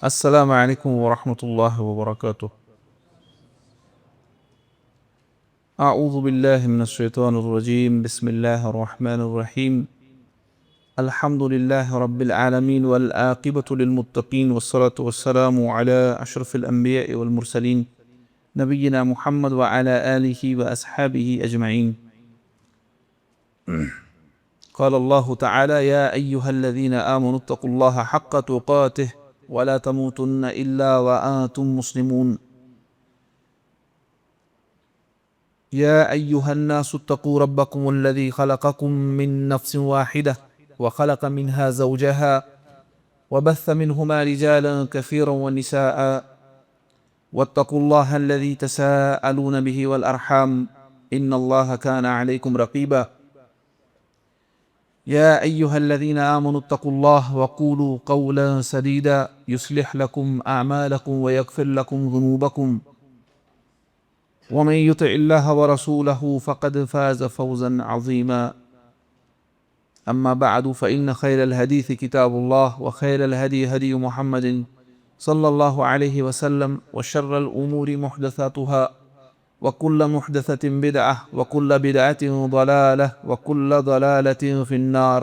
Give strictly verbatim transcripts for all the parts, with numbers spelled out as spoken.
السلام عليكم ورحمة الله وبركاته. أعوذ بالله من الشيطان الرجيم. بسم الله الرحمن الرحيم. الحمد لله رب العالمين، والعاقبة للمتقين، والصلاة والسلام على أشرف الأنبياء والمرسلين، نبينا محمد وعلى آله وأصحابه أجمعين. قال الله تعالى: يا أيها الذين آمنوا اتقوا الله حق تقاته ولا تموتن إلا وأنتم مسلمون. يا أيها الناس اتقوا ربكم الذي خلقكم من نفس واحدة وخلق منها زوجها وبث منهما رجالا كثيرا ونساء واتقوا الله الذي تساءلون به والأرحام إن الله كان عليكم رقيبا. يا أيها الذين آمنوا اتقوا الله وقولوا قولا سديدا يصلح لكم أعمالكم ويغفر لكم ذنوبكم ومن يطع الله ورسوله فقد فاز فوزا عظيما. أما بعد، فإن خير الحديث كتاب الله، وخير الهدي هدي محمد صلى الله عليه وسلم، وشر الأمور محدثاتها، وكل محدثة بدعة، وكل بدعة ضلالة، وكل ضلالة في النار.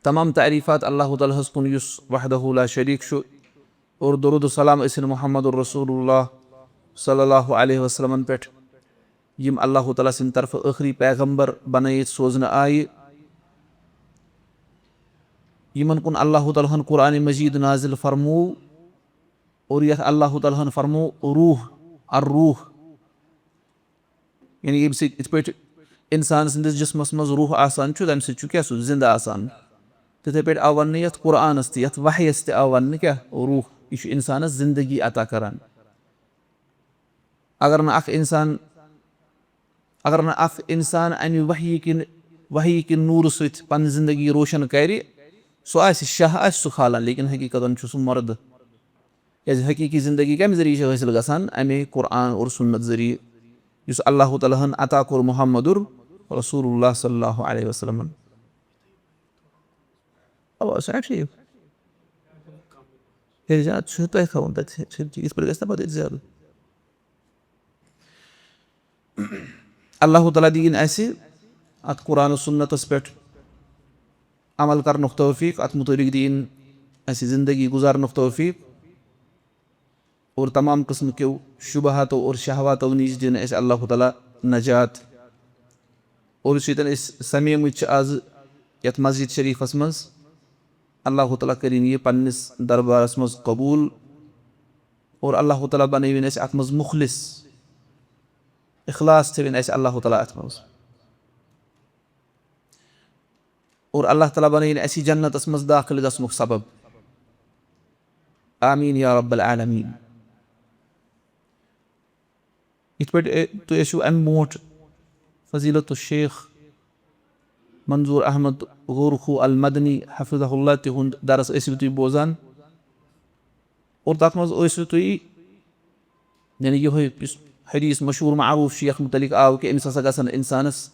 تمام تعریٖفات اللہ تعالیٰ ہس کُن، یُس وحدہ لا شریٖک چھُ، اور درود و سلام ٲسِن محمد رسول اللہ صلی اللہ علیہ وسلمن پٮ۪ٹھ، یِم اللہ تعالیٰ سٕنٛدِ طرفہٕ ٲخری پیغمبر بنٲیِتھ سوزنہٕ آیہِ، یِمن کُن اللہ تعالیٰ ہن قرآن مجید نازل فرموو، اور یتھ اللہ تعالیٰ ہن فرموو روح، الروح، یعنی ییٚمہِ سۭتۍ، یِتھ پٲٹھۍ انسان سٕنٛدِس جسمس منٛز روح آسان چھُ، تمہِ سۭتۍ چھُ کیٛاہ سُہ زندٕ آسان، تِتھے پٲٹھۍ آو وننہٕ یتھ قرآنس تہِ، یتھ وحیس تہِ آو وننہٕ کیٛاہ؟ روح۔ یہِ چھُ انسانس زندگی عطا کران۔ اگر نہٕ اکھ انسان، اگر نہٕ اکھ انسان امہِ وحی کِنۍ، وحی کِنۍ نوٗرٕ سۭتۍ پنٕنۍ زندگی روشن کرِ، سُہ آسہِ شاہ، آسہِ سُہ کھالان، لیکن حقیقتاً چھُ سُہ مردٕ۔ کیٛازِ حقیٖقی زندگی کَمہِ ذٔریعہٕ چھِ حٲصِل گژھان؟ اَمے قرآن اور سُنت ذٔریعہٕ، یُس اللہ تعالیٰ ہَن عطا کوٚر محمد رسول اللہ صلی اللہ علیہ وسلمن۔ اَوا، سُہ چھا ٹھیٖک؟ ہے، زیادٕ چھُ تۄہہِ تھاوُن تَتہِ، یِتھ پٲٹھۍ گژھِ نہ پَتہٕ ییٚتہِ زیادٕ۔ اللہ تعالیٰ دِیِن اَسہِ اَتھ قرآن و سُنتَس پٮ۪ٹھ عمل کرنُک توفیٖق، اَتھ مُطٲبِق دِیِن اَسہِ زِندگی گُزارنُک توفیٖق، اور تمام قٕسمہٕ کیو شُبہاتو اور شہواتو نِش دِیِن اَسہِ اللہ تعالیٰ نجات۔ اور یُس ییٚتٮ۪ن أسۍ سَمیمٕتۍ چھِ آز یَتھ مسجد شریٖفَس منٛز، اللہ تعالیٰ کٔرِن یہِ پنٛنِس دربارَس منٛز قبوٗل، اور اللہ تعالیٰ بنٲوِن اَسہِ اَتھ منٛز مُخلص، اخلاص تھٲوِن اَسہِ اللہ تعالیٰ اَتھ منٛز۔ اور اللہ تعالیٰ بنٲیِن اَسہِ جنتَس منٛز دٲخِل گژھنُک سبب۔ آمیٖن یا رب العالمیٖن۔ یِتھ پٲٹھۍ، اے، تُہۍ ٲسِو اَمہِ برونٛٹھ فضیلت الشیخ منظور احمد غورخو المدنی حفظہ اللہ تِہُنٛد درس ٲسِو تُہۍ بوزان۔ اور تَتھ منٛز ٲسِو تُہۍ، یعنی یِہوٚے یُس حدیث مشہوٗر معروٗف چھُ، یَتھ مُتعلِق آو کہِ أمِس ہسا گژھن اِنسانَس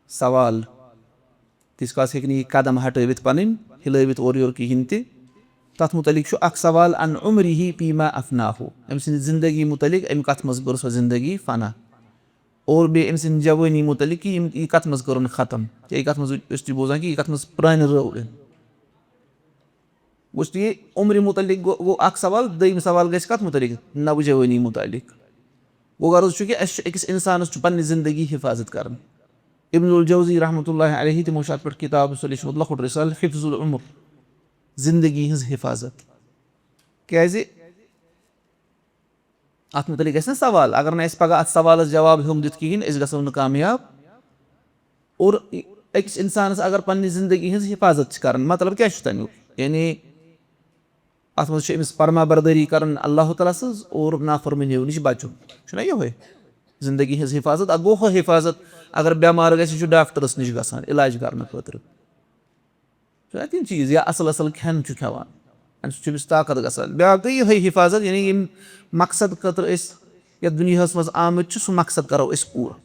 سوال، تیٖتِس کالَس ہیٚکہِ نہٕ یہِ قدم ہٹٲوِتھ پَنٕنۍ، ہِلٲوِتھ اورٕ یورٕ کِہیٖنۍ تہِ۔ تَتھ مُتعلِق چھُ اَکھ سوال، عن عمره فيما أفناه، أمۍ سٕنٛدِ زِندگی مُتعلِق، أمۍ کَتھ منٛز کٔر سۄ زِندگی فنا؟ اور بیٚیہِ أمۍ سٕنٛدِ جوٲنی مُتعلِق کہِ یِم، یہِ کَتھ منٛز کٔرٕن ختم؟ کیٛاہ یہِ کَتھ منٛز ٲسِو تُہۍ بوزان کہِ یہِ کَتھ منٛز پرٛانہِ رٲو أمۍ؟ وٕچھ تُہۍ، یہِ عمرِ مُتعلِق گوٚو، گوٚو اَکھ سوال، دوٚیِم سوال گژھِ کَتھ مُتعلِق؟ نوجوٲنی مُتعلِق۔ گوٚو غرض چھُ کہِ اَسہِ چھُ أکِس اِنسانَس چھُ پنٛنہِ زِندگی حِفاظت کَرٕنۍ۔ ابن الجوزی رحمتہ اللہ علیہ، تِمو چھُ اَتھ پٮ۪ٹھ کِتاب سُہ لیوٗچھمُت، لۄکُٹ رِسالہٕ، حفظ العمر، زِندگی ہٕنٛز حِفاظت۔ کیٛازِ؟ اَتھ مُتعلِق گژھِ نہ سوال، اگر نہٕ اَسہِ پگاہ اَتھ سوالَس جواب ہیوٚم دِتھ کِہیٖنۍ، أسۍ گژھو نہٕ کامیاب۔ اور أکِس اِنسانَس اگر پنٛنہِ زِندگی ہٕنٛز حِفاظت چھِ کَرٕنۍ، مطلب کیٛاہ چھُ تَمیُک؟ یعنی اَتھ منٛز چھِ أمِس فرما بردٲری کَرٕنۍ اللہ تعالیٰ سٕنٛز اور نافرمٲنیو نِش بَچُن۔ چھُنہ یِہوٚے زِندگی ہٕنٛز حِفاظت؟ اَکھ گوٚو ہُہ حِفاظت، اگر بٮ۪مار گژھِ، یہِ چھُ ڈاکٹرَس نِش گژھان علاج کَرنہٕ خٲطرٕ۔ چھُنہ تِم چیٖز، یا اَصٕل اَصٕل کھٮ۪ن چھُ کھٮ۪وان، اَمہِ سۭتۍ چھُ أمِس طاقت گژھان۔ بیٛاکھ گٔے یِہوٚے حِفاظت، یعنی ییٚمہِ مقصد خٲطرٕ أسۍ یَتھ دُنیاہَس منٛز آمٕتۍ چھِ، سُہ مقصد کَرو أسۍ پوٗرٕ۔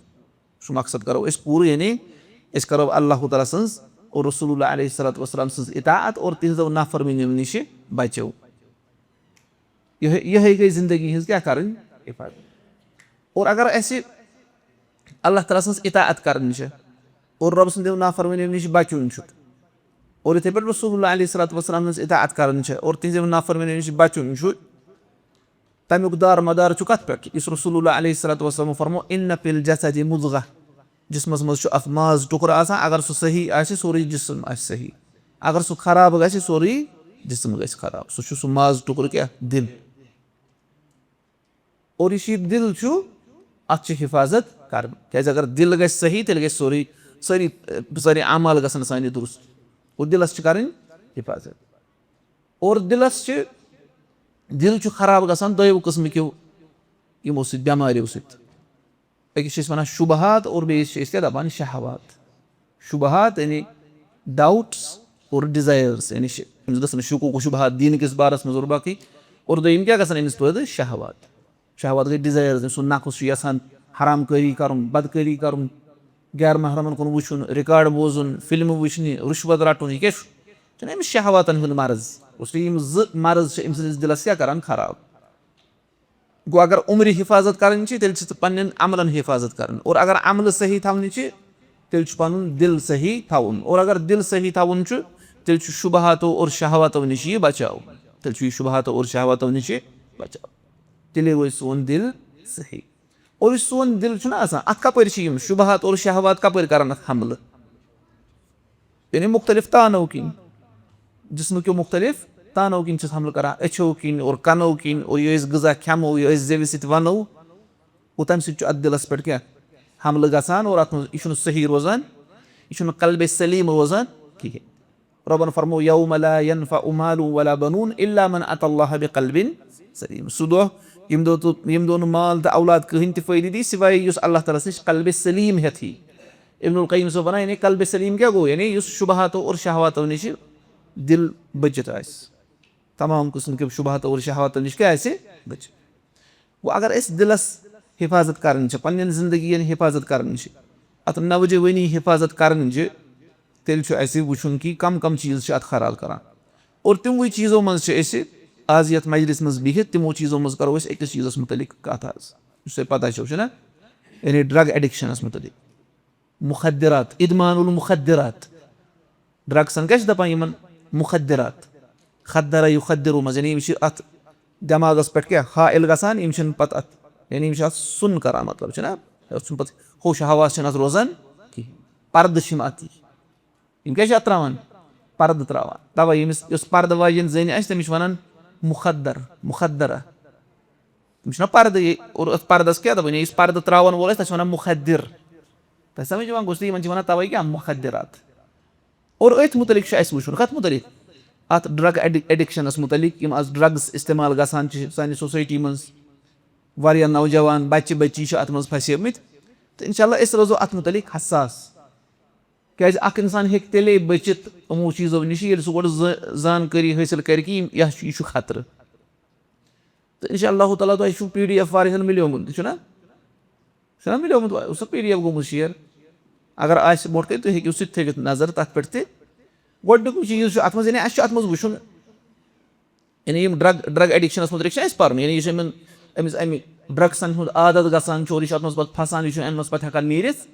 سُہ مقصد کَرو أسۍ پوٗرٕ، یعنی أسۍ کَرو اللہ تعالیٰ سٕنٛز اور رسول اللہ علیہ الصلوۃ والسلام سٕنٛز اطاعت اور تِہنٛزو نافرمٲنیو نِش بچو۔ یِہے یِہے گٔے زندگی ہٕنٛز کیٛاہ کرٕنۍ؟ حفاظت۔ اور اگر اسہِ اللہ تعالیٰ سٕنٛز اطاعت کرٕنۍ چھِ اور رۄب سٕنٛدیو نافرمٲنیو نِش بچُن چھُ، اور یِتھے پٲٹھۍ رسول اللہ علیہ الصلوۃ والسلام ہٕنٛز اطاعت کرٕنۍ چھِ اور تِہنٛزیو نافرمٲنیو نِش بچُن چھُ، تمیُک دار مدار چھُ کتھ پٮ۪ٹھ؟ یُس رسول اللہ علیہ الصلوۃ والسلام فرمو، "ان فی الجسد مضغہ"، جسمس منٛز چھُ اکھ ماز ٹُکرٕ آسان، اگر سُہ صحیح آسہِ، سورُے جسم آسہِ صحیح، اگر سُہ خراب گژھِ، سورُے جسم گژھِ خراب۔ سُہ چھُ سُہ ماز ٹُکرٕ کیٛاہ؟ دِل۔ اور یُس یہِ دِل چھُ، اتھ چھِ حفاظت کرٕنۍ، کیٛازِ اگر دِل گژھِ صحیح، تیٚلہِ گژھِ سورُے، سٲری، سٲری اعمال گژھن سانہِ درست۔ اور دِلس چھِ کرٕنۍ حفاظت۔ اور دِلس چھِ، دِل چھُ خراب گژھان دۄیو قٕسمہٕ کیو یِمو سۭتۍ، بٮ۪ماریو سۭتۍ۔ أکِس چھِ أسۍ وَنان شُبہات اور بیٚیِس چھِ أسۍ کیٛاہ دَپان؟ شہوات۔ شُبہات یعنی doubts اور desires، یعنی شِ-، أمِس گژھن شکوک و شُبہات دیٖن کِس بارَس منٛز اور باقٕے۔ اور دوٚیِم کیٛاہ گژھن أمِس پٲدٕ؟ شہوات۔ شہوات گٔے desires، أمۍ سُنٛد نفس چھُ یَژھان حرام کٲری کَرُن، بدکٲری کَرُن، غیر محرمَن کُن وٕچھُن، record بوزُن، فِلمہٕ وٕچھنہِ، رُشوت رَٹُن، یہِ کیٛاہ چھُ؟ چھُنہٕ أمِس شہواتَن ہُنٛد مرض؟ گوٚو یِم زٕ مرض چھِ أمۍ سٕنٛدِس دِلَس کیٛاہ کَران؟ خراب۔ گوٚو اگر عمرِ حفاظت کرٕنۍ چھِ، تیٚلہِ چھِ پننٮ۪ن عملن حفاظت کرٕنۍ۔ اور اگر عملہٕ صحیح تھاونہِ چھِ، تیٚلہِ چھُ پنُن دِل صحیح تھاوُن۔ اور اگر دِل صحیح تھاوُن چھُ، تیٚلہِ چھُ شُبہاتو اور شہواتو نِش یہِ بچاو۔ تیٚلہِ چھُ یہِ شُبہاتو اور شہواتو نِش یہِ بچاو۔ تیٚلے روزِ سون دِل صحیح۔ اور یُس سون دِل چھُنہ آسان، اتھ کپٲرۍ چھِ یِم شُبہات اور شہوات کپٲرۍ کران اتھ حملہٕ؟ یعنی مختلف تانو کِنۍ، جسمہٕ کیو مختلف تانو کِنۍ چھِس حملہٕ کران، أچھو کِنۍ اور کنو کِنۍ، اور یہِ أسۍ غذا کھٮ۪مو، یہِ أسۍ زیوِ سۭتۍ ونو، اور تمہِ سۭتۍ چھُ اتھ دِلس پٮ۪ٹھ کیٛاہ؟ حملہٕ گژھان، اور اتھ منٛز یہِ چھُنہٕ صحیح روزان، یہِ چھُنہٕ قلبِ سلیم روزان کِہینۍ۔ رۄبن فرمو، "یوم لا ینفع مال ولا بنون الا من اتی اللہ بقلب سلیم"۔ سُہ دۄہ، ییٚمہِ دۄہ تہٕ، ییٚمہِ دۄہ نہٕ مال تہٕ اولاد کٕہٕنۍ تہِ فٲیدٕ دی، سوائے یُس اللہ تعالیٰ سٕنٛز قلبِ سلیم ہٮ۪تھ یی۔ ابن القیم صٲب ونان، یعنی قلبِ سلیم کیٛاہ گوٚو؟ یعنی یُس شُبہاتو اور شہواتو نِش دِل بٔچِتھ آسہِ، تمام قٕسم کیو شُبہاتو اور شہواتو نِش کیٛاہ آسہِ؟ بٔچِتھ۔ وۄنۍ اگر أسۍ دِلس حفاظت کرٕنۍ چھِ، پننٮ۪ن زندگین حفاظت کرٕنۍ چھِ، اتھ نوجوٲنی حفاظت کرٕنۍ چھِ، تیٚلہِ چھُ اسہِ وٕچھُن کہِ کم کم چیٖز چھِ اتھ خراب کران۔ اور تِموٕے چیٖزو منٛز چھِ أسۍ آز یتھ مجلس منٛز بِہِتھ، تِمو چیٖزو منٛز کرو أسۍ أکِس چیٖزس متعلق کتھ آز، یُس تۄہہِ پتہ چھو، چھُنہ؟ یعنی ڈرگ ایڈکشنس متعلق۔ مخدرات، ادمان المخدرات۔ ڈرگسن کیٛاہ چھِ دپان یِمن؟ مخدرات۔ خدر یخدرو منٛز، یعنی یِم چھِ اتھ دٮ۪ماغس پٮ۪ٹھ کیٛاہ حائل گژھان، یِم چھِنہٕ پتہٕ اتھ، یعنی یِم چھِ اتھ سُن کران، مطلب چھُنہ، یَتھ چھُنہٕ پتہٕ ہوش حواس چھِنہٕ اتھ روزان کِہینۍ۔ پردٕ چھِ یِم اتھ، یِم کیٛاہ چھِ اتھ تراوان؟ پردٕ تراوان۔ توے ییٚمِس، یۄس پردٕ واجٮ۪ن زٔنۍ آسہِ، تٔمِس چھِ ونان مخدر، مخدرہ۔ تِم چھِنہ پردٕ یہِ، اور أتھۍ پردس کیٛاہ دَپان؟ یُس پردٕ ترٛاوَن وول آسہِ، تَتھ چھِ وَنان مُخدِر۔ تۄہہِ سَمٕجھ یِوان؟ گوٚو، یِمَن چھِ وَنان تَوَے کیٛاہ؟ مُخدِرات۔ اور أتھۍ مُتعلِق چھُ اَسہِ وٕچھُن، کَتھ مُتعلِق؟ اَتھ ڈرٛگ ایڈِ-، ایڈِکشَنَس مُتعلِق، یِم آز ڈرٛگٕز استعمال گژھان چھِ سانہِ سوسایٹی منٛز۔ واریاہ نوجوان بَچہِ بَچی چھِ اَتھ منٛز پھَسیمٕتۍ۔ تہٕ اِنشاء اللہ أسۍ روزو اَتھ مُتعلِق حساس۔ کیٛازِ اَکھ اِنسان ہیٚکہِ تیٚلے بٔچِتھ یِمو چیٖزو نِش، ییٚلہِ سُہ گۄڈٕ زٲ-، زانکٲری حٲصِل کَرِ کہِ یِم، یہِ چھُ، یہِ چھُ خطرٕ۔ تہٕ اِنشاء اللہ تعالیٰ تۄہہِ چھُو پی ڈی ایف واریاہَن مِلیومُت، چھُنہ؟ چھُنہ مِلیومُت؟ سُہ پی ڈی ایف گوٚمُت شِیر۔ اگر آسہِ برونٛٹھ کَنہِ، تُہۍ ہیٚکِو سُہ تہِ تھٲوِتھ نظر تَتھ پٮ۪ٹھ تہِ۔ گۄڈٕنیُکُے چیٖز چھُ اَتھ منٛز، یعنی اَسہِ چھُ اَتھ منٛز وٕچھُن، یعنی یِم ڈرٛگ، ڈرٛگ ایڈِکشَنَس مُتعلِق چھُ اَسہِ پَرُن، یعنی یُس یِمَن، أمِس اَمہِ ڈرٛگسَن ہُنٛد عادت گژھان چھُ اور یہِ چھُ اَتھ منٛز پَتہٕ پھَسان، یہِ چھُنہٕ اَمہِ منٛز پَتہٕ ہٮ۪کان نیٖرِتھ،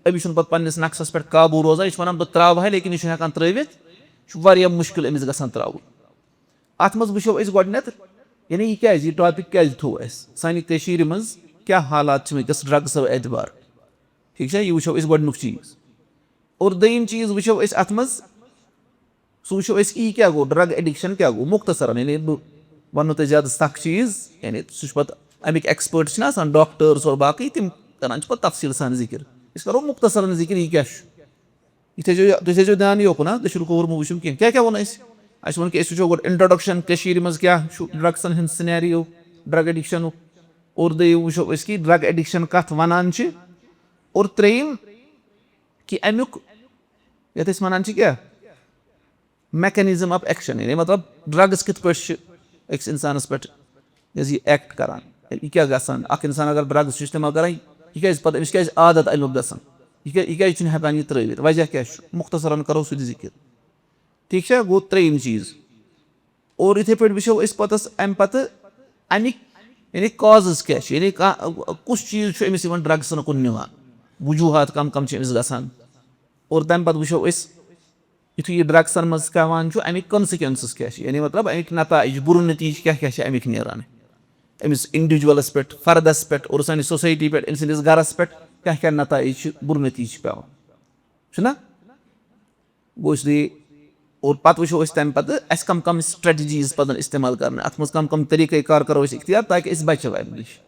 أمِس چھُنہٕ پَتہٕ پنٛنِس نَفسَس پٮ۪ٹھ قابوٗ روزان، یہِ چھُ وَنان، "بہٕ ترٛاوہا، لیکِن یہِ چھُنہٕ ہٮ۪کان ترٛٲوِتھ"، یہِ چھُ واریاہ مُشکِل أمِس گژھان ترٛاوُن۔ اَتھ منٛز وٕچھو أسۍ گۄڈٕنٮ۪تھ، یعنی یہِ کیٛازِ، یہِ ٹاپِک کیٛازِ تھوٚو اَسہِ؟ سانہِ کٔشیٖرِ منٛز کیٛاہ حالات چھِ وٕنکٮ۪س ڈرٛگسو اعتبار؟ ٹھیٖک چھا؟ یہِ وٕچھو أسۍ گۄڈٕنیُک چیٖز۔ اور دوٚیِم چیٖز وٕچھو أسۍ اَتھ منٛز، سُہ وٕچھو أسۍ، یہِ کیٛاہ گوٚو، ڈرٛگ ایڈِکشَن کیٛاہ گوٚو؟ مُختصرن، یعنی بہٕ وَنو تۄہہِ زیادٕ سَخ چیٖز، یعنی سُہ چھُ پَتہٕ اَمِکۍ ایکسپٲرٹ چھِنہ آسان، ڈاکٹٲرٕس اور باقٕے، تِم کَران چھِ پَتہٕ تفصیٖل سان ذِکِر۔ أسۍ کَرو مُختصرن ذِکِر، یہِ کیٛاہ چھُ۔ یہِ تھٲیزیو یا-، تُہۍ تھٲیزیو دھیان یوکُن، ہا، دٔچھُن کھووُر مہٕ وٕچھِو کینٛہہ۔ کیٛاہ کیٛاہ ووٚن اَسہِ؟ اَسہِ ووٚن کہِ أسۍ وٕچھو گۄڈٕ introduction کٔشیٖرِ منٛز کیٛاہ چھُ ڈرٛگسَن ہُنٛد سِنیریو، ڈرٛگ ایڈِکشَنُک۔ اور دوٚیِم وٕچھو أسۍ کہِ ڈرٛگ ایڈِکشَن کَتھ وَنان چھِ۔ اور ترٛیٚیِم کہِ اَمیُک، یَتھ أسۍ وَنان چھِ کیٛاہ؟ Mechanism of action، یعنی مطلب ڈرٛگٕز کِتھ پٲٹھۍ چھِ أکِس اِنسانَس پٮ۪ٹھ، یہِ حظ یہِ ایکٹ کَران، یہِ کیٛاہ گژھان؟ اَکھ اِنسان اگر ڈرٛگٕز چھُ استعمال کَران، یہِ کیٛازِ پَتہٕ، أمِس کیٛازِ عادت اَمیُک گژھان؟ یہِ کیٛاہ، یہِ کیٛازِ چھُنہٕ ہٮ۪کان یہِ ترٛٲوِتھ؟ وجہ کیٛاہ چھُ؟ مُختصرن کرو سُہ تہِ ذِکِر۔ ٹھیٖک چھا؟ گوٚو ترٛیٚیِم چیٖز۔ اور یِتھَے پٲٹھۍ وٕچھو أسۍ پوٚتُس اَمہِ پَتہٕ اَمِکۍ، یعنی، causes کیٛاہ چھِ، یعنی کانٛہہ کُس چیٖز چھُ أمِس یِوان ڈرٛگسَن کُن نِوان، وجوٗہات کَم کَم چھِ أمِس گژھان۔ اور تَمہِ پَتہٕ وٕچھو أسۍ یُتھُے یہِ ڈرٛگسَن منٛز پٮ۪وان چھُ، اَمِکۍ consequences کیٛاہ چھِ، یعنی مطلب اَمِکۍ نتائج، بُرٕ نتیٖجہٕ کیٛاہ کیٛاہ چھِ اَمِکۍ نیران أمِس individualس پٮ۪ٹھ، فردس پٮ۪ٹھ اور سانہِ society پٮ۪ٹھ، أمۍ سٕنٛدِس گرس پٮ۪ٹھ کیٛاہ کیٛاہ نتائج چھِ، بُرٕ نتیٖجہٕ چھِ پٮ۪وان، چھُنہ؟ گوٚو اس لیے، اور پتہٕ وٕچھو أسۍ تَمہِ پتہٕ اَسہِ کم کم strategies پزن استعمال کرنہِ، اَتھ منٛز کم کم طریٖقے کار کرو أسۍ اختیار تاکہِ أسۍ بچو اَمہِ نِش،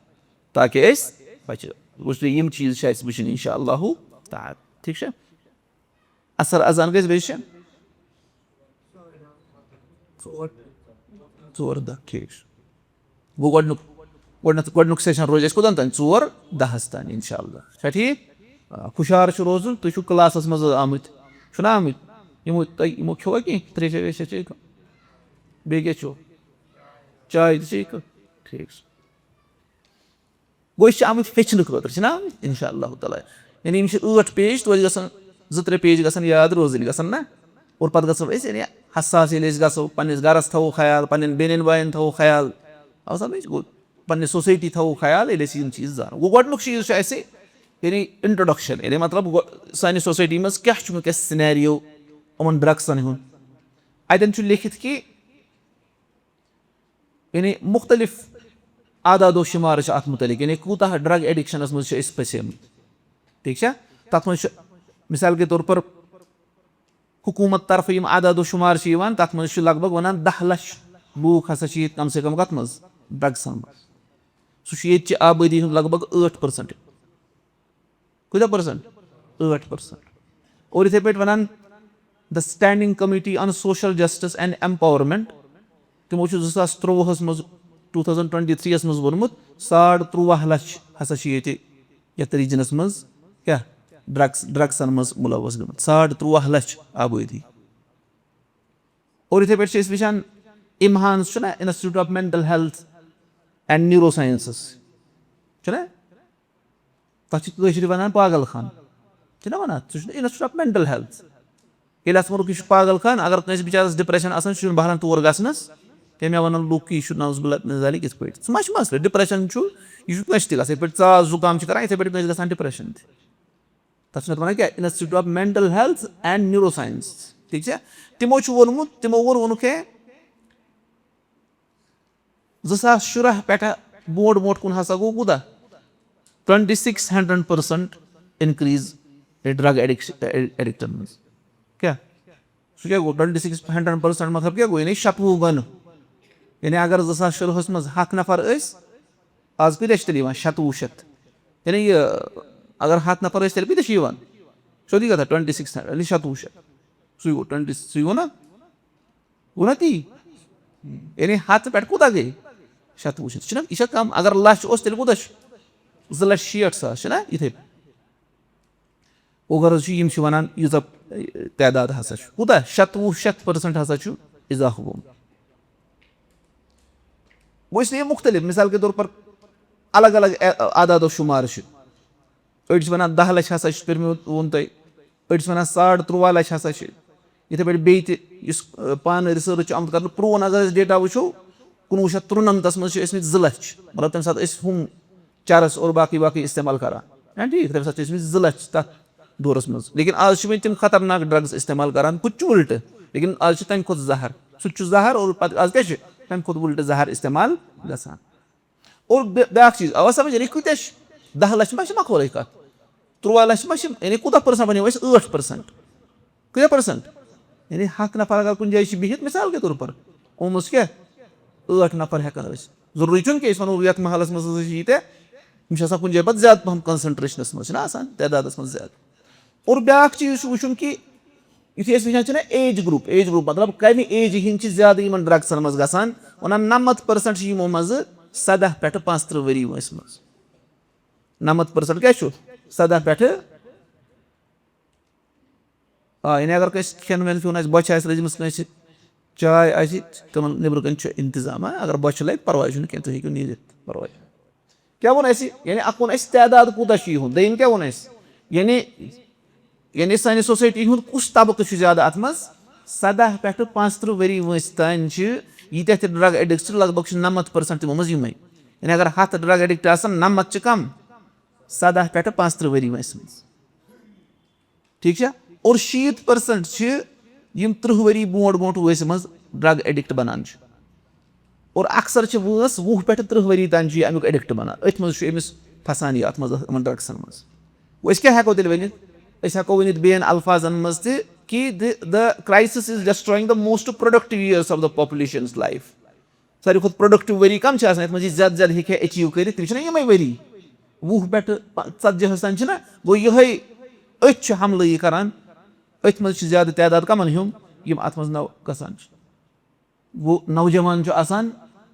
تاکہِ أسۍ بچو۔ گوٚو اس لیے یِم چیٖز چھِ اَسہِ وٕچھِنۍ انشاء اللہ تعالیٰ، ٹھیٖک چھا؟ اثر اذان گژھِ بیٚیہِ چھِ ژور، ژور دَہ، ٹھیٖک چھُ۔ گوٚو گۄڈٕنیُک، گۄڈٕنیُک، گۄڈٕنیُک session روزِ اَسہِ کوٚتام تام؟ ژور دَہَس تام، انشاءاللہ۔ چھا ٹھیٖک؟ آ، ہُشار چھُ روزُن، تُہۍ چھِو classس منٛز آمٕتۍ، چھُنہ آمٕتۍ؟ یِمو تۄہہِ، یِمو کھیوٚوا کینٛہہ؟ ترٛیشا ویشا چیٚیہِ کانٛہہ؟ بیٚیہِ کیٛاہ چھُ؟ چاے تہِ چیٚیہِ کانٛہہ؟ ٹھیٖک چھُ۔ گوٚو أسۍ چھِ آمٕتۍ ہیٚچھنہٕ خٲطرٕ، چھِنہ آمٕتۍ؟ انشاءاللہ تعالیٰ۔ یعنی یِم چھِ ٲٹھ page، توتہِ گژھن زٕ ترٛےٚ page گژھن یاد روزٕنۍ، گژھن نہ؟ اور پتہٕ گژھو أسۍ، یعنی، حساس ییٚلہِ أسۍ گژھو، پننِس گرس تھاوو خیال، پننٮ۪ن بیٚنٮ۪ن باین تھاوو خیال، آو سمجھ؟ گوٚو پننہِ society تھاوو خیال، ییٚلہِ أسۍ یِم چیٖز زانو۔ گوٚو گۄڈٕنیُک چیٖز چھُ اَسہِ، یعنی، introduction، یعنی مطلب گۄ-، سانہِ society منٛز کیٛاہ چھُ وٕنکیٚس scenario یِمن ڈرگسن ہُنٛد۔ اَتٮ۪ن چھُ لیکھِتھ کہِ یعنی مُختٔلِف اعداد و شُمار چھِ اَتھ مُتعلِق، یعنی کوٗتاہ drug addictionس منٛز چھِ أسۍ پھٔسیمٕتۍ۔ ٹھیٖک چھا؟ تَتھ منٛز چھُ، مِثال کے طور پر، حکوٗمت طرفہٕ یِم اعداد و شُمار چھِ یِوان، تَتھ منٛز چھُ لگ بگ وَنان دَہ لَچھ لوٗکھ ہسا چھِ ییٚتہِ کم سے کم کَتھ منٛز؟ ڈرگسن منٛز۔ سُہ چھُ ییٚتہِ چہِ آبٲدی ہُنٛد لگ بگ ٲٹھ percent۔ کۭتیاہ percent؟ ٲٹھ percent۔ اور یِتھَے پٲٹھۍ وَنان، the Standing Committee on Social Justice and Empowerment، تِمو چھُ زٕ ساس ترٛۆوُہَس منٛز، two thousand twenty threeیَس منٛز ووٚنمُت، ساڑ ترٛۆوَہ لَچھ ہسا چھِ ییٚتہِ یَتھ regionس منٛز کیٛاہ، ڈرگس، ڈرگسن منٛز مُلوث گٔمٕتۍ، ساڑ ترٛۆوَہ لَچھ آبٲدی۔ اور یِتھَے پٲٹھۍ چھِ أسۍ وٕچھان، اِمہانس چھُنہ، Institute of Mental Health and Neurosciences، چھُنہ؟ تَتھ چھِ کٲشِرۍ وَنان پاگل خان، چھِنہ وَنان؟ سُہ چھُنہٕ Institute of Mental Health۔ ییٚلہِ اَتھ ووٚنُکھ، یہِ چھُ پاگل خان، اگر کٲنٛسہِ بِچارَس depression آسان، سُہ چھُنہٕ بہران تور گژھنَس کینٛہہ۔ مےٚ وَنان لُکھ کہِ یہِ چھُ نعوذ باللہ من ذالک یِتھ پٲٹھۍ۔ سُہ ما چھُ مسلہٕ؟ Depression چھُ، یہِ چھُ کٲنٛسہِ تہِ گژھان۔ یِتھ پٲٹھۍ ژاس زُکام چھِ کَران، یِتھَے پٲٹھۍ کٲنٛسہِ گژھان depression تہِ۔ تَتھ چھِ نَتہٕ وَنان کیٛاہ؟ Institute of Mental Health and Neuroscience۔ ٹھیٖک چھا؟ تِمو چھُ ووٚنمُت، تِمو ووٚن، ووٚنُکھ ہے، زٕ ساس شُراہ پٮ۪ٹھٕ برونٛٹھ برونٛٹھ کُن ہسا گوٚو کوٗتاہ؟ Twenty six hundred percent increase in drug addiction، addictن منٛز۔ کیٛاہ؟ سُہ کیٛاہ گوٚو؟ Twenty six hundred percent مطلب کیٛاہ گوٚو؟ یعنی شَتوُہ گۄنہٕ۔ یعنی اگر زٕ ساس شُراہَس منٛز ہَتھ نفر ٲسۍ، آز کۭتیٛاہ چھِ تیٚلہِ یِوان؟ شَتوُہ شَتھ۔ یعنی یہِ، اگر ہَتھ نفر ٲسۍ، تیٚلہِ کۭتیٛاہ چھِ یِوان؟ سیوٚدُے کَتھا، twenty six hundred، یعنی شَتوُہ شَتھ۔ سُے گوٚو twenty، سُے گوٚو نا؟ گوٚو نا تی؟ یعنی ہَتھ پٮ۪ٹھ کوٗتاہ گٔے؟ شَتوُہ شَتھ۔ چھُنہ، یہِ چھا کَم؟ اگر لَچھ اوس، تیٚلہِ کوٗتاہ چھُ؟ زٕ لَچھ شیٹھ ساس، چھُنہ یِتھَے پٲٹھۍ؟ وۄنۍ غرض چھُ، یِم چھِ وَنان، ییٖژاہ تعداد ہسا چھُ۔ کوٗتاہ؟ شَتوُہ شَتھ percent ہسا چھُ اضافہٕ گوٚمُت۔ وۄنۍ چھِ یہِ مُختٔلِف، مِثال کے طور پر الگ الگ اعداد و شُمار چھِ۔ أڑۍ چھِ وَنان دَہ لَچھ ہسا چھِ پٔرمٕتۍ، ووٚن تۄہہِ۔ أڑۍ چھِ وَنان ساڑ تُرٛواہ لَچھ ہسا چھِ۔ یِتھَے پٲٹھۍ بیٚیہِ تہِ یُس، آ، پانہٕ research چھُ آمُت کرنہٕ، پرٛون اگر أسۍ data وٕچھو، کُنوُہ شَتھ تُرٛنَمتَس منٛز چھِ ٲسۍمٕتۍ زٕ لَچھ۔ مطلب، تَمہِ ساتہٕ ٲسۍ ہُم چرس اور باقٕے باقٕے استعمال کران۔ چھا ٹھیٖک؟ تَمہِ ساتہٕ چھِ ٲسۍمٕتۍ زٕ لَچھ تَتھ دورس منٛز۔ لیکن آز چھِ وۄنۍ تِم خطرناک drugs استعمال کران، ہُتہِ چھُ اُلٹہٕ۔ لیکن آز چھُ تَمہِ کھۄتہٕ زہر۔ سُہ تہِ چھُ زہر اور پتہٕ آز کیٛاہ چھُ؟ تَمہِ کھۄتہٕ اُلٹہٕ زہر استعمال گژھان۔ اور بے-، بیٛاکھ چیٖز، آوا سمجھ؟ یعنی کۭتیٛاہ چھِ؟ دَہ لَچھ ما چھِ مۄکلٲے کَتھ؟ تُرٛواہ لَچھ ما چھِ؟ یعنی کوٗتاہ percent بَنیو اَسہِ؟ ٲٹھ percent۔ کۭتیٛاہ percent؟ یعنی ہَتھ نفر اگر کُنہِ جایہِ چھِ بِہِتھ، مثال کے طور پر، یِمو منٛز کیٛاہ؟ ٲٹھ نفر ہٮ۪کان ٲسِتھ۔ ضروٗری چھُنہٕ کہِ أسۍ وَنو یَتھ محلَس منٛز ہسا چھِ ییٖتیٛاہ، یِم چھِ آسان کُنہِ جایہِ پَتہٕ زیادٕ پَہَم concentrationس منٛز، چھِنہ آسان تعدادَس منٛز زیادٕ۔ اور بیٛاکھ چیٖز چھُ وٕچھُن کہِ یُتھُے أسۍ وٕچھان چھِنہ age group، age group مطلب کَمہِ ایجہِ ہِنٛدۍ چھِ زیادٕ یِمَن ڈرٛگسَن منٛز گژھان، وَنان نَمَتھ percent چھِ یِمو منٛزٕ سَداہ پٮ۪ٹھٕ پانٛژترٕٛہ ؤری وٲنٛسہِ منٛز۔ نَمَتھ percent کیٛاہ چھُ؟ سَداہ پٮ۪ٹھٕ۔ آ، یعنی اگر کٲنٛسہِ کھٮ۪ن وٮ۪ن کھیوٚن آسہِ، بۄچھِ آسہِ لٔجمٕژ کٲنٛسہِ، چاے آسہِ، تِمَن نیٚبرٕ کَنۍ چھُ اِنتظام، ہا؟ اگر بۄچھِ لَگہِ، پَرواے چھُنہٕ کینٛہہ، تُہۍ ہیٚکِو نیٖرِتھ، پَرواے چھُنہٕ۔ کیٛاہ ووٚن اَسہِ؟ یعنی اَکھ ووٚن اَسہِ تعداد کوٗتاہ چھُ یِہُنٛد، دوٚیِم کیٛاہ ووٚن اَسہِ؟ یعنی یعنی سانہِ سوسایٹی ہُنٛد کُس طبقہٕ چھُ زیادٕ اَتھ منٛز؟ سَداہ پٮ۪ٹھٕ پانٛژترٕہ ؤری وٲنٛسہِ تام چھِ ییٖتیٛاہ تہِ ڈرگ ایڈکٹ چھِ، لگ بگ چھِ نَمَتھ پٔرسَنٛٹ تِمو منٛز یِمَے۔ یعنی اگر ہَتھ ڈرگ ایڈکٹ آسَن، نَمَتھ چھِ کَم، سَداہ پٮ۪ٹھٕ پانٛژترٕہ ؤری وٲنٛسہِ منٛز۔ ٹھیٖک چھا؟ اور شیٖتھ پٔرسَنٛٹ چھِ یِم ترٕٛہ ؤری برونٛٹھ برونٛٹھ وٲنٛسہِ منٛز ڈرگ ایڈکٹ بنان چھِ۔ اور اکثر چھِ وٲنٛس وُہ پٮ۪ٹھٕ ترٕٛہ ؤری تام چھُ یہِ اَمیُک ایڈکٹ بنان۔ أتھۍ منٛز چھُ أمِس پھسان یہِ، اَتھ منٛز، یِمن ڈرگسن منٛز۔ وۄنۍ أسۍ کیٛاہ ہٮ۪کو تیٚلہِ ؤنِتھ؟ أسۍ ہٮ۪کو ؤنِتھ بیٚین الفاظن منٛز تہِ کہِ the, the crisis is destroying the most productive years of the population's life۔ ساروی کھۄتہٕ پروڈکٹیو ؤری کم چھِ آسان، یَتھ منٛز یہِ زیادٕ زیادٕ ہیٚکہِ ہا ایچیو کٔرِتھ، تِم چھِنہ یِمے ؤری۔ وُہ پٮ۪ٹھٕ ژتجی ہس تام چھِنہ، گوٚو یِہوٚے، أتھۍ چھُ حملہٕ یہِ کران۔ أتھۍ منٛز چھِ زیادٕ تعداد کمن ہُنٛد، یِم اَتھ منٛز نو گژھان چھِ۔ گوٚو نوجوان چھُ آسان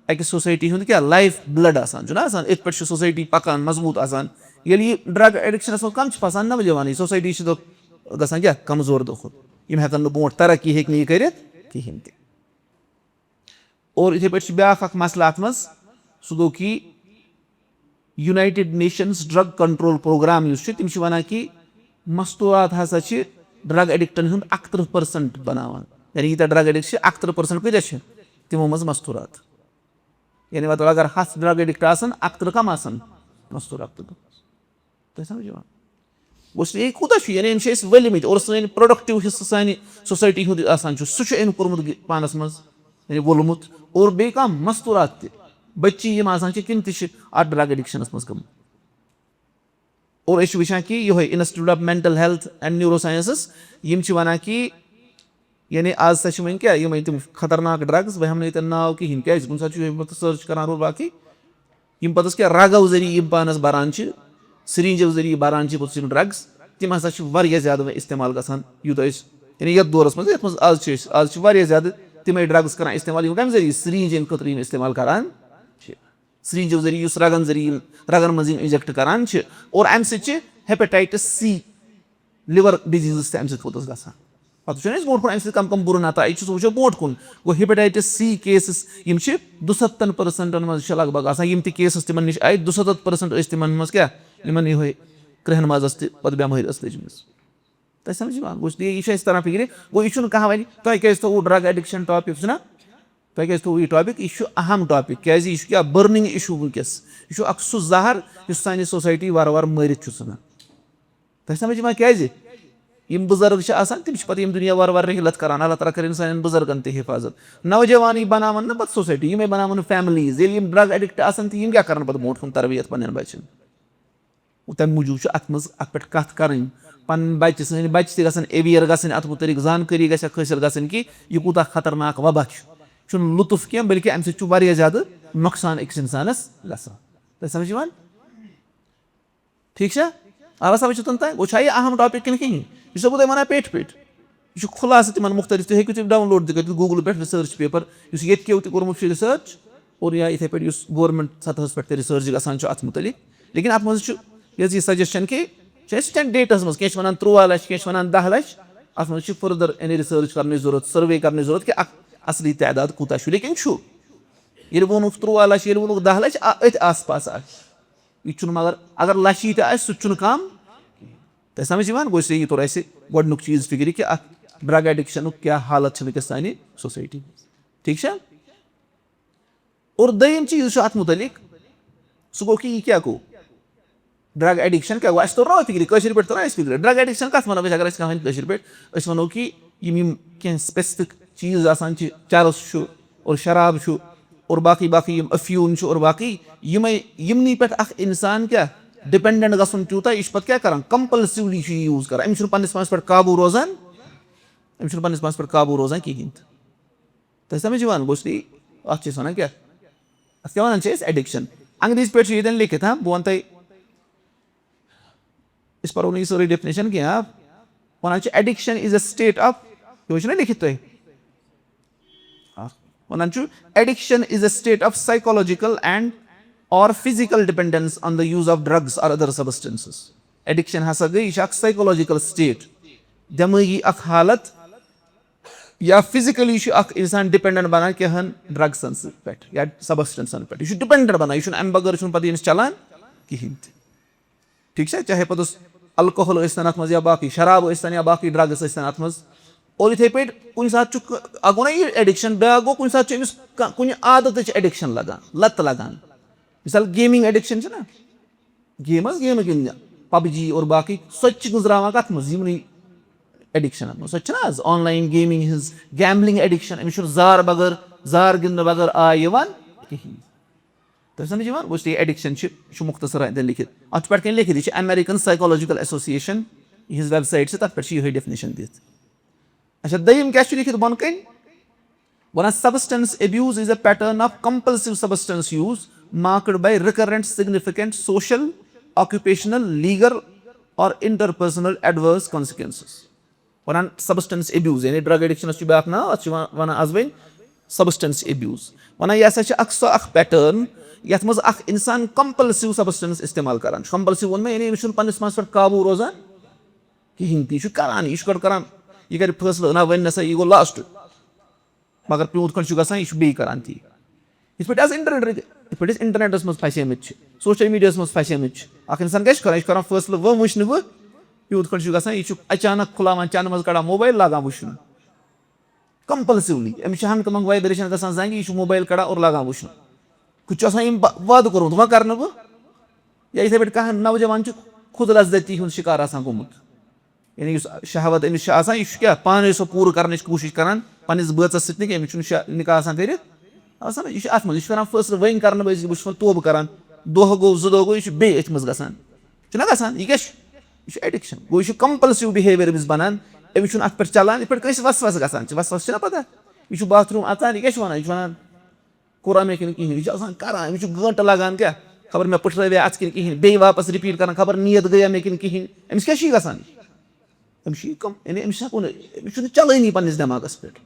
اَکہِ سوسایٹی ہُنٛد کیٛاہ، لایف بلڈ آسان، چھُنہ آسان؟ أتھۍ پٮ۪ٹھ چھِ سوسایٹی پکان، مضبوٗط آسان۔ ییٚلہِ یہِ ڈرگ ایڈکشنس منٛز کم چھِ پھسان نوجوانٕے، سوسایٹی چھِ دۄہ گژھان کیٛاہ، کمزور دۄہ کھۄتہٕ۔ یِم ہٮ۪کن نہٕ برونٛٹھ ترقی ہیٚکہِ نہٕ یہِ کٔرِتھ کِہینۍ تہِ۔ اور یِتھے پٲٹھۍ چھُ بیٛاکھ اکھ مسلہٕ اَتھ منٛز، سُہ گوٚو کہِ United Nations Drug Control Program یُس چھُ، تِم چھِ وَنان کہِ مستوٗرات ہسا چھِ ڈرگ ایڈکٹن ہُنٛد اَکترٕہ پٔرسنٹ بَناوان۔ یعنی ییٖتیٛاہ ڈرگ ایڈکٹ چھِ، اَکترٕہ پٔرسنٹ کۭتیٛاہ چھِ؟ تِمو منٛز مستوٗرات۔ یعنی مطلب اگر ہَتھ ڈرگ ایڈکٹ آسَن، اَکترٕہ کَم آسَن؟ مستوٗرات۔ تۄہہِ سمجھ یِوان؟ گوٚو یہِ کوٗتاہ چھُ؟ یعنی أمۍ چھِ أسۍ ؤلۍ مٕتۍ، اور سٲنۍ پروڈکٹیو حصہٕ سانہِ سوسایٹی ہُنٛد یُس آسان چھُ، سُہ چھُ أمۍ کوٚرمُت گِ-، پانَس منٛز، یعنی ووٚلمُت۔ اور بیٚیہِ کانٛہہ مستوٗرات تہِ، بچی یِم آسان چھِ، تِم تہِ چھِ اَتھ ڈرگ ایڈکشنَس منٛز گٔمٕتۍ۔ اور أسۍ چھِ وٕچھان کہِ یِہوٚے Institute of Mental Health and Neurosciences، یِم چھِ وَنان کہِ یعنی آز سا چھِ وۄنۍ کیٛاہ یِمَے تِم خطرناک ڈرگز، بہٕ ہٮ۪مہٕ نہٕ ییٚتٮ۪ن ناو کِہیٖنۍ، کیٛازِ کُنہِ ساتہٕ چھُ یِم پَتہٕ سٔرٕچ کَران روٗد باقٕے۔ یِم پَتہٕ ٲسۍ کیٛاہ رَگو ذٔریعہٕ یِم پانَس بَران چھِ، سِرِنٛجو ذٔریعہٕ بَران چھِ پوٚتُس یِم ڈرگز، تِم ہسا چھِ واریاہ زیادٕ وۄنۍ استعمال گژھان، یوٗتاہ أسۍ، یعنی یَتھ دورَس منٛز، یَتھ منٛز آز چھِ أسۍ، آز چھِ واریاہ زیادٕ تِمَے ڈرگز کَران استعمال، یِم کَمہِ ذٔریعہٕ؟ سِرِنٛجَن خٲطرٕ یِم استعمال کَران چھِ۔ سِرِنٛجو ذٔریعہٕ، یُس رَگَن ذٔریعہٕ یِم، رَگَن منٛز یِم انجیکٹ کَران چھِ، اور اَمہِ سۭتۍ چھِ ہیپیٹائٹس سی، لِور ڈِزیٖزز تہِ اَمہِ سۭتۍ پوٚتُس گژھان۔ پَتہٕ وٕچھو أسۍ برونٛٹھ کُن اَمہِ سۭتۍ کَم کَم بُرٕ نتائج چھِ، سُہ وٕچھو برونٛٹھ کُن۔ گوٚو ہیپیٹائٹس سی کیسز یِم چھِ دُسَتتَن پٔرسَنٹَن منٛز چھِ لگ بگ آسان، یِم تہِ کیسز تِمَن نِش آیہِ، دُسَتَتھ پٔرسَنٹ ٲسۍ تِمَن منٛز کیٛاہ؟ یِمَن یِہوٚے کرٛہن مازَس تہِ پَتہٕ بٮ۪مٲرۍ ٲس لٔجمٕژ۔ تۄہہِ سَمجھ یِوان؟ گوٚو یہِ چھُ اَسہِ تَران فِکرِ۔ گوٚو یہِ چھُنہٕ کانٛہہ وَنہِ، تۄہہِ کیٛازِ تھوٚوُ ڈرگ ایڈکشن ٹاپک، چھُنہ؟ تۄہہِ کیٛازِ تھوٚوُ یہِ ٹاپک؟ یہِ چھُ اہم ٹاپک۔ کیٛازِ؟ یہِ چھُ کیٛاہ؟ برننگ ایشو وٕنکیٚس۔ یہِ چھُ اکھ سُہ زہر یُس سانہِ سوسایٹی وارٕ وارٕ مٲرِتھ چھُ ژھٕنان۔ تۄہہِ سَمجھ یِوان کیٛازِ؟ یِم بُزرگ چھِ آسان، تِم چھِ پَتہٕ ییٚمہِ دُنیا وارٕ وارٕ رحلت کران۔ اللہ تعالیٰ کَرِ سانٮ۪ن بُزرگن تہِ حِفاظت۔ نوجوانٕے بَناوَن نہٕ پَتہٕ سوسایٹی، یِمَے بَناوَن فیملیٖز۔ ییٚلہِ یِم ڈرگ ایڈکٹ آسَن، تہٕ یِم کیٛاہ کَرَن پَتہٕ برونٛٹھ کُن تربیت پَنٕنٮ۪ن بَچَن؟ تَمہِ موٗجوٗب چھُ اَتھ منٛز اَتھ پٮ۪ٹھ کَتھ کَرٕنۍ۔ پَنٕنۍ بَچہِ، سٲنۍ بَچہِ تہِ گژھن اویئر گژھٕنۍ، اَتھ مُتعلِق زانکٲری گژھِ اَکھ حٲصِل گژھٕنۍ کہِ یہِ کوٗتاہ خطرناک وبا چھُ۔ چھُنہٕ لطف کینٛہہ، بلکہِ اَمہِ سۭتۍ چھُ واریاہ زیادٕ نۄقصان أکِس اِنسانَس گژھان۔ تۄہہِ سَمجھ یِوان؟ ٹھیٖک چھا؟ آواز سَمجھ چھُ تۄہہِ؟ گوٚو، چھا یہِ اَہَم ٹاپِک کِنہٕ کِہیٖنۍ؟ یہِ چھُسو بہٕ تۄہہِ وَنان پیٹھۍ پیٹھۍ۔ یہِ چھُ خُلاصہٕ تِمَن مُختٔلِف، تُہۍ ہیٚکِو تِم ڈاوُن لوڈ تہِ کٔرِتھ Google پٮ۪ٹھ، ریسرچ پیپر، یُس ییٚتہِ کیو تہِ کوٚرمُت چھُ ریسرچ، اور یا یِتھَے پٲٹھۍ یُس گورمٮ۪نٛٹ سطحَس پٮ۪ٹھ تہِ ریسرچ گژھان چھُ اَتھ مُتعلِق۔ لیکِن اَتھ منٛز چھُ یۄس یہِ سجیشن کہِ چھِ أسۍ وٕچھان ڈیٹَس منٛز، کینٛہہ چھِ وَنان تُرٛواہ لَچھ، کینٛہہ چھِ وَنان دَہ لَچھ۔ اَتھ منٛز چھِ فٔردَر یعنی ریسرچ کَرنٕچ ضوٚرَتھ، سٔروے کَرنٕچ ضوٚرَتھ کہِ اَکھ اَصلی تعداد کوٗتاہ چھُ۔ لیکِن چھُ، ییٚلہِ ووٚنُکھ تُرٛواہ لَچھ، ییٚلہِ ووٚنُکھ دَہ لَچھ، آ، أتھۍ آس پاس آسہِ۔ یہِ چھُنہٕ، مگر اگر لَچھی تہِ آسہِ، سُہ تہِ چھُنہٕ کَم۔ تۄہہِ سَمجھ یِوان؟ گوٚو، اِسلیے یہِ توٚر اَسہِ گۄڈٕنیُک چیٖز فِکرِ کہِ اَتھ ڈرگ ایڈکشنُک کیٛاہ حالت چھِ وٕنکیٚس سانہِ سوسایٹی منٛز۔ ٹھیٖک چھا؟ اور دوٚیِم چیٖز چھُ اَتھ مُتعلِق، سُہ گوٚو کہِ یہِ کیٛاہ گوٚو؟ ڈرگ ایڈکشن کیٛاہ گوٚو؟ اَسہِ توٚر نہ فِکرِ، کٲشِر پٲٹھۍ توٚر اَسہِ فِکرِ۔ ڈرگ ایڈکشن کَتھ وَنو أسۍ؟ اگر أسۍ کانٛہہ وَنہِ کٲشِر پٲٹھۍ، أسۍ وَنو کہِ یِم، یِم کینٛہہ سپیسفک چیٖز آسان چھِ، چرس چھُ اور شراب چھُ اور باقٕے باقٕے یِم افیوٗن چھُ اور باقٕے یِمے، یِمنٕے پٮ۪ٹھ اکھ انسان کیٛاہ ڈِپینڈنٹ گژھُن تیوٗتاہ، یہِ چھُ پتہٕ کیٛاہ کران؟ کمپلسِولی چھُ یہِ یوٗز کران۔ أمِس چھُنہٕ پننِس پانس پٮ۪ٹھ قابوٗ روزان، أمِس چھُنہٕ پننِس پانس پٮ۪ٹھ قابوٗ روزان کِہینۍ تہِ۔ تۄہہِ سمجھ یِوان؟ گوٚو سُہ، اتھ چھِ أسۍ ونان کیٛاہ؟ اتھ کیٛاہ ونان چھِ أسۍ؟ ایڈکشن۔ انگریزی پٮ۪ٹھ چھُ ییٚتٮ۪ن لیکھِتھ، ہاں، بہٕ ونہٕ تۄہہِ، أسۍ پرو نہٕ یہِ سٲرٕے ڈیفینیشن کینٛہہ۔ آ، وَنان چھِ addiction is a state of، یہِ چھُنہ لیکھِتھ تۄہہِ؟ آ، وَنان چھُ addiction is a state of psychological and or physical dependence on the use of drugs or other substances۔ Addiction ہسا گٔے، یہِ چھِ اکھ سائیکولوجیکل سٹیٹ، دٮ۪مٲغی اکھ حالت، یا فزیکلی چھُ اکھ انسان ڈِپینڈنٹ بنان کینٛہن ڈرگسن سۭتۍ پٮ۪ٹھ یا سبسٹنسن پٮ۪ٹھ۔ یہِ چھُ ڈِپینڈنٹ بنان، یہِ چھُنہٕ امہِ بغٲر چھُنہٕ پتہٕ ییٚمِس چلان کِہینۍ تہِ۔ ٹھیٖک چھا؟ چاہے پتہٕ اوس الکوہل ٲسۍ تن اتھ منٛز یا باقٕے شراب ٲسۍ تن یا باقٕے ڈرگس ٲسۍ تن اتھ منٛز۔ اور یِتھے پٲٹھۍ کُنہِ ساتہٕ چھُ ک-، اکھ گوٚو نا یہِ ایڈکشن، بیٛاکھ گوٚو کُنہِ ساتہٕ چھُ أمِس کا-، کُنہِ عادتٕچ ایڈکشن لگان، لت لگان۔ مثال گیمنگ ایڈکشن چھِ نا، گیم حظ گیمہٕ گِنٛدنہِ، پب جی اور باقٕے، سۄ تہِ چھِ گٔنٛزراوان کَتھ منٛز؟ یِمنٕے ایڈِکشَنَن منٛز۔ سۄ تہِ چھِنہٕ حظ آن لاین گیمِنٛگ ہِنٛز، گیمبلِنٛگ ایڈِکشَن، أمِس چھُنہٕ زار بغٲر، زار گِنٛدنہٕ بغٲر آے یِوان کِہیٖنۍ۔ تۄہہِ سَمجھ یِوان؟ گوٚو، یہِ چھِ ایڈِکشَن چھِ، یہِ چھُ مُختصر اَتٮ۪ن لیکھِتھ۔ اَتھ چھُ پٮ۪ٹھ کَنۍ لیکھِتھ، یہِ چھِ American Psychological Association، یِہٕنٛز ویب سایٹ چھِ، تَتھ پٮ۪ٹھ چھِ یِہوٚے ڈیفِنیشَن دِتھ۔ اچھا، دوٚیِم کیٛاہ چھُ لیکھِتھ بۄنہٕ کَنۍ؟ وَنان، substance abuse is a pattern of compulsive substance use marked by recurrent significant social, occupational, legal or interpersonal adverse consequences. وَنان substance abuse، یعنی ڈرگ ایڈکشنس چھُ بیٛاکھ ناو، اَتھ چھِ وَ-، وَنان از وۄنۍ substance abuse۔ وَنان، یہِ ہسا چھِ اکھ سۄ اکھ pattern، یَتھ منٛز اکھ اِنسان compulsive substance استعمال کران چھُ۔ Compulsive ووٚن مےٚ، یعنی أمِس چھُنہٕ پننِس پانَس پٮ۪ٹھ قابوٗ روزان کِہیٖنۍ تہِ، یہِ چھُ کران، یہِ چھُ گۄڈٕ کران، یہِ کرِ فٲصلہٕ، نہ وۄنۍ نہ سا، یہِ گوٚو لاسٹ۔ مگر پیوٗنت کھنڈ چھُ گژھان، یہِ چھُ بیٚیہِ کران تی۔ یِتھ پٲٹھۍ آز انٹرنیٹ، یِتھ پٲٹھۍ أسۍ انٹرنیٹس منٛز پھسیمٕتۍ چھِ، سوشل میڈیاہس منٛز پھسیمٕتۍ چھِ، اکھ انسان کیٛاہ چھُ کران؟ یہِ چھُ کران فٲصلہٕ، وۄنۍ وٕچھنہٕ بہٕ۔ پیوٗنت کھنڈ چھُ گژھان، یہِ چھُ اچانک کھُلاوان، چندٕ منٛز کڑان موبایل، لاگان وٕچھُن۔ Compulsively، أمِس چھِ ہنٛگتہٕ منٛگہٕ وایبریشن گژھان زنٛگہِ، یہِ چھُ موبایل کڑان اور لاگان وٕچھُن۔ کُنہِ چھُ آسان أمۍ با-، وعدٕ کوٚرمُت، وۄنۍ کرنہٕ بہٕ۔ یا یِتھے پٲٹھۍ کانٛہہ نوجوان چھُ خود لذتی ہُنٛد شکار آسان گوٚمُت۔ یعنی یُس شہوت أمِس چھِ آسان، یہِ چھُ کیٛاہ پانَے سۄ پوٗرٕ کرنٕچ کوٗشِش کران پننِس بٲژَس سۭتۍ، نہٕ کینٛہہ، أمِس چھُنہٕ شا-، نکاح آسان کٔرِتھ۔ آو سمجھ؟ یہِ چھُ اَتھ منٛز، یہِ چھُ کران فٲصلہٕ، وۄنۍ کرنہٕ بہٕ أزۍ، بہٕ چھُس وۄنۍ توبہٕ کران۔ دۄہ گوٚو، زٕ دۄہ گوٚو، یہِ چھُ بیٚیہِ أتھۍ منٛز گژھان۔ چھُنہ گژھان؟ یہِ کیٛاہ چھُ؟ یہِ چھُ ایڈِکشن۔ گوٚو، یہِ چھُ compulsive behaviour أمِس بنان، أمِس چھُنہٕ اَتھ پٮ۪ٹھ چلان، یِتھ پٲٹھۍ کٲنٛسہِ وسوسہٕ گژھان چھِ۔ وسوسہٕ چھِنہ پتہ؟ یہِ چھُ باتھ روٗم اژان، یہِ کیٛاہ چھُ وَنان؟ یہِ چھُ وَنان، کوٚرا مےٚ کِنہٕ کِہیٖنۍ؟ یہِ چھُ آسان کران، أمِس چھُ گٲنٛٹہٕ لگان کیٛاہ خبر مےٚ پٔٹھرٲویا اَتھ کِنہٕ کِہیٖنۍ، بیٚیہِ واپس رِپیٖٹ کران، خبر نیت گٔیا مےٚ کِنہٕ کِہیٖنۍ۔ أمِس کیٛاہ چھُ یہِ گژھان؟ أمِس چھُ یہِ کم-، یعنی أمِس ہٮ۪کو نہٕ، أمِس چھُنہٕ چلٲنی پننِس دٮ۪ماغس پٮ۪ٹھ۔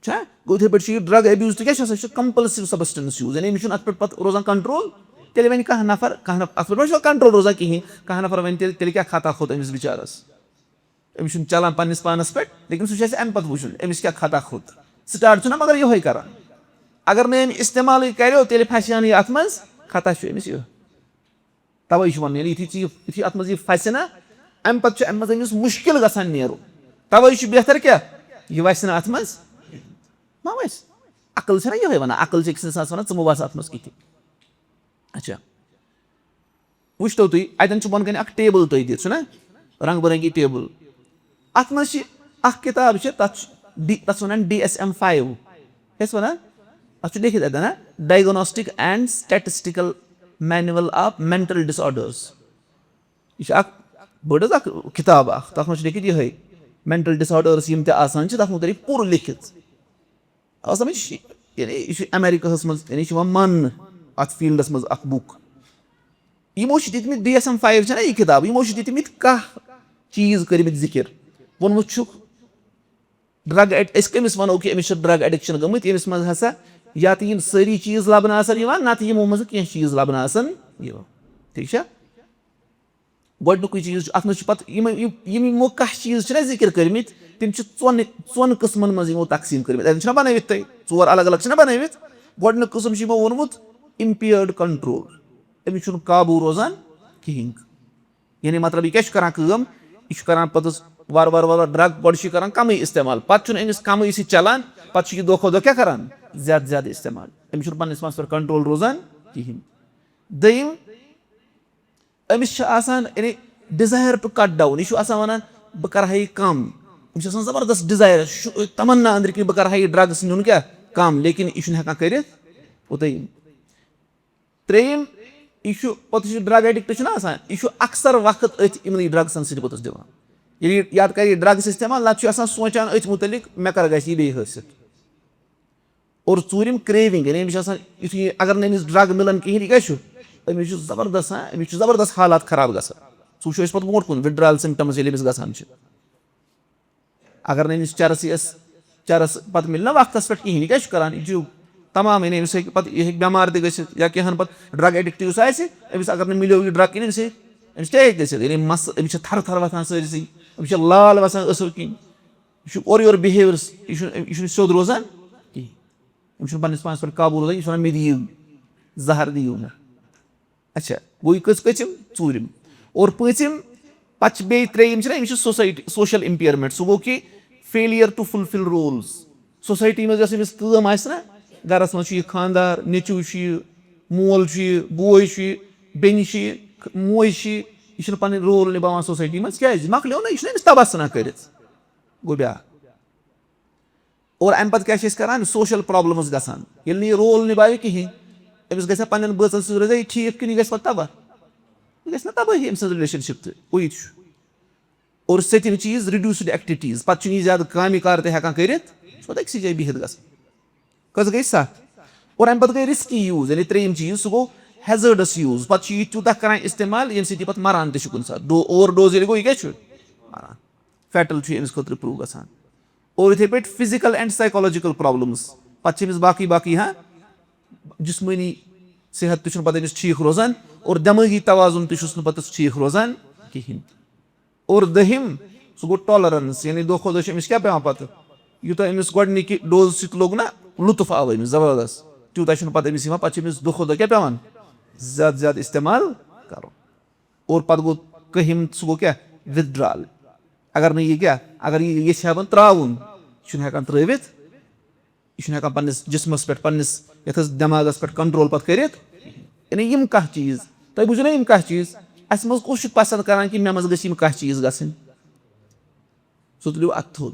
چھا؟ گوٚو، یِتھَے پٲٹھۍ چھُ یہِ drug abuse تہِ کیٛاہ چھُ آسان؟ یہِ چھُ compulsive substance use، یعنی أمِس چھُنہٕ اَتھ پٮ۪ٹھ پَتہٕ روزان control۔ تیٚلہِ وَنہِ کانٛہہ نفر، کانٛہہ نفر، اَتھ پٮ۪ٹھ ما چھُ control روزان کِہیٖنۍ؟ کانٛہہ نفر وَنہِ تیٚلہِ، تیٚلہِ کیٛاہ خطا کھوٚت أمِس بِچارَس؟ أمِس چھُنہٕ چلان پنٛنِس پانَس پٮ۪ٹھ، لیکن سُہ چھُ اَسہِ اَمہِ پَتہٕ وٕچھُن، أمِس کیٛاہ خطا کھوٚت۔ Start چھُنہ مگر یِہوٚے کَران۔ اگر نہٕ أمۍ استعمالٕے کَریو، تیٚلہِ پھَسہِ ہا نہٕ یہِ اَتھ منٛز، خطا چھُ أمِس یِہوٚے۔ تَوَے چھُ وَنان، یعنی یُتھُے ژٕ یہِ، یُتھُے اَتھ منٛز یہِ پھَسہِ نا، اَمہِ پَتہٕ چھُ اَمہِ منٛز أمِس مُشکِل گژھان نیرُن۔ تَوَے چھُ بہتر کیٛاہ؟ یہِ وَسہِ نہٕ اَتھ منٛز۔ ما وَسہِ؟ عقل چھےٚ نا یِہوٚے وَنان، عقل چھِ أکِس اِنسانَس وَنان، ژٕ مہٕ وَس اَتھ منٛز کِہیٖنۍ۔ اچھا۔ وٕچھتو تُہۍ، اَتٮ۪ن چھُ بۄنہٕ کَنہِ اَکھ table تۄہہِ دِتھ، چھُنہ؟ رنٛگ برنٛگی table۔ اَتھ منٛز چھِ اَکھ کِتاب چھِ، تَتھ چھُ ڈی-، تَتھ چھِ وَنان D S M five۔ کیٛاہ چھِ وَنان؟ اَتھ چھُ لیکھِتھ اَتٮ۪ن، ہا؟ Diagnostic and Statistical Manual of Mental Disorders۔ یہِ چھِ اَکھ بٔڑ حظ اَکھ کِتاب اَکھ، تَتھ منٛز چھُ لیکھِتھ یِہوٚے، mental disorders یِم تہِ آسان چھِ، تَتھ مُتعلِق پوٗرٕ لیکھِتھ۔ آو سَمٕجھ؟ یعنی یہِ چھُ اَمیرِکاہَس منٛز، یعنی یہِ چھُ یِوان ماننہٕ اَتھ field منٛز اَکھ book۔ یِمو چھِ دِتمٕتۍ، D S M five چھَنہ یہِ کِتاب، یِمو چھِ دِتمٕتۍ کاہ چیٖز کٔرمٕتۍ ذِکِر۔ ووٚنمُت چھُکھ، drug ad-، أسۍ کٔمِس وَنو کہِ أمِس چھِ drug addiction گٔمٕتۍ، ییٚمِس منٛز ہسا یا تہِ یِم سٲری چیٖز لَبنہٕ آسَن یِوان، نَتہٕ یِمو منٛز کینٛہہ چیٖز لَبنہٕ آسَن یِوان۔ ٹھیٖک چھا؟ گۄڈٕنیُکُے چیٖز چھُ، اَتھ منٛز چھُ پَتہٕ یِمَے، یِم، یِم یِمو کاہ چیٖز چھِنہ ذِکِر کٔرمٕتۍ، تِم چھِ ژۄن، ژۄن قٕسمَن منٛز یِمو تقسیٖم کٔرمٕتۍ۔ اَتٮ۪ن چھِنہ بَنٲوِتھ تۄہہِ؟ ژور الگ الگ چھِنہ بَنٲوِتھ؟ گۄڈٕنیُک قٕسٕم چھُ یِمو ووٚنمُت impaired control، أمِس چھُنہٕ قابوٗ روزان کِہیٖنۍ۔ یعنی مطلب، یہِ کیٛاہ چھُ کران کٲم؟ یہِ چھُ کران پوٚتُس وارٕ وارٕ وارٕ وارٕ drug، گۄڈٕ چھُ یہِ کران کمٕے استعمال، پتہٕ چھُنہٕ أمِس کمٕے سۭتۍ چلان، پتہٕ چھُ یہِ دۄہ کھۄتہٕ دۄہ کیٛاہ کران؟ زیادٕ زیادٕ استعمال۔ أمِس چھُنہٕ پننِس پانس پٮ۪ٹھ control روزان کِہیٖنۍ۔ دوٚیِم، أمِس چھِ آسان، یعنی، desire to cut down، یہِ چھُ آسان ونان، بہٕ کرٕ ہا یہِ کم۔ أمِس چھِ آسان زبردست desire، شُ-، تمنا أنٛدرۍ کِنۍ، بہٕ کرٕ ہا یہِ drugs نیُن کیٛاہ کم، لیکن یہِ چھُنہٕ ہٮ۪کان کٔرِتھ۔ اوٚتام۔ ترٛیٚیِم، یہِ چھُ پوٚتُس، یہِ drug addict چھُنہ آسان، یہِ چھُ اکثر وقت أتھۍ یِمنٕے drugsن سۭتۍ پوٚتُس دِوان۔ ییٚلہِ یہِ یَتھ کرِ یہِ drugs استعمال، نتہٕ چھُ آسان سونٛچان أتھۍ مُتعلِق، مےٚ کر گژھِ یہِ بیٚیہِ حٲصِل۔ اور ژوٗرِم، craving، یعنی أمِس چھِ آسان، یُتھُے یہِ، اگر نہٕ أمِس drug مِلان کِہیٖنۍ، یہِ کیٛاہ چھُ؟ أمِس چھُ زبردست، ہا، أمِس چھُ زبردست حالات خراب گژھان۔ سُہ وٕچھو أسۍ پتہٕ برونٛٹھ کُن، withdrawal symptoms ییٚلہِ أمِس گژھان چھِ۔ اگر نہٕ أمِس چرس یِیَس، چرس پتہٕ مِلہِ نہ وقتس پٮ۪ٹھ کِہیٖنۍ، یہِ کیٛاہ چھُ کران؟ یہِ چھُ تمام، یعنی أمِس ہیٚکہِ پتہٕ، یہِ ہیٚکہِ بٮ۪مار تہِ گٔژھِتھ، یا کینٛہہ ہن پتہٕ drug addict یُس آسہِ، أمِس اگر نہٕ مِلیو یہِ drug کِہیٖنۍ، أمِس ہیٚکہِ، أمِس کیٛاہ ہیٚکہِ گٔژھِتھ؟ یعنی مس، أمِس چھِ تھرٕ تھرٕ وۄتھان سٲرسٕے، أمِس چھِ لال وسان أچھو کِنۍ، یہِ چھُ اورٕ یورٕ behaviour، یہِ چھُنہٕ، یہِ چھُنہٕ سیوٚد روزان کِہیٖنۍ، أمِس چھُنہٕ پننِس پانس پٮ۪ٹھ قابوٗ روزان، یہِ چھُ ونان، مےٚ دِیِو، زہر دِیِو مےٚ۔ اچھا، گوٚو یہِ کٔژ، کٔژِم؟ ژوٗرِم۔ اور پٲنٛژِم، پتہٕ چھِ بیٚیہِ ترٛیٚیِم چھِنہ، أمِس چھِ سوسایٹی، سوشل امپیئرمنٹ۔ سُہ گوٚو کہِ failure to fulfil roles. Society منٛز یۄس أمِس کٲم آسہِ نہ، گرس منٛز چھُ یہِ خانٛدار، نیٚچوٗ چھُ یہِ، مول چھُ یہِ، بوے چھُ یہِ، بیٚنہِ چھِ یہِ، موج چھِ یہِ، یہِ چھُنہٕ پنٕنۍ رول نِباوان سوسایٹی منٛز۔ کیازِ؟ مۄکلیو نہ، یہِ چھُنہ أمِس تباہ ژھٕنان کٔرِتھ۔ گوٚو بیٛاکھ۔ اور امہِ پتہٕ کیٛاہ چھِ أسۍ کران؟ سوشل پرابلمز گژھان۔ ییٚلہِ نہٕ یہِ رول نِباوِ کِہیٖنۍ، أمِس گژھِ پننٮ۪ن بٲژن سۭتۍ روزِ یہِ ٹھیٖک کِنہٕ یہِ گژھِ پتہٕ تباہ؟ یہِ گژھِ نہ تبٲہی أمۍ سٕنٛز رِلیشن شپ تہِ۔ گوٚو یہِ تہِ چھُ۔ اور سٔتِم چیٖز، ریڈیوسڈ ایکٹیویٹیٖز۔ پتہٕ چھُنہٕ یہِ زیادٕ کامہِ کار تہِ ہٮ۪کان کٔرِتھ، یہِ چھُ پتہٕ أکسٕے جایہِ بِہِتھ گژھان۔ کٔژ گٔے؟ ستھ۔ اور امہِ پتہٕ گٔے رِسکی یوٗز، یعنی ترٛیٚیِم چیٖز، سُہ گوٚو ہیزٲرڈس یوٗز۔ پتہٕ چھُ یہِ تیوٗتاہ کران استعمال، ییٚمہِ سۭتۍ یہِ پتہٕ مران تہِ چھُ کُنہِ ساتہٕ۔ ڈو-، اوور ڈوز ییٚلہِ گوٚو، یہِ کیٛاہ چھُ؟ مران۔ فیٹل چھُ أمِس خٲطرٕ پروٗو گژھان۔ اور یِتھَے پٲٹھۍ فِزِکَل اینڈ سایکولوجیکل پرابلمز۔ پَتہٕ چھِ أمِس باقٕے باقٕے، ہاں، جسمٲنی صحت تہِ چھُنہٕ پَتہٕ أمِس ٹھیٖک روزان اور دٮ۪مٲغی توازُن تہِ چھُس نہٕ پَتہٕ ٹھیٖک روزان کِہیٖنۍ۔ اور دٔہِم، سُہ گوٚو ٹالرنس، یعنی دۄہ کھۄتہٕ دۄہ چھُ أمِس کیٛاہ پٮ۪وان پَتہٕ؟ یوٗتاہ أمِس گۄڈٕنِکہِ ڈوز سۭتۍ لوٚگ نہ لطف آو أمِس زبردست، تیوٗتاہ چھُنہٕ پَتہٕ أمِس یِوان، پَتہٕ چھُ أمِس دۄہ کھۄتہٕ دۄہ کیٛاہ پٮ۪وان؟ زیادٕ زیادٕ استعمال کَرُن۔ اور پَتہٕ گوٚو کٔہِم، سُہ گوٚو کیٛاہ؟ وِدڈرال۔ اگر نہٕ یہِ کیٛاہ، اگر یہِ یژھِ ہا وۄنۍ ترٛاوُن، یہِ چھُنہٕ ہٮ۪کان ترٛٲوِتھ، یہِ چھُنہٕ ہٮ۪کان پنٛنِس جسمَس پٮ۪ٹھ، پنٛنِس یَتھ حظ دٮ۪ماغَس پٮ۪ٹھ کنٹرول پَتہٕ کٔرِتھ۔ یعنی یِم کانٛہہ چیٖز، تۄہہِ بوٗزِو نا یِم کانٛہہ چیٖز، اَسہِ منٛز کُس چھُ پَسنٛد کَران کہِ مےٚ منٛز گٔژھۍ یِم کانٛہہ چیٖز گژھٕنۍ؟ سُہ تُلِو اَتھٕ تھوٚد۔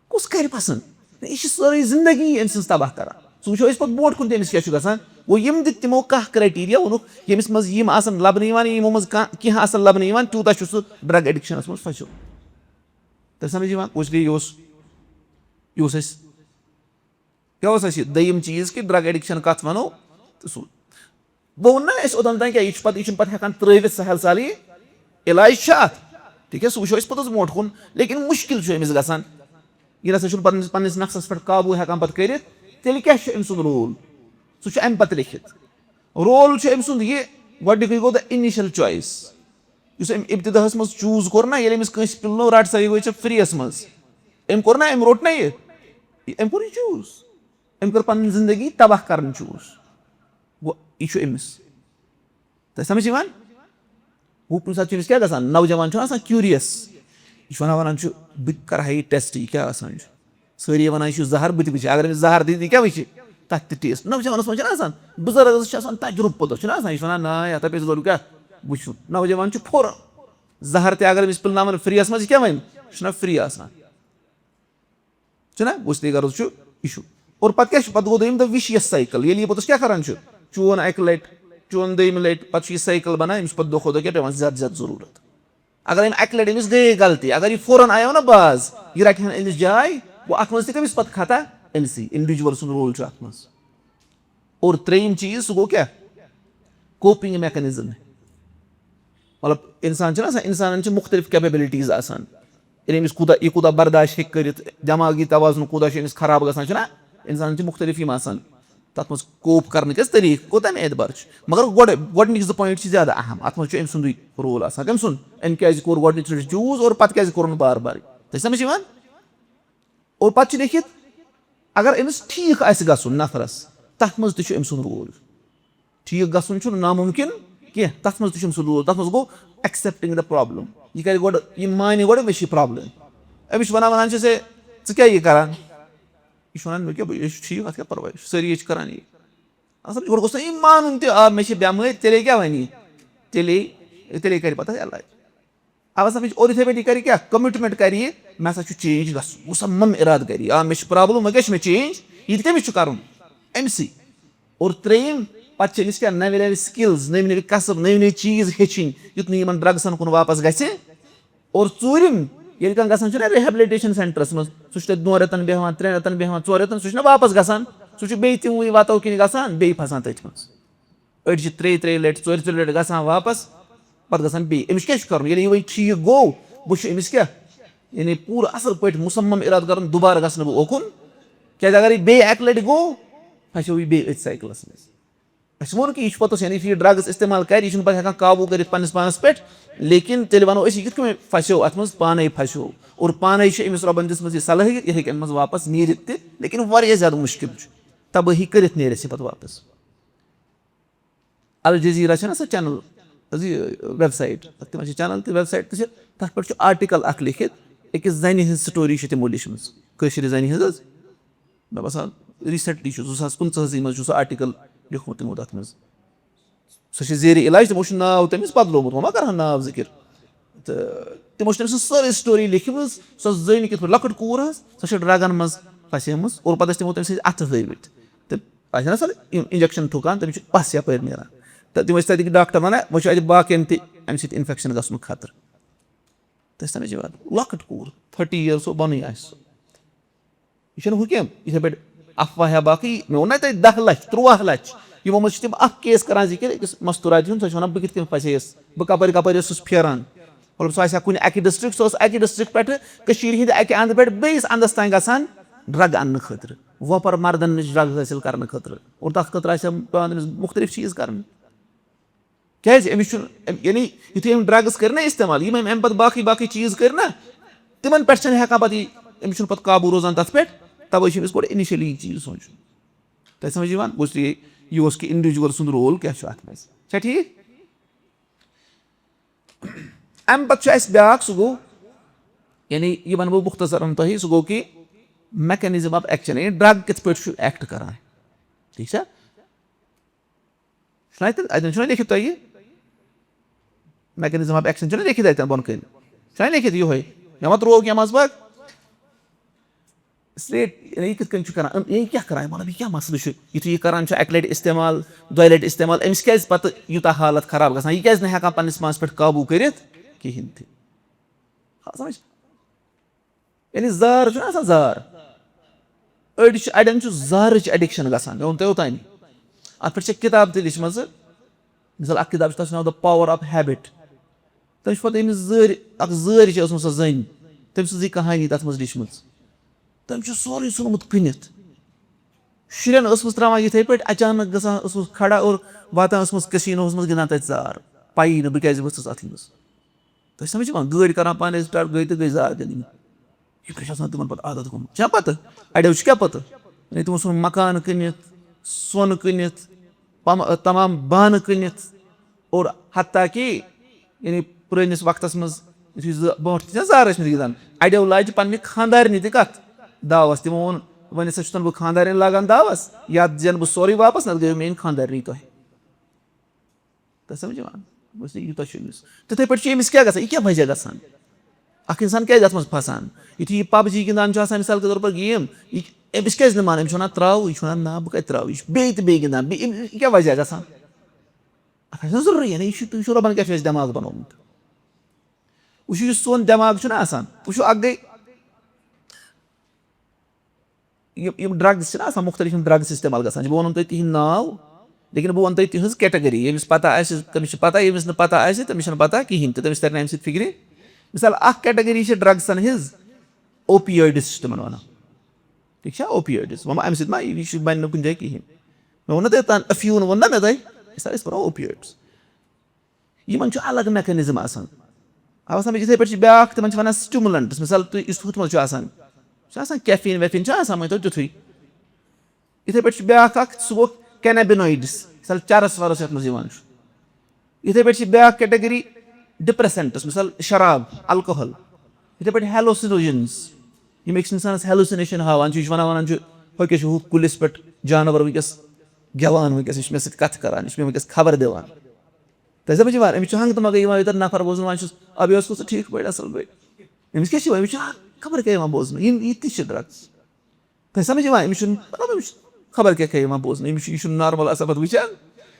کُس کَرِ پَسنٛد؟ یہِ چھِ سٲرٕے زِندگی أمۍ سٕنٛز تباہ کَران۔ سُہ وٕچھو أسۍ پَتہٕ برونٛٹھ کُن تہِ أمِس کیٛاہ چھُ گژھان۔ گوٚو یِم دِتۍ تِمو کانٛہہ کرٛایٹیٖریا، ووٚنُکھ ییٚمِس منٛز یِم آسَن لَبنہٕ یِوان، یِمو منٛز کانٛہہ، کینٛہہ آسَن لَبنہٕ یِوان، تیوٗتاہ چھُ سُہ ڈرٛگ ایڈِکشَنَس منٛز پھَسیومُت۔ تۄہہِ سَمٕجھ یِوان؟ اس لیے یہِ اوس، یہِ اوس اَسہِ، کیٛاہ اوس اَسہِ یہِ دوٚیِم چیٖز کہِ ڈرٛگ ایڈِکشَن کَتھ وَنو؟ تہٕ سُہ گوٚو نہ اَسہِ اوٚتام تام کیٛاہ، یہِ چھُ پَتہٕ، یہِ چھُنہٕ پَتہٕ ہٮ۪کان ترٛٲوِتھ سہل سہل یہِ۔ علاج چھُ اَتھ، تِکیٛازِ سُہ وٕچھو أسۍ پوٚتُس برونٛٹھ کُن، لیکِن مُشکِل چھُ أمِس گژھان۔ یہِ نہ سا چھُنہٕ پَنٕنِس، پَنٕنِس نفسَس پٮ۪ٹھ قابوٗ ہٮ۪کان پَتہٕ کٔرِتھ، تیٚلہِ کیٛاہ چھُ أمۍ سُنٛد رول؟ سُہ چھُ اَمہِ پَتہٕ لیکھِتھ۔ رول چھُ أمۍ سُنٛد یہِ، گۄڈٕنیُکُے گوٚو the initial choice، یُس أمۍ ابتداہَس منٛز چوٗز کوٚر نہ، ییٚلہِ أمِس کٲنٛسہِ پِلنو، "رَٹ سا، یہِ وٲتۍ ژےٚ فِرٛیٖیَس منٛز"، أمۍ کوٚر نہ، أمۍ روٚٹ نہ یہِ، أمۍ کوٚر یہِ چوٗز، أمۍ کٔر پَنٕنۍ زِندگی تباہ کَرٕنۍ چوٗز۔ گوٚو، یہِ چھُ أمِس۔ تۄہہِ سمجھ یِوان؟ گوٚو، کُنہِ ساتہٕ چھُ أمِس کیٛاہ گژھان؟ نوجوان چھُ آسان curious، یہِ چھُ وَنان، وَنان چھُ، "بہٕ تہِ کَرٕ ہا یہِ ٹیسٹ، یہِ کیٛاہ آسان چھُ؟" سٲری وَنان، "یہِ چھُ زَہر، بہٕ تہِ وٕچھِ۔" اگر أمِس زَہر دِتھ، یہِ کیٛاہ وٕچھِ؟ تَتھ تہِ ٹیسٹ۔ نوجوانَس منٛز چھُنہ آسان، بُزرگَس چھُ آسان تجرُبہٕ پوٚتُس، چھُنہ آسان، یہِ چھُ وَنان، "نا، یَتھ ہا پیٚیہِ ضروٗر کیٛاہ وٕچھُن؟" نوجوان چھُ فوراً زَہر تہِ اگر أمِس پِلناوَن فِرٛیٖیَس منٛز، یہِ کیٛاہ وَنہِ؟ یہِ چھُنہ فِرٛی آسان۔ چھُنہ؟ گوٚو، اس لیے غرض چھُ، یہِ چھُ۔ اور پتہٕ کیٛاہ چھُ؟ پتہٕ گوٚو دوٚیِم دۄہ vicious cycle۔ ییٚلہِ یہِ پوٚتُس کیٛاہ کران چھُ؟ چون اَکہِ لَٹہِ، چون دوٚیِمہِ لَٹہِ، پتہٕ چھُ یہِ سایکل بنان، أمِس چھُ پتہٕ دۄہ کھۄتہٕ دۄہ کیٛاہ پٮ۪وان؟ زیادٕ زیادٕ ضروٗرت۔ اگر أمۍ اَکہِ لَٹہِ، أمِس گٔیے غلطی، اگر یہِ فوراً آیو نہ باز، یہِ رَٹہِ ہن أمِس جاے، گوٚو اَتھ منٛز تہِ کٔمِس پتہٕ خطا؟ أمِسٕے، individual سُنٛد رول چھُ اَتھ منٛز۔ اور ترٛیٚیِم چیٖز، سُہ گوٚو کیٛاہ؟ Coping mechanism۔ مطلب، اِنسان چھُنہ آسان، اِنسانَن چھِ مُختٔلِف capabilities آسان۔ یعنی أمِس کوٗتاہ، یہِ کوٗتاہ برداش ہیٚکہِ کٔرِتھ، دٮ۪ماغی توازُن کوٗتاہ چھُ أمِس خراب گژھان، چھُنہ؟ اِنسانَن چھِ مُختٔلِف یِم آسان۔ تَتھ منٛز cope کَرنٕکۍ حظ طریٖقہٕ، گوٚو تَمہِ اعتبار چھُ۔ مگر گۄڈٕ، گۄڈٕنِکۍ زٕ point چھِ زیادٕ اہم۔ اَتھ منٛز چھُ أمۍ سُنٛدُے role آسان۔ کٔمۍ سُنٛد؟ أمۍ کیٛازِ کوٚر گۄڈٕنِچ لَٹہِ choose اور پَتہٕ کیٛازِ کوٚرُن بار بار؟ تۄہہِ سَمٕجھ یِوان؟ اور پَتہٕ چھِ لیکھِتھ، اگر أمِس ٹھیٖک آسہِ گژھُن نفرَس، تَتھ منٛز تہِ چھُ أمۍ سُنٛد role۔ ٹھیٖک گژھُن چھُنہٕ نامُمکِن کینٛہہ، تَتھ منٛز تہِ چھُ أمۍ سُنٛد role۔ تَتھ منٛز گوٚو accepting the problem۔ یہِ کَرِ گۄڈٕ، یہِ مانہِ گۄڈٕ، مےٚ چھِ یہِ problem۔ أمِس چھِ وَنان، وَنان چھِ ژےٚ، "ژٕ کیٛاہ یہِ کَران؟" یہِ چھُ وَنان، "مےٚ کیٛاہ، یہِ چھُ ٹھیٖک، اَتھ کیٛاہ پَرواے چھُ، سٲری چھِ کَران یہِ۔" اَصٕل پٲٹھۍ گۄڈٕ گوٚژھ نہ یہِ مانُن تہِ، آ، مےٚ چھِ بٮ۪مٲرۍ، تیٚلے کیٛاہ وَنہِ یہِ؟ تیٚلے، تیٚلے کَرِ پَتہٕ علاج۔ اَوَے سَمجھ، اور یِتھَے پٲٹھۍ یہِ کَرِ کیٛاہ؟ Commitment کَرِ یہِ، مےٚ ہسا چھُ change گژھُن، مُصمم اِرادٕ کَرِ یہِ، آ، مےٚ چھِ problem، وۄنۍ کیٛاہ چھُ مےٚ change؟ یہِ تہِ کٔمِس چھُ کَرُن؟ أمۍسٕے۔ اور ترٛیٚیِم، پَتہٕ چھِ أمِس کیٛاہ؟ نَوِ نَوِ skills، نٔوۍ نٔوۍ قصب، نٔوۍ نٔوۍ چیٖز ہیٚچھِنۍ، یُتھ نہٕ یِمَن drugsن کُن واپَس گژھِ۔ اور ژوٗرِم، ییٚلہِ کانٛہہ گژھان چھُنہ rehabilitation centreس منٛز، سُہ چھُ تَتہِ دۄن رٮ۪تَن بیٚہوان، ترٛٮ۪ن رٮ۪تَن بیٚہوان، ژورَن رٮ۪تَن، سُہ چھُنہ واپَس گژھان، سُہ چھُ بیٚیہِ تِموٕے وَتو کِنۍ گژھان، بیٚیہِ پھَسان تٔتھۍ منٛز۔ أڑۍ چھِ ترٛیٚیہِ ترٛیٚیہِ لَٹہِ، ژورِ ژورِ لَٹہِ گژھان واپَس، پَتہٕ گژھان بیٚیہِ۔ أمِس کیٛاہ چھُ کَرُن؟ ییٚلہِ یہِ وۄنۍ ٹھیٖک گوٚو، وۄنۍ چھُ أمِس کیٛاہ؟ یعنی پوٗرٕ اَصٕل پٲٹھۍ مُصمم اِرادٕ کَرُن، دُبارٕ گژھٕ نہٕ بہٕ اوکُن۔ کیٛازِ اگر یہِ بیٚیہِ اَکہِ لَٹہِ گوٚو، پھَسیو یہِ بیٚیہِ أتھۍ سایکلَس منٛز۔ اَسہِ ووٚن کہِ یہِ چھُ پوٚتُس، یعنی یُتھُے یہِ drugs استعمال کَرِ، یہِ چھُنہٕ پَتہٕ ہٮ۪کان قابوٗ کٔرِتھ پنٛنِس پانَس پٮ۪ٹھ، لیکن تیٚلہِ وَنو أصۍ، یہِ کِتھ کٔنۍ پھَسیو اَتھ منٛز؟ پانَے پھَسیو۔ اور پانَے چھِ أمِس رۄبَن دِژمٕژ یہِ صلٲحیت، یہِ ہیٚکہِ اَمہِ منٛز واپَس نیٖرِتھ تہِ، لیکن واریاہ زیادٕ مُشکِل چھُ۔ تبٲہی کٔرِتھ نیرِ اَسہِ یہِ پَتہٕ واپَس۔ الجزیرہ چھےٚ نہ سۄ channel، حظ یہِ ویب سایٹ، تِمن چھِ چینل تہِ ویب سایٹ تہِ چھِ، تَتھ پٮ۪ٹھ چھُ آرٹیکل اکھ لیکھِتھ، أکِس زَنہِ ہٕنٛز سٹوری چھِ تِمو لیٖچھمٕژ، کٲشرِ زَنہِ ہٕنٛز حظ۔ مےٚ باسان ریسنٹلی چھُ زٕ ساس پٕنٛژٕہَسٕے منٛز چھُ سُہ آرٹیکل لیوٗکھمُت تِمو تَتھ منٛز۔ سُہ چھُ زیرِ علاج، تِمو چھُ ناو تٔمِس بدلومُت، وۄنۍ ما کرہا ناو ذِکِر۔ تہٕ تِمو چھِ تٔمۍ سٕنٛز سٲرٕے سٹوری لیکھمٕژ، سۄ زٔنۍ کِتھ پٲٹھۍ، لۄکٕٹ کوٗر حظ، سۄ چھِ ڈرگن منٛز پھسیمٕژ اور پتہٕ ٲسۍ تِمو تٔمۍ سٕنٛدۍ اَتھٕ ہٲومٕتۍ۔ تہٕ پَتہٕ چھِنہ سۄ اِن-، انجیکشن تھُکان، تٔمِس چھُ پَس یَپٲرۍ نیران۔ تہٕ تِم ٲسۍ تَتِکۍ ڈاکٹر وَنان، وۄنۍ چھُ اَتہِ باقین تہِ اَمہِ سۭتۍ انفیکشن گژھنُک خطرٕ۔ تۄہہِ سمجھ یِوان؟ لۄکٕٹ کوٗر، تھٔٹی یِیٲرٕس بۄنٕے آسہِ سۄ۔ یہِ چھُنہٕ ہُہ کینٛہہ، یِتھَے پٲٹھۍ افواہ یا باقٕے، مےٚ ووٚن نہ تۄہہِ دَہ لَچھ، تُرٛواہ لَچھ، یِمو منٛز چھِ تِم اَکھ کیس کَران ذِکِر أکِس مستوٗراتہِ ہُنٛد، سۄ چھِ وَنان، "بہٕ کِتھ کٔنۍ پھَسییَس، بہٕ کَپٲرۍ کَپٲرۍ ٲسٕس پھیران؟" مطلب، سُہ آسہِ ہا کُنہِ اَکہِ ڈِسٹرٛکٹ، سُہ اوس اَکہِ ڈِسٹرٛکٹ پٮ۪ٹھٕ کٔشیٖرِ ہِنٛدِ اَکہِ اَنٛدٕ پٮ۪ٹھ بیٚیِس اَنٛدَس تام گژھان ڈرٛگ اَننہٕ خٲطرٕ، وۄپَر مَردَن نِش ڈرٛگ حٲصِل کَرنہٕ خٲطرٕ، اور تَتھ خٲطرٕ آسہِ ہا پٮ۪وان تٔمِس مُختٔلِف چیٖز کَرٕنۍ۔ کیٛازِ؟ أمِس چھُنہٕ، أمۍ، یعنی یُتھُے أمۍ ڈرگس کٔرۍ نہ استعمال، یِم أمۍ، أمۍ پتہٕ باقٕے باقٕے چیٖز کٔرۍ نہ، تِمن پٮ۪ٹھ چھَنہٕ ہٮ۪کان پتہٕ یہِ، أمِس چھُنہٕ پتہٕ قابوٗ روزان تَتھ پٮ۪ٹھ، تَوَے چھُ أمِس گۄڈٕ initially یہِ چیٖز سونٛچُن۔ تۄہہِ سمجھ یِوان؟ گوٚژھ یہِ، یہِ اوس کہِ individual سُنٛد role کیٛاہ چھُ اَتھ منٛز۔ چھا ٹھیٖک؟ اَمہِ پتہٕ چھُ اَسہِ بیٛاکھ، سُہ گوٚو، یعنی یہِ وَنہٕ بہٕ مُختصرن تۄہہِ، سُہ گوٚو کہِ mechanism of action، یعنی ڈرگ کِتھ پٲٹھۍ چھُ act کران۔ ٹھیٖک چھا؟ چھُنہ اَتٮ۪ن، اَتٮ۪ن چھُنہ لیکھِتھ تۄہہِ؟ Mechanism of action چھُنہ لیکھِتھ اَتٮ۪ن بۄنہٕ کَنہِ؟ چھُنہ لیکھِتھ یِہوٚے؟ مےٚ ما ترٛوو کینٛہہ منٛزٕ باگ؟ اس لیے، یعنی یہِ کِتھ کٔنۍ چھُ کَران؟ یہِ کیٛاہ کَران؟ مطلب، یہِ کیٛاہ مسلہٕ چھُ؟ یُتھُے یہِ کَران چھُ اَکہِ لَٹہِ استعمال، دۄیہِ لَٹہِ استعمال، أمِس کیٛازِ پَتہٕ یوٗتاہ حالت خراب گژھان؟ یہِ کیٛازِ نہٕ ہٮ۪کان پنٛنِس پانَس پٮ۪ٹھ قابوٗ کٔرِتھ کِہیٖنۍ تہِ؟ آ، سمجھ؟ یعنی زار چھُنہ آسان، زار۔ أڑۍ چھِ، اَڑٮ۪ن چھُ زارٕچ addiction گژھان، مےٚ ووٚن تۄہہِ اوٚتانی۔ اَتھ پٮ۪ٹھ چھےٚ کِتاب تہِ لیٖچھمٕژ۔ مثال، اَکھ کِتاب چھِ، تَتھ چھُ ناو The Power of Habit۔ تٔمۍ چھُ پَتہٕ أمِس زٲرۍ، اَکھ زٲرۍ چھِ ٲسمٕژ سۄ زٔنۍ، تٔمۍ سٕنٛز یہِ کہانی تَتھ منٛز لیٖچھمٕژ۔ تٔمۍ چھُ سورُے ژھُنمُت کٕنِتھ۔ شُرٮ۪ن ٲسمٕژ ترٛاوان یِتھَے پٲٹھۍ، اچانک گژھان ٲسمٕژ کھڑا اور واتان ٲسمٕژ casino-ہَس منٛز گِنٛدان تَتہِ زار، پَیی نہٕ بہٕ کیٛازِ ؤژھٕس اَتھ منٛز۔ تۄہہِ سمجھ یِوان؟ گٲڑۍ کران پانَے start، گٔے تہٕ گٔے زار دِنہٕ۔ یہِ کیٛاہ چھُ آسان تِمن پتہٕ عادت گوٚمُت؟ چھا پتہٕ؟ اَڑیو چھُ کیٛاہ پتہٕ؟ یعنی تِمو ژھُن مکان کٕنِتھ، سۄن کٕنِتھ، پم-، تمام بانہٕ کٕنِتھ، اور حتیٰ کہ یعنی پرٲنِس وقتس منٛز یُتھُے زٕ برونٛٹھ تہِ چھِنہ زار ٲسمٕتۍ گِنٛدان، اَڑیو لاجہِ پننہِ خانٛدارنہِ تہِ کتھ دعوس۔ تِمو ووٚن، "وۄنۍ ہسا چھُ تۄہہِ بہٕ خانٛدارِنۍ لاگان دعوس، یا دِژٮ۪ن بہٕ سورُے واپس، نتہٕ گٔیو میٲنۍ خانٛدارنی تۄہہِ۔" تۄہہِ سمجھ یِوان؟ بہٕ چھُس یوٗتاہ چھُ أمِس۔ تِتھَے پٲٹھۍ چھُ أمِس کیٛاہ گژھان؟ یہِ کیٛاہ وجہ گژھان؟ اَکھ اِنسان کیٛازِ اَتھ منٛز پھسان؟ یُتھُے یہِ پب جی گِنٛدان چھُ آسان، مثال کے طور پر گیم، یہِ، أمِس کیٛازِ نہٕ مانان؟ أمِس چھُ وَنان، "ترٛاو"، یہِ چھُ وَنان، "نہ، بہٕ کَتہِ ترٛاوٕ؟" یہِ چھُ بیٚیہِ تہٕ بیٚیہِ گِنٛدان۔ بیٚیہِ أمۍ، یہِ کیٛاہ وجہ گژھان؟ اَتھ آسہِ نہ ضروٗری، یعنی یہِ چھُ، یہِ چھُ رۄبَن کیٛاہ چھُ اَسہِ دٮ۪ماغ بنومُت؟ وٕچھِو، یُس سون دٮ۪ماغ چھُنہ آسان، وٕچھِو، اَکھ گٔے یِم، یِم drugs چھِنہ آسان، مُختٔلِف یِم drugs استعمال گژھان چھِ، بہٕ وَنو تۄہہِ تِہِنٛدۍ ناو، لیکن بہٕ وَنہٕ تۄہہِ تِہٕنٛز category۔ ییٚمِس پَتہ آسہِ، تٔمِس چھِ پَتہ، ییٚمِس نہٕ پَتہ آسہِ، تٔمِس چھَنہٕ پَتہ کِہیٖنۍ تہٕ تٔمِس تَرِ نہٕ اَمہِ سۭتۍ فِکرِ۔ مِثال، اَکھ category چھِ drugsن ہِنٛز، opioids چھِ تِمَن وَنان۔ ٹھیٖک چھا؟ Opioids۔ وۄنۍ اَمہِ سۭتۍ ما یہِ چھُ، بَنہِ نہٕ کُنہِ جایہِ کِہیٖنۍ۔ مےٚ ووٚن نہ تۄہہِ اوٚتام، افیوٗن ووٚن نہ مےٚ تۄہہِ، أسۍ، أسۍ پَرو opioids۔ یِمن چھُ الگ mechanism آسان۔ آو سمجھ؟ یِتھے پٲٹھۍ چھِ بیٛاکھ، تِمن چھِ وَنان stimulants۔ مثال، تُہۍ یُس ہُتھ منٛز چھُ آسان، چھُ آسان caffeine ویفیٖن چھُ آسان، مٲنۍ تو تیُتھُے۔ یِتھے پٲٹھۍ چھُ بیٛاکھ اکھ، سُہ گوٚو cannabinoids، مثال، چرس ورس یَتھ منٛز یِوان چھُ۔ یِتھے پٲٹھۍ چھِ بیٛاکھ category depressants، مثال، شراب، alcohol۔ یِتھے پٲٹھۍ hallucinogens، یِم أکِس اِنسانَس hallucination ہاوان چھِ، یہِ چھُ وَنان، وَنان چھُ، "ہُہ کیٛاہ چھُ ہُہ کُلِس پٮ۪ٹھ جانور وٕنکیٚس گٮ۪وان، وٕنکیٚس یہِ چھُ مےٚ سۭتۍ کَتھٕ کَران، یہِ چھُ مےٚ وٕنکیٚس خبر دِوان۔" تۄہہِ سمجھ یِوان؟ أمِس چھُ ہنٛگتہٕ منٛگَے یِوان یوٗتاہ نفر بوزُن، وَنان چھُس، "اَبے اوس گوٚژھ ٹھیٖک پٲٹھۍ، اَصٕل پٲٹھۍ۔" أمِس کیٛاہ چھِ یِوان؟ أمِس چھُ خبر کیٛاہ یِوان بوزنہٕ۔ یِم، یہِ تہِ چھِ drugs۔ تۄہہِ سمجھ یِوان؟ أمِس چھُنہٕ، مطلب، أمِس چھُ خبر کیٛاہ کیٛاہ یِوان بوزنہٕ۔ أمِس چھُ، یہِ چھُنہٕ normal آسان پَتہٕ وٕچھان۔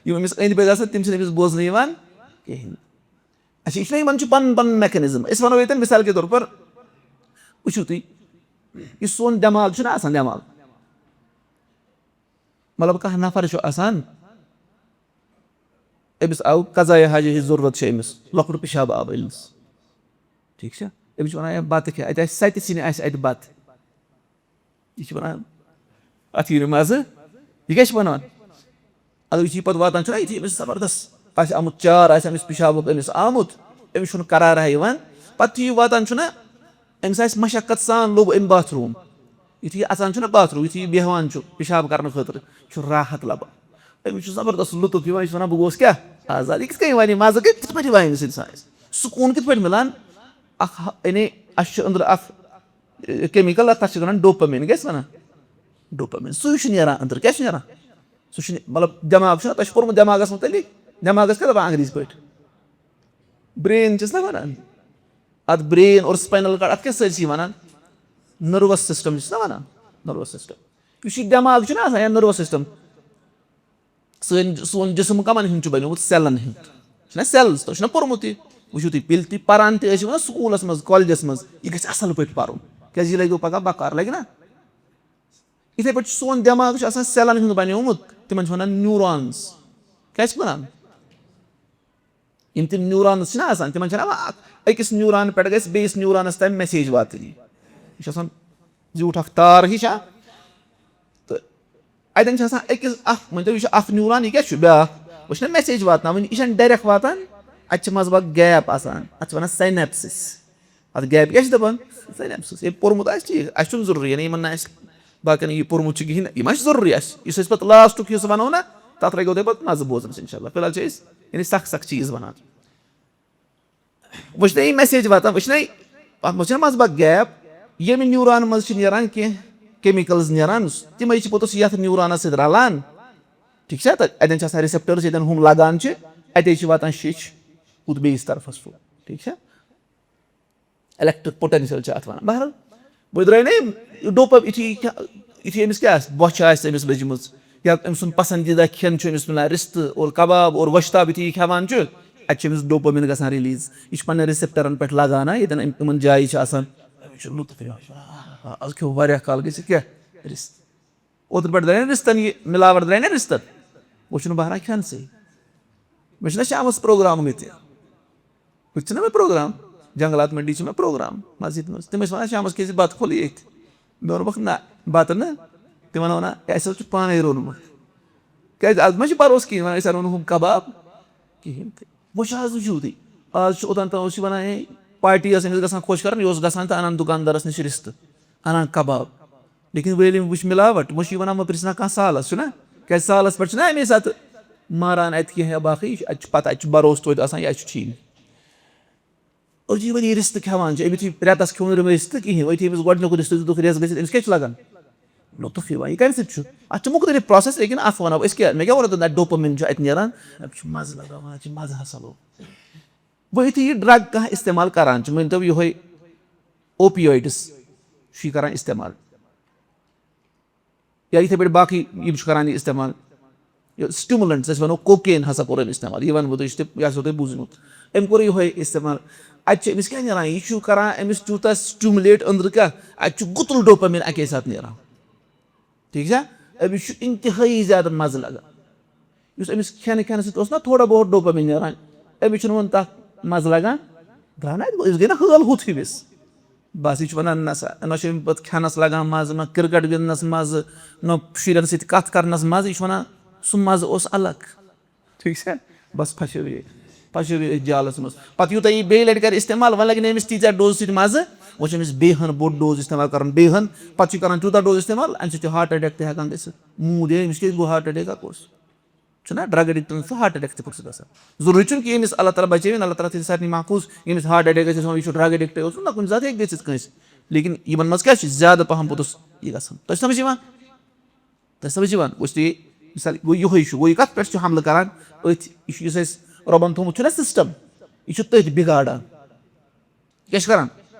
یِم أمِس أنٛدۍ پٔکۍ آسان، تِم چھِنہٕ أمِس بوزنہٕ یِوان کِہیٖنۍ۔ اچھا، یہِ چھُنہ یِمَن چھُ پَنُن پَنُن mechanism۔ أسۍ وَنو ییٚتٮ۪ن مِثال کے طور پر، وٕچھِو تُہۍ، یُس سون دٮ۪ماغ چھُنہ آسان، دٮ۪ماغ، مطلب، کانٛہہ نفر چھُ آسان، أمِس آو قضایہِ حاجہِ ہِنٛز ضروٗرت چھِ أمِس، لۄکُٹ پِشاب آو أمِس، ٹھیٖک چھا؟ أمِس چھِ وَنان، "ہے، بَتہٕ کھےٚ، اَتہِ آسہِ سَتہِ سِنہِ آسہِ اَتہِ بَتہٕ۔" یہِ چھِ وَنان، "اَتھ یی نہٕ مَزٕ، یہِ کیٛاہ چھِ وَنان؟" اَدٕ یُتھُے یہِ پَتہٕ واتان چھُنہ، یُتھُے أمِس زبردست آسہِ آمُت، چار آسہِ أمِس پِشابُک أمِس آمُت، أمِس چھُنہٕ قرارا یِوان، پَتہٕ یُتھُے یہِ واتان چھُنہ، أمِس آسہِ مشقت سان لوٚب أمۍ باتھ روٗم۔ یُتھُے یہِ اَژان چھُنہ باتھ روٗم، یُتھُے یہِ بیٚہوان چھُ پِشاب کَرنہٕ خٲطرٕ، چھُ راحت لَبان۔ أمِس چھُ زبردست لطف یِوان، یہِ چھُ وَنان، "بہٕ گوس کیٛاہ آزاد؟" یہِ کِتھ کٔنۍ وَنہِ؟ مَزٕ کِتھ پٲٹھۍ وَنہِ أمِس اِنسانَس؟ سکوٗن کِتھ پٲٹھۍ مِلان؟ اَکھ ہا-، یعنی اَسہِ چھُ أنٛدرٕ اَکھ، اے، chemical، اَتھ، تَتھ چھِ وَنان dopamine، کیٛاہ چھِ وَنان؟ Dopamine۔ سُے چھُ نیران أنٛدرٕ۔ کیٛاہ چھُ نیران؟ سُہ چھُنہٕ، مطلب، دٮ۪ماغ چھُنہ، تۄہہِ چھُ پوٚرمُت دٮ۪ماغَس مُتعلِق؟ دٮ۪ماغَس کیٛاہ دَپان انٛگریٖزۍ پٲٹھۍ؟ Brain چھِس نہ وَنان۔ اَتھ brain اور spinal cord، اَتھ کیٛاہ سٲرسٕے وَنان؟ Nervous system چھِس نہ وَنان؟ Nervous system۔ یُس یہِ دٮ۪ماغ چھُنہ آسان یا nervous system، سٲنۍ، سون جسم کمن ہُنٛد چھُ بنیومُت؟ سیلن ہُنٛد۔ چھُنہ cells؟ تۄہہِ چھُنہ پوٚرمُت یہِ؟ وٕچھِو تُہۍ، ییٚلہِ تہِ پران تہِ ٲسِو نہ سکوٗلس منٛز، کالجس منٛز، یہِ گژھِ اصل پٲٹھۍ پرُن، کیازِ یہِ لگیو پگاہ بکار، لگہِ نہ؟ یِتھے پٲٹھۍ چھُ سون دٮ۪ماغ چھُ آسان سیلن ہُنٛد بنیومُت، تِمن چھِ ونان neurons۔ کیٛاہ چھِ ونان؟ یِم تِم neurons چھِنہ آسان، تِمن چھِنہ اکھ، أکِس neuron پٮ۪ٹھ گژھِ بیٚیِس neuronس تام message واتٕنۍ۔ یہِ چھُ آسان زیوٗٹھ اکھ تار ہِش، ہا؟ تہٕ اَتٮ۪ن چھِ آسان أکِس اکھ، مٲنۍتو، یہِ چھُ اکھ neuron، یہِ کیٛاہ چھُ بیٛاکھ؟ وۄنۍ چھِنہ message واتناوٕنۍ، یہِ چھَنہٕ direct واتان، اَتہِ چھِ منٛزٕ باگ gap آسان، اَتھ چھِ وَنان synapses۔ اَتھ gap کیٛاہ چھِ دَپان؟ Synapses۔ ییٚلہِ پوٚرمُت آسہِ، ٹھیٖک، اَسہِ چھُنہٕ ضروٗری، یعنی یِمَن نہٕ اَسہِ باقیَن یہِ پوٚرمُت چھُ کِہیٖنۍ، یِم آسہِ ضروٗری اَسہِ۔ یُس أسۍ پَتہٕ lastُک حِصہٕ وَنو نہ، تَتھ لَگیو تۄہہِ پَتہٕ مَزٕ بوزنَس، اِنشاء اللہ۔ فِلحال چھِ أسۍ، یعنی، سَکھ سَکھ چیٖز وَنان۔ وٕچھ نہ یہِ message واتان، وٕچھ نہ یہِ، اَتھ منٛز چھِنہ منٛزٕ باگ gap، ییٚمہِ neuron منٛز چھِ نیران کینٛہہ chemicals نیران، تِمَے چھِ پوٚتُس یَتھ neuronس سۭتۍ رَلان۔ ٹھیٖک چھا؟ تہٕ اَتٮ۪ن چھِ آسان receptors، ییٚتٮ۪ن ہُم لَگان چھِ، اَتے چھِ واتان شِش ہُتھ بیٚیِس طرفَس۔ ٹھیٖک چھا؟ Electric potential چھِ اَتھ وَنان۔ بہرحال، وۄنۍ درٛاے نہ یِم dopam-، یُتھُے یہِ کھےٚ-، یُتھُے أمِس کیٛاہ آسہِ، بۄچھِ آسہِ أمِس لٔجمٕژ، یا أمۍ سُنٛد پسنٛدیٖدہ کھٮ۪ن چھُ أمِس مِلان، رِستہٕ اور کباب اور گۄشتاب یُتھُے یہِ کھٮ۪وان چھُ، اَتہِ چھُ أمِس dopamine گژھان release۔ یہِ چھُ پنٛنٮ۪ن receptorن پٮ۪ٹھ لگان، ہا، ییٚتٮ۪ن أمۍ-، یِمن جایہِ چھِ آسان، أمِس چھُ لطف یِوان، یہِ چھُ وَنان، "آ، آز کھیوٚو واریاہ کال گٔژھِتھ کیٛاہ؟ رِستہٕ۔" اوترٕ پٮ۪ٹھ درٛاے نہ رِستَن یہِ مِلاوَٹ، درٛاے نہ رِستَن؟ وۄنۍ چھُنہٕ بہران کھٮ۪نسٕے۔ مےٚ چھُنہ شامَس پروگرام ییٚتہِ۔ ہُتہِ چھُنہ مےٚ پروگرام، جنگلات منڈی چھُ مےٚ پروگرام مسجد منٛز۔ تِم ٲسۍ وَنان، "شامَس کھیٚیہِ زِ بَتہٕ پھوٚلٕے ییٚتہِ۔" مےٚ ووٚنمَکھ، "نہ، بَتہٕ نہٕ۔" تِمَن وَنان، "اَسہِ حظ چھُ پانَے روٚنمُت۔" کیٛازِ اَتھ ما چھِ بَروسہٕ کِہیٖنۍ، وَنان، "أسۍ اَنو نہٕ ہُم کباب کِہیٖنۍ تہِ۔" وۄنۍ چھُ آز وجوٗدٕے۔ آز چھُ اوٚتام تام اوس یہِ وَنان، "ہے، پارٹی ٲس أمِس گژھان خۄش کَرٕنۍ، یہِ اوس گژھان تہٕ اَنان دُکاندارَس نِش رِستہٕ، اَنان کباب۔" لیکن وۄنۍ ییٚلہِ أمۍ وٕچھ مِلاوَٹ، وۄنۍ چھُ یہِ وَنان، "وۄنۍ پرٛژھ نہ کانٛہہ سالَس، چھُنہ؟" کیٛازِ سالَس پٮ۪ٹھ چھُنہ اَمے ساتہٕ ماران اَتہِ کینٛہہ یا باقٕے، یہِ چھُ، اَتہِ چھُ پَتہ، اَتہِ چھُ بَروسہٕ توتہِ آسان، یہِ اَتہِ چھُ ٹھیٖک۔ أزی وۄنۍ یہِ رِستہٕ کھٮ۪وان چھُ، أمۍ یُتھُے رٮ۪تَس کھیوٚو نہٕ أمۍ رِستہٕ کِہیٖنۍ، وۄنۍ یُتھُے أمِس گۄڈٕنیُک رِستہٕ دیُتُکھ رٮ۪تَس گٔژھِتھ، أمِس کیٛاہ چھُ لَگان؟ لطف یِوان۔ یہِ کَمہِ سۭتۍ چھُ؟ اَتھ چھُ مُختٔلِف process، لیکِن اَکھ وَنو أسۍ کیٛاہ، مےٚ کیٛاہ ووٚنو تۄہہِ، dopamine چھُ اَتہِ نیران، اَتہِ چھُ مَزٕ لَگان، وَنان چھِ مَزٕ ہسا لوٚگ۔ وۄنۍ یُتھُے یہِ drug کانٛہہ استعمال کَران چھُ، مٲنۍ تو یِہوٚے opioids چھُ یہِ کَران استعمال، یا یِتھَے پٲٹھۍ باقٕے یِم چھِ کَران یہِ استعمال، یہِ stimulants، أسۍ وَنو cocaine ہسا کوٚر أمۍ استعمال، یہِ وَنہٕ بہٕ تۄہہِ، یہِ چھُ تۄہہِ، یہِ آسیو تۄہہِ بوٗزمُت۔ أمۍ کوٚر یِہوٚے استعمال۔ اَتہِ چھِ أمِس کیٛاہ نیران؟ یہِ چھُ کَران أمِس تیوٗتاہ stimulate أنٛدرٕ کیٛاہ، اَتہِ چھُ گُتُل dopamine اَکے ساتہٕ نیران۔ ٹھیٖک چھا؟ أمِس چھُ انتہٲیی زیادٕ مَزٕ لَگان۔ یُس أمِس کھٮ۪نہٕ کھٮ۪نہٕ سۭتۍ اوس نہ تھوڑا بہت dopamine نیران، أمِس چھُنہٕ وۄنۍ تَتھ مَزٕ لَگان۔ درٛاو نہ اَتہِ، أمِس گٔے نہ حٲل ہُتھ ہیوٗ أمِس۔ بَس، یہِ چھُ وَنان، "نہ سا، نہ چھُ أمۍ پَتہٕ کھٮ۪نَس لَگان مَزٕ، نہ cricket گِنٛدنَس مَزٕ، نہ شُرٮ۪ن سۭتۍ کَتھ کَرنَس مَزٕ۔" یہِ چھُ وَنان، "سُہ مَزٕ اوس الگ۔" ٹھیٖک چھا؟ بَس، پھَسیو یہِ، پھَسیو یہِ أتھۍ جالَس منٛز۔ پَتہٕ یوٗتاہ یہِ بیٚیہِ لَٹہِ کَرِ استعمال، وۄنۍ لَگہِ نہٕ أمِس تیٖژاہ dose سۭتۍ مَزٕ، وۄنۍ چھُ أمِس بیٚیہِ ہَن بوٚڑ dose استعمال کَرُن، بیٚیہِ ہَن، پَتہٕ چھُ کَران تیوٗتاہ dose استعمال، اَمہِ سۭتۍ چھُ heart attack تہِ ہٮ۪کان گٔژھِتھ۔ موٗد، ہے، أمِس کیٛازِ گوٚو heart attack، ہا کوٚس؟ چھُنہ drug addictن سُہ heart attack تہِ کوٚر سُہ گژھان۔ ضروٗری چھُنہٕ کہِ ییٚمِس اللہ تعالیٰ بچٲوِن، اللہ تعالیٰ تھٲوِن سارنٕے محفوٗظ، ییٚمِس heart attack گژھِ، أسۍ وَنو، یہِ چھُ drug addict، اوس نہ کُنہِ ساتہٕ ہیٚکہِ گٔژھِتھ کٲنٛسہِ۔ لیکن یِمن منٛز کیٛاہ چھُ؟ زیادٕ پہم پوٚتُس یہِ گژھان۔ تۄہہِ چھُ سمجھ یِوان؟ تۄہہِ سمجھ یِوان؟ گوٚو یہِ، مثال، گوٚو یِہوٚے چھُ، گوٚو یہِ کَتھ پٮ۪ٹھ چھُ حملہٕ کران؟ أتھۍ، یہِ چھُ، یُس اَسہِ رۄبن تھوٚومُت چھُنہ system، یہِ چھُ تٔتھۍ بِگاڑان۔ کیٛاہ چھِ کران؟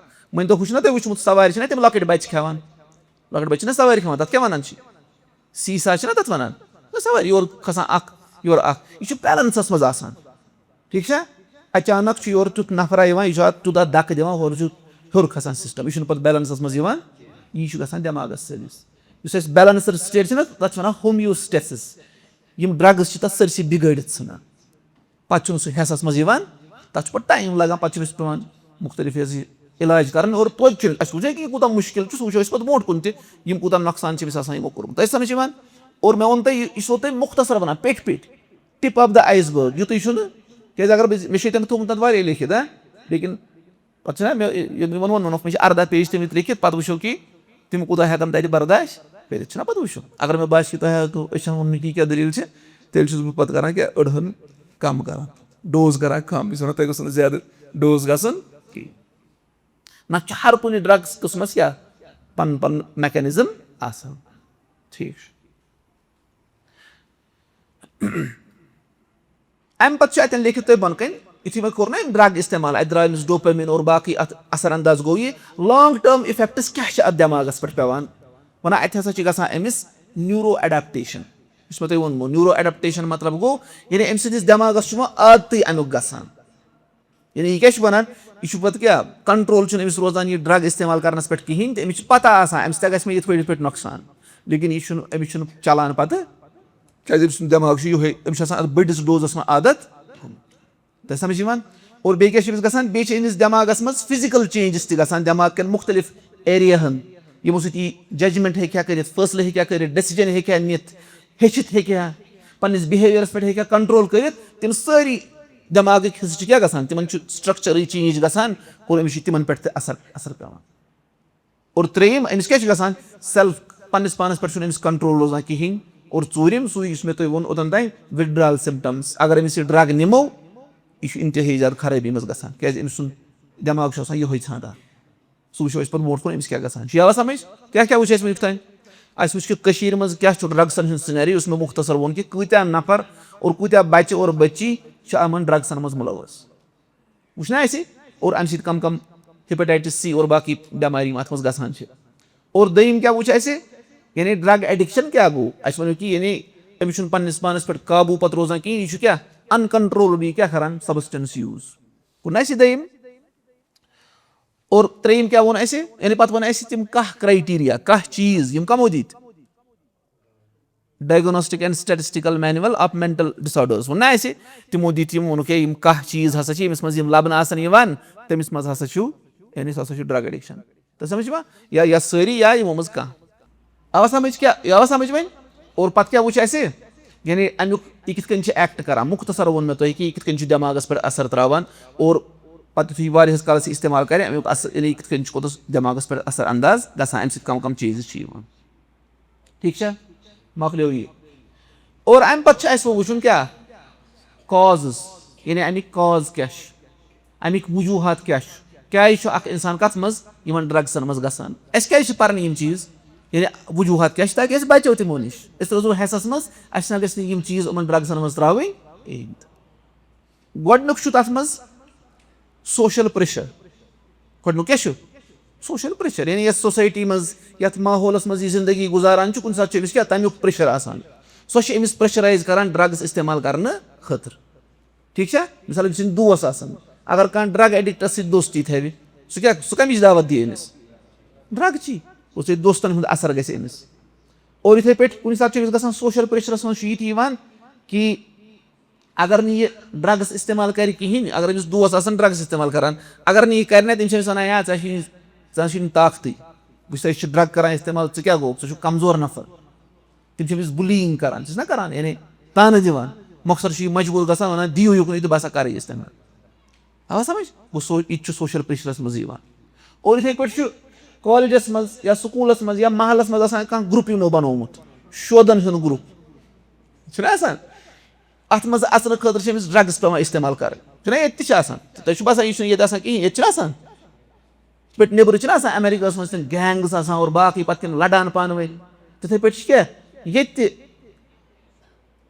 مٲنۍ تو، ہُہ چھُنہ تۄہہِ وٕچھمُت، سوارِ چھِنہ تِم لۄکٕٹۍ بَچہِ کھٮ۪وان؟ لۄکٕٹۍ بَچہِ چھِنہ سوارِ کھٮ۪وان، تَتھ کیٛاہ وَنان چھِ؟ سیٖسا چھِنہ تَتھ وَنان؟ نہ، سوارِ یورٕ کھسان اَکھ، یورٕ اَکھ۔ یہِ چھُ بیلَنسَس منٛز آسان۔ ٹھیٖک چھا؟ اچانک چھُ یورٕ تیُتھ نفرا یِوان، یہِ چھُ اَتھ تیوٗتاہ دَکہٕ دِوان، ہورٕ چھُ ہیوٚر کھسان system۔ یہِ چھُنہٕ پَتہٕ بیلَنسَس منٛز یِوان، یی چھُ گژھان دٮ۪ماغَس سٔروِس۔ یُس اَسہِ balanced state چھِنہ، تَتھ چھِ وَنان homeostasis۔ یِم drugs چھِ تَتھ سٲرسٕے بِگٲڑِتھ ژھٕنان۔ پَتہٕ چھُنہٕ سُہ حٮ۪سَس منٛز یِوان، تَتھ چھُ پَتہٕ time لَگان، پَتہٕ چھُ أمِس پٮ۪وان مُختٔلِف حظ یہِ علاج کَرُن۔ اور توتہِ چھُ اَسہِ وٕچھو کہِ یہِ کوٗتاہ مُشکِل چھُ، سُہ وٕچھو أسۍ پَتہٕ برونٛٹھ کُن تہِ، یِم کوٗتاہ نۄقصان چھِ أمِس آسان یِمو کوٚرمُت۔ تۄہہِ سَمجھ یِوان؟ اور مےٚ ووٚن تۄہہِ، یہِ، یہِ چھُسو تۄہہِ مُختصر وَنان، پیٚٹھۍ پیٚٹھۍ، tip of the iceberg، یُتُے چھُنہٕ، کیٛازِ اگر بہٕ، مےٚ چھُ ییٚتٮ۪ن تھوٚومُت تَتھ واریاہ لیکھِتھ، ہا، لیکن پَتہٕ چھُنہ مےٚ، یہِ، یِمَن ووٚن، ووٚنُکھ، مےٚ چھِ اَرداہ page تٔمِس لیکھِتھ، پَتہٕ وٕچھو کہِ تِم کوٗتاہ ہٮ۪کَن تَتہِ برداش کٔرِتھ، چھُنہ پَتہٕ وٕچھُن۔ اگر مےٚ باسہِ کہِ تۄہہِ ہٮ۪کو، أسۍ چھَنہٕ ووٚنمُت کہِ یہِ کیٛاہ دٔلیٖل چھِ، تیٚلہِ چھُس بہٕ پَتہٕ کران کیٛاہ، أڑہَن کَم کران، ڈوز کران کَم۔ یہِ چھُس وَنان، تۄہہِ گوٚژھ نہٕ زیادٕ ڈوز گژھُن کِہیٖنۍ۔ نہ چھُ ہر کُنہِ ڈرگس قٕسمَس کیٛاہ، پَنُن پَنُن میکینزم آسان۔ ٹھیٖک چھُ۔ اَمہِ پَتہٕ چھُ اَتٮ۪ن لیکھِتھ تۄہہِ بۄنہٕ کَنہِ، یُتھُے وۄنۍ کوٚر نہ أمۍ ڈرگ استعمال، اَتہِ درٛاو أمِس ڈوپامین اور باقٕے اَتھ اثر انداز گوٚو یہِ، لانگ ٹرم افیکٹس کیٛاہ چھِ اَتھ دٮ۪ماغس پٮ۪ٹھ پٮ۪وان؟ وَنان اَتہِ ہسا چھِ گژھان أمِس نیورو اڈیپٹیشن، یُس مےٚ تۄہہِ ووٚنمو، نیورو اڈیپٹیشن مطلب گوٚو، یعنی أمۍ سٕنٛدِس دٮ۪ماغس چھُ وۄنۍ عادتٕے اَمیُک گژھان۔ یعنی یہِ کیٛاہ چھُ وَنان؟ یہِ چھُ پَتہٕ کیٛاہ، کنٹرول چھُنہٕ أمِس روزان یہِ ڈرگ استعمال کرنس پٮ۪ٹھ کِہیٖنۍ تہٕ أمِس چھِ پتہ آسان، اَمہِ سۭتۍ گژھِ مےٚ یِتھ پٲٹھۍ یِتھ پٲٹھۍ نۄقصان، لیکن یہِ چھُنہٕ، أمِس چھُنہٕ چلان پتہٕ، کیٛازِ أمۍ سُنٛد دٮ۪ماغ چھُ یِہوٚے، أمِس چھُ آسان اَتھ بٔڑِس ڈوزَس منٛز عادت۔ تۄہہِ سمجھ یِوان؟ اور بیٚیہِ کیٛاہ چھُ أمِس گژھان؟ بیٚیہِ چھِ أمِس دٮ۪ماغَس منٛز فِزِکَل چینجِز تہِ گژھان، دٮ۪ماغ کٮ۪ن مُختٔلِف ایریاہَن، یِمو سۭتۍ یہِ ججمنٹ ہیٚکہِ ہا کٔرِتھ، فٲصلہٕ ہیٚکہِ ہا کٔرِتھ، ڈیسیجن ہیٚکہِ ہا نِتھ، ہیٚچھِتھ ہیٚکہِ ہا، پنٛنِس بِہیویرَس پٮ۪ٹھ ہیٚکہِ ہا کنٹرول کٔرِتھ۔ تِم سٲری دٮ۪ماغٕکۍ حصہٕ چھِ کیٛاہ گژھان؟ تِمَن چھُ سٹرکچرٕے چینج گژھان اور أمِس چھِ تِمَن پٮ۪ٹھ تہِ اثر، اثر پٮ۪وان۔ اور ترٛیٚیِم، أمِس کیٛاہ چھُ گژھان؟ سیلف، پنٛنِس پانَس پٮ۪ٹھ چھُنہٕ أمِس کنٹرول روزان کِہیٖنۍ۔ اور ژوٗرِم، سُے یُس مےٚ تۄہہِ ووٚن اوٚتَن تام، وِدڈرٛال سِمٹمٕز۔ اگر أمِس یہِ ڈرٛگ نِمو، یہِ چھُ اِنتِہٲیی زیادٕ خرٲبی منٛز گژھان، کیٛازِ أمۍ سُنٛد دٮ۪ماغ چھُ آسان یِہوٚے ژھانٛڈان۔ سُہ وٕچھو أسۍ پَتہٕ برونٛٹھ کُن أمِس کیٛاہ گژھان چھُ۔ یہِ آوا سَمٕجھ؟ کیٛاہ کیٛاہ وٕچھ اَسہِ وٕنیُک تام؟ اَسہِ وٕچھ کہِ کٔشیٖرِ منٛز کیٛاہ چھُ ڈرٛگسَن ہُنٛد سِنیریو، یُس مےٚ مُختصر ووٚن کہِ کۭتیٛاہ نفر اور کۭتیٛاہ بَچہِ اور بٔچی چھِ یِمَن ڈرٛگسَن منٛز مُلوث۔ وٕچھ نہ اَسہِ؟ اور اَمہِ سۭتۍ کَم کَم ہیپیٹائٹس سی اور باقٕے بٮ۪مارِ یِم اَتھ منٛز گژھان چھِ۔ اور دوٚیِم کیٛاہ وٕچھ اَسہِ؟ یعنی ڈرگ ایڈکشن کیٛاہ گوٚو؟ اَسہِ وَنو کہِ یعنی أمِس چھُنہٕ پنٛنِس پانَس پٮ۪ٹھ قابوٗ پَتہٕ روزان کِہیٖنۍ، یہِ چھُ کیٛاہ؟ انکنٹرولڈ، یہِ کیٛاہ کَران؟ Substance use. گوٚو نہ اَسہِ یہِ دوٚیِم؟ اور ترٛیٚیِم کیٛاہ ووٚن اَسہِ؟ یعنی پَتہٕ ووٚن اَسہِ تِم کاہ کرائٹیریا، کاہ چیٖز، یِم کَمو دِتۍ؟ Diagnostic and Statistical Manual of Mental Disorders ووٚن نہ اَسہِ؟ تِمو دِتۍ یِم، ووٚنُکھ ہے یِم کاہ چیٖز ہسا چھِ أمِس منٛز یِم لَبنہٕ آسان یِوان، تٔمِس منٛز ہسا چھُ، یعنی سُہ ہسا چھُ ڈرگ ایڈکشن۔ تۄہہِ سمجھ یِوان؟ یا، یا سٲری یا یِمو منٛز کانٛہہ۔ آوا سمجھ کیٛاہ؟ یہِ آوا سمجھ وۄنۍ؟ اور پتہٕ کیٛاہ وٕچھ اَسہِ؟ یعنی اَمیُک یہِ کِتھ کٔنۍ چھِ ایکٹ کران؟ مُختصر ووٚن مےٚ تۄہہِ کہِ یہِ کِتھ کٔنۍ چھُ دٮ۪ماغس پٮ۪ٹھ اثر تراوان اور پتہٕ یُتھُے یہِ واریاہس کالس یہِ استعمال کرِ، اَمیُک اثر، یعنی یہِ کِتھ کٔنۍ چھُ کوٚتَس دٮ۪ماغس پٮ۪ٹھ اثر انداز گژھان، اَمہِ سۭتۍ کم کم چیٖزٕ چھِ یِوان۔ ٹھیٖک چھا؟ مۄکلیو یہِ۔ اور اَمہِ پتہٕ چھُ اَسہِ وۄنۍ وٕچھُن کیٛاہ؟ کازز، یعنی اَمِکۍ کاز کیٛاہ چھِ؟ اَمِکۍ وجوٗہات کیٛاہ چھِ؟ کیٛازِ چھُ اکھ اِنسان کَتھ منٛز یِمن ڈرگسن منٛز گژھان؟ اَسہِ کیٛازِ چھِ پَرٕنۍ یِم چیٖز؟ یعنی وجوٗہات کیٛاہ چھِ؟ تاکہِ أسۍ بَچو تِمو نِش، أسۍ روزو ہٮ۪سَس منٛز، اَسہِ نہ گژھِ نہٕ یِم چیٖز یِمن ڈرگسن منٛز ترٛاوٕنۍ کِہیٖنۍ تہِ۔ گۄڈٕنیُک چھُ تَتھ منٛز سوشل پریشر۔ گۄڈٕنیُک کیٛاہ چھُ؟ سوشل پریشر، یعنی یَتھ سوسایٹی منٛز، یَتھ ماحولَس منٛز یہِ زندگی گُزاران چھُ، کُنہِ ساتہٕ چھُ أمِس کیٛاہ، تَمیُک پریشر آسان۔ سۄ چھِ أمِس پریشرائز کران ڈرگس استعمال کرنہٕ خٲطرٕ۔ ٹھیٖک چھا؟ مثال، أمۍ سٕنٛدۍ دوس آسان، اگر کانٛہہ ڈرگ ایڈکٹس سۭتۍ دوستی تھاوِ، سُہ کیٛاہ، سُہ کَمِچ دعوت دِیہِ أمِس؟ ڈرگ چی۔ گوٚو، سُہ دوستن ہُنٛد اثر گژھِ أمِس۔ اور یِتھے پٲٹھۍ کُنہِ ساتہٕ چھُ أمِس گژھان، سوشل پریشرس منٛز چھُ یہِ تہِ یِوان کہِ اگر نہٕ یہِ ڈرگس استعمال کرِ کِہینۍ، اگر أمِس دوس آسن ڈرگس استعمال کران، اگر نہٕ یہِ کرِ نہ، تِم چھِ أمِس ونان، یا ژےٚ چھُے نہٕ، ژےٚ چھُے نہٕ طاقتٕے، وٕچھ سا، یہِ چھُ ڈرگ کران استعمال، ژٕ کیٛاہ گوٚوکھ، ژٕ چھُکھ کمزور نفر۔ تِم چھِ أمِس بُلینگ کران، چھِس نہ کران، یعنی تانہٕ دِوان۔ مۄخصر چھُ یہِ مجبوٗر گژھان، ونان، دِیِو یُکنُے تہٕ بہٕ ہسا کرٕ یہِ استعمال۔ آوا سمجھ؟ گوٚو سو-، یہِ تہِ چھُ سوشل پریشرس منٛز یِوان۔ اور یِتھے پٲٹھۍ چھُ کالجس منٛز یا سکوٗلس منٛز یا محلس منٛز آسان کانٛہہ گروپ یِمو بنوومُت، شودن ہُنٛد گروپ چھُنہ آسان، اتھ منٛز اژنہٕ خٲطرٕ چھِ أمِس ڈرگس پٮ۪وان استعمال کرٕنۍ، چھُنہ ییٚتہِ تہِ چھِ آسان؟ تۄہہِ چھُ باسان یہِ چھُنہٕ ییٚتہِ آسان کِہیٖنۍ، ییٚتہِ چھُنہ آسان؟ یِتھ پٲٹھۍ نیٚبرٕ چھِنہ آسان، امریکہس منٛز چھِ تِم گینگس آسان اور باقٕے، پتہٕ تِم لڑان پانہٕ ؤنۍ، تِتھے پٲٹھۍ چھِ کیٛاہ ییٚتہِ تہِ؟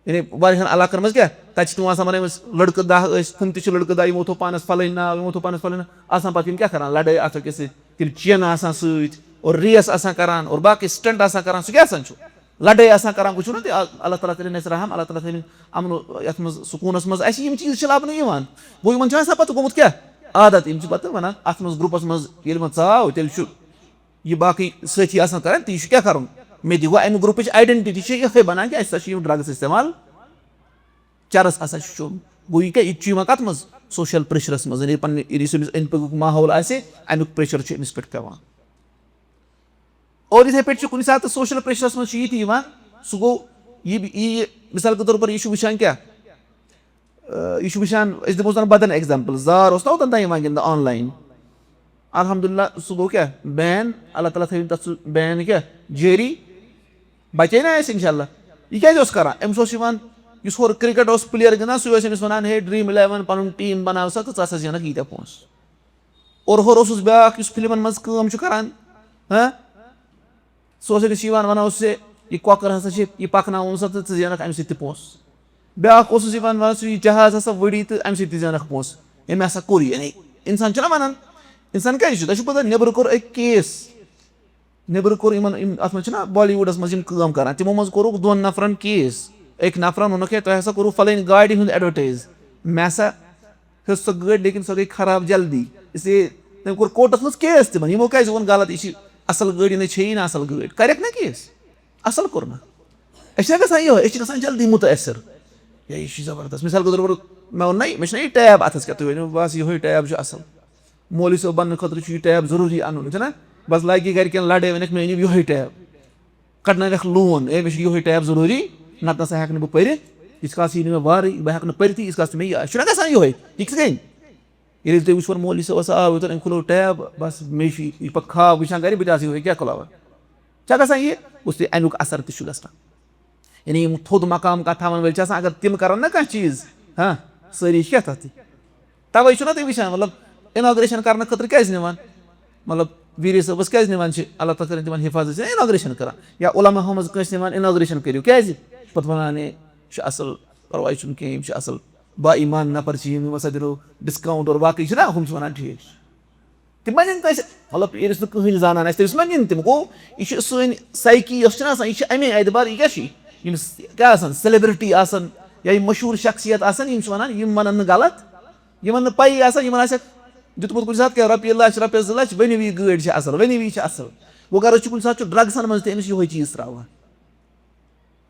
یعنی واریاہن علاقن منٛز کیٛاہ، تتہِ چھِ تِم آسان ونان، أسۍ لڑکہٕ دَہ ٲسۍ، ہُم تہِ چھِ لڑکہٕ دَہ، یِمو تھوٚو پانس فلٲنۍ ناو، یِمو تھوٚو پانس فلٲنۍ ناو۔ آسان پتہٕ یِم کیٛاہ کران، لڑٲے اکھ أکِس سۭتۍ، تِم چینہٕ آسان سۭتۍ اور ریس آسان کران اور باقٕے سٹنٹ آسان کران، سُہ کیٛاہ آسان چھُ؟ لڑٲے آسان کران، وٕچھِو نا تُہۍ، آ-، اللہ تعالیٰ کٔرِنۍ اَسہِ رحم، اللہ تعالیٰ تھٲوِنۍ امن و-، یتھ منٛز سکوٗنس منٛز۔ اَسہِ یِم چیٖز چھِ لبنہٕ یِوان، گوٚو یِمن چھُ آسان پتہٕ گوٚمُت کیٛاہ؟ عادت۔ یِم چھِ پتہٕ ونان اتھ منٛز گروپس منٛز ییٚلہِ وۄنۍ ژاو، تیٚلہِ چھُ یہِ باقٕے سٲتھی آسان کران، تہٕ یہِ چھُ کیٛاہ کرُن؟ مےٚ دِ۔ گوٚو اَمہِ گروپٕچ آیڈنٹی چھِ یِہوٚے بنان کہِ اَسہِ ہسا چھِ یِم ڈرگس استعمال چرس ہسا چھُ چوٚن۔ گوٚو یہِ کیٛاہ، یہِ تہِ چھُ یِوان کتھ منٛز؟ سوشل پریشرس منٛز۔ یعنی پننہِ، یعنی یُس أمِس أنٛدۍ پٔکیُک ماحول آسہِ، اَمیُک پریشر چھُ أمِس پٮ۪ٹھ پٮ۪وان۔ اور یِتھے پٲٹھۍ چھُ کُنہِ ساتہٕ سوشل پریشرس منٛز چھُ یہِ تہِ یِوان، سُہ گوٚو یہِ، یہِ، یہِ مثال کے طور پر یہِ چھُ وٕچھان کیٛاہ؟ آ، یہِ چھُ وٕچھان، أسۍ دِمو زن بدن ایگزامپل، زار اوس نہ اوٚتن تام یِوان گِنٛدنہٕ آن لاین، الحمدللہ سُہ گوٚو کیٛاہ؟ بین، اللہ تعالیٰ تھٲوِن تتھ سُہ بین کیٛاہ؟ جٲری۔ بچے نہ اَسہِ انشاءاللہ۔ یہِ کیٛازِ اوس کران؟ أمِس اوس یِوان یُس ہورٕ کرکٹ اوس پٕلیر گِنٛدان، سُے اوس أمِس وَنان، "ہے، ڈرٛیٖم اِلیوَن پَنُن ٹیٖم بَناو سا تہٕ ژٕ ہسا زینَکھ ییٖتیٛاہ پونٛسہٕ۔" اور ہورٕ اوسُس بیٛاکھ، یُس فِلمَن منٛز کٲم چھُ کَران، ہاں، سُہ اوس أمِس یِوان وَنان اوس، "ہے، یہِ کۄکَر ہسا چھِ، یہِ پَکناوُن سا تہٕ ژٕ زینَکھ اَمہِ سۭتۍ تہِ پونٛسہٕ۔" بیٛاکھ اوسُس یِوان وَنان، "ژٕ یہِ جہاز ہسا وٕڑی تہٕ اَمہِ سۭتۍ تہِ زینَکھ پونٛسہٕ۔" أمۍ ہسا کوٚر یہِ، یعنی اِنسان چھُنہ وَنان، اِنسان کیٛازِ چھُ؟ تۄہہِ چھُو پَتہ، نیٚبرٕ کوٚر أکۍ کیس، نیٚبرٕ کوٚر یِمَن، یِم اَتھ منٛز چھِنہ بالی وُڈَس منٛز یِم کٲم کَران، تِمو منٛز کوٚرُکھ دۄن نفرَن کیس۔ أکۍ نفرَن ووٚنُکھ، "ہے، تۄہہِ ہسا کوٚروُ فلٲنۍ گاڑِ ہُنٛد ایڈوَرٹایز، مےٚ ہسا ہیوٚت سۄ گٲڑۍ، لیکن سۄ گٔے خراب جلدی، اس لیے تٔمۍ کوٚر کورٹَس منٛز کیس تِمَن، یِمو کیٛازِ ووٚن غلط، یہِ چھِ اَصٕل گٲڑۍ، یہِ نَے چھیی نہٕ اَصٕل گٲڑۍ، کَرٮ۪کھ نہ کیس؟" اَصٕل کوٚر نہ۔ أسۍ چھِنہ گژھان یِہوٚے، أسۍ چھِ گژھان جلدی مُتٲثِر۔ یا یہِ چھُ زبردست۔ مثال کے طور پر مےٚ ووٚن نہ، مےٚ چھُنہ یہِ ٹیب اَتھَس کیٛاہ، تُہۍ ؤنِو، بَس یِہوٚے ٹیب چھُ اَصٕل۔ مولوی صٲب بَننہٕ خٲطرٕ چھُ یہِ ٹیب ضروٗری اَنُن، چھُنہ؟ بَس لَگہِ گَرِکٮ۪ن لَڑٲے، وَنٮ۪کھ، "مےٚ أنِو یِہوٚے ٹیب۔" کَڑناوٮ۪کھ لون، "اے، مےٚ چھُ یِہوٚے ٹیب ضروٗری، نَتہٕ نہ سا ہٮ۪کہٕ نہٕ بہٕ پٔرِتھ۔ ییٖتِس کالَس یہِ نہٕ مےٚ وارٕے، بہٕ ہٮ۪کہٕ نہٕ پٔرِتھٕے، ییٖتِس کالَس نہٕ مےٚ یہِ آسہِ۔" چھُنہ گژھان یِہوٚے؟ یہِ کِتھ کٔنۍ؟ ییٚلہِ تُہۍ وٕچھو مولوی صٲبَس آو یوٚتَن، أمۍ کھُلوو ٹیب، بَس مےٚ چھُ یہِ پَتہٕ خاب وٕچھان گَرِ، بہٕ تہِ آسہٕ یِہوٚے کیٛاہ کھُلاوان۔ چھا گژھان یہِ؟ گوٚژھ تُہۍ اَمیُک اثر تہِ چھُ گژھان۔ یعنی یِم تھوٚد مقام کانٛہہ تھاوَن وٲلۍ چھِ آسان، اگر تِم کَرَن نہ کانٛہہ چیٖز، ہاں، سٲری چھِ کیٛاہ تَتھ؟ تَوَے چھُنہ تُہۍ وٕچھان، مطلب، inauguration کَرنہٕ خٲطرٕ کیٛازِ نِوان؟ مطلب، ویٖری صٲبَس کیٛازِ نِوان چھِ؟ اللہ تعالیٰ کٔرِنۍ تِمَن حِفاظت، inauguration کَران۔ یا علماء ہُنٛد کٲنٛسہِ نِوان inauguration کٔرِو، کیٛازِ؟ پَتہٕ وَنان، "ہے، یہِ چھُ اَصٕل، پَرواے چھُنہٕ کینٛہہ، یِم چھِ اَصٕل، با ایٖمان نفر چھِ یِم، یِم ہسا دِنو discount اور باقٕے چھِنہ ہُم چھِ وَنان ٹھیٖک۔" تِم ما نِن کٲنٛسہِ، مطلب، ییٚلہِ أسۍ نہٕ کٕہٕنۍ زانان آسہِ، تٔمِس ما نِن تِم؟ گوٚو، یہِ چھُ سٲنۍ psyche یۄس چھِنہ آسان، یہِ چھِ اَمے اعتبار، یہِ کیٛاہ چھِ؟ یِم س-، کیٛاہ آسان، celebrity آسان یا یِم مشہوٗر شخصیت آسان، یِم چھِ وَنان، یِم وَنَن نہٕ غلط، یِمَن نہٕ پَیی آسان، یِمَن آسٮ۪کھ دیُتمُت کُنہِ ساتہٕ کینٛہہ رۄپیہِ لَچھ، رۄپیَس زٕ لَچھ، ؤنِو یہِ گٲڑۍ چھِ اَصٕل، ؤنِو یہِ چھِ اَصٕل۔ گوٚو غرض چھُ کُنہِ ساتہٕ چھُ drugsَن منٛز تہِ أمِس یِہوٚے چیٖز ترٛاوان۔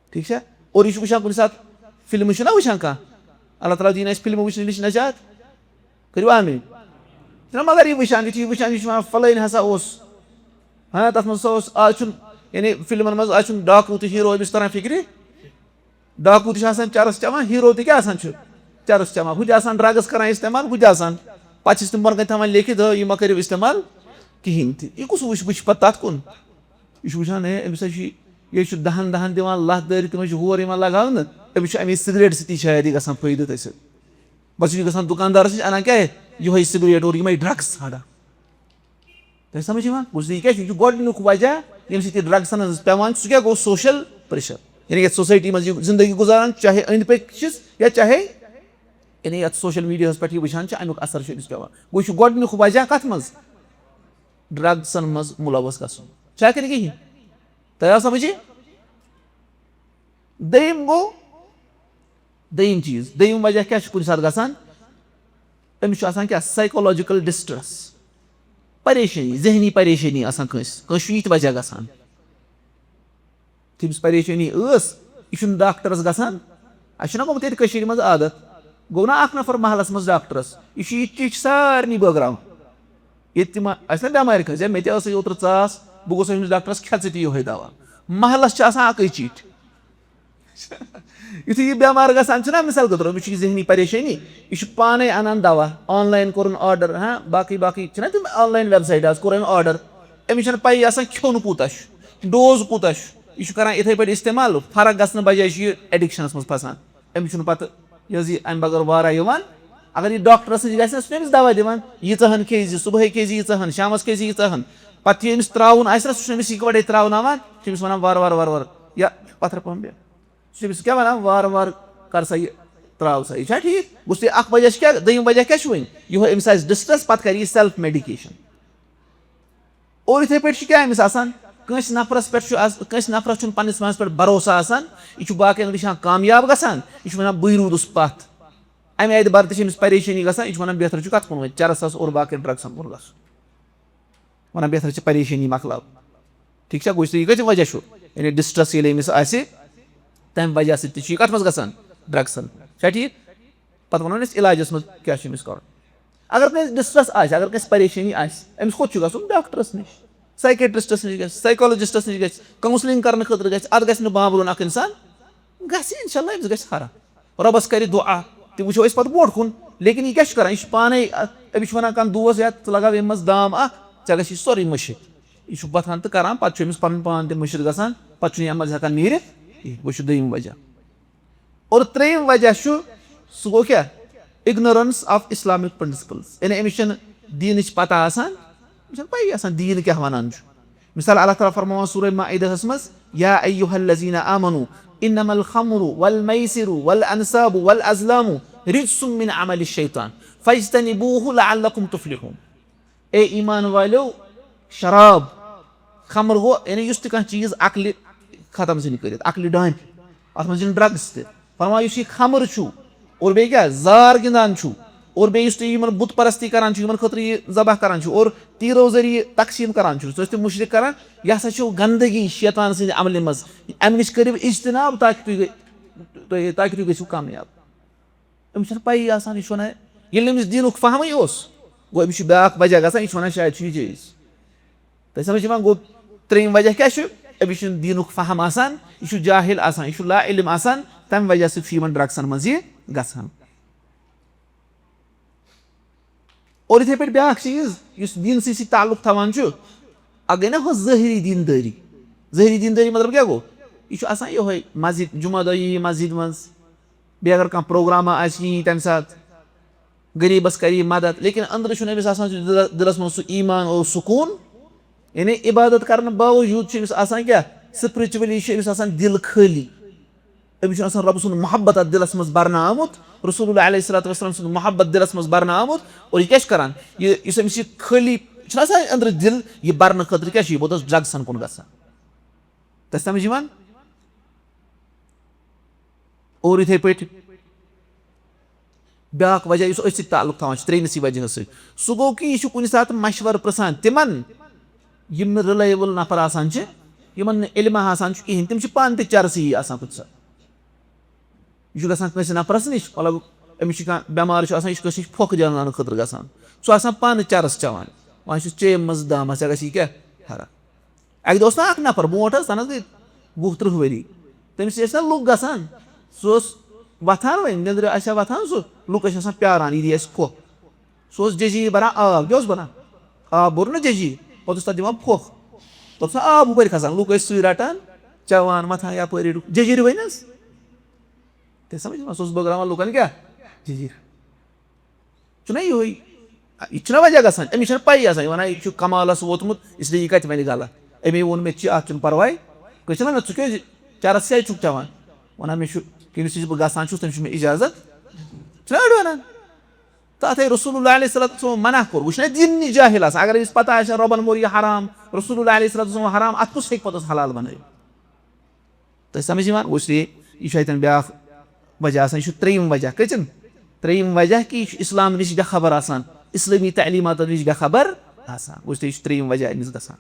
ٹھیٖک چھا؟ اور یہِ چھُ وٕچھان کُنہِ ساتہٕ فِلمہٕ چھُنہ وٕچھان کانٛہہ، اللہ تعالیٰ دِیِن اَسہِ فِلمہٕ وٕچھنہٕ نِش نجات۔ کٔرِو آمیٖن۔ چھُنہ مگر یہِ وٕچھان، یُتھُے یہِ وٕچھان، یہِ چھُ وَنان، "فلٲنۍ ہسا اوس۔" ہاں، تَتھ منٛز ہسا اوس، آز چھُنہٕ، یعنی فِلمَن منٛز آز چھُنہٕ ڈاکوٗ تہٕ ہیٖرو أمِس تَران فِکرِ۔ ڈاکوٗ تہِ چھُ آسان چرس چٮ۪وان، ہیٖرو تہِ کیٛاہ آسان چھُ؟ چرس چٮ۪وان۔ ہُہ تہِ آسان drugs کَران استعمال، ہُہ تہِ آسان۔ پَتہٕ چھِس تِم بۄنہٕ کَنہِ تھاوان لیکھِتھ، "ہٲ، یہِ مہ کٔرِو استعمال کِہیٖنۍ تہِ۔" یہِ کُس وٕچھ، وٕچھِ پَتہٕ تَتھ کُن؟ یہِ چھُ وٕچھان، ہے، أمِس ہا چھُ یہِ، یہِ چھُ دَہَن دَہَن دِوان، لَتھ دٲرِتھ، تِمَن چھُ ہور یِوان لَگاونہٕ، أمِس چھُ اَمے سِگریٹ سۭتی شاید یہِ گژھان فٲیدٕ تٔمۍ سۭتۍ۔ بَس یہِ چھُ گژھان دُکاندارَس نِش، اَنان کیٛاہ؟ یِہوٚے سِگریٹ اور یِمَے drugs ژھانٛڈان۔ تۄہہِ سَمٕجھ یِوان؟ گوٚو یہِ کیٛاہ چھُ؟ یہِ چھُ گۄڈٕنیُک وجہ، ییٚمہِ سۭتۍ یہِ drugsَن ہٕنٛز پٮ۪وان چھُ، سُہ کیٛاہ گوٚو؟ Social pressure۔ یعنی یَتھ society منٛز یہِ زِندگی گُزاران، چاہے أنٛدۍ پٔکۍ چھِس یا چاہے، یعنی یَتھ social mediaہَس پٮ۪ٹھ یہِ وٕچھان چھِ، اَمیُک اثر چھُ أمِس پٮ۪وان۔ گوٚو یہِ چھُ گۄڈٕنیُک وجہ کَتھ منٛز؟ drugsَن منٛز مُلوث گژھُن۔ چھا کِنہٕ کِہیٖنۍ؟ تۄہہِ آو سَمٕجھ یہِ؟ دوٚیِم گوٚو، دوٚیِم چیٖز، دوٚیِم وجہ کیٛاہ چھُ کُنہِ ساتہٕ گژھان؟ أمِس چھُ آسان کیٛاہ؟ Psychological distress، پریشٲنی، ذہنی پریشٲنی آسان کٲنٛسہِ، کٲنٛسہِ چھُ یہِ تہِ وجہ گژھان۔ تٔمِس پریشٲنی ٲس، یہِ چھُنہٕ ڈاکٹرس گژھان۔ اَسہِ چھُنہ گوٚمُت ییٚتہِ کٔشیٖرِ منٛز عادت، گوٚو نہ اکھ نفر محلس منٛز ڈاکٹرس، یہِ چھُ یہِ چِٹھۍ سارنٕے بٲگراوان۔ ییٚتہِ تہِ ما آسہِ نہ بٮ۪مارِ کٲنٛسہِ، ہے، مےٚ تہِ ٲسٕے اوترٕ ژاس، بہٕ گوٚژھ أمِس ڈاکٹرس، کھےٚ ژٕ تہِ یِہوٚے دوا۔ محلس چھِ آسان اَکٕے چِٹھۍ۔ یُتھُے یہِ بٮ۪مار گژھان چھُنہ، مثال کے طور، أمِس چھُ یہِ ذہنی پریشٲنی، یہِ چھُ پانَے اَنان دوا، online کوٚرُن order، ہاں، باقٕے باقٕے چھِنہ تِم online website آز، کوٚر أمۍ order، أمِس چھَنہٕ پَیی آسان کھیوٚن کوٗتاہ چھُ، dose کوٗتاہ چھُ، یہِ چھُ کَران یِتھَے پٲٹھۍ استعمال، فرق گژھنہٕ بجایہِ چھُ یہِ addictionَس منٛز پھسان۔ أمِس چھُنہٕ پَتہٕ یہِ حظ یہِ اَمہِ بغٲر وارہ یِوان۔ اگر یہِ ڈاکٹرَس نِش گژھِ نہ، سُہ چھُ أمِس دوا دِوان، ییٖژاہ ہَن کھیٚیہِ زِ، صُبحٲے کھیٚیہِ زِ ییٖژاہ ہَن، شامَس کھیٚیہِ زِ ییٖژاہ ہَن۔ پَتہٕ یہِ أمِس ترٛاوُن آسہِ نہ، سُہ چھُ أمِس یِکوَٹَے ترٛاوناوان، چھُ أمِس وَنان، "وارٕ وارٕ، وارٕ وارٕ، یا پَتھَر پَہَم بیٚہہ۔" سُہ چھُ أمِس کیٛاہ وَنان؟ وارٕ وارٕ کَر سا یہِ، ترٛاو سا یہِ۔ چھا ٹھیٖک؟ گوٚژھ تُہۍ اَکھ وجہ چھُ کیٛاہ، دوٚیِم وجہ کیٛاہ چھُ وۄنۍ؟ یِہوٚے أمِس آسہِ distress، پَتہٕ کَرِ یہِ self medication۔ اور یِتھَے پٲٹھۍ چھُ کیٛاہ أمِس آسان؟ کٲنٛسہِ نفرَس پٮ۪ٹھ چھُ آز، کٲنٛسہِ نفرَس چھُنہٕ پنٛنِس پانَس پٮ۪ٹھ بھروسہٕ آسان، یہِ چھُ باقیَن وٕچھان کامیاب گژھان، یہِ چھُ وَنان، "بٕے روٗدُس پَتھ۔" اَمہِ اعتبار تہِ چھِ أمِس پریشٲنی گژھان، یہِ چھُ وَنان، "بہتر چھُ کَتھ کُن وۄنۍ، چرس آسہٕ اور باقیَن drugsَن کُن گژھُن۔" وَنان، "بہتر چھِ پریشٲنی مۄکلاو۔" ٹھیٖک چھا؟ گوٚو یہِ کَتہِ وجہ چھُ؟ یعنی distress ییٚلہِ أمِس آسہِ، تَمہِ وجہ سۭتۍ تہِ چھُ یہِ کَتھ منٛز گژھان؟ drugsَن۔ چھا ٹھیٖک؟ پَتہٕ وَنو أسۍ علاجَس منٛز کیٛاہ چھُ أمِس کَرُن۔ اگر کٲنٛسہِ distress آسہِ، اگر کٲنٛسہِ پریشٲنی آسہِ، أمِس کوٚت چھُ گژھُن؟ ڈاکٹرَس نِش، psychiatristَس نِش گژھِ، psychologistَس نِش گژھِ، counselling کَرنہٕ خٲطرٕ گژھِ، اَتھ گژھِ نہٕ بامبرُن اَکھ اِنسان، گژھِ اِنشاءاللہ أمِس گژھِ فرق۔ رۄبَس کَرِ دُعا، تہِ وٕچھو أسۍ پَتہٕ برونٛٹھ کُن۔ لیکن یہِ کیٛاہ چھُ کَران؟ یہِ چھُ پانَے، أمِس چھُ وَنان کانٛہہ دوس، "یا ژٕ لَگاو ییٚمہِ منٛز دام اَکھ، ژےٚ گژھی سورُے مٔشِتھ۔" یہِ چھُ وۄتھان تہٕ کَران، پَتہٕ چھُ أمِس پَنُن پان تہِ مٔشِتھ گژھان، پَتہٕ چھُنہٕ یہِ اَمہِ منٛز ہٮ۪کان نیٖرِتھ کِہیٖنۍ۔ گوٚو، یہِ چھُ دوٚیِم وجہ۔ اور ترٛیٚیِم وجہ چھُ، سُہ گوٚو کیٛاہ؟ Ignorance of Islamic principles۔ یعنی أمِس چھَنہٕ دیٖنٕچ پتہ آسان، أمِس چھَنہٕ پَیی آسان دیٖن کیٛاہ وَنان چھُ۔ مثال، اللہ تعالیٰ فرماوان سورہ مائدہَس منٛز، یا ایہا الذین آمنو انما الخمر والمیسر والانصاب والازلام رجس من عمل الشیطان فاجتنبوہ لعلکم تفلحون۔ اے ایمان والیو، شراب، خمر گوٚو، یعنی یُس تہِ کانٛہہ چیٖز عقلہِ ختم ژھٕنہِ کٔرِتھ، عقلہِ ڈانٛپہِ، اَتھ منٛز یِن ڈرگس تہِ۔ فرماو، یُس یہِ خمر چھُ، اور بیٚیہِ کیٛاہ، زار گِنٛدان چھُ، اور بیٚیہِ یُس تُہۍ یِمن بُت پرستی کران چھِو، یِمن خٲطرٕ یہِ ذبح کران چھِو، اور تیٖرو ذٔریعہٕ تقسیٖم کران چھِو، سُہ ٲسۍ تِم مُشرِک کران، یہِ ہسا چھُو گندگی شیطان سٕنٛدِ عملہِ منٛز۔ اَمہِ نِش کٔرِو اجتناب، تاکہِ تُہۍ گٔے-، تُہۍ، تاکہِ تُہۍ گٔژھِو کامیاب۔ أمِس چھَنہٕ پَیی آسان، یہِ چھُ وَنان، ییٚلہِ نہٕ أمِس دیٖنُک فہمٕے اوس، گوٚو أمِس چھُ بیٛاکھ وجہ گژھان، یہِ چھُ وَنان، شاید چھُ یہِ جٲیِز۔ تۄہہِ سمجھ یِوان؟ گوٚو، ترٛیٚیِم وجہ کیٛاہ چھُ؟ أمِس چھُنہٕ دیٖنُک فہم آسان، یہِ چھُ جاہِل آسان، یہِ چھُ لا علم آسان، تَمہِ وجہ سۭتۍ چھُ یِمن ڈرگسن منٛز یہِ گژھان۔ اور یِتھَے پٲٹھۍ بیٛاکھ چیٖز، یُس دیٖنسٕے سۭتۍ تعلق تھاوان چھُ، اَکھ گٔے نہ ہُہ ظٲہری دیٖندٲری۔ ظٲہری دیٖندٲری مطلب کیٛاہ گوٚو؟ یہِ چھُ آسان یِہوٚے مسجد، جمعہ دۄہ یی یہِ مسجد منٛز، بیٚیہِ اگر کانٛہہ پروگرامہ آسہِ، یی تَمہِ ساتہٕ، غریٖبَس کَرِ یہِ مدد، لیکن أنٛدرٕ چھُنہٕ أمِس آسان سُہ دِل-، دِلَس منٛز سُہ ایٖمان اور سکوٗن۔ یعنی عبادت کرنہٕ باوجوٗد چھُ أمِس آسان کیٛاہ؟ Spiritually چھُ أمِس آسان دِل خٲلی۔ أمِس چھُنہٕ آسان رۄبہٕ سُنٛد محبت اَتھ دِلَس منٛز بَرنہٕ آمُت، رسول اللہ علیہ الصلوۃ والسلام سُنٛد محبت دِلَس منٛز بَرنہٕ آمُت۔ اور یہِ کیٛاہ چھُ کران؟ یہِ، یُس أمِس یہِ خٲلی چھُنہٕ آسان أنٛدرٕ دِل، یہِ بَرنہٕ خٲطرٕ کیٛاہ چھُ؟ یہِ ووت حظ ڈرگسَن کُن گژھان۔ تۄہہِ سمجھ یِوان؟ اور یِتھَے پٲٹھۍ بیٛاکھ وجہ یُس أتھۍ سۭتۍ تعلق تھاوان چھُ، ترٛیٚیمِسٕے وجہَس سۭتۍ، سُہ گوٚو کہِ یہِ چھُ کُنہِ ساتہٕ مشورٕ پرٛژھان تِمن، یِم نہٕ reliable نفر آسان چھِ، یِمن نہٕ علمہ آسان چھُ کِہیٖنۍ، تِم چھِ پانہٕ تہِ چرسٕے آسان کُنہِ ساتہٕ۔ یہِ چھُ گژھان کٲنٛسہِ نفرَس نِش، مطلب، أمِس چھُ کانٛہہ بٮ۪مار چھُ آسان، یہِ چھُ کٲنٛسہِ نِش پھۄکھ دیاوناونہٕ خٲطرٕ گژھان، سُہ آسان پانہٕ چرس چٮ۪وان، وۄنۍ چھُ چیٚیہِ منٛز دام، ژےٚ گژھی کیٛاہ فرق؟ اَکہِ دۄہ اوس نہ اکھ نفر برونٛٹھ حظ، تَنہٕ حظ گٔے وُہ ترٕٛہ ؤری۔ تٔمِس ٲسۍ نہ لُکھ گژھان، سُہ اوس وۄتھان وۄنۍ، نیٚنٛدرِ آسہِ ہا وۄتھان سُہ، لُکھ ٲسۍ آسان پیاران، یہِ دی اَسہِ پھۄکھ۔ سُہ اوس ججیٖر بَران آب، کیٛاہ اوس بَران؟ آب بوٚر نہ ججیٖر، پَتہٕ اوس تَتھ دِوان پھۄکھ۔ تَتھ اوس نہ آب ہُپٲرۍ کھسان، لُکھ ٲسۍ سُے رَٹان، چٮ۪وان، وۄتھان یَپٲرۍ، ججیٖر ؤنۍ حظ۔ تُہۍ سَمجھ یِوان؟ سُہ اوس بٲگراوان لُکَن کیٛاہ؟ ججیٖر۔ چھُنہ یِہوٚے، یہِ تہِ چھُنہ وجہ گژھان، أمِس چھَنہٕ پَیی آسان، یہِ وَنان، یہِ چھُ کمالَس ووتمُت، اس لیے یہِ کَتہِ وَنہِ غلط؟ أمۍ ووٚن، مےٚ تہِ چھِ، اَتھ چھُنہٕ پَرواے۔ کٲنٛسہِ چھِنہ وَنان، ژٕ کیٛازِ چرس کیٛازِ چھُکھ چٮ۪وان؟ وَنان، مےٚ چھُ، کٔمِس نِش بہٕ گژھان چھُس، تٔمِس چھُ مےٚ اِجازت۔ چھُنہ أڑۍ وَنان؟ تَتھ ہے رسول اللہ علیہ الصلوۃ والسلام منع کوٚر، وٕچھ نہ دیٖنی جاہِل آسان، اگر أمِس پَتہ آسہِ ہا رۄبَن موٚر یہِ حرام، رسول اللہ علیہ الصلوۃ والسلام حرام، اَتھ کُس ہیٚکہِ پَتہٕ حلال بَنٲوِتھ؟ تۄہہِ سمجھ یِوان؟ گوٚو اس لیے یہِ چھُ اَتٮ۪ن بیٛاکھ وجہ آسان، یہِ چھُ ترٛیٚیِم وجہ۔ کٔژِم؟ ترٛیٚیِم وجہ کہِ یہِ چھُ اِسلام نِش بے خبر آسان، اِسلٲمی تعلیٖماتو نِش بے خبر آسان۔ گوٚو اس لیے یہِ چھُ ترٛیٚیِم وجہ أمِس گژھان۔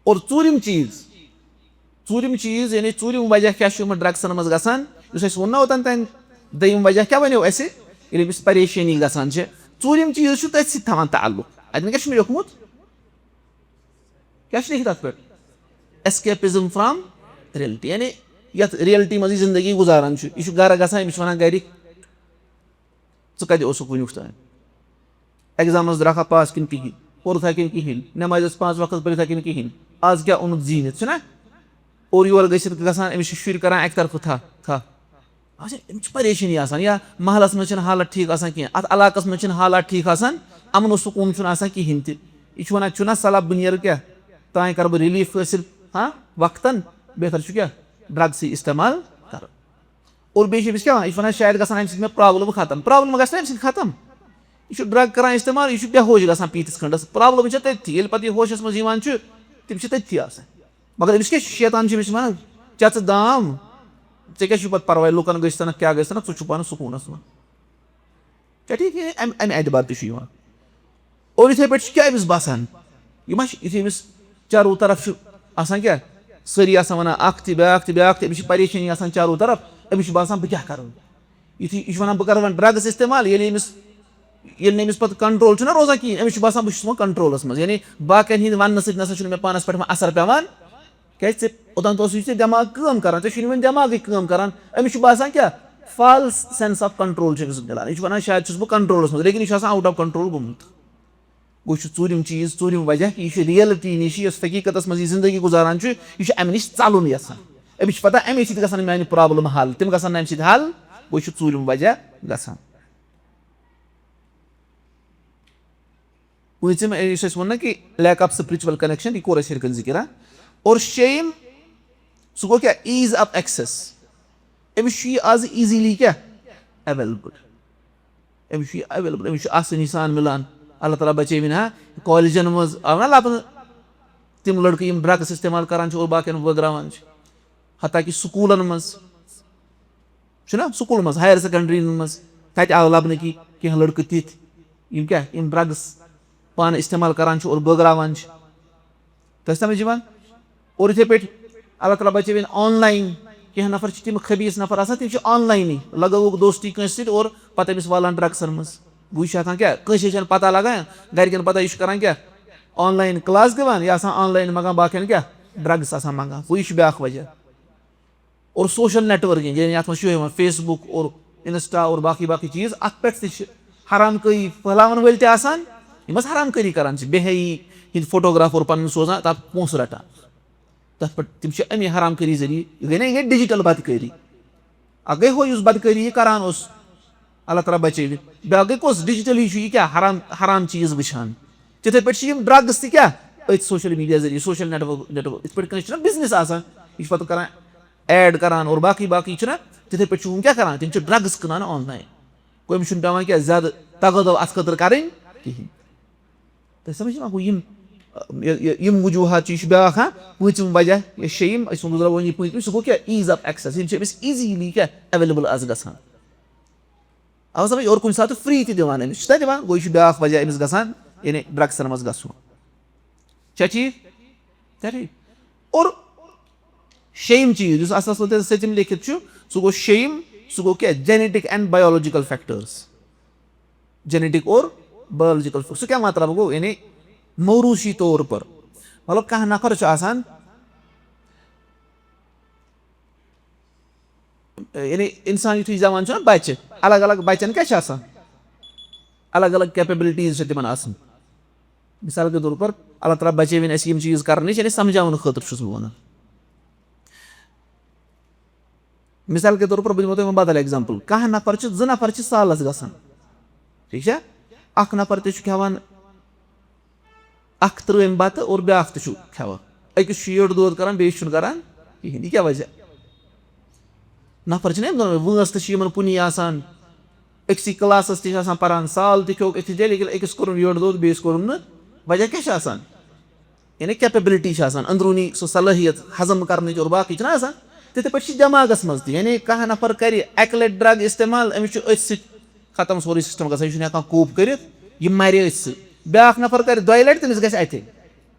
اور ژوٗرِم چیٖز، ژوٗرِم چیٖز، یعنی ژوٗرِم وجہ کیٛاہ چھُ یِمَن ڈرٛگسَن منٛز گژھان؟ یُس اَسہِ ووٚن نہ اوٚتام تام، دوٚیِم وجہ کیٛاہ وَنیو اَسہِ؟ ییٚلہِ أمِس پریشٲنی گژھان چھِ، ژوٗرِم چیٖز چھُ تٔتھۍ سۭتۍ تھاوان تعلق۔ اَتہِ وۄنۍ کیٛاہ چھُ مےٚ لیوٚکھمُت؟ کیٛاہ چھُ لیکھِتھ اَتھ پٮ۪ٹھ؟ Escapism from reality، یعنی یَتھ reality منٛز یہِ زندگی گُزاران چھُ، یہِ چھُ گَرٕ گژھان، أمِس چھِ وَنان گَرِکۍ، ژٕ کَتہِ اوسُکھ وٕنیُک تام؟ ایگزامَس درٛاکھا پاس کِنہٕ کِہیٖنۍ؟ پوٚرُتھا کِنہٕ کِہیٖنۍ؟ نٮ۪مازِ ٲس پانٛژھ وقت پٔرِتھا کِنہٕ کِہیٖنۍ؟ آز کیٛاہ اوٚنُتھ زیٖنِتھ؟ چھُنہ؟ اورٕ یورٕ گٔژھِتھ گژھان، أمِس چھِ شُرۍ کَران اَکہِ طرفہٕ تھَپھ، تھَپھ۔ اچھا، أمِس چھِ پریشٲنی آسان، یا محلَس منٛز چھِنہٕ حالت ٹھیٖک آسان کینٛہہ، اَتھ علاقَس منٛز چھِنہٕ حالات ٹھیٖک آسان، اَمُن و سکوٗن چھُنہٕ آسان کِہیٖنۍ تہِ۔ یہِ چھُ وَنان، چھُنہ صلاح بہٕ نیرٕ کیٛاہ؟ تانۍ کَرٕ بہٕ relief حٲصِل، ہاں، وقتاً، بہتر چھُ کیٛاہ؟ ڈرٛگسٕے استعمال کَرُن۔ اور بیٚیہِ چھِ أمِس کیٛاہ وَنان؟ یہِ چھُ وَنان، شاید گژھن اَمہِ سۭتۍ مےٚ problem ختم۔ Problem گژھِ نہ اَمہِ سۭتۍ ختم۔ یہِ چھُ drug کران استعمال، یہِ چھُ بے ہوش گژھان پیٖنتِس کھنٛڈَس۔ Problem چھےٚ تٔتھی۔ ییٚلہِ پَتہٕ یہِ ہوشَس منٛز یِوان چھُ، تِم چھِ تٔتھی آسان۔ مگر أمِس کیٛاہ چھُ؟ شیطان چھُ أمِس وَنان، "ژےٚ ژٕ دام، ژےٚ کیٛاہ چھُ پَتہٕ پَرواے؟ لُکَن گٔژھۍ تَنَکھ، کیٛاہ گٔژھۍ تَنَکھ، ژٕ چھُکھ پانہٕ سکوٗنَس منٛز۔" کیٛاہ ٹھیٖک؟ اَمہِ، اَمہِ اعتبار تہِ چھُ یِوان۔ اور یِتھَے پٲٹھۍ چھُ کیٛاہ أمِس باسان؟ یہِ ما چھُ یُتھُے أمِس چارو طرف چھُ آسان کیٛاہ؟ سٲری آسان وَنان اَکھ تہِ، بیٛاکھ تہِ، بیٛاکھ تہِ، أمِس چھِ پریشٲنی آسان چارو طرف، أمِس چھُ باسان، "بہٕ کیٛاہ کَرٕ وۄنۍ؟" یُتھُے یہِ چھُ وَنان، "بہٕ کَرٕ وۄنۍ drugs استعمال"، ییٚلہِ أمِس، ییٚلہِ نہٕ أمِس پَتہٕ control چھُنہ روزان کِہیٖنۍ، أمِس چھُ باسان، "بہٕ چھُس وۄنۍ control-س منٛز"، یعنی باقیَن ہِنٛدۍ وَننہٕ سۭتۍ نہ سا چھُنہٕ مےٚ پانَس پٮ۪ٹھ وۄنۍ اثر پٮ۪وان۔ کیٛازِ ژےٚ اوٚتام تہِ اوسُے ژےٚ دٮ۪ماغ کٲم کَران، ژےٚ چھُے نہٕ وۄنۍ دٮ۪ماغٕے کٲم کَران۔ أمِس چھُ باسان کیٛاہ؟ False sense of control چھُ أمِس مِلان۔ یہِ چھُ وَنان، "شاید چھُس بہٕ control-س منٛز"، لیکن یہِ چھُ آسان out of control گوٚمُت۔ گوٚو، یہِ چھُ ژوٗرِم چیٖز، ژوٗرِم وجہ، یہِ چھُ reality نِش، یۄس حقیٖقتس منٛز یہِ زندگی گُزاران چھُ، یہِ چھُ اَمہِ نِش ژَلُن یَژھان۔ أمِس چھُ پتہ، اَمے سۭتۍ گژھن میٛانہِ problem حل، تِم گژھن نہٕ اَمہِ سۭتۍ حل۔ گوٚو، یہِ چھُ ژوٗرِم وجہ گژھان۔ پوٗنٛژِم، یُس اَسہِ ووٚن نہ کہِ lack of spiritual connection، یہِ کوٚر اَسہِ ہیٚرِ کَنہِ ذِکِر، ہا۔ اور شیٚیِم، سُہ گوٚو کیٛاہ؟ Ease of access۔ أمِس چھُ یہِ آز easily کیٛاہ؟ Available۔ أمِس چھُ یہِ available، أمِس چھُ آسٲنی سان مِلان۔ اللہ تعالیٰ بچٲوِن ہا۔ کالجن منٛز آو نہ لبنہٕ تِم لڑکہٕ یِم drugs استعمال کران چھِ اور باقین بٲگراوان چھِ، حتیٰ کہِ سکوٗلن منٛز۔ چھُنہ سکوٗل منٛز، higher secondary منٛز، تَتہِ آو لَبنہٕ کہِ کینٛہہ لٔڑکہٕ تِتھۍ یِم کیٛاہ، یِم drugs پانہٕ استعمال کران چھِ اور بٲگراوان چھِ۔ تۄہہِ سمجھ یِوان؟ اور یِتھَے پٲٹھۍ اللہ تعالیٰ بچٲوِن online، کینٛہہ نفر چھِ تِم خبیٖث نفر آسان، تِم چھِ online-ٕے لگٲوُکھ دوستی کٲنٛسہِ سۭتۍ اور پتہٕ أمِس والان drugs-ن منٛز۔ گوٚو یہِ چھُ آسان کیٛاہ، کٲنٛسے چھَنہٕ پتہ لگان، گرِکٮ۪ن پتہ یہِ چھُ کران کیٛاہ، online class دِوان، یہِ آسان online منٛگان باقین کیٛاہ، drugs آسان منٛگان۔ گوٚو یہِ چھُ بیٛاکھ وجہ۔ اور social networking، یعنی یَتھ منٛز چھُ یِوان Facebook اور Insta اور باقٕے باقٕے چیٖز، اَتھ پٮ۪ٹھ تہِ چھِ حرام کٲری پھٔہلاوَن وٲلۍ تہِ آسان، یِم حظ حرام کٲری کران چھِ، بے حیٲیی ہِنٛدۍ photograph اور پَنُن سوزان، تَتھ پونٛسہٕ رَٹان۔ تَتھ پٮ۪ٹھ تِم چھِ اَمی حرام کٲری ذٔریعہٕ، یہِ گٔے نہ، یہِ گٔے digital بدکٲری۔ اَکھ گٔے ہُہ یُس بدکٲری یہِ کران اوس، اللہ تعالیٰ بچٲوِن۔ بیٛاکھ گٔے کۄس؟ Digitally چھُ یہِ کیٛاہ حرام، حرام چیٖز وٕچھان۔ تِتھَے پٲٹھۍ چھِ یِم drugs تہِ کیٛاہ أتھۍ social media ذٔریعہٕ، social network، network، یِتھ پٲٹھۍ کٲنٛسہِ چھُنہ business آسان، یہِ چھُ پَتہٕ کران ad کران اور باقٕے باقٕے چھُنہ، تِتھَے پٲٹھۍ چھُ وٕنۍ کیٛاہ کران؟ تِم چھِ drugs کٕنان online۔ گوٚو أمِس چھُنہٕ پٮ۪وان کیٛاہ زیادٕ تگو دو اَتھ خٲطرٕ کَرٕنۍ کِہیٖنۍ۔ تۄہہِ سمجھ یِوان؟ گوٚو یِم، یہِ، یہِ، یِم وجوٗہات چھِ، یہِ چھُ بیٛاکھ، ہاں، پوٗنٛژِم وجہ، یا شیٚیِم، أسۍ ووٚنمُت وۄنۍ یہِ پوٗنٛژِم، سُہ گوٚو کیٛاہ؟ Ease of access۔ یِم چھِ أمِس easily کیٛاہ؟ Available آز گژھان۔ اَوٕ سمجھ، اور کُنہِ ساتہٕ free تہِ دِوان أمِس، چھُ تۄہہِ دِوان؟ گوٚو یہِ چھُ بیٛاکھ وجہ أمِس گژھان، یعنی drugs-ن منٛز گژھُن۔ چھا ٹھیٖک؟ چھا ٹھیٖک؟ اور شیٚیِم چیٖز یُس اَصلَس منٛز تۄہہِ سٔتِم لیکھِتھ چھُ، سُہ گوٚو شیٚیِم، سُہ گوٚو کیٛاہ؟ Genetic and biological factors۔ Genetic اور biological factors۔ سُہ کیٛاہ مطلب گوٚو؟ یعنی موروثی طور پر، مطلب کانٛہہ نفر چھُ آسان، یعنی اِنسان یُتھُے زٮ۪وان چھُ نہ بَچہِ، الگ الگ بَچَن کیٛاہ چھِ آسان؟ الگ الگ capabilities چھِ تِمَن آسان۔ مثال کے طور پر، اللہ تعالیٰ بچٲوِن اَسہِ یِم چیٖز کرنہٕ نِش، یعنی سمجھاونہٕ خٲطرٕ چھُس بہٕ وَنان۔ مثال کے طور پر، بہٕ دِمو تۄہہِ وۄنۍ بدل example۔ کانٛہہ نفر چھُ، زٕ نفر چھِ سالس گژھان، ٹھیٖک چھا؟ اکھ نفر تہِ چھُ کھٮ۪وان اکھ ترٲمۍ بتہٕ اور بیٛاکھ تہِ چھُ کھٮ۪وان۔ أکِس چھُ یٔڈ دود کران، بیٚیِس چھُنہٕ کران کِہیٖنۍ۔ یہِ کیٛاہ وجہ؟ نفر چھِنہ یِم دۄنوَے، وٲنٛس تہِ چھِ یِمن کُنی آسان، أکسٕے class-س تہِ چھِ آسان پران، سال تہِ کھیوٚکھ أکسٕے جایہِ، لیکن أکِس کوٚرُن یٔڈ دود، بیٚیِس کوٚرُن نہٕ۔ وجہ کیٛاہ چھُ آسان؟ یعنی capability چھِ آسان، أنٛدروٗنی سۄ صلٲحیت ہضم کرنٕچ اور باقٕے چھِنہ آسان۔ تِتھَے پٲٹھۍ چھِ دٮ۪ماغس منٛز تہِ، یعنی کانٛہہ نفر کرِ اَکہِ لٹہِ drug استعمال، أمِس چھُ أتھۍ سۭتۍ ختم سورُے system گژھان، یہِ چھُنہٕ ہٮ۪کان cope کٔرِتھ، یہِ مرِ أتھۍ سۭتۍ۔ بیٛاکھ نفر کرِ دۄیہِ لٹہِ، تٔمِس گژھِ اَتھے۔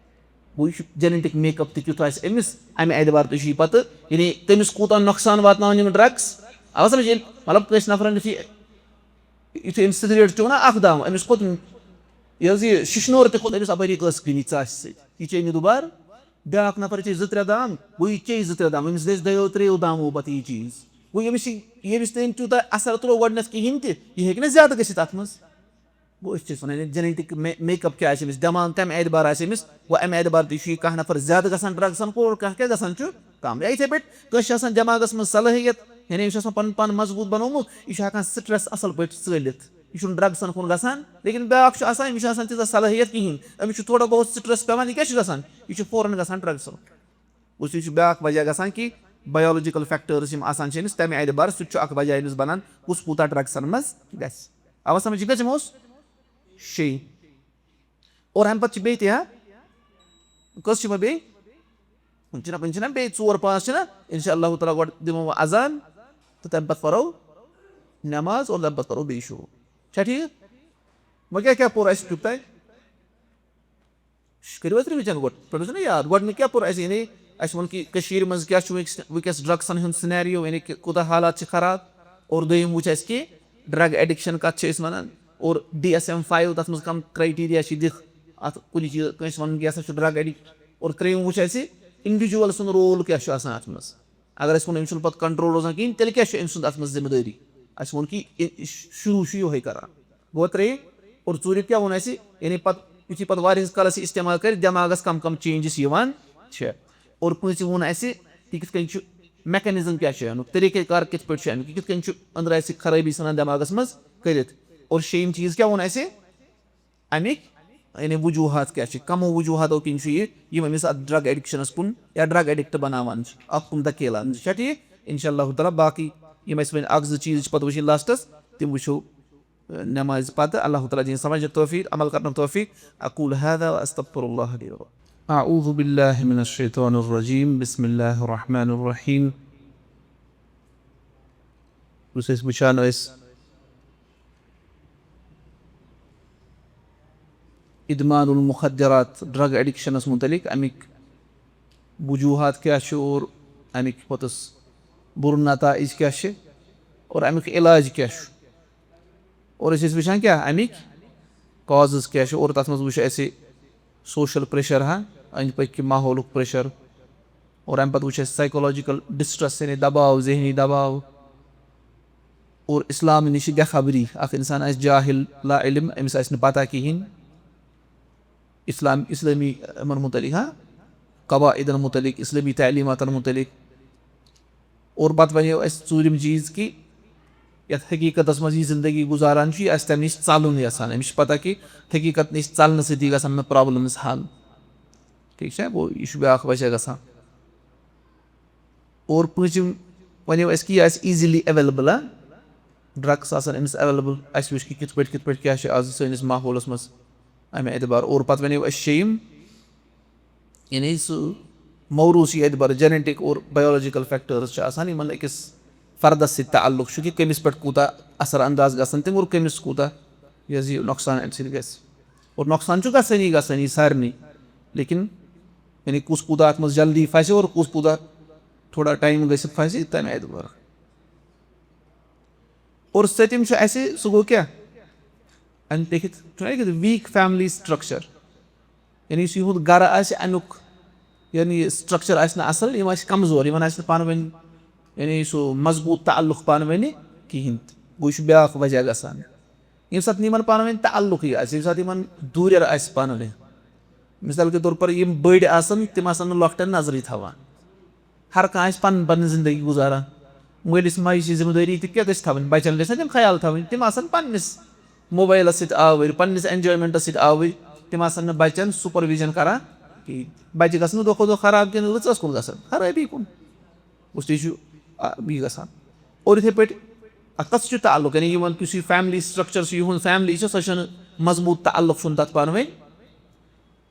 گوٚو، یہِ چھُ genetic make up تہِ تیُتھ آسہِ أمِس، اَمہِ اعتبار تہِ چھُ یہِ پتہٕ، یعنی تٔمِس کوٗتاہ نۄقصان واتناوَن یِم drugs۔ آو سمجھ؟ ییٚلہِ، مطلب، کٲنٛسہِ نفرن یُتھُے، یُتھُے أمِس سِگریٹ چیوٚو نا اکھ دام، أمِس کھوٚت یہِ حظ یہِ شِشنور تہِ کھوٚت أمِس اَپٲری ٲسہٕ کِنی ژاسہِ سۭتۍ۔ یہِ چیٚیہِ نہٕ دُبارٕ۔ بیٛاکھ نفر چیٚیہِ زٕ ترٛےٚ دام، گوٚو یہِ چیٚیہِ زٕ ترٛےٚ دام، أمِس گژھِ دۄیو ترٛیٚیو دامو پتہٕ یہِ چیٖز۔ گوٚو ییٚمِس یہِ، ییٚمِس تٔمۍ تیوٗتاہ اثر ترٛوو گۄڈٕنٮ۪تھ کِہیٖنۍ تہِ، یہِ ہیٚکہِ نہٕ زیادٕ گٔژھِتھ اَتھ منٛز۔ گوٚو أسۍ چھِ أسۍ وَنان، یعنی genetic مے-، make up کیٛاہ آسہِ أمِس، دٮ۪ماغ کَمہِ اعتبار آسہِ أمِس، گوٚو اَمہِ اعتبار تہِ چھُ یہِ کانٛہہ نفر زیادٕ گژھان drugs-ن کُن اور کانٛہہ کیٛاہ گژھان چھُ کَم۔ یا یِتھَے پٲٹھۍ کٲنٛسہِ چھِ آسان دٮ۪ماغَس منٛز صلٲحیت، یعنی أمِس چھُ آسان پَنُن پان مضبوٗط بنوومُت، یہِ چھُ ہٮ۪کان stress اَصٕل پٲٹھۍ ژٲلِتھ، یہِ چھُنہٕ drugs-ن کُن گژھان۔ لیکن بیٛاکھ چھُ آسان، أمِس چھِ آسان تیٖژاہ صلٲحیت کِہیٖنۍ، أمِس چھُ تھوڑا بہت stress پٮ۪وان، یہِ کیٛاہ چھُ گژھان؟ یہِ چھُ فوراً گژھان drugs-ن۔ گوٚو، یہِ چھُ بیٛاکھ وجہ گژھان کہِ biological factors یِم آسان چھِ أمِس، تَمہِ اعتبار سُہ تہِ چھُ اَکھ وجہ أمِس بَنان، کُس کوٗتاہ drugs-ن منٛز گژھِ۔ آوا سمجھ؟ یہِ کٔژِم اوس؟ شیٚیہِ۔ اور اَمہِ پَتہٕ چھِ بیٚیہِ تہِ، ہا؟ کٔژ چھِ وۄنۍ بیٚیہِ؟ وٕنہِ چھِنہ، وٕنہِ چھِنہ بیٚیہِ ژور پانٛژھ چھِنہ؟ اِنشاء اللہ تعالیٰ گۄڈٕ دِمو وۄنۍ اذان تہٕ تَمہِ پَتہٕ پَرو نٮ۪ماز اور تَمہِ پَتہٕ پَرو بیٚیہِ شروع۔ چھا ٹھیٖک؟ وۄنۍ کیٛاہ، کیٛاہ پوٚر اَسہِ تیُتھ تۄہہِ؟ کٔرِو حظ revision گۄڈٕ، پٮ۪ٹھٕ چھُنہ یاد، گۄڈٕنیُک کیٛاہ پوٚر اَسہِ؟ یعنی اَسہِ ووٚن کہِ کٔشیٖرِ منٛز کیٛاہ چھُ وٕنکیٚس، وٕنکیٚس drugs-ن ہُنٛد scenario، یعنی کہِ کوٗتاہ حالات چھِ خراب، اور دوٚیِم وٕچھ اَسہِ کہِ drug addiction کَتھ چھِ أسۍ وَنان، اور D S M five تَتھ منٛز کَم criteria چھِ دِتھ اَتھ کُنہِ چیٖز، کٲنٛسہِ وَنُن کہِ یہِ ہسا چھُ drug addict، اور ترٛیٚیِم وُچھ اَسہِ individual سُنٛد role کیٛاہ چھُ آسان اَتھ منٛز۔ اگر أسۍ ووٚن أمِس چھُنہٕ پَتہٕ control روزان کِہیٖنۍ، تیٚلہِ کیٛاہ چھُ أمۍ سُنٛد اَتھ منٛز ذِمہٕ دٲری؟ اَسہِ ووٚن کہِ یہِ، یہِ شروٗع چھُ یِہوٚے کَران۔ گوٚو ترٛیٚیِم۔ اور ژوٗرِم کیٛاہ ووٚن اَسہِ؟ یعنی پَتہٕ یُتھُے پَتہٕ واریاہَس کالَس یہِ استعمال کَرِ، دٮ۪ماغَس کَم کَم چینجِز یِوان چھِ۔ اور پوٗنٛژِم ووٚن اَسہِ، یہِ کِتھ کٔنۍ چھُ، میکَنِزم کیٛاہ چھُ اَمیُک، طریٖقہ کار کِتھ پٲٹھۍ چھُ اَمیُک، یہِ کِتھ کٔنۍ چھُ أنٛدرٕ اَسہِ خرٲبی ژھٕنان دٮ۪ماغَس منٛز کٔرِتھ۔ اور شیٚیِم چیٖز کیٛاہ ووٚن اَسہِ؟ اَمِکۍ یعنی وجوٗہات کیٛاہ چھِ، کَمو وجوٗہاتو کِنۍ چھُ یہِ یِم أمِس اَتھ ڈرٛگ ایڈِکشَنَس کُن یا ڈرٛگ ایڈِکٹ بَناوان چھِ، اَتھ کُن دَکیلان چھِ۔ چھا ٹھیٖک؟ اِنشاء اللہ تعالیٰ باقٕے یِم اَسہِ وۄنۍ اَکھ زٕ چیٖز چھِ پَتہٕ وٕچھِنۍ لاسٹَس، تِم وٕچھو نمازِ پتہٕ۔ اللہ تعالیٰ دِیِن سمجھنُک توفیق، عمل کرنُک توفیق۔ اقول هذا واستغفر الله لي ولكم۔ اعوذ باللہ من الشیطان الرجیم، بسم اللہ الرحمن الرحیم۔ یُس أسۍ وٕچھان ٲسۍ ادمان المخدرات، ڈرگ ایڈکشنس متعلق، امیِکۍ وجوہات کیٛاہ چھِ اور امیِکۍ پوٚتُس بُرٕ نتائج کیٛاہ چھِ اور امیُک علاج کیٛاہ چھُ۔ اور أسۍ ٲسۍ وٕچھان کیٛاہ اَمِکۍ کازٕز کیٛاہ چھِ، اور تَتھ منٛز وٕچھ اَسہِ سوشَل پریشر، ہا، أنٛدۍ پٔکۍ کہِ ماحولُک پریشر، اور اَمہِ پَتہٕ وٕچھ اَسہِ سایکولوجیکل ڈسٹریس، یعنی دباو، ذہنی دباو، اور اِسلام نِش بے خبری، اکھ اِنسان آسہِ جاہِل، لا علم، أمِس آسہِ نہٕ پَتہ کِہیٖنۍ اِسلام، اِسلٲمی یِمَن مُتعلِق، ہا، قواعدَن مُتعلِق، اِسلٲمی تعلیٖماتَن مُتعلِق۔ اور پتہٕ وَنیو اَسہِ ژوٗرِم چیٖز کہِ یَتھ حقیٖقتَس منٛز یہِ زِندگی گُزاران چھُ، یہِ آسہِ تَمہِ نِش ژَلُن یَژھان۔ أمِس چھِ پَتہ کہِ حقیٖقت نِش ژَلنہٕ سۭتی گژھن نہٕ پرابلمز حل۔ ٹھیٖک چھا؟ گوٚو، یہِ چھُ بیٛاکھ وجہ گژھان۔ اور پوٗنٛژِم وَنیو اَسہِ کہِ یہِ آسہِ ایٖزیٖلی ایویلیبٕل، ہا؟ ڈرگس آسان أمِس ایویلیبٕل۔ اَسہِ وٕچھ کہِ کِتھ پٲٹھۍ، کِتھ پٲٹھۍ کیٛاہ چھِ آز سٲنِس ماحولَس منٛز اَمہِ اعتبار۔ اور پَتہٕ وَنیو اَسہِ شیٚیِم، یعنی سُہ موروثی اعتبار، جینیٹک اور بایولوجیکل فیکٹرز چھِ آسان، یِمن أکِس فردس سۭتۍ تعلق چھُ کہِ کٔمِس پٮ۪ٹھ کوٗتاہ اثر انداز گژھن تِم اور کٔمِس کوٗتاہ، یہِ حظ یہِ نۄقصان اَمہِ سۭتۍ گژھِ۔ اور نۄقصان چھُ گژھٲنی، گژھٲنی سارنٕے، لیکن یعنی کُس کوٗتاہ اَتھ منٛز جلدی پھسہِ اور کُس کوٗتاہ تھوڑا ٹایم گٔژھِتھ پھسہِ، تَمہِ اعتبار۔ اور سٔتِم چھُ اَسہِ، سُہ گوٚو کیٛاہ؟ اَمہِ لیکھِتھ چھُنہ لیکھِتھ weak family structure، یعنی یُس یِہُنٛد گَرٕ آسہِ، اَمیُک یعنی یہِ structure آسہِ نہٕ اَصٕل، یِم آسہِ کمزور، یِمَن آسہِ نہٕ پانہٕ ؤنۍ یعنی سُہ مضبوٗط تعلق پانہٕ ؤنہِ کِہیٖنۍ تہِ۔ گوٚو، یہِ چھُ بیٛاکھ وجہ گژھان۔ ییٚمہِ ساتہٕ نہٕ یِمَن پانہٕ ؤنۍ تعلقٕے آسہِ، ییٚمہِ ساتہٕ یِمَن دوٗرٮ۪ر آسہِ پانہٕ ؤنۍ، مثال کے طور پر یِم بٔڑۍ آسَن، تِم آسَن نہٕ لۄکٹٮ۪ن نظرٕے تھاوان۔ ہر کانٛہہ آسہِ پنٕنۍ پنٕنۍ زندگی گُزاران۔ مٲلِس ماجہِ چھِ ذمہٕ دٲری تہِ کیٛاہ گژھِ تھاوٕنۍ؟ بچن گژھِ نہ تِم خیال تھاوٕنۍ؟ تِم آسن پننِس موبایلس سۭتۍ آوٕرۍ، پننِس enjoymentس سۭتۍ آوٕرۍ۔ تِم آسن نہٕ بچن supervision کران کِہیٖنۍ۔ بچہِ گژھن نہٕ دۄہ کھۄتہٕ دۄہ خراب کِنہٕ رٕژس کُن گژھن، خرٲبی کُن۔ گوٚژھ تہِ چھُ، آ، یہِ گژھان۔ اور یِتھے پٲٹھۍ اتھ کتھ سۭتۍ چھُ تعلق؟ یعنی یِمن یُس یہِ family structure چھُ، یِہُنٛد family چھُ، سۄ چھنہٕ مضبوٗط تعلق چھُنہٕ تتھ پانہٕ ؤنۍ۔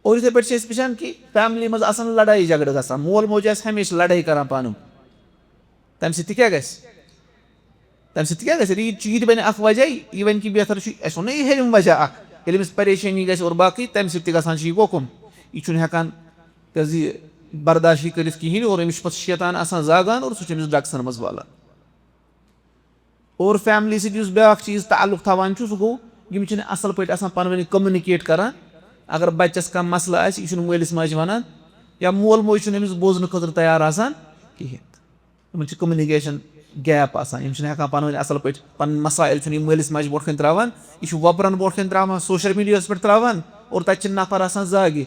اور یِتھے پٲٹھۍ چھِ أسۍ وٕچھان کہِ family منٛز آسان لڑایہِ جھگڑٕ گژھان، مول موج آسہِ ہمیشہِ لڑٲے کران پانہٕ ؤنۍ۔ تَمہِ سۭتۍ تہِ کیٛاہ گژھِ؟ تَمہِ سۭتۍ تہِ کیٛاہ گژھِ؟ ییٚلہِ یہِ چیٖز بَنہِ اَکھ وجہ، یہِ وَنہِ کہِ بہتر چھُ، اَسہِ ووٚن نہ یہِ ہیٚرِم وجہ اَکھ، ییٚلہِ أمِس پریشٲنی گژھِ اور باقٕے، تَمہِ سۭتۍ تہِ گژھان چھُ یہِ وۄکُن۔ یہِ چھُنہٕ ہٮ۪کان کیٛازِ یہِ برداشٕے کٔرِتھ کِہیٖنۍ، اور أمِس چھُ پَتہٕ شیطان آسان زاگان اور سُہ چھُ أمِس ڈرٛگسَن منٛز والان۔ اور family سۭتۍ یُس بیٛاکھ چیٖز تعلق تھاوان چھُ، سُہ گوٚو، یِم چھِنہٕ اَصٕل پٲٹھۍ آسان پانہٕ ؤنۍ communicate کران۔ اگر بَچَس کانٛہہ مسلہٕ آسہِ، یہِ چھُنہٕ مٲلِس ماجہِ وَنان، یا مول موج چھُنہٕ أمِس بوزنہٕ خٲطرٕ تیار آسان کِہیٖنۍ۔ یِمَن چھِ communication gap آسان، یِم چھِنہٕ ہٮ۪کان پانہٕ ؤنۍ اَصٕل پٲٹھۍ پَنٕنۍ مسائل چھُنہٕ یہِ مٲلِس ماجہِ برونٛٹھ کَنہِ ترٛاوان، یہِ چھُ وۄپرَن برونٛٹھ کَنہِ ترٛاوان، social mediaہَس پٮ۪ٹھ ترٛاوان، اور تَتہِ چھِ نفر آسان زاگہِ۔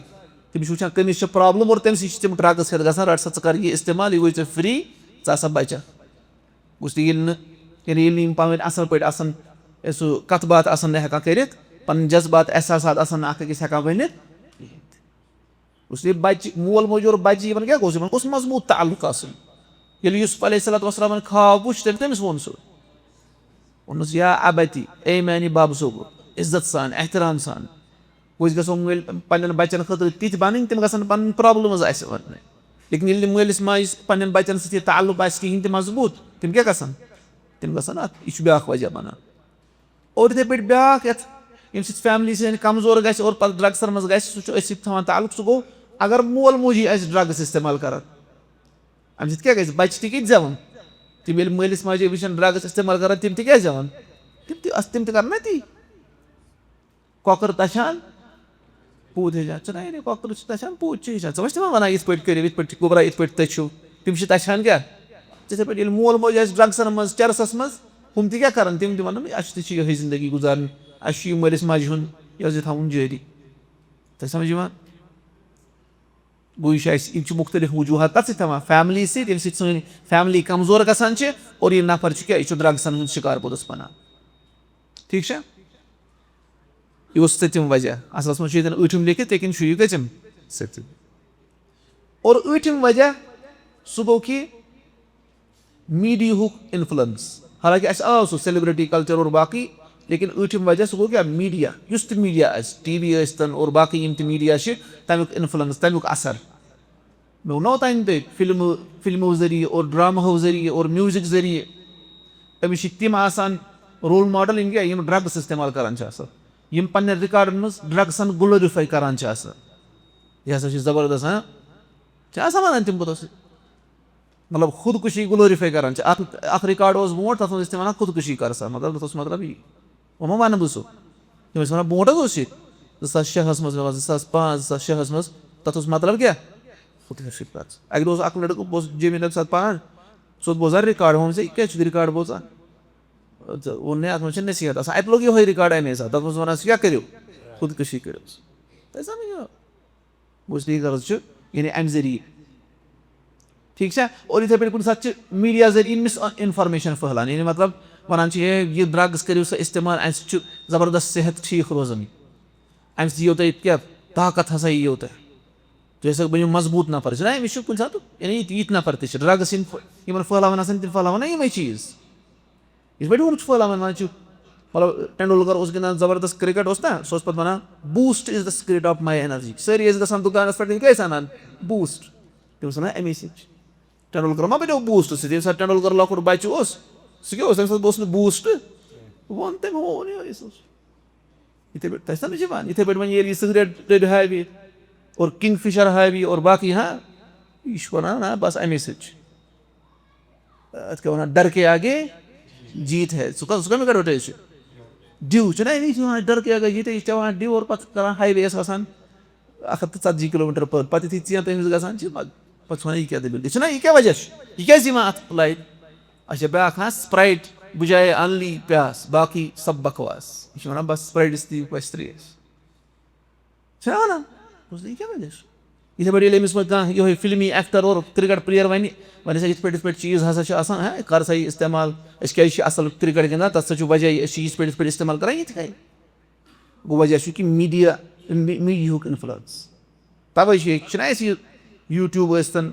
تٔمِس چھِ وٕچھان کٔمِس چھِ problem اور تٔمۍ سٕے چھِ تِم drugs ہٮ۪تھ گژھان، رَٹ سا ژٕ کَر یہِ استعمال، یہِ گوٚو ژےٚ free، ژٕ آسا بَچان۔ گوٚژھ تہِ ییٚلہِ نہٕ، یعنی ییٚلہِ نہٕ یِم پانہٕ ؤنۍ اَصٕل پٲٹھۍ آسَن، یہِ سُہ کَتھ باتھ آسَن نہٕ ہٮ۪کان کٔرِتھ، پَنٕنۍ جذبات، احساسات آسَن نہٕ اَکھ أکِس ہٮ۪کان ؤنِتھ کِہیٖنۍ تہِ۔ گوٚژھ یہِ بَچہِ، مول موج اور بَچہِ یِمَن کیٛاہ گوٚژھ؟ یِمَن گوٚژھ مضبوٗط تعلق آسُن۔ ییٚلہِ یوسف علیہ الصلوۃ والسلامَن خواب وُچھ، تیٚلہِ کٔمِس ووٚن سُہ؟ ووٚنُس، یا ابتی، اے میٛانہِ بَب سُبُر، عزت سان، احترام سان۔ أسۍ گژھو مٲلۍ پننٮ۪ن بچن خٲطرٕ تِتھۍ بنٕنۍ، تِم گژھن پنٕنۍ problems اسہِ وننہِ۔ لیکن ییٚلہِ نہٕ مٲلِس ماجہِ پننٮ۪ن بچن سۭتۍ یہِ تعلق آسہِ کِہیٖنۍ تہِ مضبوٗط، تِم کیٛاہ گژھن؟ تِم گژھن اتھ، یہِ چھُ بیٛاکھ وجہ بنان۔ اور یِتھے پٲٹھۍ بیٛاکھ یتھ، ییٚمہِ سۭتۍ family سٲنۍ کمزور گژھِ اور پتہٕ drugsن منٛز گژھِ، سُہ چھُ أتھۍ سۭتۍ تھاوان تعلق۔ سُہ گوٚو، اگر مول موجی آسہِ drugs استعمال کران، امہِ سۭتۍ کیٛاہ گژھِ؟ بچہِ تہِ کیٛاہ زٮ۪وان؟ تِم ییٚلہِ مٲلِس ماجہِ وٕچھن drugs استعمال کران، تِم تہِ کیٛاہ زٮ۪وان؟ تِم تہِ، تِم تہِ کرن نا تی۔ کۄکر تَچھان، پوٗت ہیٚچھان۔ ژٕ نَے نہٕ کۄکر چھِ تَچھان، پوٗت چھِ ہیٚچھان۔ ژٕ ما چھِ تِمن وَنان، یِتھ پٲٹھۍ کٔرِو، یِتھ پٲٹھۍ گوٚبرا، یِتھ پٲٹھۍ تٔچھِو؟ تِم چھِ تَچھان کیٛاہ؟ تِتھَے پٲٹھۍ ییٚلہِ مول موج آسہِ drugsن منٛز، چرسَس منٛز، ہُم تہِ کیٛاہ کَرَن؟ تِم تہِ وَنَن، اَسہِ تہِ چھِ یِہوٚے زِندگی گُزارٕنۍ، اَسہِ چھُ یہِ مٲلِس ماجہِ ہُنٛد، یہِ حظ یہِ تھاوُن جٲری۔ تۄہہِ سمجھ یِوان؟ گوٚو، یہِ چھُ اَسہِ، یِم چھِ مُختٔلِف وجوٗہات کَتھ سۭتۍ تھاوان؟ فیملی سۭتۍ، ییٚمہِ سۭتۍ سٲنۍ فیملی کمزور گژھان چھِ اور یہِ نفر چھُ کیٛاہ، یہِ چھُ ڈرگسن ہُنٛد شِکار پوٚتُس بَنان۔ ٹھیٖک چھا؟ یہِ اوس سٔتِم وجہ۔ اَصلَس منٛز چھُ ییٚتٮ۪ن ٲٹھِم لیکھِتھ، لیکِن چھُ یہِ کٔژِم؟ سٔتِم۔ اور ٲٹھِم وجہ، سُہ گوٚو کہِ میٖڈیاہُک انفلوئنس۔ حالانکہ اَسہِ آو سُہ سیلیبریٹی کلچر اور باقٕے، لیکن ٲٹھِم وجہ سُہ گوٚو کیٛاہ؟ میٖڈیا۔ یُس تہِ میٖڈیا آسہِ، ٹی وی ٲسۍتن اور باقٕے یِم تہِ میٖڈیا چھِ، تَمیُک انفلوئنس، تَمیُک اثر۔ مےٚ ووٚنو تۄہہِ تہِ، فلمہٕ، فلمو ذٔریعہٕ اور ڈرامہو ذٔریعہٕ اور میوٗزک ذٔریعہٕ أمِس چھِ تِم آسان رول ماڈل، یِم کیٛاہ، یِم ڈرگس استعمال کران چھِ آسان، یِم پننٮ۪ن ریکارڈن منٛز ڈرگسن گلوریفائی کران چھِ آسان۔ یہِ ہسا چھِ زبردست، ہاں؟ چھِ آسان ونان تِم پوٚتُس۔ مطلب، خودکشی گلوریفائی کران چھِ۔ اکھ، اکھ ریکارڈ اوس برونٛٹھ، تتھ منٛز ٲسۍ تِم ونان، "خودکشی کر سا"، مطلب، تتھ اوس مطلب یی۔ وۄنۍ ما ونہٕ بہٕ سُہ؟ تِم ٲسۍ ونان، برونٛٹھ حظ اوس یہِ، زٕ ساس شےٚ ہس منٛز، مےٚ باسان، زٕ ساس پانٛژھ، زٕ ساس شےٚ ہس منٛز، تتھ اوس مطلب کیٛاہ؟ خودکشی کر سا۔ اکہِ دۄہ اوس اکھ لڑکہٕ، بہٕ اوسُس جیمہِ تمہِ ساتہٕ پانہٕ، ژٕ اوس بوزان ریکارڈ، ووٚن، "ژےٚ کیٛازِ چھُکھ ریکارڈ بوزان؟" ژٕ ووٚن مےٚ، اتھ منٛز چھِ نصیحت آسان۔ اتہِ لوگ یِہوٚے ریکارڈ امے ساتہٕ، تتھ منٛز ونان، "ژٕ کیٛاہ کٔرِو؟ خودکشی کٔرِو سا۔" تۄہہِ سمجھ یِوان؟ گوٚو، اس لیے غرض چھُ، یعنی، اَمہِ ذٔریعہٕ۔ ٹھیٖک چھا؟ اور یِتھَے پٲٹھۍ کُنہِ ساتہٕ چھِ میٖڈیا ذٔریعہٕ مِس اِنفارمیشَن پھٔہلان، یعنی، مطلب، وَنان چھِ، "ہے، یہِ ڈرٛگٕز کٔرِو سا استعمال، اَمہِ سۭتۍ چھُ زبردست صحت ٹھیٖک روزان، اَمہِ سۭتۍ یِیو تۄہہِ کیٛاہ، طاقت ہسا یِیو تۄہہِ، تُہۍ ہسا بٔنِو مضبوٗط نفر"۔ چھُنہ، أمِس چھُ کُنہِ ساتہٕ، یعنی، یِتھ، یِتھۍ نفر تہِ چھِ ڈرٛگٕز یِم، یِمَن پھٔہلاوان آسان، تِم پھٔہلاوان نہ یِمَے چیٖز۔ یِتھ پٲٹھۍ ووٚنُکھ چھُ پھٔہلاوان، وَنان چھُ، مطلب، ٹنڈولکر اوس گِنٛدان زبردست کرکٹ، اوس نا، سُہ اوس پَتہٕ وَنان، "Boost is the secret of my energy"۔ سٲری ٲسۍ گژھان دُکانَس پٮ۪ٹھ، "تِم کیٛاہ ٲسۍ اَنان؟" Boost۔ تِم ٲسۍ وَنان، "اَمے سۭتۍ چھِ۔" ٹنڈولکر ما بَنیو Boost سۭتۍ؟ ییٚمہِ ساتہٕ ٹنڈولکر لۄکُٹ بَچہٕ اوس، سُہ کیٛاہ اوس؟ تَمہِ ساتہٕ اوس نہٕ Boost۔ ووٚن تٔمۍ، ہوو نہٕ یہِ، یہِ اوس۔ یِتھَے پٲٹھۍ، تۄہہِ سَمجھ یِوان؟ یِتھَے پٲٹھۍ وۄنۍ ییٚلہِ یہِ سگریٹ ٹٔرۍ ہاوِ اور کنگ فشر ہاوِ اور باقٕے، ہاں، یہِ چھُ وَنان، نہ، بَس اَمے سۭتۍ چھُ۔ اَتھ کیٛاہ وَنان؟ ڈر کے آگے جیت ہے۔ سُہ کَتھ، سُہ کَمیُک ایڈوَٹایز چھُ؟ ڈِو چھُنہ، یہِ چھُ وَنان، ڈر کے آگے جیت ہے، یہِ چھُ چٮ۪وان ڈِو اور پَتہٕ کَران ہاے وییَس وَسان اَکھ ہَتھ تہٕ ژَتجی کِلوٗ میٖٹر پٔر۔ پَتہٕ یُتھُے ژیٖنۍ تٔمِس گژھان چھِ، پَتہٕ، پَتہٕ چھُ وَنان، "یہِ کیٛاہ دٔلیٖل؟ یہِ چھُنہ، یہِ کیٛاہ وجہ چھُ؟ یہِ کیٛازِ یِوان اَتھ لایِن؟" اچھا، بیٛاکھ ہا، Sprite بجایے only پیاس، باقٕے سب بکواس۔ یہِ چھِ وَنان، "بَس، Sprite استعمال، بَس ترٛیش۔" چھِ وَنان، دوٚپُس، "یہِ کیٛاہ وَنہِ أسۍ؟" یِتھَے پٲٹھۍ ییٚلہِ أمِس وۄنۍ کانٛہہ یِہوٚے فِلمی ایکٹر اور کرکٹ پٕلیر وَنہِ، وَنہِ ہسا، "یِتھ پٲٹھۍ، یِتھ پٲٹھۍ چیٖز ہسا چھِ آسان، ہہ، کر سا یہِ استعمال، أسۍ کیٛازِ چھِ اَصٕل کرکٹ گِنٛدان، تَتھ سا چھُ وجہ یہِ، أسۍ چھِ یِتھ پٲٹھۍ، یِتھ پٲٹھۍ استعمال کران یِتھ کٔنۍ۔" گوٚو وجہ چھُ کہِ میٖڈیا، می-، میٖڈیاہُک انفلوئنس۔ تَوَے چھُ یہِ، چھُنہ اَسہِ یہِ YouTube ٲسۍتَن،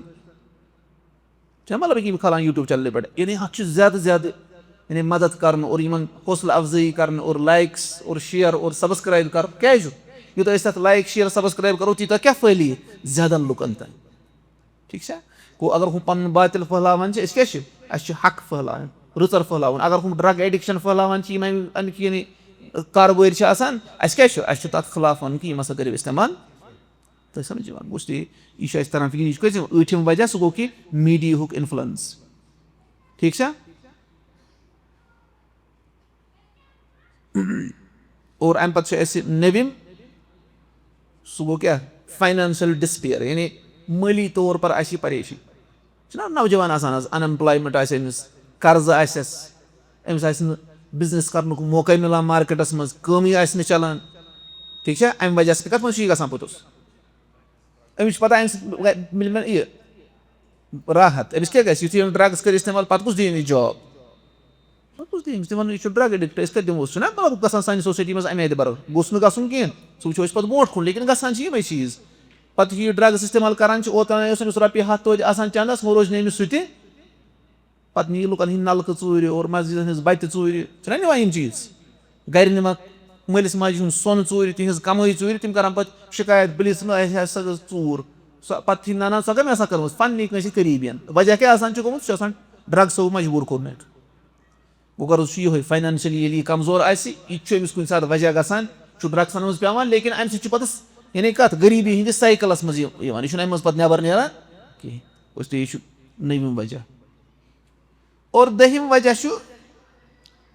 چھا مطلب کہِ یِم کھالان YouTube چینلہِ پٮ۪ٹھ، یعنی اَتھ چھُ زیادٕ زیادٕ، یعنی، مدد کرنہٕ اور یِمن حوصلہٕ افزٲیی کرنہٕ اور لائکس اور شیئر اور سبسکرائب کرُن۔ کیٛازِ چھُ؟ یوٗتاہ أسۍ تَتھ لائک، شیئر، سبسکرائب کرو، تیوٗتاہ کیٛاہ پھٔہلہِ یہِ زیادن لُکن تام؟ ٹھیٖک چھا؟ گوٚو، اگر ہُم پنُن باطل پھٔہلاوان چھِ، أسۍ کیٛاہ چھِ؟ اَسہِ چھُ حق پھٔہلاوُن، رٕژر پھٔہلاوُن۔ اگر ہُم ڈرگ ایڈکشن پھٔہلاوان چھِ، یِم اَمہِ، اَمِکۍ یعنی کاربٲرۍ چھِ آسان، اَسہِ کیٛاہ چھُ؟ اَسہِ چھُ تَتھ خلاف وَنُن کہِ یِم ہسا کٔرِو استعمال۔ تۄہہِ سمجھ یِوان؟ گوٚو، اس لیے یہِ چھُ اَسہِ تران فِکرِ، یہِ چھُ کٔژِم؟ ٲٹھِم وجہ، سُہ گوٚو کہِ میٖڈیاہُک انفلوئنس۔ ٹھیٖک چھا؟ اور اَمہِ پتہٕ چھُ اَسہِ نٔوِم، سُہ گوٚو کیٛاہ؟ فاینانشل ڈسپیئر، یعنی مٲلی طور پر آسہِ یہِ پریشان۔ چھُنہ نوجوان آسان آز، ان ایمپلایمنٹ آسہِ أمِس، قرضہٕ آسٮ۪س، أمِس آسہِ نہٕ بزنس کرنُک موقعے مِلان مارکیٹس منٛز، کٲمٕے آسہِ نہٕ چلان۔ ٹھیٖک چھا؟ اَمہِ وجہ سۭتۍ کَتھ منٛز چھُ یہِ گژھان پوٚتُس؟ أمِس چھُ پَتہ اَمہِ سۭتۍ مِلہِ مےٚ یہِ راحت۔ أمِس کیٛاہ گژھِ؟ یُتھُے أمۍ ڈرگس کٔر استعمال، پَتہٕ کُس دِیہِ أمِس جاب؟ پَتہٕ کُس دِیہِ أمِس؟ تِمن یہِ چھُ ڈرگ ایڈکٹ، أسۍ کَتہِ دِمو؟ سُہ چھُنہ مطلب گژھان سانہِ سوسایٹی منٛز اَمہِ آیہِ تہِ برابر۔ گوٚژھ نہٕ گژھُن کِہیٖنۍ، سُہ وٕچھو أسۍ پَتہٕ برونٛٹھ کُن، لیکن گژھان چھِ یِمے چیٖز۔ پَتہٕ یُتھُے یہِ ڈرگس استعمال کران چھِ، اوتام اوس أمِس رۄپیہِ ہَتھ توتہِ آسان چندس، وۄنۍ روزِ نہٕ أمِس سُہ تہِ۔ پَتہٕ نِیہِ لُکَن ہِنٛدۍ نَلکہٕ ژوٗرِ اور مسجدَن ہٕنٛز بَتہِ ژوٗرِ۔ چھِنہ نِوان یِم چیٖز؟ گَرِ نِوان مٲلِس ماجہِ ہُنٛد سۄن ژوٗرِ، تِہِنٛز کَمٲے ژوٗرِ، تِم کَران پَتہٕ شِکایت، "پُلیٖسَن، اَسہِ ہسا گٔژھ ژوٗر۔" سۄ پَتہٕ تھی نَنان، سۄ کَمہِ آسان کٔرمٕژ؟ پنٛنی کٲنٛسہِ قریٖبِیَن۔ وجہ کیٛاہ آسان چھُ گوٚمُت؟ سُہ چھُ آسان ڈرٛگسو مجبوٗر کوٚرمُت۔ گوٚو غرض چھُ یِہوٚے، فاینانشلی ییٚلہِ یہِ کمزور آسہِ، یہِ تہِ چھُ أمِس کُنہِ ساتہٕ وجہ گژھان، چھُ ڈرٛگسَن منٛز پٮ۪وان، لیکن اَمہِ سۭتۍ چھُ پَتہٕ س-، یعنی کَتھ غریٖبی ہِنٛدِس سایکَلَس منٛز یہِ-، یِوان۔ یہِ چھُنہٕ اَمہِ منٛز پَتہٕ نٮ۪بَر نیران کِہیٖنۍ۔ گوٚو، اس لیے یہِ چھُ نٔیِم وجہ۔ اور دٔہِم وجہ چھُ،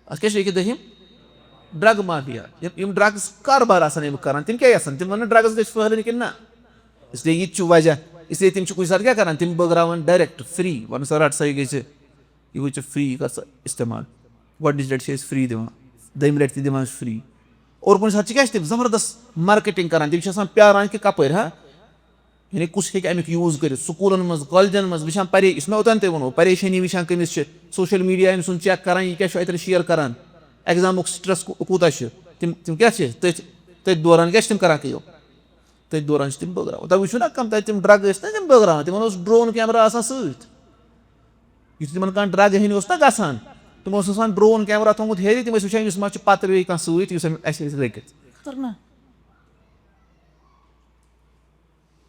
اَتھ کیٛاہ چھُ ییٚکیٛاہ دٔہِم؟ Drug mafia. یِم، یِم ڈرگس کاربار آسان یِم کران، تِم کیٛاہ یژھان؟ تِم ونان ڈرگس گژھِ پھٔہلٕنۍ کِنہٕ نہ؟ اس لیے یہِ تہِ چھُ وجہ۔ اس لیے تِم چھِ کُنہِ ساتہٕ کیٛاہ کران؟ تِم بٲگراوان ڈایریکٹ فری، ونان، "سا رٹ سا، یہِ گژھِ، یہِ گوٚو ژےٚ فری، یہِ کر سا استعمال۔" گۄڈٕنِچ لٹہِ چھِ أسۍ فری دِوان، دوٚیمہِ لٹہِ تہِ دِوان فری۔ اور کُنہِ ساتہٕ چھِ کیٛاہ چھِ تِم زبردست مارکیٹنگ کران، تِم چھِ آسان پیاران کہِ کَپٲرۍ ہا، یعنی کُس ہیٚکہِ اَمیُک یوٗز کٔرِتھ، سکوٗلن منٛز، کالجن منٛز وٕچھان پرے-، یُس مےٚ اوٚتام تۄہہِ ووٚنوُ، پریشٲنی وٕچھان کٔمِس چھِ، سوشل میڈیا أمۍ سُنٛد چیک کران، یہِ کیٛاہ چھُ اَتٮ۪ن شیئر کران، ایگزامُک سٹریس کوٗ-، کوٗتاہ چھُ، تِم تِم کیٛاہ چھِ تٔتھۍ تٔتھۍ دوران کیٛاہ چھِ تِم کران کٲم؟ تٔتھۍ دوران چھِ تِم بٲگراوان۔ تۄہہِ وٕچھِو نا کم تَتہِ تِم ڈرگ ٲسۍ نا تِم بٲگراوان، تِمن اوس ڈرون کیمرہ آسان سۭتۍ۔ یُتھُے تِمن کانٛہہ ڈرگ ہیٚنہِ اوس نا گژھان، تِمو اوس آسان ڈرون کیمرہ تھوٚمُت ہیٚرِ، تِم ٲسۍ وٕچھان أمِس ما چھُ پتہٕ بیٚیہِ کانٛہہ سۭتۍ یُس أمۍ اَسہِ ہیٚکہِ رٔٹِتھ۔ خطرناک۔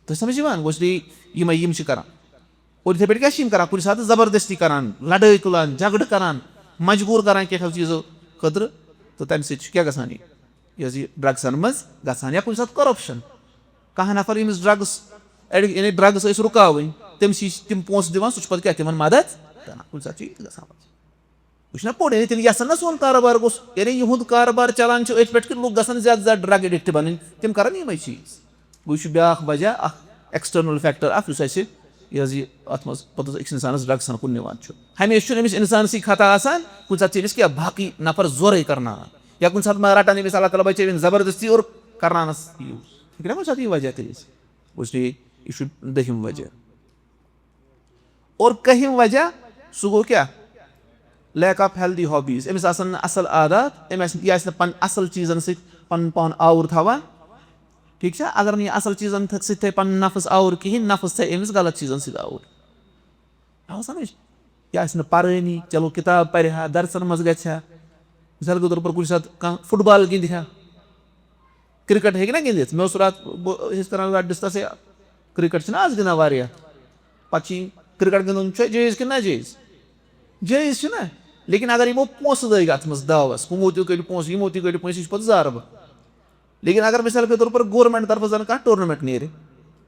تۄہہِ سمجھ یِوان؟ گوٚو اس لیے یِمے یِم چھِ کران۔ اور یِتھے پٲٹھۍ کیٛاہ چھِ یِم کران؟ کُنہِ ساتہٕ زبردستی کران، لڑٲے تُلان، جھگڑٕ کران، مجبوٗر کران کینٛہہ چیٖزو خٲطرٕ۔ تہٕ تَمہِ سۭتۍ چھُ کیٛاہ گژھان یہِ؟ یہِ حظ یہِ ڈرگسن منٛز گژھان، یا کُنہِ ساتہٕ کرپشن۔ کانٛہہ نفر ییٚمِس ڈرگس ایڈ-، یعنی ڈرگس ٲسۍ رُکاوٕنۍ، تٔمِس چھِ تِم پونٛسہٕ دِوان، سُہ چھُ پتہٕ کیٛاہ تِمن مدد کران؟ کُنہِ ساتہٕ چھُ یہِ تہِ گژھان۔ وٕچھ نا پوٚر، یعنی تِم یژھن نا سون کارٕبار گوٚژھ، یعنی یِہُنٛد کارٕبار چلان چھُ أتھۍ پٮ۪ٹھ کہِ لُکھ گژھن زیادٕ زیادٕ ڈرگ ایڈکٹ بَنٕنۍ، تِم کرن یِمے چیٖز۔ گوٚو یہِ چھُ بیٛاکھ وجہ، اکھ ایکسٹرنل فیکٹر اکھ، یُس اَسہِ یہِ حظ یہِ اَتھ منٛز پوٚتُس أکِس اِنسانَس ڈرگسَن کُن نِوان چھُ۔ ہمیشہِ چھُنہٕ أمِس اِنسانَسٕے خطا آسان، کُنہِ ساتہٕ چھِ أمِس کینٛہہ باقٕے نفر زورَے کرناوان، یا کُنہِ ساتہٕ ما رَٹان أمِس اللہ تعالیٰ بَچٲوِن زبردستی اور کرناونَس یوٗز۔ فِکرِ ما چھِ اَتھ یہِ وجہ تہِ أسۍ؟ اس لیے یہِ چھُ دٔہِم وجہ۔ اور کٔہِم وجہ، سُہ گوٚو کیٛاہ؟ Lack of healthy hobbies۔ أمِس آسَن نہٕ اَصٕل عادات، أمۍ آسہِ، یہِ آسہِ نہٕ پَنٕنۍ اَصٕل چیٖزَن سۭتۍ پَنُن پان آوُر تھاوان۔ ٹھیٖک چھا؟ اگر نہٕ یہِ اَصٕل چیٖزَن تھَ-، سۭتۍ تھاوِ پَنُن نفس آوُر کِہیٖنۍ، نفس تھاوِ أمِس غلط چیٖزَن سۭتۍ آوُر۔ آو سمجھ؟ یہِ آسہِ نہٕ پَرٲنی، چلو کِتاب پَرِ ہا، درسَن منٛز گژھِ ہا۔ مثال کے طور پر کُنہِ ساتہٕ کانٛہہ فُٹ بال گِنٛدِ ہا۔ کرکٹ ہیٚکہِ نا گِنٛدِتھ؟ مےٚ اوس راتھ، بہٕ ٲسۍ کران راتھ ڈسکس، ہے، کرکٹ چھِنہ آز گِنٛدان واریاہ۔ پتہٕ چھِ یِم، کرکٹ گِنٛدُن چھُ جٲیِز کِنہٕ ناجٲیِز؟ جٲیِز چھُنہ، لیکن اگر یِمو پونٛسہٕ لٲگۍ اتھ منٛز داوس، ہُمو تہِ کٔڑۍ پونٛسہٕ، یِمو تہِ کٔڑۍ پونٛسہٕ، یہِ چھُ پتہٕ زارٕ بہٕ۔ لیکن اگر مثال کے طور پر گورنمنٹ طرفہٕ زن کانٛہہ ٹورنامنٹ نیرِ،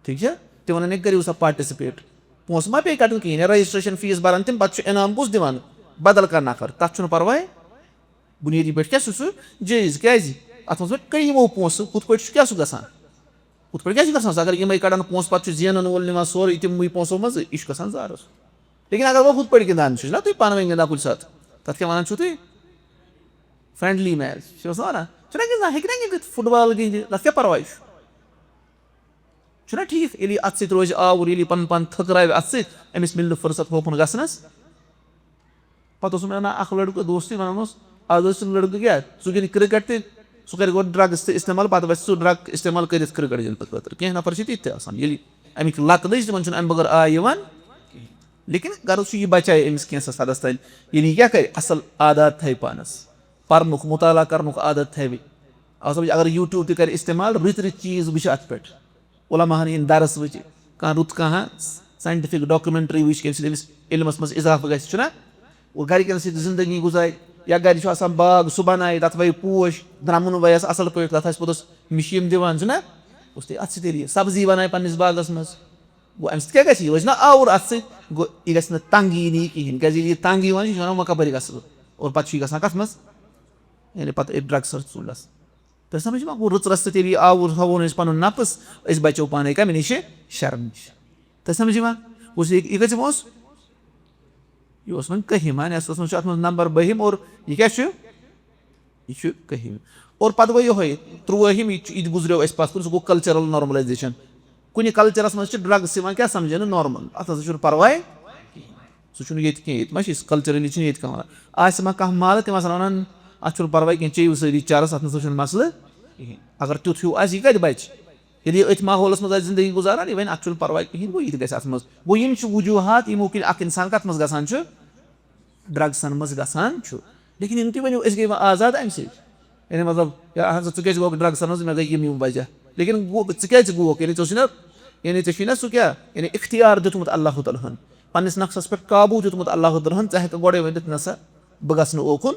ٹھیٖک چھا؟ تِمن ونن، کٔرِو سا پارٹِسِپیٹ، پونٛسہٕ ما پیٚیہِ کڑُن کِہیٖنۍ، رجسٹریشن فیٖس بران تِم، پتہٕ چھُ انعام کُس دِوان؟ بدل کانٛہہ نفر، تتھ چھُنہٕ پرواے۔ بُنیٲدی پٲٹھۍ کیٛاہ چھُ سُہ جٲیِز؟ کیٛازِ؟ اَتھ منٛز ما کٔڑۍ یِمو پونٛسہٕ، ہُتھ پٲٹھۍ چھُ کیٛاہ سُہ گژھان؟ ہُتھ پٲٹھۍ کیٛاہ چھُ گژھان سُہ؟ اگر یِمَے کَڑَن پونٛسہٕ، پَتہٕ چھُ زینَن وول نِوان سورُے تِموٕے پونٛسو منٛز، یہِ چھُ گژھان زارَس۔ لیکِن اگر وۄنۍ ہُتھ پٲٹھۍ گِنٛدان چھُ نہ تُہۍ پانہٕ ؤنۍ گِنٛدان کُنہِ ساتہٕ، تَتھ کیٛاہ وَنان چھُو تُہۍ؟ فرٛٮ۪نٛڈلی میچ چھِ سُہ وَنان، چھُنہ گِنٛدان، ہیٚکہِ نہ گِنٛدِتھ، فُٹ بال گِنٛدِ، تَتھ کیٛاہ پَرواے چھُ؟ چھُنہ ٹھیٖک؟ ییٚلہِ یہِ اَتھ سۭتۍ روزِ آوُر، ییٚلہِ یہِ پَنُن پان تھٔکراوِ اَتھ سۭتۍ، أمِس مِلہِ نہٕ فُرصت ہوکُن گژھنَس۔ پَتہٕ اوس مےٚ وَنان اَکھ لٔڑکہٕ دوستٕے، وَنان اوس، آز ٲسۍ تِم لٔڑکہٕ کیٛاہ، ژٕ گِنٛد کرکٹ تہِ، سُہ کَرِ گۄڈٕ ڈرٛگٕس تہِ استعمال، پَتہٕ وَسہِ سُہ ڈرٛگ استعمال کٔرِتھ کرکٹ گِنٛدنہٕ خٲطرٕ۔ کینٛہہ نفر چھِ تِتھۍ تہِ آسان، ییٚلہِ اَمِکۍ لَت لٔج، تِمَن چھُنہٕ اَمہِ بغٲر آے یِوان کِہیٖنۍ۔ لیکِن غرض چھُ، یہِ بَچایہِ أمِس کینٛژھَس حدَس تام، ییٚلہِ یہِ کیٛاہ کَرِ، اَصٕل عادات تھاوِ پانَس، پَرنُک، مُطالعہ کَرنُک عادت تھاوِ۔ اَصٕل پٲٹھۍ اگر YouTube تہِ کَرِ استعمال، رٕتۍ رٕتۍ چیٖز وٕچھِ اَتھ پٮ۪ٹھ۔ علماء ہن ہِنٛدۍ درس وٕچھِ، کانٛہہ رُت کانٛہہ scientific documentary وٕچھِ، ییٚمہِ سۭتۍ أمِس علمس منٛز اضافہٕ گژھِ، چھُنہ؟ اور گرِکٮ۪ن سۭتۍ زندگی گُزارِ، یا گرِ چھُ آسان باغ، سُہ بنایہِ، تتھ وایہِ پوش، درٛمُن وایس اصل پٲٹھۍ، تتھ آسہِ پوٚتُس مِشیٖن دِوان، چھُنہ؟ اس لیے اتھ سۭتۍ ییٚلہِ یہِ سبزی بنایہِ پننِس باغس منٛز، گوٚو امہِ سۭتۍ کیٛاہ گژھِ؟ یہِ روزِ نہ آوُر اتھ سۭتۍ، گوٚو یہِ گژھِ نہٕ تنٛگ یِنۍ یہِ کِہیٖنۍ، کیٛازِ ییٚلہِ یہِ تنٛگ یِوان چھِ، یہِ چھِ ونان، وۄنۍ کپٲرۍ گژھٕ بہٕ؟ اور پتہٕ چھُ یہِ گژھان کتھ منٛز؟ یعنی پتہٕ أتھۍ ڈرگسس ژوٗنٛٹھس۔ تۄہہِ سمجھ یِوان؟ گوٚو رٕژ رَژھ سۭتۍ ییٚلہِ یہِ آوُر تھاوون أسۍ پَنُن نفس، أسۍ بچو پانے کَمہِ نِشہِ؟ شرم نِش۔ تۄہہِ سمجھ یِوان؟ گوٚو یہِ، یہِ کَتہِ اوس؟ یہِ اوس وۄنۍ کٔہِم، ہاں، یہِ اوس وۄنۍ چھُ اَتھ منٛز نمبر بٔہِم، اور یہِ کیٛاہ چھُ؟ یہِ چھُ کٔہِم۔ اور پَتہٕ گوٚو یِہوٚے، تُرٛوٲہِم، یہِ چھُ، یہِ تہِ گُزریو اَسہِ پَتھ کُن، سُہ گوٚو cultural normalization۔ کُنہِ cultureس منٛز چھِ drugs یِوان کیٛاہ سمجھنہٕ؟ Normal، اَتھ نَسا چھُنہٕ پَرواے۔ سُہ چھُنہٕ ییٚتہِ کینٛہہ، ییٚتہِ ما چھِ أسۍ culturally چھِنہٕ ییٚتہِ کانٛہہ وَنان۔ آسہِ ما کانٛہہ محلہٕ، تِم آسَن وَنان، اَتھ چھُنہٕ پَرواے کینٛہہ، چیٚیِو سٲری چرس، اَتھ نَسا چھُنہٕ مسلہٕ کِہیٖنۍ۔ اگر تیُتھ ہیوٗ آسہِ، یہِ کَتہِ بَچہِ؟ ییٚلہِ یہِ أتھۍ ماحولَس منٛز آسہِ زِندگی گُزاران، یہِ وَنہِ، اَتھ چھُنہٕ پَرواے کِہیٖنۍ، گوٚو یہِ تہِ گژھِ اَتھ منٛز۔ گوٚو یِم چھِ وجوٗہات، یِمو کِنۍ اَکھ اِنسان کَتھ منٛز گژھان چھُ؟ ڈرگسن منٛز گژھان چھُ۔ لیکن یِم تہِ ؤنِو، أسۍ گٔے وۄنۍ آزاد اَمہِ سۭتۍ۔ یعنی مطلب، یا اہن سا، ژٕ کیٛازِ گوٚوکھ ڈرگسن منٛز؟ مےٚ گٔے یِم یِم وجہ۔ لیکن گوٚو، ژٕ کیٛازِ گوٚوکھ؟ یعنی ژےٚ اوسُے نہ، یعنی ژےٚ چھُے نہ سُہ کیٛاہ؟ یعنی اختیار دیُتمُت اللہ تعالیٰ ہن، پننِس نفسس پٮ۪ٹھ قابوٗ دیُتمُت اللہ تعالیٰ ہن، ژٕ ہٮ۪ککھ گۄڈے ؤنِتھ، نہ سا، بہٕ گژھٕ نہٕ اوکُن۔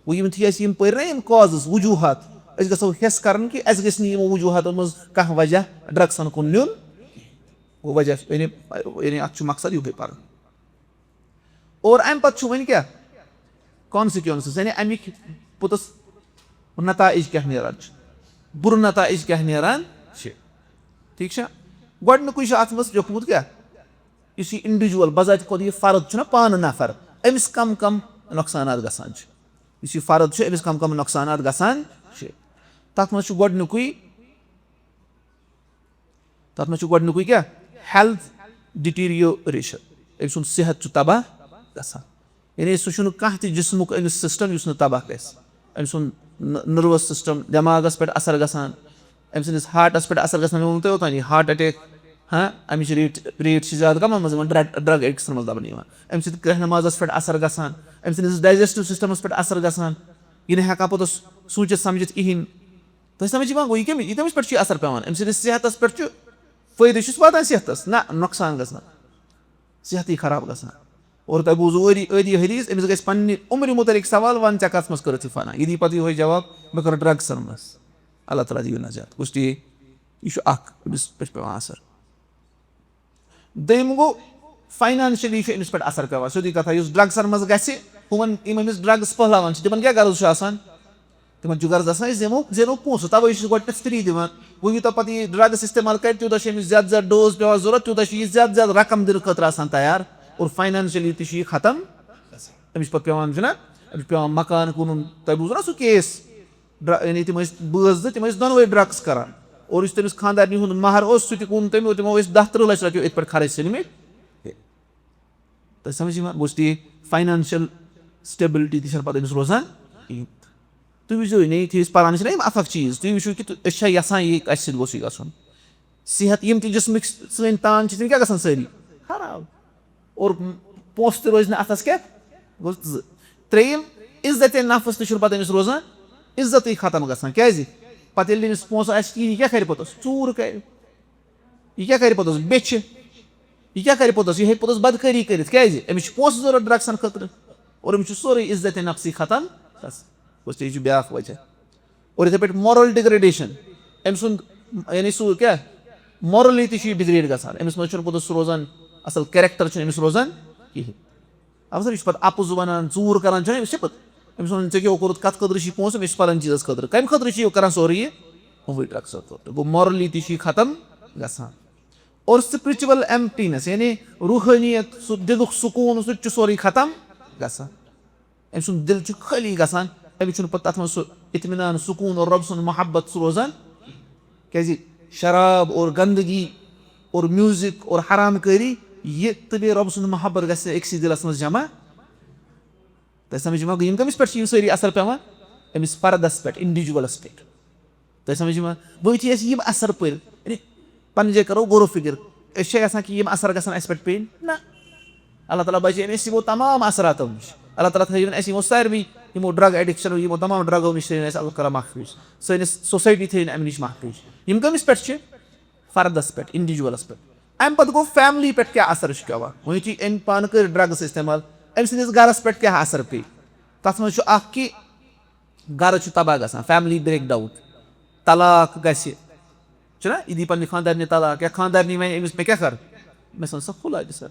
وۄنۍ یِم تھٲے اَسہِ یِم پٔرۍ نہ یِم causes، وجوٗہات، أسۍ گژھو حس کرٕنۍ کہِ اَسہِ گژھِ نہٕ یِمو وجوٗہاتو منٛز کانٛہہ وجہ ڈرگسن کُن نیُن۔ گوٚو وجہ، یعنی، یعنی اَتھ چھُ مقصد یِہوٚے پَرُن۔ اور اَمہِ پَتہٕ چھُ وۄنۍ کیٛاہ؟ Consequences، یعنی اَمِکۍ پوٚتُس نتائج کیٛاہ نیران چھِ، بُرٕ نتائج کیٛاہ نیران چھِ۔ ٹھیٖک چھا؟ گۄڈٕنیُکُے چھُ اَتھ منٛز لیوٚکھمُت کیٛاہ؟ یُس یہِ individual، بذات خۄد یہِ فرد چھُنہ، پانہٕ نفر، أمِس کم کم نۄقصانات گژھان چھِ۔ یُس یہِ فرد چھُ، أمِس کم کم نۄقصانات گژھان چھِ۔ تَتھ منٛز چھُ گۄڈٕنیُکُے تَتھ منٛز چھُ گۄڈٕنیُکُے کیٛاہ؟ ہیلتھ ڈِٹیریوریشن۔ أمۍ سُنٛد صحت چھُ تباہ گژھان۔ یعنی سُہ چھُنہٕ کانٛہہ تہِ جسمُک أمِس سسٹم یُس نہٕ تباہ گژھِ۔ أمۍ سُنٛد نٔروَس سسٹم، دٮ۪ماغس پٮ۪ٹھ اثر گژھان، أمۍ سٕنٛدِس ہارٹس پٮ۪ٹھ اثر گژھان۔ مےٚ ووٚنمو تۄہہِ اوٚتانی، ہارٹ اٹیک، ہاں، اَمِچ ریٹ ریٹ چھِ زیادٕ کمن منٛز یِوان؟ ڈرگ ڈرگ ایڈکٹسن منٛز لبنہٕ یِوان۔ اَمہِ سۭتۍ کرٛیٚہنہٕ مازس پٮ۪ٹھ اثر گژھان، أمۍ سٕنٛدِس ڈایجسٹو سسٹمس پٮ۪ٹھ اثر گژھان۔ یہِ نہٕ ہٮ۪کان پوٚتُس سوٗنٛچِتھ سمجھِتھ کِہینۍ۔ تۄہہِ سمجھ یِوان؟ گوٚو، یہِ کٔمِس یہِ کٔمِس پٮ۪ٹھ چھُ یہِ اثر پٮ۪وان؟ أمۍ سٕنٛدِس صحتس پٮ۪ٹھ چھُ فٲیدٕ چھُس واتان صحتس؟ نہ، نۄقصان گژھان، صحتٕے خراب گژھان۔ اور تۄہہِ بوٗزوٕ ٲدی ٲدی حدیث، أمِس گژھِ پننہِ عمرِ متعلق سوال، وَن ژےٚ کَتھ منٛز کٔرٕتھ یہِ فنا؟ یہِ دی پتہٕ یِہوٚے جواب، مےٚ کٔر ڈرگسن منٛز۔ اللہ تعالیٰ دِیِو نجات۔ گوٚو، یہِ چھُ اکھ أمِس پٮ۪ٹھ پٮ۪وان اثر۔ دوٚیِم گوٚو، فاینانشلی چھُ أمِس پٮ۪ٹھ اثر پٮ۪وان۔ سیوٚدُے کتھا، یُس ڈرگسن منٛز گژھِ، ہُمن یِم أمِس ڈرگس پہلاوان چھِ، تِمن کیٛاہ غرض چھُ آسان؟ تِمن چھُ غرض آسان، أسۍ زینو زینو پونٛسہٕ، توے چھُ گۄڈٕ تَتھ فری دِوان۔ وۄنۍ یوٗتاہ پتہٕ یہِ ڈرگس استعمال کرِ، تیوٗتاہ چھُ أمِس زیادٕ زیادٕ ڈوز پٮ۪وان ضروٗرت، تیوٗتاہ چھُ یہِ زیادٕ زیادٕ رقم دِنہٕ خٲطرٕ آسان تیار، اور فاینانشلی تہِ چھُ یہِ ختم۔ أمِس چھُ پتہٕ پٮ۪وان، چھُنہ، أمِس چھُ پٮ۪وان مکان کٕنُن۔ تۄہہِ بوٗزوٕ نا سُہ کیس؟ ڈر-، یعنی تِم ٲسۍ بٲژ زٕ، تِم ٲسۍ دۄنوَے ڈرگس کران، اور یُس تٔمِس خانٛدارنہِ ہُنٛد مہر اوس، سُہ تہِ کُن تٔمۍ، اور تِمو ٲسۍ دَہ تٕرٛہ لَچھ رۄپیہِ أتھۍ پٮ۪ٹھ خرٕچ ژھٕنمٕتۍ۔ تۄہہِ سمجھ یِوان؟ بہٕ اوسُس تی، فاینانشل سٹیبلٹی تہِ چھَنہٕ پَتہٕ أمِس روزان کِہیٖنۍ۔ تُہۍ وٕچھزیو، یعنی یُتھُے أسۍ پَران چھِنہ یِم اَتھٕ اَکھ چیٖز، تُہۍ وٕچھِو کہِ تُہۍ، أسۍ چھا یَژھان یہِ اَسہِ سۭتۍ گوٚژھ یہِ گژھُن؟ صحت، یِم تہِ جسمٕکۍ سٲنۍ تان چھِ، تِم کیٛاہ گژھان سٲری؟ خراب۔ اور پونٛسہٕ تہِ روزِ نہٕ اَتھَس کیٛاہ؟ گوٚو زٕ۔ ترٛیٚیِم، عزت نفس تہِ چھُنہٕ پَتہٕ أمِس روزان، عزتٕے ختم گژھان۔ کیٛازِ؟ پَتہٕ ییٚلہِ نہٕ أمِس پونٛسہٕ آسہِ کِہیٖنۍ، یہِ کیٛاہ کَرِ پوٚتُس؟ ژوٗر کَرِ۔ یہِ کیٛاہ کَرِ پوٚتُس؟ بیٚچھِ۔ یہِ کیٛاہ کَرِ پوٚتُس؟ یہِ ہیٚکہِ پوٚتُس بدکٲری کٔرِتھ۔ کیٛازِ؟ أمِس چھُ پونٛسہٕ ضوٚرَتھ ڈرٛگسَن خٲطرٕ۔ اور أمِس چھُ سورُے عزت نفسی ختم گژھان۔ گوٚو، یہِ چھُ بیٛاکھ وجہ۔ اور یِتھَے پٲٹھۍ moral degradation، أمۍ سُنٛد، یعنی سُہ کیٛاہ؟ Morally تہِ چھُ یہِ ڈِگریڈ گژھان۔ أمِس منٛز چھُنہٕ پوٚتُس سُہ روزان، اَصٕل character چھُنہٕ أمِس روزان کِہیٖنۍ۔ اَوٕ سا، یہِ چھُ پَتہٕ اَپُز وَنان، ژوٗر کَران، چھُنہ أمِس چھِ پَتہٕ، أمِس وَنان، "ژےٚ کیٛاہ کوٚرُتھ، کَتھ خٲطرٕ چھِ یہِ پونٛسہٕ؟" أمِس چھِ پَلَن چیٖزَس خٲطرٕ۔ کَمہِ خٲطرٕ چھِ یہِ کَران سورُے یہِ؟ یِموٕے ڈرٛگسو خٲطرٕ۔ گوٚو، morally تہِ چھُ یہِ ختم گژھان۔ اور spiritual emptiness، یعنی روحٲنیت، سُہ دِلُک سکوٗن، سُہ تہِ چھُ سورُے ختم گژھان۔ أمۍ سُنٛد دِل چھُ خٲلی گژھان، أمِس چھُنہٕ پَتہٕ تَتھ منٛز سُہ اطمینان، سکوٗن اور رۄب سُنٛد محبت سُہ روزان۔ کیٛازِ؟ شراب اور گندگی اور میوٗزک اور حرام کٲری، یہِ تہٕ بیٚیہِ رۄب سُنٛد محبت گژھِ نہٕ أکسٕے دِلَس منٛز جمع۔ تۄہہِ سمجھ یِوان؟ یِم کٔمِس پٮ۪ٹھ چھِ یِم سٲری اثر پٮ۪وان؟ أمِس فردس پٮ۪ٹھ، انڈیویجولس پٮ۪ٹھ۔ تۄہہِ سمجھ یِوان؟ وۄنۍ یُتھُے اَسہِ یِم اثر پٔرۍ، یعنی پننہِ جایہِ کرو غور و فکر، أسۍ چھا یژھان کہِ یِم اثر گژھن اَسہِ پٮ۪ٹھ پیٚنۍ؟ نہ۔ اللہ تعالیٰ بچٲیِن اَسہِ یِمو تمام اثراتو نِش۔ اللہ تعالیٰ تھٲیِن اَسہِ یِمو سارنٕے، یِمو ڈرگ ایڈکشنو، یِمو تمام ڈرگو نِش تھٲیِن اَسہِ اللہ تعالیٰ محفوٗظ۔ سٲنِس سوسایٹی تھٲیِن اَمہِ نِش محفوٗظ۔ یِم کٔمِس پٮ۪ٹھ چھِ؟ فردس پٮ۪ٹھ، انڈیویجولس پٮ۪ٹھ۔ اَمہِ پَتہٕ گوٚو فیملی پٮ۪ٹھ کیٛاہ اثر چھُ پٮ۪وان؟ وۄنۍ یُتھُے أمۍ پانہٕ کٔرۍ ڈرگس استعمال، أمۍ سٕنٛدِس گرس پٮ۪ٹھ کیٛاہ اثر پیٚیہِ؟ تَتھ منٛز چھُ اکھ کہِ گرٕ چھُ تباہ گژھان، فیملی بریک ڈاوُن، طلاق گژھِ، چھُنہ؟ یہِ دی پننہِ خانٛدارنہِ طلاق، یا خانٛدارنہِ وَنہِ أمِس، "مےٚ کیٛاہ کَرٕ؟ مےٚ ژھٕن سا پھُلاے دِ سا۔"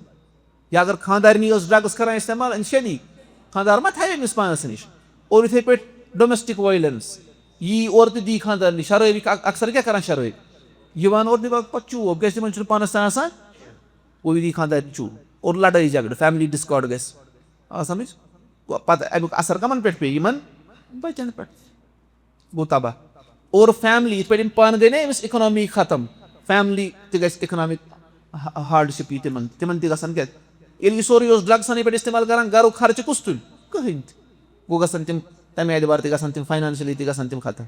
یا اگر خانٛدارنہِ ٲس ڈرگس کران استعمال، أمِس چھا نی؟ خانٛدار ما تھاوِ أمِس پانَس نِش؟ اور یِتھَے پٲٹھۍ domestic violence، یی اورٕ تہِ دی خانٛدارنہِ شرٲبی، اک-، اکثر کیٛاہ کران شرٲبۍ؟ یِوان اورٕ دِوان پَتہٕ چوب، کیٛازِ تِمن چھُنہٕ پانَس تام آسان۔ گوٚو، یہِ دی خانٛدارنہِ چوب اور لڑٲے جھگڑٕ، فیملی ڈسکارڈ گژھِ۔ آ سمجھ؟ گوٚو، پتہٕ اَمیُک اثر کمن پٮ۪ٹھ پیٚیہِ؟ یِمن بچن پٮ۪ٹھ۔ گوٚو تباہ۔ اور فیملی، یِتھ پٲٹھۍ یِم پانہٕ گٔے نا أمِس اِکنامی ختم، فیملی تہِ گژھِ اِکنامِک ہارڈشِپ یی تِمن، تِمن تہِ گژھن کیٛاہ؟ ییٚلہِ یہِ سورُے اوس ڈرگسنٕے پٮ۪ٹھ استعمال کران، گرُک خرچہٕ کُس تُلہِ؟ کٕہٕنۍ تہِ۔ گوٚو گژھن تِم تَمہِ اعتبار تہِ گژھن تِم فاینانشلی تہِ گژھن تِم ختم۔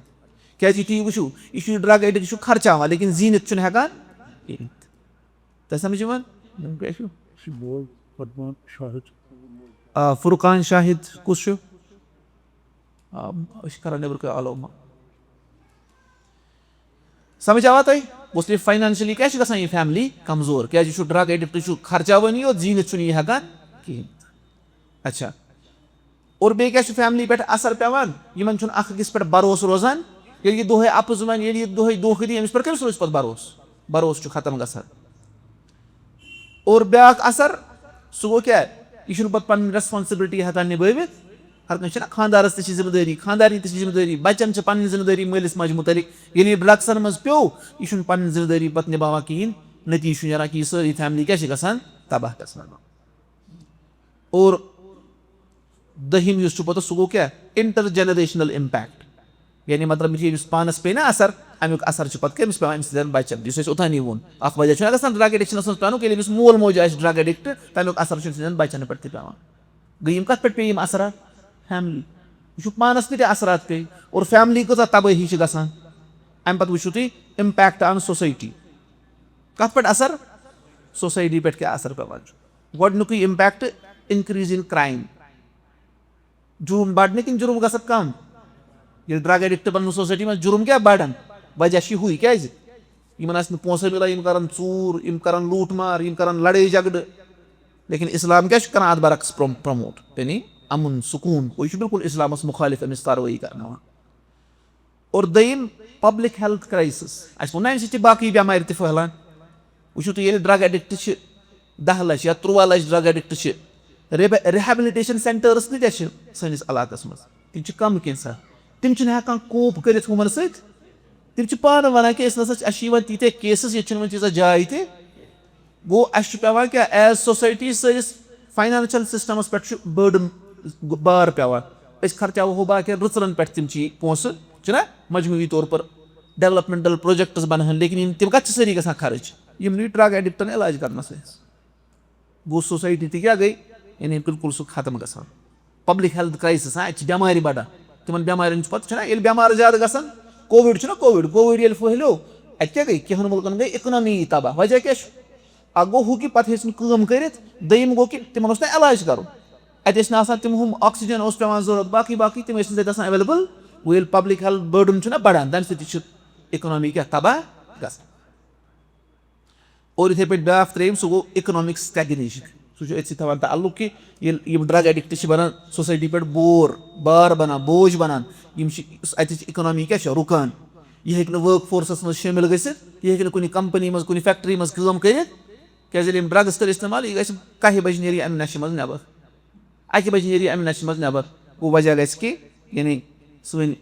کیٛازِ یُتھُے یہِ وٕچھِو، یہِ چھُ یہِ ڈرگ ایڈکٹ، یہِ چھُ خرچاوان، لیکن زیٖنِتھ چھُنہٕ ہٮ۪کان کِہیٖنۍ۔ تۄہہِ سمجھ یِوان؟ یِم کیٛاہ چھِ؟ یہِ چھُ مول فرمان شاہد۔ آ، فرقان شاہد کُس چھُ؟ آ، أسۍ چھِ کران نیٚبرٕ کَنہِ آلو ما-، سمجھ آوا تۄہہِ؟ بہٕ اوسُس فاینانشلی کیٛاہ چھِ گژھان یہِ فیملی کمزور؟ کیٛازِ یہِ چھُ ڈرگ ایڈکٹ، یہِ چھُ خرچاوٲنی یوت، زیٖنِتھ چھُنہٕ یہِ ہٮ۪کان کِہیٖنۍ۔ اچھا، اور بیٚیہِ کیٛاہ چھُ فیملی پٮ۪ٹھ اثر پٮ۪وان؟ یِمن چھُنہٕ اکھ أکِس پٮ۪ٹھ بھروسہٕ روزان۔ ییٚلہِ یہِ دۄہے اَپُز وَنہِ، ییٚلہِ یہِ دۄہے دھوکہٕ دِیہِ، أمِس پٮ۪ٹھ کٔمِس روزِ پَتہٕ بھروسہٕ؟ بھروسہٕ چھُ ختم گژھان۔ اور بیٛاکھ اثر، سُہ گوٚو کیٛاہ؟ یہِ چھُنہٕ پَتہٕ پَنٕنۍ ریسپانسبلٹی ہٮ۪کان نِبٲوِتھ۔ ہر کٲنٛسہِ چھِنہ خانٛدارَس تہِ چھِ ذمہٕ دٲری، خانٛدارنہِ تہِ چھِ ذمہٕ دٲری، بَچَن چھِ پَنٕنۍ ذمہٕ دٲری مٲلِس ماجہِ مُتعلِق۔ ییٚلہِ یہِ ڈرٛگسَن منٛز پیوٚو، یہِ چھُنہٕ پَنٕنۍ ذمہٕ دٲری پَتہٕ نِباوان کِہیٖنۍ۔ نٔتیٖجہٕ چھُ نیران کہِ یہِ سٲرٕے فیملی کیٛاہ چھِ گژھان؟ تباہ گژھان۔ اور دوٚیِم یُس چھُ پَتہٕ، سُہ گوٚو کیٛاہ؟ Intergenerational impact۔ یعنی مطلب، یُتھُے أمِس پانَس پیٚیہِ نہ اثر، اَمیُک اثر چھُ پَتہٕ کٔمِس پٮ۪وان؟ أمۍ سٕنٛدٮ۪ن بَچَن۔ یُس اَسہِ اوٚتانی ووٚن، اَکھ وجہ چھُنہ گژھان ڈرٛگ ایڈِکشَنَس منٛز پٮ۪نُک، ییٚلہِ أمِس مول موج آسہِ ڈرٛگ ایڈِکٹ، تَمیُک اثر چھُ أمۍ سٕنٛدٮ۪ن بَچَن پٮ۪ٹھ تہِ پٮ۪وان۔ گٔے یِم کَتھ پٮ۪ٹھ پیٚیہِ یِم اثرات؟ فیملی۔ وٕچھِو پانَس کۭتیٛاہ اثرات پیٚیہِ اور فیملی کۭژاہ تبٲہی چھِ گژھان۔ اَمہِ پَتہٕ وٕچھِو تُہۍ اِمپیکٹ آن سوسایٹی۔ کَتھ پٮ۪ٹھ اثر؟ سوسایٹی پٮ۪ٹھ کیٛاہ اثر پٮ۪وان چھُ؟ گۄڈٕنیُکُے اِمپیکٹ، increase in crime۔ جُرُم بَڑنہٕ کِنہٕ جُرُم گژھن کَم؟ ییٚلہِ ڈرٛگ ایڈِکٹ بَنَن سوسایٹی منٛز، جُرُم کیٛاہ بَڑَن؟ وجہ چھِ ہُے۔ کیٛازِ؟ یِمَن آسہِ نہٕ پونٛسَے مِلان، یِم کَرَن ژوٗر، یِم کَرَن لوٗٹھ مار، یِم کَرَن لَڑٲے جھگڑٕ۔ لیکن اِسلام کیٛاہ چھُ کَران اَتھ برعکس پرٛم-، پرٛموٹ؟ یعنی اَمُن، سکوٗن۔ گوٚو یہِ چھُ بِلکُل اِسلامَس مُخٲلِف اَمِچ کاروٲیی کَرناوان۔ اور دوٚیِم، پبلک ہیلتھ کرائسس۔ اَسہِ ووٚن نہ، اَمہِ سۭتۍ چھِ باقٕے بٮ۪مارِ تہِ پھٔہلان۔ وٕچھِو تُہۍ، ییٚلہِ ڈرگ ایڈکٹ چھِ، دَہ لَچھ یا تُرٛواہ لَچھ ڈرگ ایڈکٹ چھِ، ریب-، ریہیبلٹیشن سینٹٲرٕس کۭتیٛاہ چھِ سٲنِس علاقس منٛز؟ تِم چھِ کم کینٛژھا۔ تِم چھِنہٕ ہٮ۪کان کوپ کٔرِتھ ہُمن سۭتۍ۔ تِم چھِ پانہٕ وَنان کہِ أسۍ نہ سا چھِ، اَسہِ چھِ یِوان تیٖتیٛاہ کیسز، ییٚتہِ چھُنہٕ وۄنۍ تیٖژاہ جاے تہِ۔ گوٚو، اَسہِ چھُ پٮ۪وان کیٛاہ، ایز سوسایٹی سٲنِس فاینانشل سسٹمس پٮ۪ٹھ چھُ بٔرڈن، بار پٮ۪وان۔ أسۍ خرچاوہو باقین رٕژرن پٮ۪ٹھ تِم چی پونٛسہٕ، چھُنہ؟ مجموعی طور پر ڈیولپمنٹل پروجیکٹس بنہٕ ہن، لیکن یِم، تِم کتھ چھِ سٲری گژھان خرٕچ؟ یِمنٕے ڈرگ ایڈکٹن علاج کرنس ٲسۍ۔ گوٚو سوسایٹی تہِ کیٛاہ گٔے؟ یعنی بالکل سُہ ختم گژھان۔ پبلک ہیلتھ کرائسس، ہاں، اَتہِ چھِ بٮ۪مارِ بڑان۔ تِمن بٮ۪مارٮ۪ن چھُ پتہٕ، چھُنہ، ییٚلہِ بٮ۪مار زیادٕ گژھن، کووِڈ چھُنہ، کووِڈ، کووِڈ ییٚلہِ پھٔہلیو، اَتہِ کیٛاہ گٔے؟ کینٛہن مُلکن گٔے اکنامی تباہ۔ وجہ کیٛاہ چھُ؟ اکھ گوٚو ہُہ کہِ پتہٕ ہیٚچ نہٕ کٲم کٔرِتھ، دوٚیِم گوٚو کہِ تِمن اوس نہٕ علاج کرُن۔ اَتہِ ٲسۍ نہٕ آسان تِم، ہُم آکسیجن اوس پٮ۪وان ضروٗرت، باقٕے باقٕے تِم ٲسۍ نہٕ تَتہِ آسان ایویلیبل۔ گوٚو ییٚلہِ پبلک ہیلتھ بٔرڈن چھُنہ بڑان، تَمہِ سۭتۍ تہِ چھُ اکنامی کیٛاہ تباہ گژھان۔ اور یِتھَے پٲٹھۍ بیٛاکھ ترٛیٚیِم، سُہ گوٚو اکنامک سٹیگنیشن۔ سُہ چھُ أتھۍ سۭتۍ تھاوان تعلق کہِ ییٚلہِ یِم ڈرگ ایڈکٹ چھِ بنان، سوسایٹی پٮ۪ٹھ بور، بار بنان، بوج بنان، یِم چھِ، اَتِچ اکنامی کیٛاہ چھےٚ رُکان۔ یہِ ہیٚکہِ نہٕ ورک فورسس منٛز شٲمِل گٔژھِتھ، یہِ ہیٚکہِ نہٕ کُنہِ کمپنی منٛز، کُنہِ فیکٹری منٛز کٲم کٔرِتھ، کیٛازِ ییٚلہِ یِم ڈرگس کٔر استعمال، یہِ گژھِ، کاہہِ بجہِ نیرِ یہِ امہِ نشہِ منٛز نٮ۪بر، اکہِ بجہِ نیرِ یہِ امہِ نشہِ منٛز نٮ۪بر۔ گوٚو وجہ گژھِ کہِ، یعنی سٲنۍ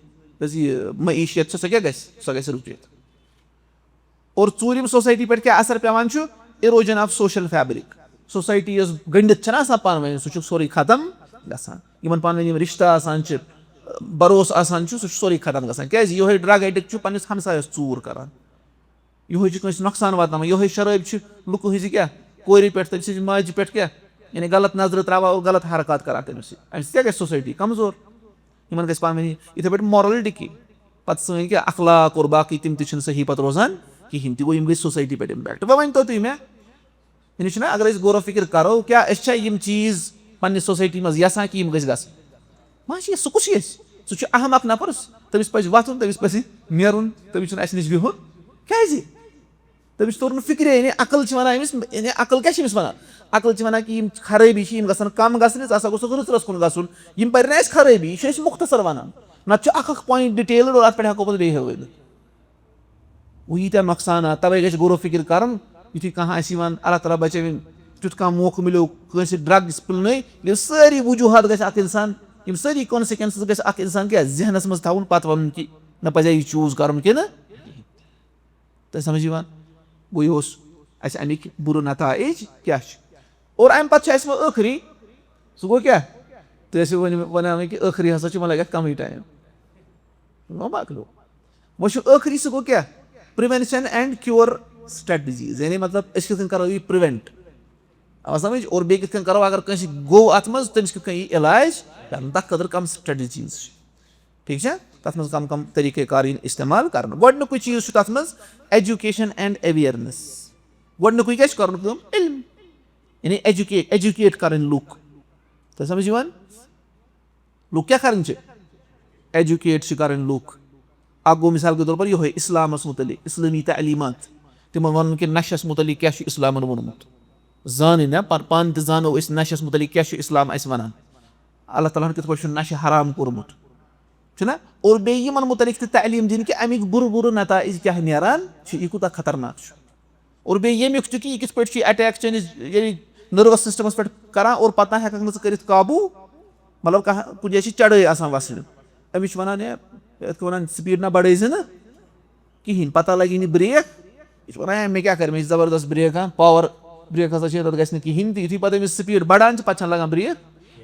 یۄس یہِ معیشت چھےٚ، سۄ کیٛاہ گژھِ؟ سۄ گژھِ رُکِتھ۔ اور ژوٗرِم، سوسایٹی پٮ۪ٹھ کیٛاہ اثر پٮ۪وان چھُ؟ Erosion of social fabric۔ Society یۄس گٔنڈِتھ چھَنہ آسان پانہٕ ؤنۍ، سُہ چھُ سورُے ختم گژھان۔ یِمن پانہٕ ؤنۍ یِم رشتہٕ آسان چھِ، بھروسہٕ آسان چھُ، سُہ چھُ سورُے ختم گژھان۔ کیٛازِ؟ یِہوٚے ڈرگ ایڈکٹ چھُ پننِس ہمسایس ژوٗر کران، یِہوٚے چھُ کٲنٛسہِ نۄقصان واتناوان، یِہوٚے شرٲبۍ چھُ لُکہٕ ہٕنٛزِ کیٛاہ، کورِ پٮ۪ٹھ، تٔمۍ سٕنٛزِ ماجہِ پٮ۪ٹھ کیٛاہ، یعنی غلط نظرٕ تراوان اور غلط حرکات کران تٔمِس سۭتۍ۔ اَمہِ سۭتۍ کیٛاہ گژھِ سوسایٹی کمزور؟ یِمن گژھِ پانہٕ ؤنی یِتھے پٲٹھۍ moral decay۔ پتہٕ سٲنۍ کیٛاہ اخلاق اور باقٕے تِم تہِ چھِنہٕ صحیح پتہٕ روزان کِہینۍ تہِ۔ گوٚو یِم گٔے سوسایٹی پٮ۪ٹھ impact۔ وۄنۍ ؤنۍ تو تُہۍ مےٚ، یعنی چھُنہ، اگر أسۍ غور و فکر کرو، کیٛاہ أسۍ چھا یِم چیٖز پننہِ سوسایٹی منٛز یژھان کہِ یِم گٔژھۍ گژھٕنۍ؟ ما چھِ یہِ، سُہ کُس چھُ اَسہِ؟ سُہ چھُ اہم اکھ نفر، تٔمِس پزِ وۄتھُن، تٔمِس پزِ نیرُن، تٔمِس چھُنہٕ اَسہِ نِش بِہُن۔ کیٛازِ؟ تٔمِس توٚر نہٕ فِکرے، یعنی عقل چھِ وَنان أمِس، یعنی عقل کیٛاہ چھِ أمِس وَنان؟ عقل چھِ وَنان کہِ یِم خرٲبی چھِ، یِم گژھن کَم گژھنہِ، ژٕ ہسا گوٚژھُکھ رٕژرَس کُن گژھُن۔ یِم پَرِ نہٕ اَسہِ خرٲبی، یہِ چھُ اَسہِ مُختصر وَنان۔ نَتہٕ چھُ اَکھ اَکھ point detail اور اَتھ پٮ۪ٹھ ہٮ۪کو پَتہٕ بیٚیہِ ہٲوِتھ۔ وۄنۍ ییٖتیٛاہ نۄقصانات، تَوَے گژھِ غور و فِکر کَرُن، یُتھُے کانٛہہ آسہِ یِوان، اللہ تعالیٰ بَچٲوِن، تیُتھ کانٛہہ موقعہٕ مِلیو کٲنٛسہِ drugs پِلنٕے، یِم سٲری وجوٗہات گژھِ اَکھ اِنسان، یِم سٲری consequences گژھِ اَکھ اِنسان کیٛاہ ذہنَس منٛز تھاوُن، پَتہٕ وَنُن کہِ نہ پَزِ ہا یہِ choose کَرُن کِنہٕ۔ تۄہہِ سمجھ یِوان؟ گوٚو یہِ اوس اَسہِ اَمِکۍ بُرٕ نتائج کیٛاہ چھِ۔ اور اَمہِ پتہٕ چھُ اَسہِ وۄنۍ ٲخری، سُہ گوٚو کیٛاہ؟ تُہۍ ٲسِو وۄنۍ وَنان وۄنۍ کہِ ٲخری ہسا چھُ وۄنۍ لگہِ اَتھ کمٕے time۔ وۄنۍ مۄکلیو۔ وۄنۍ چھُ ٲخری، سُہ گوٚو کیٛاہ؟ Prevention and cure strategies، یعنی مطلب أسۍ کِتھ کٔنۍ کرو یہِ prevent؟ آو سمجھ؟ اور بیٚیہِ کِتھ کٔنۍ کرو اگر کٲنٛسہِ گوٚو اَتھ منٛز، تٔمِس کِتھ کٔنۍ یی علاج کرنہٕ، تَتھ خٲطرٕ کم strategies چھِ۔ ٹھیٖک چھا؟ تَتھ منٛز کم کم طریٖقہ کار یِن استعمال کرنہٕ۔ گۄڈٕنیُکُے چیٖز چھُ تَتھ منٛز education and awareness۔ گۄڈٕنیُکُے کیٛاہ چھُ کرُن کٲم؟ علم۔ یعنی educate، educate کرٕنۍ لُکھ۔ تۄہہِ سمجھ یِوان؟ لُکھ کیٛاہ کرٕنۍ چھِ؟ Educate چھِ کرٕنۍ لُکھ۔ اکھ گوٚو مثال کے طور پر یِہوٚے اِسلامَس مُتعلِق، اِسلٲمی تعلیٖمات۔ تِمن وَنُن کہِ نشس مُتعلِق کیٛاہ چھُ اِسلامن ووٚنمُت۔ زانٕنۍ نا، پان، پانہٕ تہِ زانو أسۍ نشس مُتعلِق کیٛاہ چھُ اِسلام اَسہِ وَنان۔ اللہ تعالیٰ ہن کِتھ پٲٹھۍ چھُ نشہٕ حرام کوٚرمُت۔ چھُنہ؟ اور بیٚیہِ یِمن مُتعلِق تہِ تعلیٖم دِنۍ کہِ اَمِکۍ بُرٕ بُرٕ نتائج کیٛاہ نیران چھِ، یہِ کوٗتاہ خطرناک چھُ۔ اور بیٚیہِ ییٚمیُک تہِ کہِ یہِ کِتھ پٲٹھۍ چھُ یہِ attack چٲنِس، یعنی، nervous systemس پٮ۪ٹھ کران اور پتہٕ ہٮ۪ککھ نہٕ ژٕ کٔرِتھ قابوٗ۔ مطلب، کانٛہہ کُنہِ جایہِ چھِ چڑٲے آسان وَسنہِ، أمِس چھِ وَنان، ہے، یَتھ کیٛاہ وَنان، speed نہ بڑٲیزِ نہٕ کِہیٖنۍ، پتہ لگہِ نہٕ brake۔ یہِ چھُ وَنان، ہے، مےٚ کیٛاہ کَرِ، مےٚ چھِ زبردست brake، ہاں، power brake ہسا چھِ، تَتھ گژھِ نہٕ کِہیٖنۍ تہِ۔ یُتھُے پتہٕ أمِس speed بڑان چھِ، پتہٕ چھَنہٕ لگان brake۔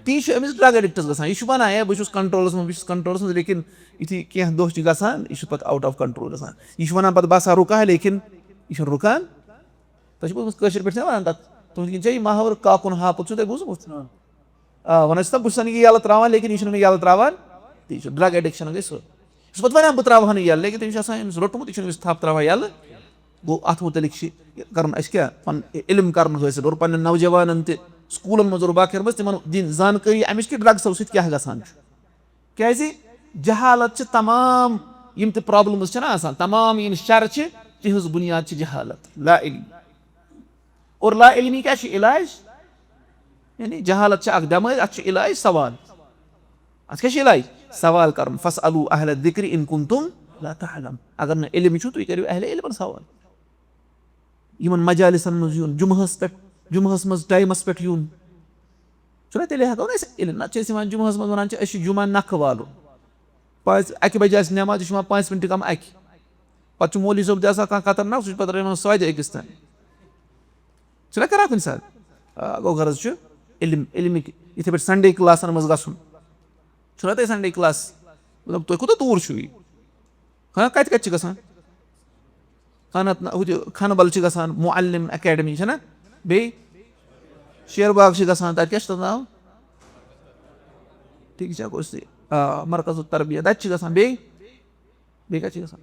تی چھُ أمِس ڈرگ ایڈکٹس گژھان۔ یہِ چھُ ونان، "ہے، بہٕ چھُس کنٹرولس منٛز، بہٕ چھُس کنٹرولس منٛز"، لیکن یُتھُے کینٛہہ دۄہ چھِ گژھان، یہِ چھُ پتہٕ آوُٹ آف کنٹرول گژھان۔ یہِ چھُ ونان پتہٕ، "بہٕ ہسا رُکہٕ ہا"، لیکن یہِ چھُنہٕ رُکان۔ تۄہہِ چھُ بوٗزمُت کٲشِر پٲٹھۍ چھِنہ ونان تَتھ، تُہُنٛد کِنۍ چھا یہِ ماہور کاکُن ہاپُت، چھُو تۄہہِ بوٗزمُت؟ آ، وَنان چھِ تَتھ، "بہٕ چھُس نہٕ یہِ یَلہٕ ترٛاوان، لیکن یہِ چھُنہٕ مےٚ یَلہٕ ترٛاوان، تہِ چھُ ڈرگ ایڈکشن گٔے سُہ۔" یُس پَتہٕ وَنان، "بہٕ ترٛاوہا نہٕ یَلہٕ"، لیکن تٔمِس چھُ آسان أمِس روٚٹمُت، یہِ چھُنہٕ أمِس تھپھ ترٛاوان یَلہٕ۔ گوٚو، اَتھ مُتعلِق چھِ یہِ کَرُن اَسہِ کیٛاہ؟ پَنُن علم کَرُن حٲصِل، اور پَنٕنٮ۪ن نوجوانَن تہِ، سکوٗلَن منٛز اور باقیَن منٛز تِمَن دِنۍ زانکٲری اَمِچ کہِ ڈرگسو سۭتۍ کیٛاہ گژھان چھُ۔ کیٛازِ؟ جہالت چھِ تمام یِم تہِ پرابلمز چھِنہ آسان، تمام یِم شر چھِ، تِہنٛز بُنیاد چھِ جہالت، لا علمی۔ اور لا علمی کیٛاہ چھُ علاج؟ یعنی جہالت چھِ اکھ بٮ۪مٲرۍ، اَتھ چھُ علاج سوال۔ اَتھ کیٛاہ چھُ علاج؟ سوال کَرُن، "فاسألوا اہل الذکر ان کنتم لا تعلم"۔ اگر نہٕ علم چھُ، تُہۍ کٔرِو اہل علمن سوال۔ یِمن مجالسن منٛز یُن، جمعہس پٮ۪ٹھ، جمعہس منٛز ٹایمس پٮ۪ٹھ یُن، چھُنہ؟ تیٚلے ہٮ۪کو نہ أسۍ، ییٚلہِ نتہٕ چھِ أسۍ یِوان جمعہس منٛز، ونان چھِ، "أسۍ چھِ جمعہ نکھٕ والُن"، پانٛژِ، اَکہِ بجہِ آسہِ نٮ۪ماز، یہِ چھُ یِوان پانٛژِ مِنٹہِ کم اَکہِ۔ پتہٕ چھُ مولوی صٲب تہِ آسان کانٛہہ خطرناک، سُہ چھُ پتہٕ یِوان سۄدِ أکِس تام۔ چھُنہ کران کُنہِ ساتہٕ؟ آ، گوٚو غرض چھُ علم، علمٕکۍ، یِتھے پٲٹھۍ سنڈے کلاسن منٛز گژھُن۔ چھُنہ تۄہہِ سنڈے کلاس؟ مطلب، تُہۍ کوٗتاہ دوٗر چھُو یہِ؟ ہاں، کَتہِ کَتہِ چھِ گژھان؟ خانہ، ہُتہِ کھنہٕ بل چھِ گژھان، معلم اکیڈمی چھےٚ نہ؟ بیٚیہِ شیر باغ چھِ گژھان، تَتہِ کیٛاہ چھِ تَتھ ناو؟ ٹھیٖک چھا، کُس تہِ؟ آ، مرکز التربیہ، تَتہِ چھِ گژھان۔ بیٚیہِ، بیٚیہِ کَتہِ چھِ گژھان؟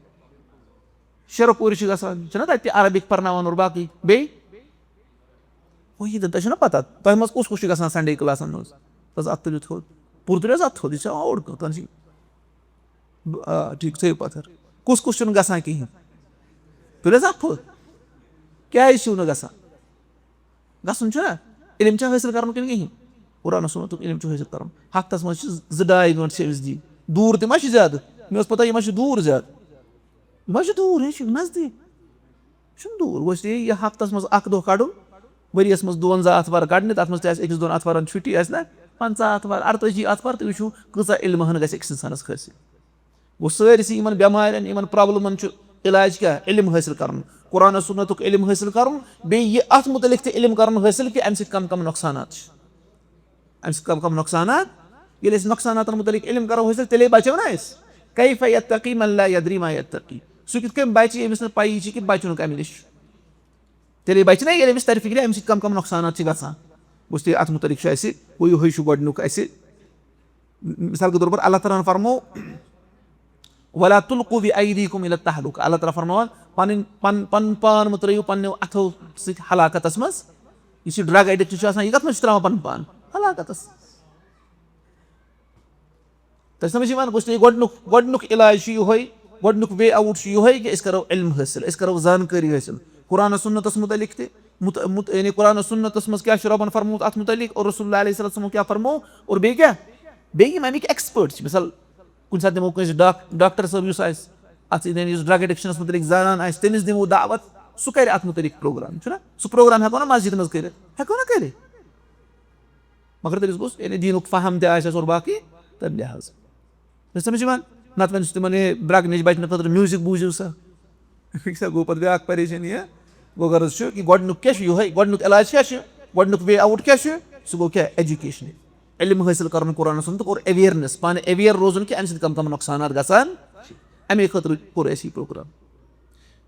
شیرٕ پوٗرِ چھِ گژھان، چھِنہ تَتہِ تہِ عربِک پَرناوان اور باقٕے۔ بیٚیہِ وۄنۍ یہِ تۄہہِ چھُو نہ پَتہ، تۄہہِ منٛز کُس کُس چھُ گژھان سنڈے کلاسَن منٛز؟ بَس اَتھ تُلِو تھوٚد۔ پوٗرٕ تُلِو حظ اَتھ تھوٚد، یہِ چھِ آوُٹ کَتھ، تۄہہِ چھِ آ، ٹھیٖک، تھٲیِو پَتھر۔ کُس کُس چھُنہٕ گژھان کِہیٖنۍ؟ تُلِو حظ اَتھٕ۔ کیٛازِ چھُو نہٕ گژھان؟ گژھُن چھُنہ؟ علم چھا حٲصِل کَرُن کِنہٕ کِہیٖنۍ؟ قرآن و سُنتُک علم چھُ حٲصِل کَرُن۔ ہفتَس منٛز چھِ زٕ ڈاے گٲنٛٹہٕ چھِ أمِس دِنۍ۔ دوٗر تہِ ما چھِ زیادٕ؟ مےٚ اوس پَتہ یہِ ما چھِ دوٗر زیادٕ۔ یہِ ما چھِ دوٗر، یہِ چھِ نزدیٖک۔ یہِ چھُنہٕ دوٗر۔ وۄنۍ چھِ یہِ ہفتَس منٛز اَکھ دۄہ کَڑُن، ؤریَس منٛز دُوَنزاہ آتھوار کَڑنہِ، تَتھ منٛز تہِ آسہِ أکِس دۄن آتھوارَن چھُٹی، آسہِ نہ پنٛژاہ آتھوار، اَرتٲجی آتھوار، تُہۍ وٕچھِو کۭژاہ علمہٕ ہَن گژھِ أکِس اِنسانَس حٲصِل۔ گوٚو سٲرسٕے یِمَن بٮ۪مارٮ۪ن، یِمَن پرابلمَن چھُ علاج کیٛاہ؟ علم حٲصِل کَرُن، قرآن و سُنتُک علم حٲصِل کَرُن، بیٚیہِ یہِ اَتھ مُتعلِق تہِ علم کَرُن حٲصِل کہِ اَمہِ سۭتۍ کَم کَم نۄقصانات چھِ، اَمہِ سۭتۍ کَم کَم نۄقصانات۔ ییٚلہِ أسۍ نۄقصاناتَن مُتعلِق علم کَرو حٲصِل، تیٚلے بَچو نہ أسۍ۔ کیف یتقی من لا یدری ما یتقی، سُہ کِتھ کٔنۍ بَچہِ، ییٚمِس نہٕ پَیی چھِ کہِ بَچُن کَمہِ نِش چھُ؟ تیٚلے بَچہِ نہ، ییٚلہِ أمِس تَرِ فِکرِ اَمہِ سۭتۍ کَم کَم نۄقصانات چھِ گژھان۔ گوٚو، اَتھ مُتعلِق چھُ اَسہِ، گوٚو، یِہوٚے چھُ گۄڈٕنیُک اَسہِ، مثال کے طور پر اللہ تعالیٰ ہن فرمو، "ولا تلقوا بأيديكم إلى التهلكة"۔ اللہ تعالیٰ فرماوان، پنٕنۍ، پن-، پنُن پان مہٕ ترٲیِو پننیو اَتھو سۭتۍ ہلاکتس منٛز۔ یُس یہِ ڈرگ ایڈکٹ چھُ آسان، یہِ کتھ منٛز چھُ تراوان پنُن پان؟ ہلاکتس۔ تۄہہِ سمجھ یِوان؟ گوٚو، اس لیے گۄڈٕنیُک، گۄڈٕنیُک علاج چھُ یِہوٚے، گۄڈٕنیُک وے آوُٹ چھُ یِہوٚے کہِ أسۍ کرو علم حٲصِل، أسۍ کرو زانکٲری حٲصِل۔ قرآن و سُنتس مُتعلِق تہِ، مُت-، مُت-، یعنی قرآن و سُنتس منٛز کیٛاہ چھُ رۄبن فرمومُت اَتھ مُتعلِق، اور رسول اللہ علیہ الصلوۃ والسلام کیٛاہ فرموو، اور بیٚیہِ کیٛاہ؟ بیٚیہِ یِم اَمِکۍ ایکسپٲرٹ چھِ، مثال، کُنہِ ساتہٕ دِمو کٲنٛسہِ ڈاک-، ڈاکٹر صٲب یُس آسہِ، اَتھ سۭتۍ یعنی یُس ڈرگ ایڈکشنس مُتعلِق زانان آسہِ، تٔمِس دِمو دعوت، سُہ کرِ اَتھ مُتعلِق پروگرام، چھُنہ؟ سُہ پروگرام ہٮ۪کو نہ مسجدِ منٛز کٔرِتھ؟ ہٮ۪کو نہ کٔرِتھ؟ مگر تٔمِس گوٚژھ یعنی دیٖنُک فہم تہِ آسٮ۪س اور باقٕے تَمہِ لحاظ۔ چھِ سمجھ یِوان؟ نَتہٕ وَنہِ سُہ تِمَن، "ہے، ڈرٛگ نِش بَچنہٕ خٲطرٕ میوٗزِک بوٗزِو سا۔" ٹھیٖک چھا؟ گوٚو پَتہٕ بیٛاکھ پریشٲنی، ہہ؟ گوٚو غرض چھُ کہِ گۄڈٕنیُک کیٛاہ چھُ یِہوٚے، گۄڈٕنیُک علاج کیٛاہ چھُ؟ گۄڈٕنیُک وے آوُٹ کیٛاہ چھُ؟ سُہ گوٚو کیٛاہ؟ ایجوکیشن۔ علم حٲصِل کَرُن قرآن سُنتُک اور اویئرنیس، پانہٕ اویئر روزُن کہِ اَمہِ سۭتۍ کَم کَم نۄقصانات گژھان، اَمے خٲطرٕ کوٚر اَسہِ یہِ پروگرام۔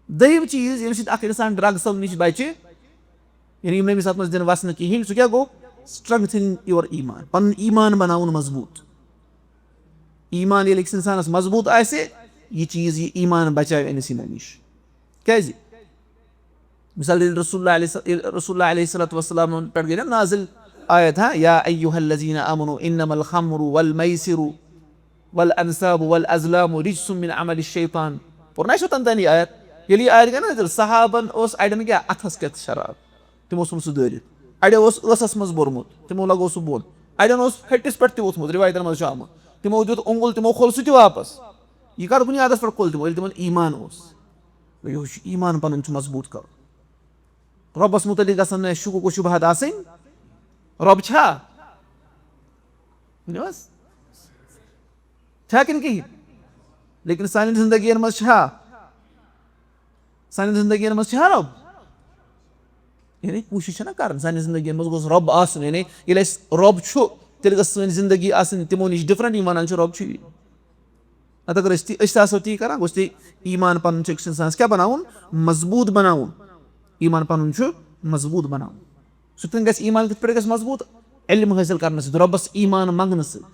دوٚیِم چیٖز، ییٚمہِ سۭتۍ اَکھ اِنسان ڈرٛگسو نِش بَچہِ، یعنی یِم نہٕ أمِس اَتھ منٛز دِنہٕ وَسنہٕ کِہیٖنۍ، سُہ کیٛاہ گوٚو؟ Strengthening your ایٖمان، پَنُن ایٖمان بَناوُن مضبوٗط۔ ایٖمان ییٚلہِ أکِس اِنسانَس مضبوٗط آسہِ، یہِ چیٖز، یہِ ایٖمان بَچاوِ أمِس یِمَن نِش۔ کیٛازِ؟ مثال، ییٚلہِ رسول اللہ علیہ، رسول اللہ علیہ الصلوۃ والسلام پٮ۪ٹھ گٔے نا نازل آیت، ہا، یا ایھا الذین آمنوا انما الخمر والمیسر والانصاب والازلام رجس من عمل الشیطان۔ پوٚر نا اَسہِ اوٚتام تانی آیت؟ ییٚلہِ یہِ آیت گٔے نا نازل، صحابن اوس اَڑٮ۪ن کیٛاہ اَتھس کیٛاہ شراب، تِمو ژھُن سُہ دٲرِتھ۔ اَڑیو اوس ٲسس منٛز بوٚرمُت، تِمو لگوو سُہ بۄن۔ اَڑٮ۪ن اوس ۂٹِس پٮ۪ٹھ تہِ ووٚتھمُت، رِوایتن منٛز چھُ آمُت۔ تِمو دیُت اوٚنگُل، تِمو کھول سُہ تہِ واپس۔ یہِ کَتھ بُنیادس پٮ۪ٹھ کھول تِمو؟ ییٚلہِ تِمن ایٖمان اوس۔ یہِ چھُ ایٖمان پَنُن چھُ مضبوٗط کَرُن۔ رۄبَس مُتعلِق گژھن نہٕ اَسہِ شُکُک و شُبہات آسٕنۍ۔ رۄب چھا؟ ؤنِو حظ۔ چھا کِنہٕ کِہیٖنۍ؟ لیکن سانٮ۪ن زندگیَن منٛز چھا؟ سانٮ۪ن زندگیَن منٛز چھا رۄب؟ یعنی کوٗشِش چھَنہ کَرٕنۍ سانٮ۪ن زندگیَن منٛز گوٚژھ رۄب آسُن۔ یعنی ییٚلہِ اَسہِ رۄب چھُ، تیٚلہِ گٔژھ سٲنۍ زندگی آسٕنۍ تِمو نِش ڈفرنٹ، یِم وَنان چھِ رۄب چھُ یی۔ نتہٕ اگر أسۍ تی، أسۍ تہِ آسو تی کران، گوٚژھ تیٚلہِ ایمان پنُن چھُ أکِس اِنسانَس کیٛاہ بناوُن؟ مضبوٗط بناوُن۔ ایمان پنُن چھُ مضبوٗط بناوُن۔ سُہ کِتھ کٔنۍ گژھِ، ایمان کِتھ پٲٹھۍ گژھِ مضبوٗط؟ علم حٲصِل کرنہٕ سۭتۍ، رۄبَس ایمان منٛگنہٕ سۭتۍ۔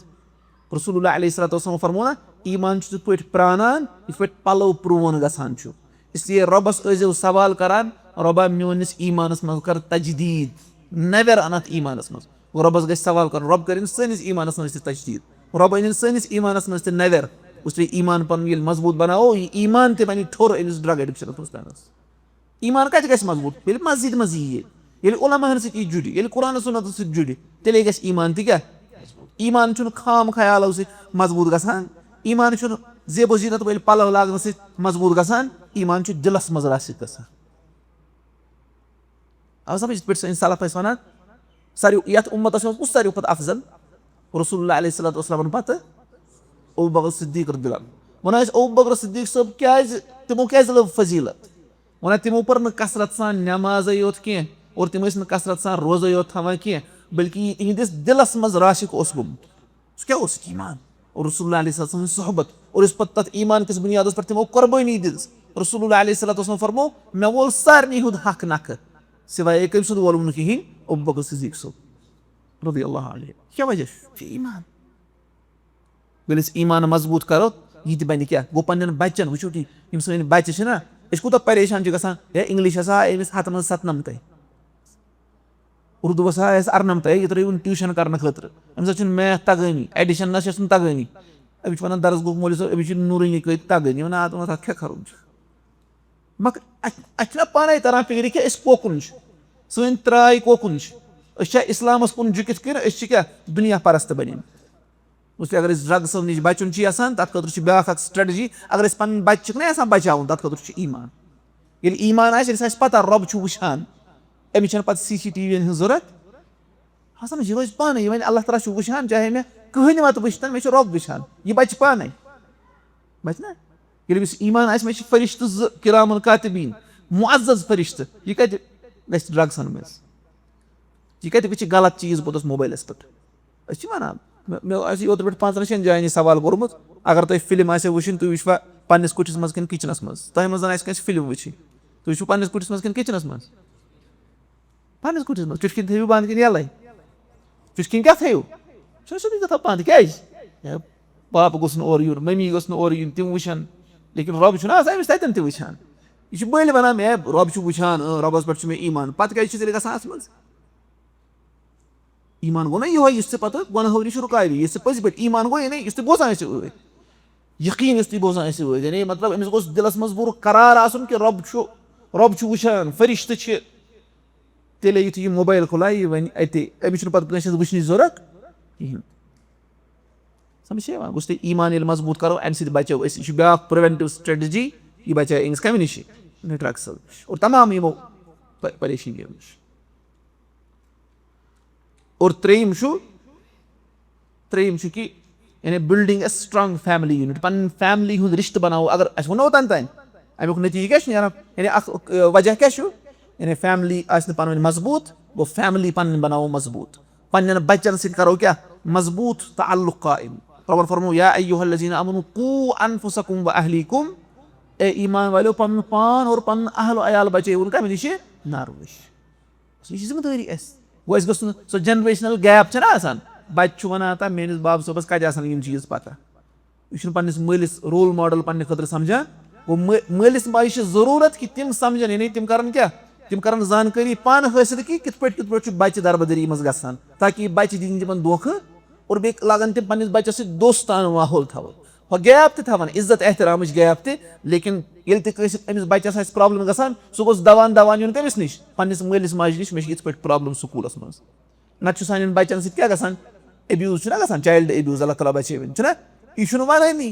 رسول اللہ علیہ الصلوۃ والسلام فرموو نا، ایمان چھُ تِتھ پٲٹھۍ پرٛانان، یِتھ پٲٹھۍ پَلو پرٛون گژھان چھُ۔ اس لیے رۄبَس ٲسۍزیو سوال کران، "رۄبا، میٲنِس ایمانَس منٛز کر تجدیٖد، نَوٮ۪ر اَن اَتھ ایمانَس منٛز۔" گوٚو رۄبَس گژھِ سوال کرُن، رۄب کٔرِن سٲنِس ایمانَس منٛز تہِ تجدیٖد، رۄب أنِن سٲنِس ایمانَس منٛز تہِ نَوٮ۪ر۔ اس لیے ایمان پَنُن ییٚلہِ مضبوٗط بناوو، یہِ ایمان تہِ بَنہِ ٹھوٚر أمِس drug addictionَس منٛز پٮ۪نَس۔ ایمان کَتہِ گژھِ مضبوٗط؟ ییٚلہِ مسجد منٛز یِیہِ، ییٚلہِ علماء ہن سۭتۍ یہِ جُڑِ، ییٚلہِ قرآن سُنتس سۭتۍ جُڑِ، تیٚلے گژھِ ایمان تہِ کیٛاہ؟ ایمان چھُنہٕ خام خیالو سۭتۍ مضبوٗط گژھان، ایمان چھُنہٕ زیب و زینت وٲلۍ پلو لاگنہٕ سۭتۍ مضبوٗط گژھان، ایمان چھُ دِلس منٛز راسخ گژھان۔ آو سمجھ؟ یِتھ پٲٹھۍ سٲنۍ سلف ٲسۍ ونان، ساروی یتھ امتس منٛز کُس ساروی کھۄتہٕ افضل؟ رسول اللہ علیہ الصلوۃ والسلامن پتہٕ ابو بکر صدیق رضی اللہ عنہ۔ ونان ٲسۍ، ابو بکر صدیق صٲب کیازِ، تِمو کیازِ لٔب فضیلت؟ ونان، تِمو پٔر نہٕ کثرت سان نمازے یوت کینٛہہ، اور تِم ٲسۍ نہٕ کثرت سان روزے یوت تھاوان کینٛہہ، بلکہِ یہِ یِہنٛدِس دِلس منٛز راسخ اوس گوٚمُت۔ سُہ کیٛاہ اوس؟ ایمان۔ اور رسول اللہ علیہ الصلوۃ والسلام سٕنٛز صحبت۔ اور یُس پتہٕ تتھ ایمان کِس بُنیادس پٮ۪ٹھ تِمو قۄربٲنی دِژ۔ رسول اللہ علیہ الصلوۃ والسلام فرموو، "مےٚ وول سارنٕے ہُنٛد حق نکھٕ، سوائے کٔمۍ سُنٛد وولُم نہٕ کِہیٖنۍ؟ ابو بکر صدیق صٲب رضی اللہ عنہ۔" کیٛاہ وجہ چھُ؟ چھُ ایمان۔ ییٚلہِ أسۍ ایمان مضبوٗط کرو، یہِ تہِ بنہِ کیٛاہ؟ گوٚو پننٮ۪ن بچن، وٕچھِو تُہۍ، یِم سٲنۍ بچہِ چھِ نا، أسۍ کوٗتاہ پریشان چھِ گژھان، ہے، انگلش ہسا آے أمِس ہتہٕ منٛز ستنمتَے، اردوٗ ہسا آے اَسہِ ارنمتَے، یہِ ترٲیِو نہٕ ٹیوٗشن کرنہٕ خٲطرٕ، أمِس ہا چھُنہٕ میتھ تگٲنی، ایڈیشن نہ چھس نہٕ تگٲنی۔ أمِس چھِ ونان درس گوٚو مولوی صٲب، أمِس چھِ نوٗرٲنی کٔرِتھ تگٲنی، ونان، "آ، تِمن تتھ کیٛاہ کرُن چھُ؟" مگر اَسہِ، اَسہِ چھُنہ پانے تران فِکرِ کہِ أسۍ کوکُن چھِ، سٲنۍ تراے کوکُن چھِ، أسۍ چھا اسلامس کُن جُکِتھ کِنہٕ أسۍ چھِ کیٛاہ دُنیا پرست بنیمٕتۍ؟ اس لیے اگر أسۍ ڈرگسو نِش بچُن چھِ یژھان، تتھ خٲطرٕ چھِ بیٛاکھ اکھ strategy۔ اگر أسۍ پنٕنۍ بچہِ چھِکھ نہ یژھان بچاوُن، تتھ خٲطرٕ چھُ ایمان۔ ییٚلہِ ایمان آسہِ، ییٚلہِ سُہ آسہِ پتہ رۄب چھُ وٕچھان، أمِس چھَنہٕ پتہٕ سی سی ٹی وی یَن ہٕنٛز ضوٚرتھ۔ ہسا یہِ روزِ پانے، یہِ وَنہِ، "اللہ تعالیٰ چھُ وٕچھان، چاہے مےٚ کٕہٕنۍ وَتہٕ وٕچھتن، مےٚ چھُ رۄب وٕچھان۔" یہِ بچہِ پانے۔ بچہِ نا؟ ییٚلہِ أمِس ایمان آسہِ، مےٚ چھِ فرشتہٕ زٕ کرامن کاتبین، معزز فرشتہٕ، یہِ کتہِ گژھِ ڈرگسن منٛز؟ یہِ کتہِ وٕچھِ غلط چیٖز پوٚتُس موبایلس پٮ۪ٹھ؟ أسۍ چھِ ونان، مےٚ، مےٚ آسہِ اوترٕ پٮ۪ٹھ پانٛژن شٮ۪ن جاین یہِ سوال کوٚرمُت، اگر تۄہہِ فلم آسہِ وٕچھِنۍ، تُہۍ وٕچھوا پننِس کُٹھِس منٛز کِنہٕ کچنس منٛز؟ تۄہہِ منٛز زن آسہِ کٲنٛسہِ فلم وٕچھِنۍ، تُہۍ وٕچھِو پننِس کُٹھِس منٛز کِنہٕ کچنس منٛز؟ پننِس کُٹھِس منٛز۔ چُٹھۍ کِنۍ تھٲیِو بنٛد کِنہٕ یَلَے؟ چُٹھۍ کِنۍ کیٛاہ تھٲیِو؟ چھُنہ سیوٚدُے کَتھا بنٛد۔ کیٛازِ؟ ہے، پاپہٕ گوٚژھ نہٕ اورٕ یُن، مٔمی گٔژھ نہٕ اورٕ یُن، تِم وٕچھَن۔ لیکن رۄب چھُنہ آسان أمِس تَتٮ۪ن تہِ وٕچھان۔ یہِ چھُ بٔلۍ وَنان، مےٚ رۄب چھُ وٕچھان، اۭں، رۄبَس پٮ۪ٹھ چھُ مےٚ ایمان۔ پَتہٕ کیٛازِ چھُ تیٚلہِ گژھان اَتھ منٛز؟ ایمان گوٚو نہ یِہوٚے یُس ژےٚ پَتہٕ گۄناہو نِش رُکاوِ، یُس ژےٚ پٔزۍ پٲٹھۍ ایمان گوٚو، یعنی یُس تُہۍ بوزان ٲسِو ٲدۍ۔ یقین یُس تُہۍ بوزان ٲسِو ٲدۍ، یعنی مطلب أمِس گوٚژھ دِلَس منٛز پوٗرٕ قرار آسُن کہِ رۄب چھُ، رۄب چھُ وٕچھان، فرشتہٕ چھِ۔ تیٚلے یُتھُے یہِ موبایل کھُلایہِ، یہِ وَنہِ اَتے، أمِس چھُنہٕ پَتہٕ کٲنٛسہِ ہٕنٛز وٕچھنٕچ ضوٚرَتھ کِہیٖنۍ۔ سَمجھ چھےٚ یِوان؟ گوٚژھ تۄہہِ ایمان ییٚلہِ مضبوٗط کَرو، اَمہِ سۭتۍ بَچو أسۍ۔ یہِ چھُ بیٛاکھ preventive strategy، یہِ بَچایہِ أمِس کَمہِ نِش؟ ڈرٛگسو نِش اور تمام یِمو پ-، پریشٲنیو نِش۔ اور ترٛیٚیِم چھُ، ترٛیٚیِم چھُ کہِ یعنی building a strong family unit، پَنٕنۍ family ہُنٛد رِشتہٕ بَناوو۔ اگر اَسہِ ووٚنو اوٚتام تام، اَمیُک نٔتیٖجہٕ کیٛاہ چھُ نیران؟ یعنی اَکھ، اَ، وجہ کیٛاہ چھُ؟ یعنی family آسہِ نہٕ پَنٕنۍ مضبوٗط، گوٚو family پَنٕنۍ بَناوو مضبوٗط۔ پَنٕنٮ۪ن بَچَن سۭتۍ کَرو کیٛاہ؟ مضبوٗط تعلق قائم۔ رۄبَن فرموو، "یا ایھا الذین آمنوا قوا انفسکم و اہلیکم"، اے ایمان والٮ۪و، پَنُن پان اور پَنُن اہل و عیال بَچٲیِوُن کَمہِ نِش؟ نارٕ نِش۔ یہِ چھِ ذمہٕ دٲری اَسہِ۔ گوٚو اَسہِ گوٚژھ نہٕ سۄ generational gap چھَنہ آسان، بَچہِ چھُ وَنان، "تہ میٛٲنِس بَب صٲبَس کَتہِ آسَن یِم چیٖز پَتہ؟" یہِ چھُنہٕ پنٛنِس مٲلِس role model پنٛنہِ خٲطرٕ سَمجھان۔ گوٚو مٲ-، مٲلِس ماجہِ چھِ ضروٗرت کہِ تِم سَمجھَن، یعنی تِم کَرَن کیٛاہ؟ تِم کَرَن زانکٲری پانہٕ حٲصِل کہِ کِتھ پٲٹھۍ، کِتھ پٲٹھۍ چھُ بَچہِ دَربٕدٔری منٛز گژھان، تاکہِ یہِ بَچہِ دِیِن تِمَن دھوکہٕ اور بیٚیہِ لاگَن تِم پنٛنِس بَچَس سۭتۍ دوستانہٕ ماحول تھاوُن۔ ہۄ gap تہِ تھاوَن، عزت احترامٕچ gap تہِ، لیکن ییٚلہِ تہِ کٲنٛسہِ أمِس بَچَس آسہِ problem گژھان، سُہ گوٚژھ دَوان دَوان یُن کٔمِس نِش؟ پنٛنِس مٲلِس ماجہِ نِش، "مےٚ چھِ یِتھ پٲٹھۍ problem سکوٗلَس منٛز۔" نَتہٕ چھُ سانٮ۪ن بَچَن سۭتۍ کیٛاہ گژھان؟ Abuse چھُنہ گژھان، child abuse، اللہ تعالیٰ بَچٲوِن، چھُنہ؟ یہِ چھُنہٕ وَنٲنی۔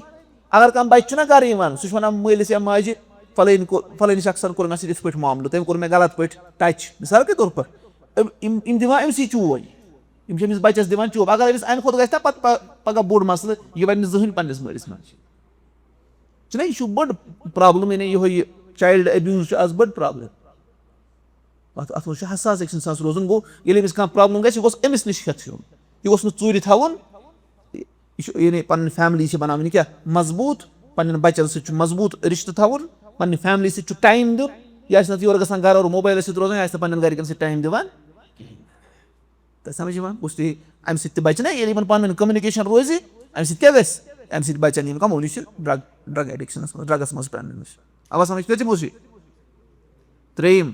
اگر کانٛہہ بَچہِ چھُنہ گَرٕ یِوان، سُہ چھُ وَنان مٲلِس یا ماجہِ، "فلٲنۍ کوٚر، فلٲنۍ شخصَن کوٚر مےٚ سۭتۍ یِتھ پٲٹھۍ معاملہٕ، تٔمۍ کوٚر مےٚ غلط پٲٹھۍ touch"، مثال کے طور پر۔ أم-، یِم، یِم دِوان أمۍ سٕے چوب۔ یِم چھِ أمِس بَچَس دِوان چوب۔ اگر أمِس اَمہِ کھۄتہٕ گژھِ نا پَتہٕ پَ-، پَگاہ بوٚڑ مسلہٕ، یہِ وَنہِ نہٕ زٕہٕنۍ پنٛنِس مٲلِس ماجہِ۔ چھُنہ، یہِ چھُ بٔڑ problem، یعنی یِہوٚے یہِ child abuse چھُ آز بٔڑ problem۔ اَتھ، اَتھ منٛز چھُ حساس أکِس اِنسانَس روزُن۔ گوٚو، ییٚلہِ أمِس کانٛہہ problem گژھِ، یہِ گوٚژھ أمِس نِش ہٮ۪تھ یُن۔ یہِ گوٚژھ نہٕ ژوٗرِ تھاوُن۔ یہِ چھُ، یعنی، پنٕنۍ فیملی چھِ بناوٕنۍ کیٛاہ؟ مضبوٗط۔ پنٕنٮ۪ن بچن سۭتۍ چھُ مضبوٗط رشتہٕ تھاوُن، پنٕنہِ فیملی سۭتۍ چھُ ٹایم دیُن۔ یہِ آسہِ نہٕ یورٕ گژھان گرٕ اور موبایلس سۭتۍ روزان، یہِ آسہِ نہٕ پنٕنٮ۪ن گرِکٮ۪ن سۭتۍ ٹایم دِوان کِہیٖنۍ۔ تۄہہِ سمجھ یِوان؟ بہٕ چھُس تُہۍ، امہِ سۭتۍ تہِ بچہِ نا، ییٚلہِ یِمن پانہٕ ؤنۍ کمیونِکیشن روزِ، امہِ سۭتۍ کیٛاہ گژھِ؟ امہِ سۭتۍ بچن یِم کمو نِش، ڈرگ، ڈرگ ایڈکشنس منٛز، ڈرگس منٛز پرنہٕ نِش۔ اوا سمجھ؟ کٔژِم اوس یہِ؟ ترٛیٚیِم۔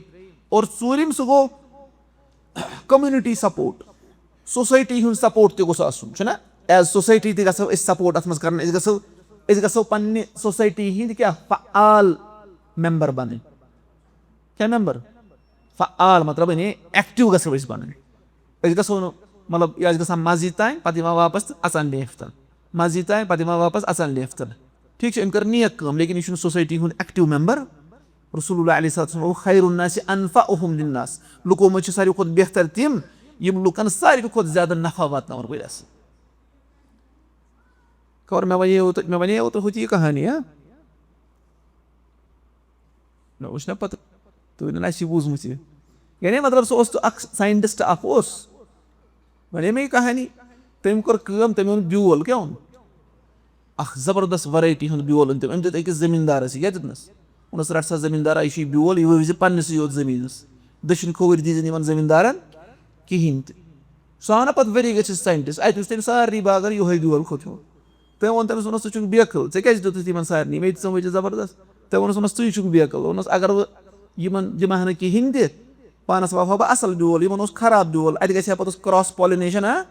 اور ژوٗرِم، سُہ گوٚو کمیونٹی سپورٹ، سوسایٹی ہُنٛد سپورٹ تہِ گوٚژھ آسُن، چھُنہ؟ ایز سوسایٹی تہِ گژھو أسۍ سپورٹ اتھ منٛز کرنہٕ، أسۍ گژھو، أسۍ گژھو پننہِ سوسایٹی ہٕنٛدۍ کیٛاہ، فعال ممبر بنٕنۍ۔ کیٛاہ ممبر؟ فعال مطلب، یعنی ایکٹیو گژھو أسۍ بنٕنۍ۔ أسۍ گژھو نہٕ، مطلب، یہِ آسہِ گژھان مسجد تام، پتہٕ یِوان واپس تہٕ اژان لیفٹن۔ مسجد تام، پتہٕ یِوان واپس اژان لیفٹن۔ ٹھیٖک چھُ، أمۍ کٔر نیک کٲم، لیکن یہِ چھُنہٕ سوسایٹی ہُنٛد ایکٹیو ممبر۔ رسول اللہ علیہ الصلوۃ والسلام، "خیر الناس انفعهم للناس"، لُکو منٛز چھِ ساروی کھۄتہٕ بہتر تِم، یِم لُکن ساروی کھۄتہٕ زیادٕ نفع واتناون وٲلۍ آسن۔ خبر مےٚ وَنے اوترٕ، مےٚ وَنے اوترٕ ہُتہِ یہِ کہانی، ہا؟ مےٚ وٕچھ نہ پتہٕ، تُہۍ ؤنِو نہ، اَسہِ چھِ بوٗزمُت یہِ۔ یعنی مطلب، سُہ اوس تہٕ اکھ ساینٹسٹ اکھ اوس، وَنے مےٚ یہِ کہانی۔ تٔمۍ کوٚر کٲم، تٔمۍ اوٚن بیول، کیٛاہ اوٚن؟ اکھ زبردست ویرایٹی ہُنٛد بیول اوٚن تٔمۍ۔ أمۍ دیُت أکِس زٔمیٖندارَس، یہِ کیٛاہ دیُتنَس؟ ووٚنُس، "رَٹ سا زٔمیٖندارا، یہِ چھُے بیول، یہِ ؤوۍ زِ پنٛنِسٕے یوت زٔمیٖنَس۔ دٔچھِنۍ کھووٕرۍ دیٖزِ نہٕ یِمَن زٔمیٖندارَن کِہیٖنۍ تہِ۔" سُہ آو نہ پَتہٕ ؤری گٔژھِتھ ساینٹِسٹ، اَتہِ وٕچھ تٔمۍ سارنٕے باغَن یِہوٚے بیول کھوٚتمُت۔ تٔمۍ ووٚن تٔمِس، ووٚنُس، "ژٕ چھُکھ بیقٕل، ژےٚ کیٛازِ دیُتُتھ یِمَن سارنٕے؟ مےٚ دِژٕم وجہ زبردست۔" تٔمۍ ووٚنُس، ووٚنُس، "ژٕے چھُکھ بیقٕل۔" ووٚنُس، "اگر بہٕ یِمَن دِمہٕ ہا نہٕ کِہیٖنۍ تہِ، پانَس وَوہا بہٕ اَصٕل بیول، یِمَن اوس خراب بیول، اَتہِ گژھِ ہا پَتہٕ اوس کراس پالینیشن، ہا،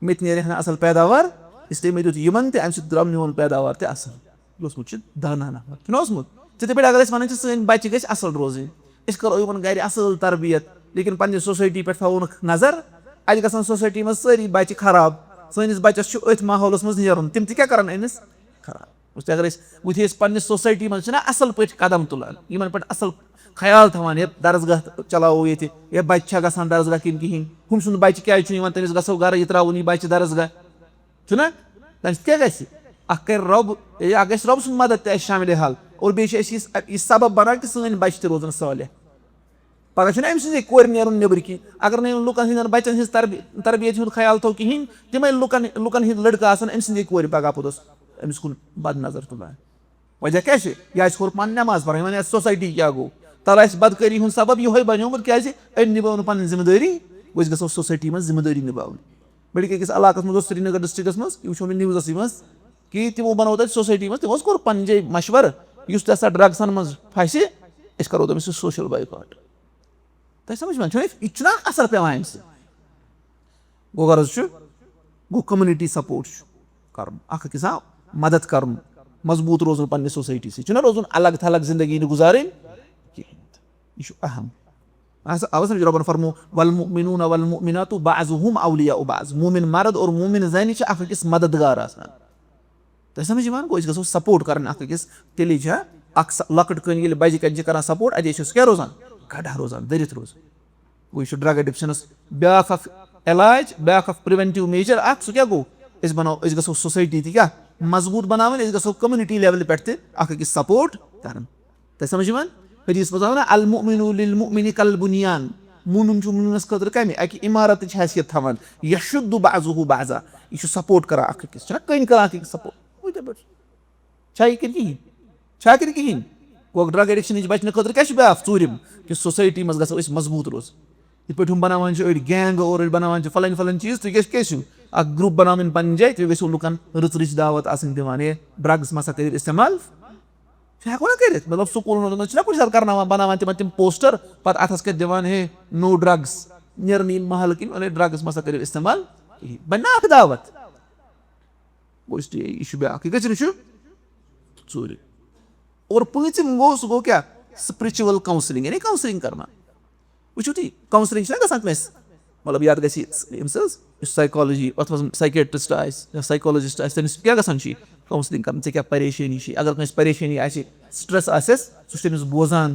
مےٚ تہِ نیرِ ہا نہٕ اَصٕل پیداوار، اس لیے مےٚ دیُت یِمَن تہِ، اَمہِ سۭتۍ درٛاو میون پیداوار تہِ اَصٕل۔" یہِ اوسمُت چھُ دانا نفر، چھُنہ اوسمُت؟ تِتھَے پٲٹھۍ اگر أسۍ وَنان چھِ، سٲنۍ بَچہِ گٔژھۍ اَصٕل روزٕنۍ، أسۍ کَرو یِمَن گَرِ اَصٕل تربیت، لیکن پنٛنہِ سوسایٹی پٮ۪ٹھ تھاوو نہٕ نظر، اَتہِ گژھن سوسایٹی منٛز سٲری بَچہِ خراب، سٲنِس بَچَس چھُ أتھۍ ماحولَس منٛز نیرُن، تِم تہِ کیٛاہ کَرَن أمِس؟ خراب۔ وٕچھ، اگر أسۍ، یُتھُے أسۍ پنٛنِس سوسایٹی منٛز چھِنہ اَصٕل پٲٹھۍ قدم تُلان، یِمَن پٮ۪ٹھ اَصٕل خیال تھاوان، ہے، درسگاہ چلاوو ییٚتہِ، ہے، بَچہِ چھا گژھان درسگاہ کِنہٕ کِہیٖنۍ، ہُم سُنٛد بَچہِ کیٛازِ چھُنہٕ یِوان، تٔمِس گژھو گَرٕ، یہِ ترٛاوُن یہِ بَچہِ درسگاہ، چھُنہ؟ تَمہِ سۭتۍ کیٛاہ گژھِ؟ اَکھ کَرِ رۄب، ہے، اَکھ گژھِ رۄب سُنٛد مدد تہِ اَسہِ شاملِ حال، اور بیٚیہِ چھِ اَسہِ یہِ، یہِ سبب بَنان کہِ سٲنۍ بَچہِ تہِ روزَن صالح۔ پگاہ چھُنہٕ أمۍ سٕنٛزے کورِ نیرُن نیٚبرۍ کِنۍ۔ اگر نہٕ أمۍ لُکن ہٕنٛدٮ۪ن بچن ہٕنٛز تربی-، تربیت ہُنٛد خیال تھوٚو کِہیٖنۍ، تِمے لُکن، لُکن ہٕنٛدۍ لٔڑکہٕ آسن أمۍ سٕنٛزے کورِ پگاہ پوٚتُس أمِس کُن بد نظر تُلان۔ وجہ کیٛاہ چھِ؟ یہِ آسہِ ہورٕ پنٕنۍ نٮ۪ماز پرٕنۍ، وۄنۍ آسہِ سوسایٹی کیٛاہ گوٚو؟ تَلہٕ آسہِ بدکٲری ہُنٛد سبب یِہوٚے بنیومُت، کیٛازِ أمۍ نِبٲو نہٕ پنٕنۍ ذمہٕ دٲری۔ أسۍ گژھو سوسایٹی منٛز ذمہٕ دٲری نِباوٕنۍ۔ بٔلکہِ أکِس علاقس منٛز اوس سرینگر ڈسٹرکٹس منٛز، یہِ وٕچھو مےٚ نِوزَسٕے منٛز، کہِ تِمو بنوو تَتہِ سوسایٹی منٛز، تِمو اوس کوٚر پنٕنۍ جایہِ مشورٕ، یُس تہِ ہسا ڈرگسن منٛز پھسہِ، أسۍ کرو تٔمِس سُہ سوشل بایکاٹ۔ تۄہہِ سمجھ یِوان؟ چھُنہ یہِ، یہِ چھُنہ اثر پٮ۪وان اَمہِ سۭتۍ؟ گوٚو غرض چھُ، گوٚو کمیونٹی سپورٹ چھُ کرُن، اکھ أکِس آ مدد کرُن، مضبوٗط روزُن پننہِ سوسایٹی سۭتۍ، چھُنہ روزُن الگ تھلگ زندگی نہٕ گُزارٕنۍ کِہیٖنۍ تہِ۔ یہِ چھُ اہم۔ اَسہِ آو سمجھ، رۄبن فرمو، "والمؤمنون والمؤمنات بعضهم اولیاء بعض"، مومن مرد اور مومن زنہِ چھِ اکھ أکِس مددگار آسان۔ تۄہہِ سمجھ یِوان؟ گوٚو أسۍ گژھو سپورٹ کرٕنۍ اکھ أکِس، تیٚلے چھا اکھ سا-، لۄکٕٹ کٔنۍ ییٚلہِ بجہِ کَنہِ چھِ کران سپورٹ، اَتے چھُ سُہ کیٛاہ روزان؟ گڑھا روزان، دٔرِتھ روزان۔ گوٚو یہِ چھُ ڈرگ ایڈکشنس بیٛاکھ اکھ علاج، بیٛاکھ اکھ پریونٹیو میجر اکھ، سُہ کیٛاہ گوٚو؟ أسۍ بناو، أسۍ گژھو سوسایٹی تہِ کیٛاہ مضبوٗط بناوٕنۍ، أسۍ گژھو کمونٹی لیولہِ پٮ۪ٹھ تہِ اکھ أکِس سپورٹ کرٕنۍ۔ تۄہہِ سمجھ یِوان؟ حدیث منٛز آو نا، "المؤمن للمؤمن کالبنیان"، مومن چھُ مومنس خٲطرٕ کمہِ اکہِ عمارتٕچ حیثیت تھاوان، "یشد بعضه بعضا"، یہِ چھُ سپورٹ کران اکھ أکِس، چھُنہ کٔنۍ کران اکھ أکِس سپورٹ؟ وٕچھ یَپٲرۍ۔ چھا یہِ کِنہٕ کِہیٖنۍ؟ چھا کِنہٕ کِہیٖنۍ؟ گوٚو ڈرگ ایڈکشن نِش بچنہٕ خٲطرٕ کیٛاہ چھُ بیٛاکھ؟ ژوٗرِم، کہِ سوسایٹی منٛز گژھو أسۍ مضبوٗط روزٕنۍ۔ یِتھ پٲٹھۍ ہُم بناوان چھِ أڑۍ گینگ اور أڑۍ بناوان چھِ فلٲنۍ فلٲنۍ چیٖز، تُہۍ کیٛاہ، کیٛاہ چھِو؟ اکھ گروپ بناوٕنۍ پنٕنۍ جایہِ، تُہۍ گٔژھِو لُکن رٕژ رٕژ دعوت آسٕنۍ دِوان، ہے، ڈرگس مہ سا کٔرِو استعمال۔ چھِ ہٮ۪کو نہ کٔرِتھ، مطلب، سکوٗلن منٛز چھِنہ کُنہِ ساتہٕ کرناوان، بناوان تِمن تِم پوسٹر، پتہٕ اتھس کٮ۪تھ دِوان، ہے، نو ڈرگس، نیرن یِم محلہٕ کِنۍ، ونے ڈرگس مہ سا کٔرِو استعمال کِہیٖنۍ۔ بنہِ نا اکھ دعوت؟ گوٚو اس لیے یہِ چھُ بیٛاکھ، یہِ کٔژِم چھُ؟ ژوٗرِ۔ اور پٲنٛژِم گوٚو، سُہ گوٚو کیٛاہ؟ Spiritual counselling، یعنی کاونسلنگ کرنا۔ وٕچھِو تُہۍ، کاونسلنگ چھِنہ گژھان کٲنٛسہِ، مطلب، یَتھ گژھِ ییٚمہِ سۭتۍ، یُس سایکالجی، اَتھ منٛز سایکیٹرسٹ آسہِ یا سایکالجسٹ آسہِ، تٔمِس کیٛاہ گژھان چھِ یہِ کاونسلنگ کران، ژےٚ کیٛاہ پریشٲنی چھِ؟ اگر کٲنٛسہِ پریشٲنی آسہِ، سٹریس آسٮ۪س، سُہ چھُ تٔمِس بوزان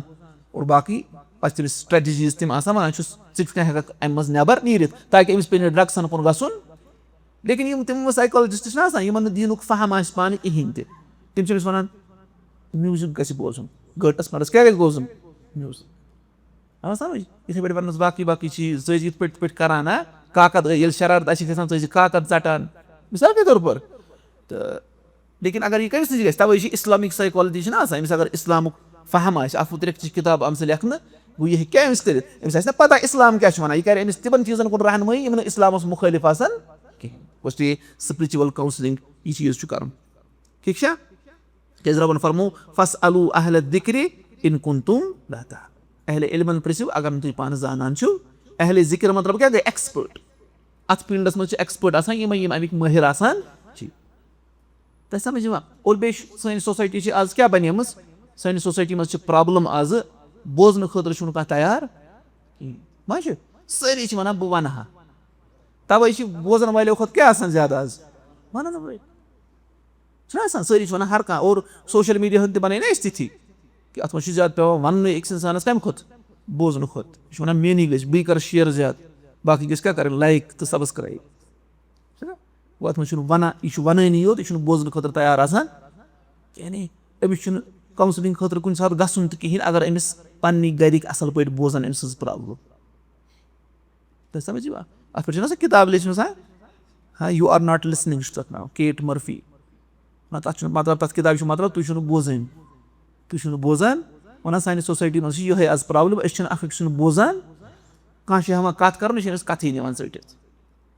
اور باقٕے پَتہٕ چھِ تٔمِس سٹریٹجیٖز تِم آسان، وَنان چھُس، ژٕ کِتھ کٔنۍ ہٮ۪کَکھ اَمہِ منٛز نٮ۪بر نیٖرِتھ تاکہِ أمِس پیٚیہِ نہٕ ڈرگسَن کُن گژھُن۔ لیکن یِم تِم سایکالجسٹ چھِنہ آسان، یِمَن نہٕ دیٖنُک فہم آسہِ پانہٕ کِہیٖنۍ تہِ، تِم چھِ أمِس وَنان، میوٗزِک گژھِ بوزُن، گٲٹَس منٛز کیٛاہ گژھِ بوزُن؟ میوٗزِک۔ آو سمجھ؟ یِتھَے پٲٹھۍ وَنَس باقٕے باقٕے چیٖز، ژٕ ٲسۍ یِتھ پٲٹھۍ، یِتھ پٲٹھۍ کران، ہا؟ کاکد، ییٚلہِ شرارت آسہِ گژھان، ژٕ ٲسۍ کاکد ژٹان، مثال کے طور پر۔ تہٕ لیکن اگر یہِ کٔمِس نِش گژھِ، تَوَے چھِ اسلامک سائیکالجی چھِنہ آسان، أمِس اگر اسلامُک فہم آسہِ، اَتھ مُتعلق چھِ کِتاب آمژٕ لیکھنہٕ، گوٚو یہِ ہیٚکہِ کیٛاہ أمِس کٔرِتھ؟ أمِس آسہِ نہ پَتہ اسلام کیٛاہ چھُ وَنان، یہِ کَرِ أمِس تِمَن چیٖزَن کُن رہنمٲیی یِم نہٕ اسلامَس مُخٲلِف آسَن کِہیٖنۍ۔ گوٚو اس لیے spiritual counselling یہِ چیٖز چھُ کَرُن۔ ٹھیٖک چھا؟ کیٛازِ رۄبَن فرموو، "فاسألوا اہل الذکر ان کنتم لا تعلمون۔" اہل علمَن پرٛژھِو اگر نہٕ تُہۍ پانہٕ زانان چھِو۔ اہل ذکر مطلب کیٛاہ گٔے؟ ایکسپٲرٹ۔ اَتھ فیٖلڈَس منٛز چھِ ایکسپٲرٹ آسان یِمَے یِم اَمِکۍ مٲہِر آسان چھِ۔ تۄہہِ سمجھ یِوان؟ اور بیٚیہِ چھِ سٲنۍ سوسایٹی چھِ آز کیٛاہ بنیمٕژ؟ سٲنۍ سوسایٹی منٛز چھِ پرابلم آزٕ، بوزنہٕ خٲطرٕ چھُنہٕ کانٛہہ تیار کِہیٖنۍ۔ ما چھِ؟ سٲری چھِ وَنان، "بہٕ وَنہٕ ہا۔" تَوَے چھِ بوزَن والیو کھۄتہٕ کیٛاہ آسان زیادٕ آز؟ وَنَن وٲلۍ۔ چھُنہ آسان، سٲری چھِ وَنان ہر کانٛہہ، اور سوشل میٖڈیا ہُنٛد تہِ بَنٲے نہ أسۍ تِتھی کہِ اَتھ منٛز چھُ زیادٕ پٮ۪وان وَننُے أکِس اِنسانَس کَمہِ کھۄتہٕ؟ بوزنہٕ کھۄتہٕ۔ یہِ چھُ وَنان، "میٛٲنی گٔژھۍ، بٕے کَرٕ شِیَر زیادٕ، باقٕے گٔژھۍ کیٛاہ کَرٕنۍ؟ لایک تہٕ سبسکرایب۔" چھُنہ؟ گوٚو اَتھ منٛز چھُنہٕ وَنان، یہِ چھُ وَنٲنی یوت، یہِ چھُنہٕ بوزنہٕ خٲطرٕ تیار آسان کِہیٖنۍ۔ أمِس چھُنہٕ کاونسلنگ خٲطرٕ کُنہِ ساتہٕ گژھُن تہِ کِہیٖنۍ، اگر أمِس پننی گرِکۍ اَصٕل پٲٹھۍ بوزَن أمۍ سٕنٛز پرابلم۔ تۄہہِ سمجھ یِوان؟ اَتھ پٮ۪ٹھ چھِنہ سۄ کِتاب لیٖچھمٕژ، ہاں؟ ہاں، You Are Not Listening چھُ تَتھ ناو، کیٹ مرفی۔ نہ، تَتھ چھُنہٕ مطلب، تَتھ کِتابہِ چھُ مطلب، تُہۍ چھِو نہٕ بوزان۔ تُہۍ چھِو نہٕ بوزان۔ وَنان، سانہِ سوسایٹی منٛز چھِ یِہوٚے آز پرابلم، أسۍ چھِنہٕ اَکھ أکۍ سُنٛد بوزان۔ کانٛہہ چھُ ہٮ۪وان کَتھ کَرُن، أسۍ چھِنہٕ أسۍ کَتھٕے نِوان ژٔٹِتھ۔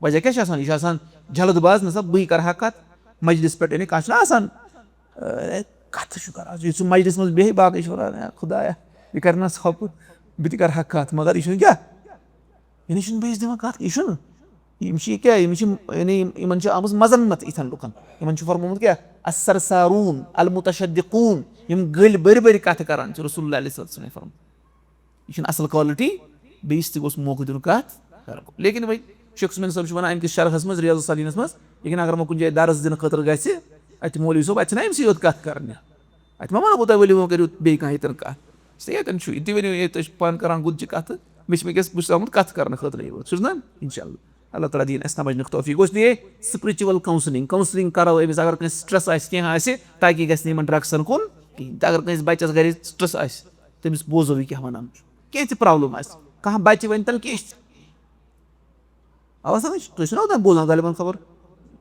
وجہ کیٛاہ چھُ آسان؟ یہِ چھُ آسان جلد باز، نہ سا بٕے کَرٕ ہا کَتھ۔ مجلِس پٮ۪ٹھ، یعنی کانٛہہ چھُنہ آسان، اے، کَتھٕ چھُ کَران، یُتھ سُہ مجلِس منٛز بیٚہہِ، باقٕے چھِ وَنان، "اے، خدایا، یہِ کَرِ نہ ژھۄپہٕ، بہٕ تہِ کَرٕ ہا کَتھ، مگر یہِ چھُنہٕ کیٛاہ؟" یعنی چھُنہٕ بیٚیِس دِوان کَتھ، یہِ چھُنہٕ۔ یِم چھِ یہِ کیٛاہ؟ یِم چھِ، یعنی یِم، یِمَن چھِ آمٕژ مذمت یِتھٮ۪ن لُکَن۔ یِمَن چھُ فرمومُت کیٛاہ؟ السرسارون، المتشدقون، یِم گٔلۍ بٔرۍ بٔرۍ کَتھٕ کَران چھِ، رسول اللہ علیہ الصلوۃ والسلام فرمومُت۔ یہِ چھُنہٕ اَصٕل quality، بیٚیِس تہِ گوٚژھ موقعہٕ دیُن کَتھ کَرنُک۔ لیکن وۄنۍ شیخ عثمان صٲب چھُ وَنان اَمہِ کِس شرحَس منٛز، ریاض الصالحیٖنَس منٛز، لیکن اگر وۄنۍ کُنہِ جایہِ درس دِنہٕ خٲطرٕ گژھِ، اَتہِ مولوی صٲب، اَتہِ چھِنہ أمۍ سٕے یوت کَتھ کَرنہِ۔ اَتہِ ما وَنو بہٕ تۄہہِ، ؤلِو وۄنۍ کٔرِو بیٚیہِ کانٛہہ ییٚتٮ۪ن کَتھ۔ اس لیے ییٚتٮ۪ن چھُ، یہِ تہِ ؤنِو، یے تُہۍ چھِو پانہٕ کَران گُتجہِ کَتھٕ، مےٚ چھِ وٕنکیٚس، بہٕ چھُس آمُت کَتھ کَرنہٕ خٲطرٕ یور، چھُس نہ؟ اِنشاء اللہ۔ اللہ تعالیٰ دِیِن اَسہِ سَمجھنُک توفیٖق۔ گوٚو اس لیے spiritual counselling، counselling کَرو أمِس، اگر کٲنٛسہِ stress آسہِ، کینٛہہ آسہِ، تاکہِ یہِ گژھِ نہٕ یِمَن ڈرٛگسَن کُن کِہیٖنۍ۔ تہٕ اگر کٲنٛسہِ بَچَس گَرِ stress آسہِ، تٔمِس بوزو یہِ کیٛاہ وَنان چھُ۔ کینٛہہ تہِ پرابلم آسہِ، کانٛہہ بَچہِ وَنہِ تَلہٕ کینٛہہ تہِ۔ اَوا سَمٕجھ؟ تُہۍ چھِو نا اوٚتام بوزان غالباً خبر؟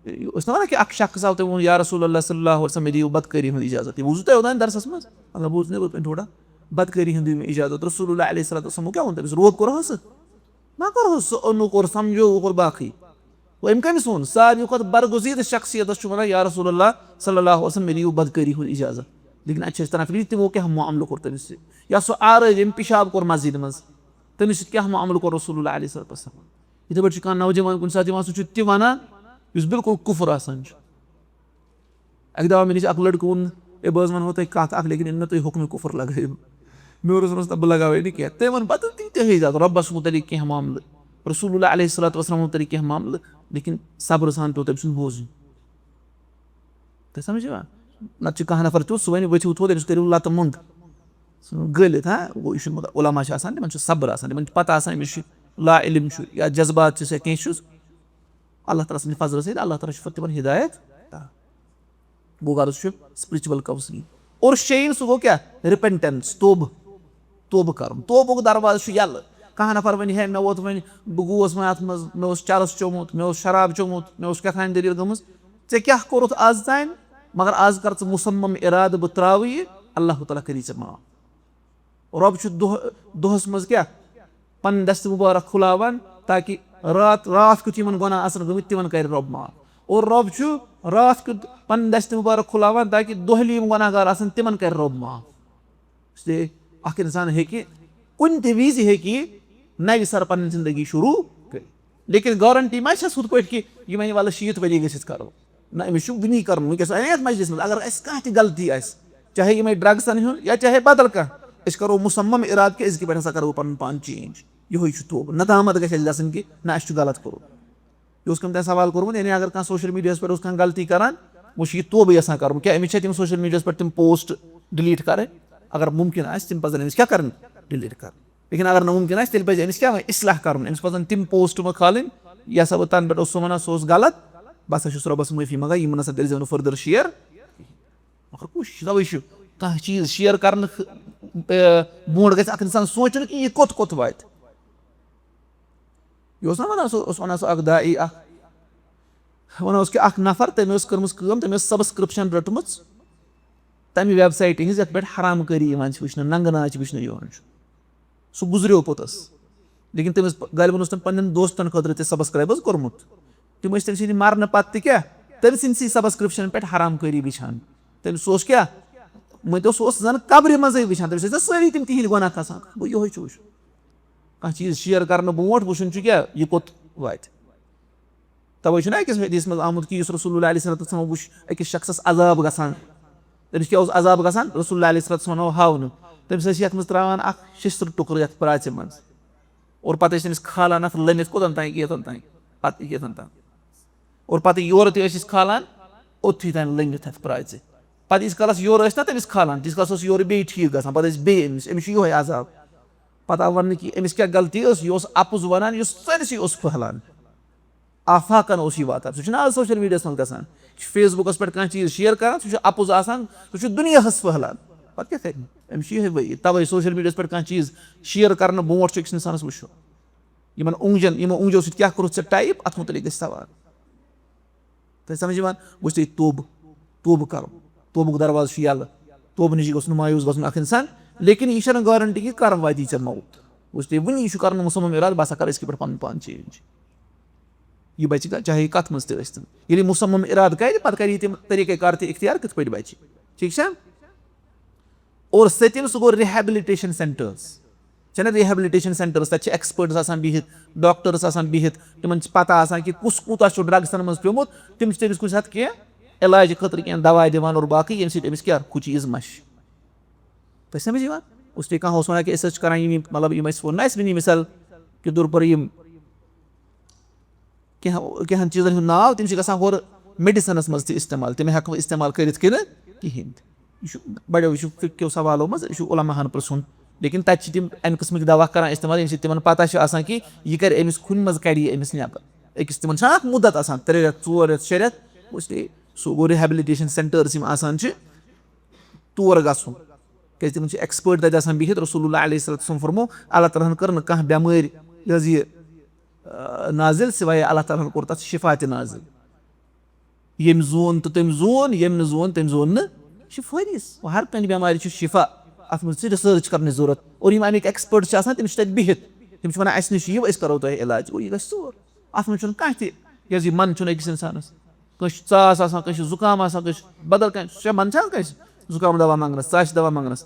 یہِ اوس نا وَنان کہِ اَکھ شخص آو، تٔمۍ ووٚن، "یا رسول اللہ صلی اللہ علیہ وسلم، مےٚ دِیِو بدکٲری ہُنٛد اِجازت۔" یہِ بوٗزوٕ تۄہہِ اوٚتام درسَس منٛز؟ مطلب، بوٗز نہٕ یِتھ پٲٹھۍ تھوڑا، "بدکٲری ہُنٛد دِیِو مےٚ اِجازت۔" رسول اللہ علیہ الصلوۃ والسلام کیٛاہ ووٚن تٔمِس؟ روب کوٚرہَس؟ نہ کوٚرہَس، سُہ اوٚنُکھ اور سَمجھووُکھ اور باقٕے۔ گوٚو أمۍ کٔمِس ووٚن؟ ساروی کھۄتہٕ برگزیٖدٕ شخصیتَس چھُ وَنان، یا رسول اللہ صلی اللہ علیہ وسلم، مےٚ دِیِو بدکٲری ہُنٛد اِجازت۔ لیکن اَتہِ چھِ أسۍ تَران فِکرِ، تِمو کیٛاہ معاملہٕ کوٚر تٔمِس سۭتۍ؟ یا سُہ آرٲوۍ، ییٚمۍ پِشاب کوٚر مسجدِ منٛز، تٔمِس سۭتۍ کیٛاہ معاملہٕ کوٚر رسول اللہ علیہ الصلوۃ والسلام؟ یِتھَے پٲٹھۍ چھُ کانٛہہ نوجوان کُنہِ ساتہٕ یِوان، سُہ چھُ تہِ وَنان یُس بِلکُل کُفُر آسان چھُ۔ اَکہِ دۄہ آو مےٚ نِش اَکھ لٔڑکہٕ، ووٚن، "ہے، بہٕ حظ وَنہو تۄہہِ کَتھ اَکھ، لیکن ییٚلہِ مےٚ تُہۍ حُکمِ کُفُر لَگٲیِو۔" مےٚ اوس دوٚپمَس، "نہ، بہٕ لَگاوَے نہٕ کینٛہہ۔" تٔمۍ ووٚن پَتہٕ تیُتھُے زیادٕ رۄبَس مُتعلِق کینٛہہ معاملہٕ، رسول اللہ علیہ الصلوۃ والسلام مُتعلِق کینٛہہ معاملہٕ، لیکن صبرٕ سان پیوٚو تٔمۍ سُنٛد بوزُن۔ تۄہہِ سَمجھ یِوان؟ نَتہٕ چھُ کانٛہہ نفر تیُتھ، سُہ وَنہِ، "ؤتھِو تھوٚد، أمِس کٔرِو لَتہٕ مۄنٛگ۔" سُہ گٔلِتھ، ہاں، گوٚو، یہِ چھُ، مگر علماء چھِ آسان، تِمَن چھُ صبر آسان، تِمَن چھِ پَتہ آسان، أمِس چھُ لا علم چھُ یا جذبات چھُس یا کینٛہہ چھُس۔ اللہ تعالیٰ سٕنٛدِ فضلہٕ سۭتۍ، اللہ تعالیٰ چھُ پَتہٕ تِمَن ہدایت عطا۔ گوٚو غرض چھُ spiritual counselling۔ اور شیٚیِم سُہ گوٚو کیٛاہ؟ Repentance، توبہٕ۔ توبہٕ کَرُن۔ توبُک دروازٕ چھُ یَلہٕ۔ کانٛہہ نفر وَنہِ، "ہے، مےٚ ووت وۄنۍ، بہٕ گوس وۄنۍ اَتھ منٛز، مےٚ اوس چرس چوٚمُت، مےٚ اوس شراب چوٚمُت، مےٚ اوس کیٛاہ تام دٔلیٖل گٔمٕژ۔" ژےٚ کیٛاہ کوٚرُتھ آز تام؟ مگر آز کر ژٕ مُصمم اِرادٕ، بہٕ ترٛاوٕ یہِ، اللہ تعالیٰ کٔری ژےٚ معاف۔ رۄب چھُ دۄہ، دۄہَس منٛز کیٛاہ؟ پَنٕنۍ دَستہِ مُبارک کھُلاوان، تاکہِ رات، راتھ کیُتھ یِمَن گۄناہ آسَن گٔمٕتۍ، تِمَن کَرِ رۄب معاف۔ اور رۄب چھُ راتھ کیُتھ پَنٕنۍ دَستہِ مُبارک کھُلاوان، تاکہِ دۄہلہِ یِم گۄناہ گار آسَن، تِمَن کَرِ رۄب معاف۔ اس لیے اَکھ اِنسان ہیٚکہِ کُنہِ تہِ وِزِ ہیٚکہِ یہِ نَوِ سَرٕ پَنٕنۍ زِندگی شروٗع کٔرِتھ۔ لیکن گارنٹی ما چھَس ہُتھ پٲٹھۍ کہِ یہِ وَنہِ، "وَلہٕ، شیٖتھ ؤری گٔژھِتھ کَرو"؟ نہ، أمِس چھُ وٕنی کَرُن، وٕنکیٚس اَنے یَتھ مجلِسَس منٛز، اگر اَسہِ کانٛہہ تہِ غلطی آسہِ، چاہے یِمَے ڈرٛگسَن ہُنٛد یا چاہے بدل کانٛہہ، أسۍ کَرو مُصمم اِرادٕ کہِ أزکہِ پٮ۪ٹھ ہسا کَرو پَنُن پان چینج۔ یِہوٚے چھُ توبہٕ۔ ندامت گژھِ اَسہِ گژھٕنۍ کہِ نہ، اَسہِ چھُ غلط کوٚرمُت۔ یہِ اوس کٔمۍ تام سوال کوٚرمُت، یعنی اگر کانٛہہ سوشل میٖڈیاہَس پٮ۪ٹھ اوس کانٛہہ غلطی کَران، وۄنۍ چھُ یہِ توبہٕ یَژھان کَرُن، کیٛاہ أمِس چھا تِم سوشل میٖڈیاہَس پٮ۪ٹھ تِم پوسٹ ڈِلیٖٹ کَرٕنۍ؟ اگر مُمکِن آسہِ، تِم پَزَن أمِس کیٛاہ کَرٕنۍ؟ ڈِلیٖٹ کَرٕنۍ۔ لیکن اگر نہٕ مُمکِن آسہِ، تیٚلہِ پَزِ أمِس کیٛاہ وۄنۍ اصلاح کَرُن؟ أمِس پَزَن تِم پوسٹ مہٕ کھالٕنۍ، یہِ ہسا بہٕ تَنہٕ پٮ۪ٹھ اوسُس وَنان، سُہ اوس غلط، بہٕ ہسا چھُس رۄبَس معٲفی منٛگان، یِم نہ سا کٔرۍزیو نہٕ further share۔ مگر کوٗشِش، تَوَے چھُ کانٛہہ چیٖز share کَرنہٕ خٲ-، اے، برونٛٹھ گژھِ اَکھ اِنسان سونٛچُن کہِ یہِ کوٚت کوٚت واتہِ۔ یہِ اوس نہ وَنان، سُہ اوس وَنان، سُہ اَکھ داعی اَکھ، وَنان اوس کہِ اَکھ نَفر، تٔمۍ ٲس کٔرمٕژ کٲم، تٔمۍ ٲس سبسکرپشن رٔٹمٕژ تَمہِ ویب سایٹہِ ہِنٛز یَتھ پٮ۪ٹھ حرام کٲری یِوان چھِ وٕچھنہٕ، ننٛگہٕ ناچ وٕچھنہٕ یِوان چھُ۔ سُہ گُزریو پوٚتُس، لیکن تٔمِس غالباً اوس تٔمۍ پننٮ۪ن دوستن خٲطرٕ تہِ سبسکرائب حظ کوٚرمُت۔ تِم ٲسۍ تٔمۍ سٕنٛدِ مرنہٕ پتہٕ تہِ کیٛاہ، تٔمۍ سٕنٛدسٕے سبسکرپشن پٮ۪ٹھ حرام کٲری وٕچھان۔ تٔمِس اوس کیٛاہ، مٲنۍ تو سُہ اوس زن قبرِ منٛزٕے وٕچھان، تٔمِس ٲسۍ نا سٲری تِم تِہنٛدۍ گۄناہ کھسان۔ گوٚو یِہوٚے چھُ وٕچھُن۔ کانٛہہ چیٖز شیئر کرنہٕ برونٛٹھ وٕچھُن چھُ کیٛاہ، یہِ کوٚت واتہِ۔ توے چھُنہ أکِس حدیث منٛز آمُت کہِ یُس رسول اللہ علیہ الصلوۃ والسلام وٕچھ أکِس شخصس عذاب گژھان، تٔمِس کیٛاہ اوس عذاب گژھان؟ رسول اللہ علیہ الصلوۃ والسلام آو ہاونہٕ، تٔمِس ٲسۍ یَتھ منٛز ترٛاوان اَکھ شِشتٕر ٹُکرٕ یَتھ پرٛاژِ منٛز، اور پَتہٕ ٲسۍ تٔمِس کھالان اَتھ لٔمِتھ کوٚتَن تام، ییٚتٮ۪ن تام، پَتہٕ ییٚتٮ۪ن تام، اور پَتہٕ یورٕ تہِ ٲسۍ أسۍ کھالان، اوٚتتھٕے تام لٔمِتھ اَتھ پرٛاژِ۔ پَتہٕ ییٖتِس کالَس یورٕ ٲسۍ نہ تٔمِس کھالان، تیٖتِس کالَس اوس یورٕ بیٚیہِ ٹھیٖک گژھان، پَتہٕ ٲسۍ بیٚیہِ أمِس، أمِس چھُ یِہوٚے عذاب۔ پَتہٕ آو وَننہٕ کہِ أمِس کیٛاہ غلطی ٲس، یہِ اوس اَپُز وَنان، یُس سٲرسٕے اوس پھٔہلان۔ آفاقن اوس یہِ واتان۔ سُہ چھُنہٕ آز سوشل میڈیاہَس منٛز گژھان۔ یہِ چھُ فیس بُکَس پٮ۪ٹھ کانٛہہ چیٖز شیئر کران، سُہ چھُ اَپُز آسان، سُہ چھُ دُنیاہَس پھٔہلان۔ پَتہٕ کیٛاہ کرِ؟ أمِس چھُ یِہوٚے وٲیِد۔ تَوَے سوشل میڈیاہَس پٮ۪ٹھ کانٛہہ چیٖز شیئر کرنہٕ برونٛٹھ چھُ أکِس اِنسانَس وٕچھُن۔ یِمَن اوٚنٛگجَن، یِمو اوٚنٛگجو سۭتۍ کیٛاہ کوٚرُتھ ژےٚ ٹایپ، اَتھ مُتعلِق گژھِ سوال۔ تۄہہِ سَمٕجھ یِوان؟ گوٚژھ تۄہہِ توبہٕ، توبہٕ کَرُن۔ توبُک دروازٕ چھُ یَلہٕ۔ توبہٕ نِش گوٚژھ نہٕ مایوٗس گژھُن اَکھ اِنسان۔ لیکن یہِ چھَنہٕ گارنٹی کہِ کَر واتی ژےٚ موت۔ گوٚژھ تۄہہِ وٕنی، یہِ چھُ کَرُن مُصمم اِرادٕ، بہٕ ہسا کَرٕ أزکہِ پٮ۪ٹھ پَنُن پان چینج۔ یہِ بَچہِ گا-، چاہے کَتھ منٛز تہِ ٲسۍ تَن۔ ییٚلہِ مُصمم اِرادٕ کَرِ، پَتہٕ کَرِ یہِ تِم طریٖقہ کار تہِ اختیار، کِتھ پٲٹھۍ بَچہِ۔ ٹھیٖک چھا؟ اور سٔتِم، سُہ گوٚو rehabilitation centres۔ چھَنہ rehabilitation centres، تَتہِ چھِ experts آسان بِہِتھ، ڈاکٹٲرٕس آسان بِہِتھ، تِمَن چھِ پَتہ آسان کہِ کُس کوٗتاہ چھُ ڈرٛگسَن منٛز پیوٚمُت، تِم چھِ تٔمِس کُنہِ ساتہٕ کینٛہہ علاجہِ خٲطرٕ کینٛہہ دَوا دِوان اور باقٕے، ییٚمہِ سۭتۍ أمِس کیٛاہ، ہُہ چیٖز مَشہِ۔ تۄہہِ سَمٕجھ یِوان؟ اس لیے کانٛہہ اوس وَنان کہِ أسۍ حظ چھِ کَران یِم، مطلب، یِم اَسہِ ووٚن نہ اَسہِ وٕنی مِثال کے طور پر یِم کینٛہہ، کینٛہَن چیٖزَن ہُنٛد ناو، تِم چھِ گژھان ہورٕ میڈیسنَس منٛز تہِ استعمال، تِم ہٮ۪کو استعمال کٔرِتھ کِنہٕ کِہیٖنۍ تہِ۔ یہِ چھُ بَڑیو، یہِ چھُ فقہ کیو سوالو منٛز، یہِ چھُ علماہَن پرٛژھُن۔ لیکن تَتہِ چھِ تِم اَمہِ قٕسمٕکۍ دَوا کَران استعمال، ییٚمہِ سۭتۍ تِمَن پَتہ چھِ آسان کہِ یہِ کَرِ أمِس، کھُنہِ منٛز کَڑِ یہِ أمِس نٮ۪بر۔ أکِس تِمَن چھُنہ اَکھ مُدت آسان، ترٛےٚ رٮ۪تھ، ژور رٮ۪تھ، شےٚ رٮ۪تھ، اس لیے سُہ گوٚو rehabilitation centres یِم آسان چھِ، تور گژھُن۔ کیٛازِ تِمَن چھِ expert تَتہِ آسان بِہِتھ۔ رسول اللہ علیہ الصلوۃ والسلام فرمو، اللہ تعالیٰ ہَن کٔر نہٕ کانٛہہ بٮ۪مٲرۍ، یہِ حظ یہِ، آ، نازِل، سوائے اللہ تعالیٰ ہَن کوٚر تَتھ شفا تہِ نازِل۔ ییٚمۍ زون تہٕ تٔمۍ زون، ییٚمۍ نہٕ زون تٔمۍ زون نہٕ۔ یہِ چھُ فٲیدٕ، ہر کانٛہہ بٮ۪مارِ چھُ شفا۔ اَتھ منٛز چھِ research کَرنٕچ ضوٚرَتھ۔ اور یِم اَمِکۍ expert چھِ آسان، تِم چھِ تَتہِ بِہِتھ۔ تِم چھِ وَنان، اَسہِ نِش یِیِو، أسۍ کَرو تۄہہِ علاج۔ اور یہِ گژھِ ژوٗر۔ اَتھ منٛز چھُنہٕ کانٛہہ تہِ، یہِ حظ یہِ من چھُنہٕ أکِس اِنسانَس۔ کٲنٛسہِ چھُ ژاس آسان، کٲنٛسہِ چھُ زُکام آسان، کٲنٛسہِ چھُ بدل کانٛہہ، سُہ چھا من چھا کٲنٛسہِ زُکام دوا منٛگنَس، ژاسہِ دوا منٛگنَس؟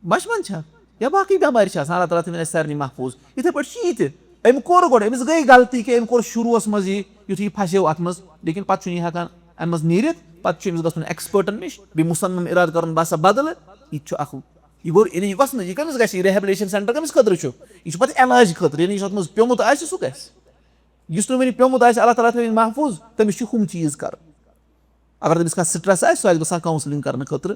بَچپَن چھا؟ یا باقٕے بٮ۪مارِ چھِ آسان، اللہ تعالیٰ تھٲوِن اَسہِ سارنٕے محفوٗظ۔ یِتھَے پٲٹھۍ چھُ یہِ تہِ۔ أمۍ کوٚر گۄڈٕ، أمِس گٔے غلطی کہِ أمۍ کوٚر شروٗعَس منٛز یہِ، یُتھُے یہِ پھَسیو اَتھ منٛز، لیکن پَتہٕ چھُنہٕ یہِ ہٮ۪کان اَمہِ منٛز نیٖرِتھ، پَتہٕ چھُ أمِس گژھُن expertن نِش، بیٚیہِ مُصمم اِرادٕ کَرُن، بہٕ ہسا بدلہٕ۔ یہِ تہِ چھُ اَکھ، یہِ گوٚو، یعنی یہِ گژھِ نہٕ، یہِ کٔمِس گژھِ؟ یہِ rehabilitation centre کٔمِس خٲطرٕ چھُ؟ یہِ چھُ پَتہٕ علاج خٲطرٕ، یعنی یُس اَتھ منٛز پیوٚمُت آسہِ، سُہ گژھِ۔ یُس نہٕ وۄنۍ پیوٚمُت آسہِ، اللہ تعالیٰ تھٲوِن محفوٗظ، تٔمِس چھِ ہُم چیٖز کَرٕنۍ۔ اگر تٔمِس کانٛہہ stress آسہِ، سُہ آسہِ گژھان counselling کرنہٕ خٲطرٕ۔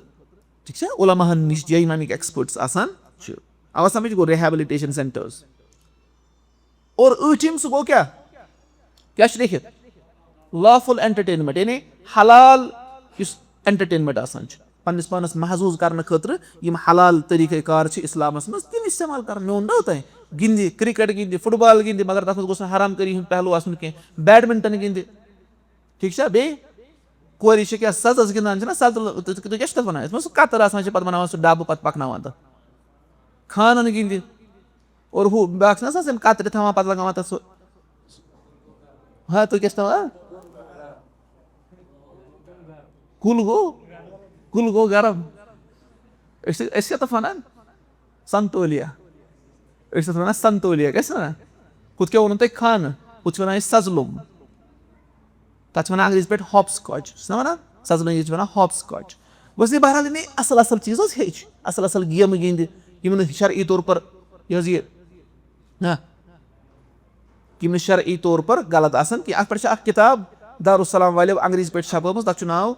ٹھیٖک چھا؟ علماہن نِش جاے یِم اَمِکۍ experts آسان چھِ۔ اَوا سَمٕجھ گوٚو؟ Rehabilitation centres۔ اور ٲٹھِم، سُہ گوٚو کیٛاہ؟ کیٛاہ چھُ لیکھِتھ؟ Lawful entertainment، یعنی حلال یُس entertainment آسان چھُ، پننِس پانس محظوظ کرنہٕ خٲطرٕ یِم حلال طریٖقہٕ کار چھِ اِسلامس منٛز، تِم استعمال کران۔ مےٚ ووٚن نہ تۄہہِ، گِنٛدِ، cricket گِنٛدِ، football گِنٛدِ، مگر تَتھ منٛز گوٚژھ نہٕ حرام کٲری ہُنٛد پہلو آسُن کینٛہہ۔ Badminton گِنٛدِ، ٹھیٖک چھا؟ بیٚیہِ کورِ چھِ کیٛاہ سَزَس گِنٛدان چھِنہ، سَزٕ، تُہۍ، تُہۍ کیٛاہ چھِو تَتھ وَنان؟ یَتھ منٛز سُہ کَتٕر آسان چھِ، پَتہٕ بَناوان سُہ ڈَبہٕ، پَتہٕ پَکناوان تَتھ۔ خانَن گِنٛدِ۔ اور ہُہ بیٛاکھ چھِنہ آسان، تِم کَترِ تھاوان، پَتہٕ لَگاوان تَتھ سُہ۔ ہا، تُہۍ کیٛاہ چھِو تھاوان؟ کُل گوٚو، کُل گوٚو گرم۔ أسۍ، أسۍ کیٛاہ تَتھ وَنان؟ سنتولیا۔ أسۍ چھِ تَتھ وَنان سنتولیا، کیٛاہ چھِ وَنان؟ ہُتھ کیٛاہ ووٚنوُ تۄہہِ خانہٕ؟ ہُتھ چھِ وَنان أسۍ سَزٕ لوٚم۔ تَتھ چھِ وَنان انگریٖزی پٲٹھۍ hopscotch۔ چھُ سَنا وَنان؟ سَزٕ لوٚم، یہِ چھِ وَنان hopscotch۔ گوٚژھ یہِ بہرحال یِم اَصٕل اَصٕل چیٖز حظ ہیٚچھ، اَصٕل اَصٕل گیمہٕ گِنٛدِ، یِم نہٕ شرعی طور پر، یہِ حظ یہِ، نہ، یِم نہٕ شرعی طور پر غلط آسَن کینٛہہ۔ اَتھ پٮ۪ٹھ چھِ اَکھ کِتاب دارالسلام والیو انگریٖزی پٲٹھۍ چھپٲومٕژ، تَتھ چھُ ناو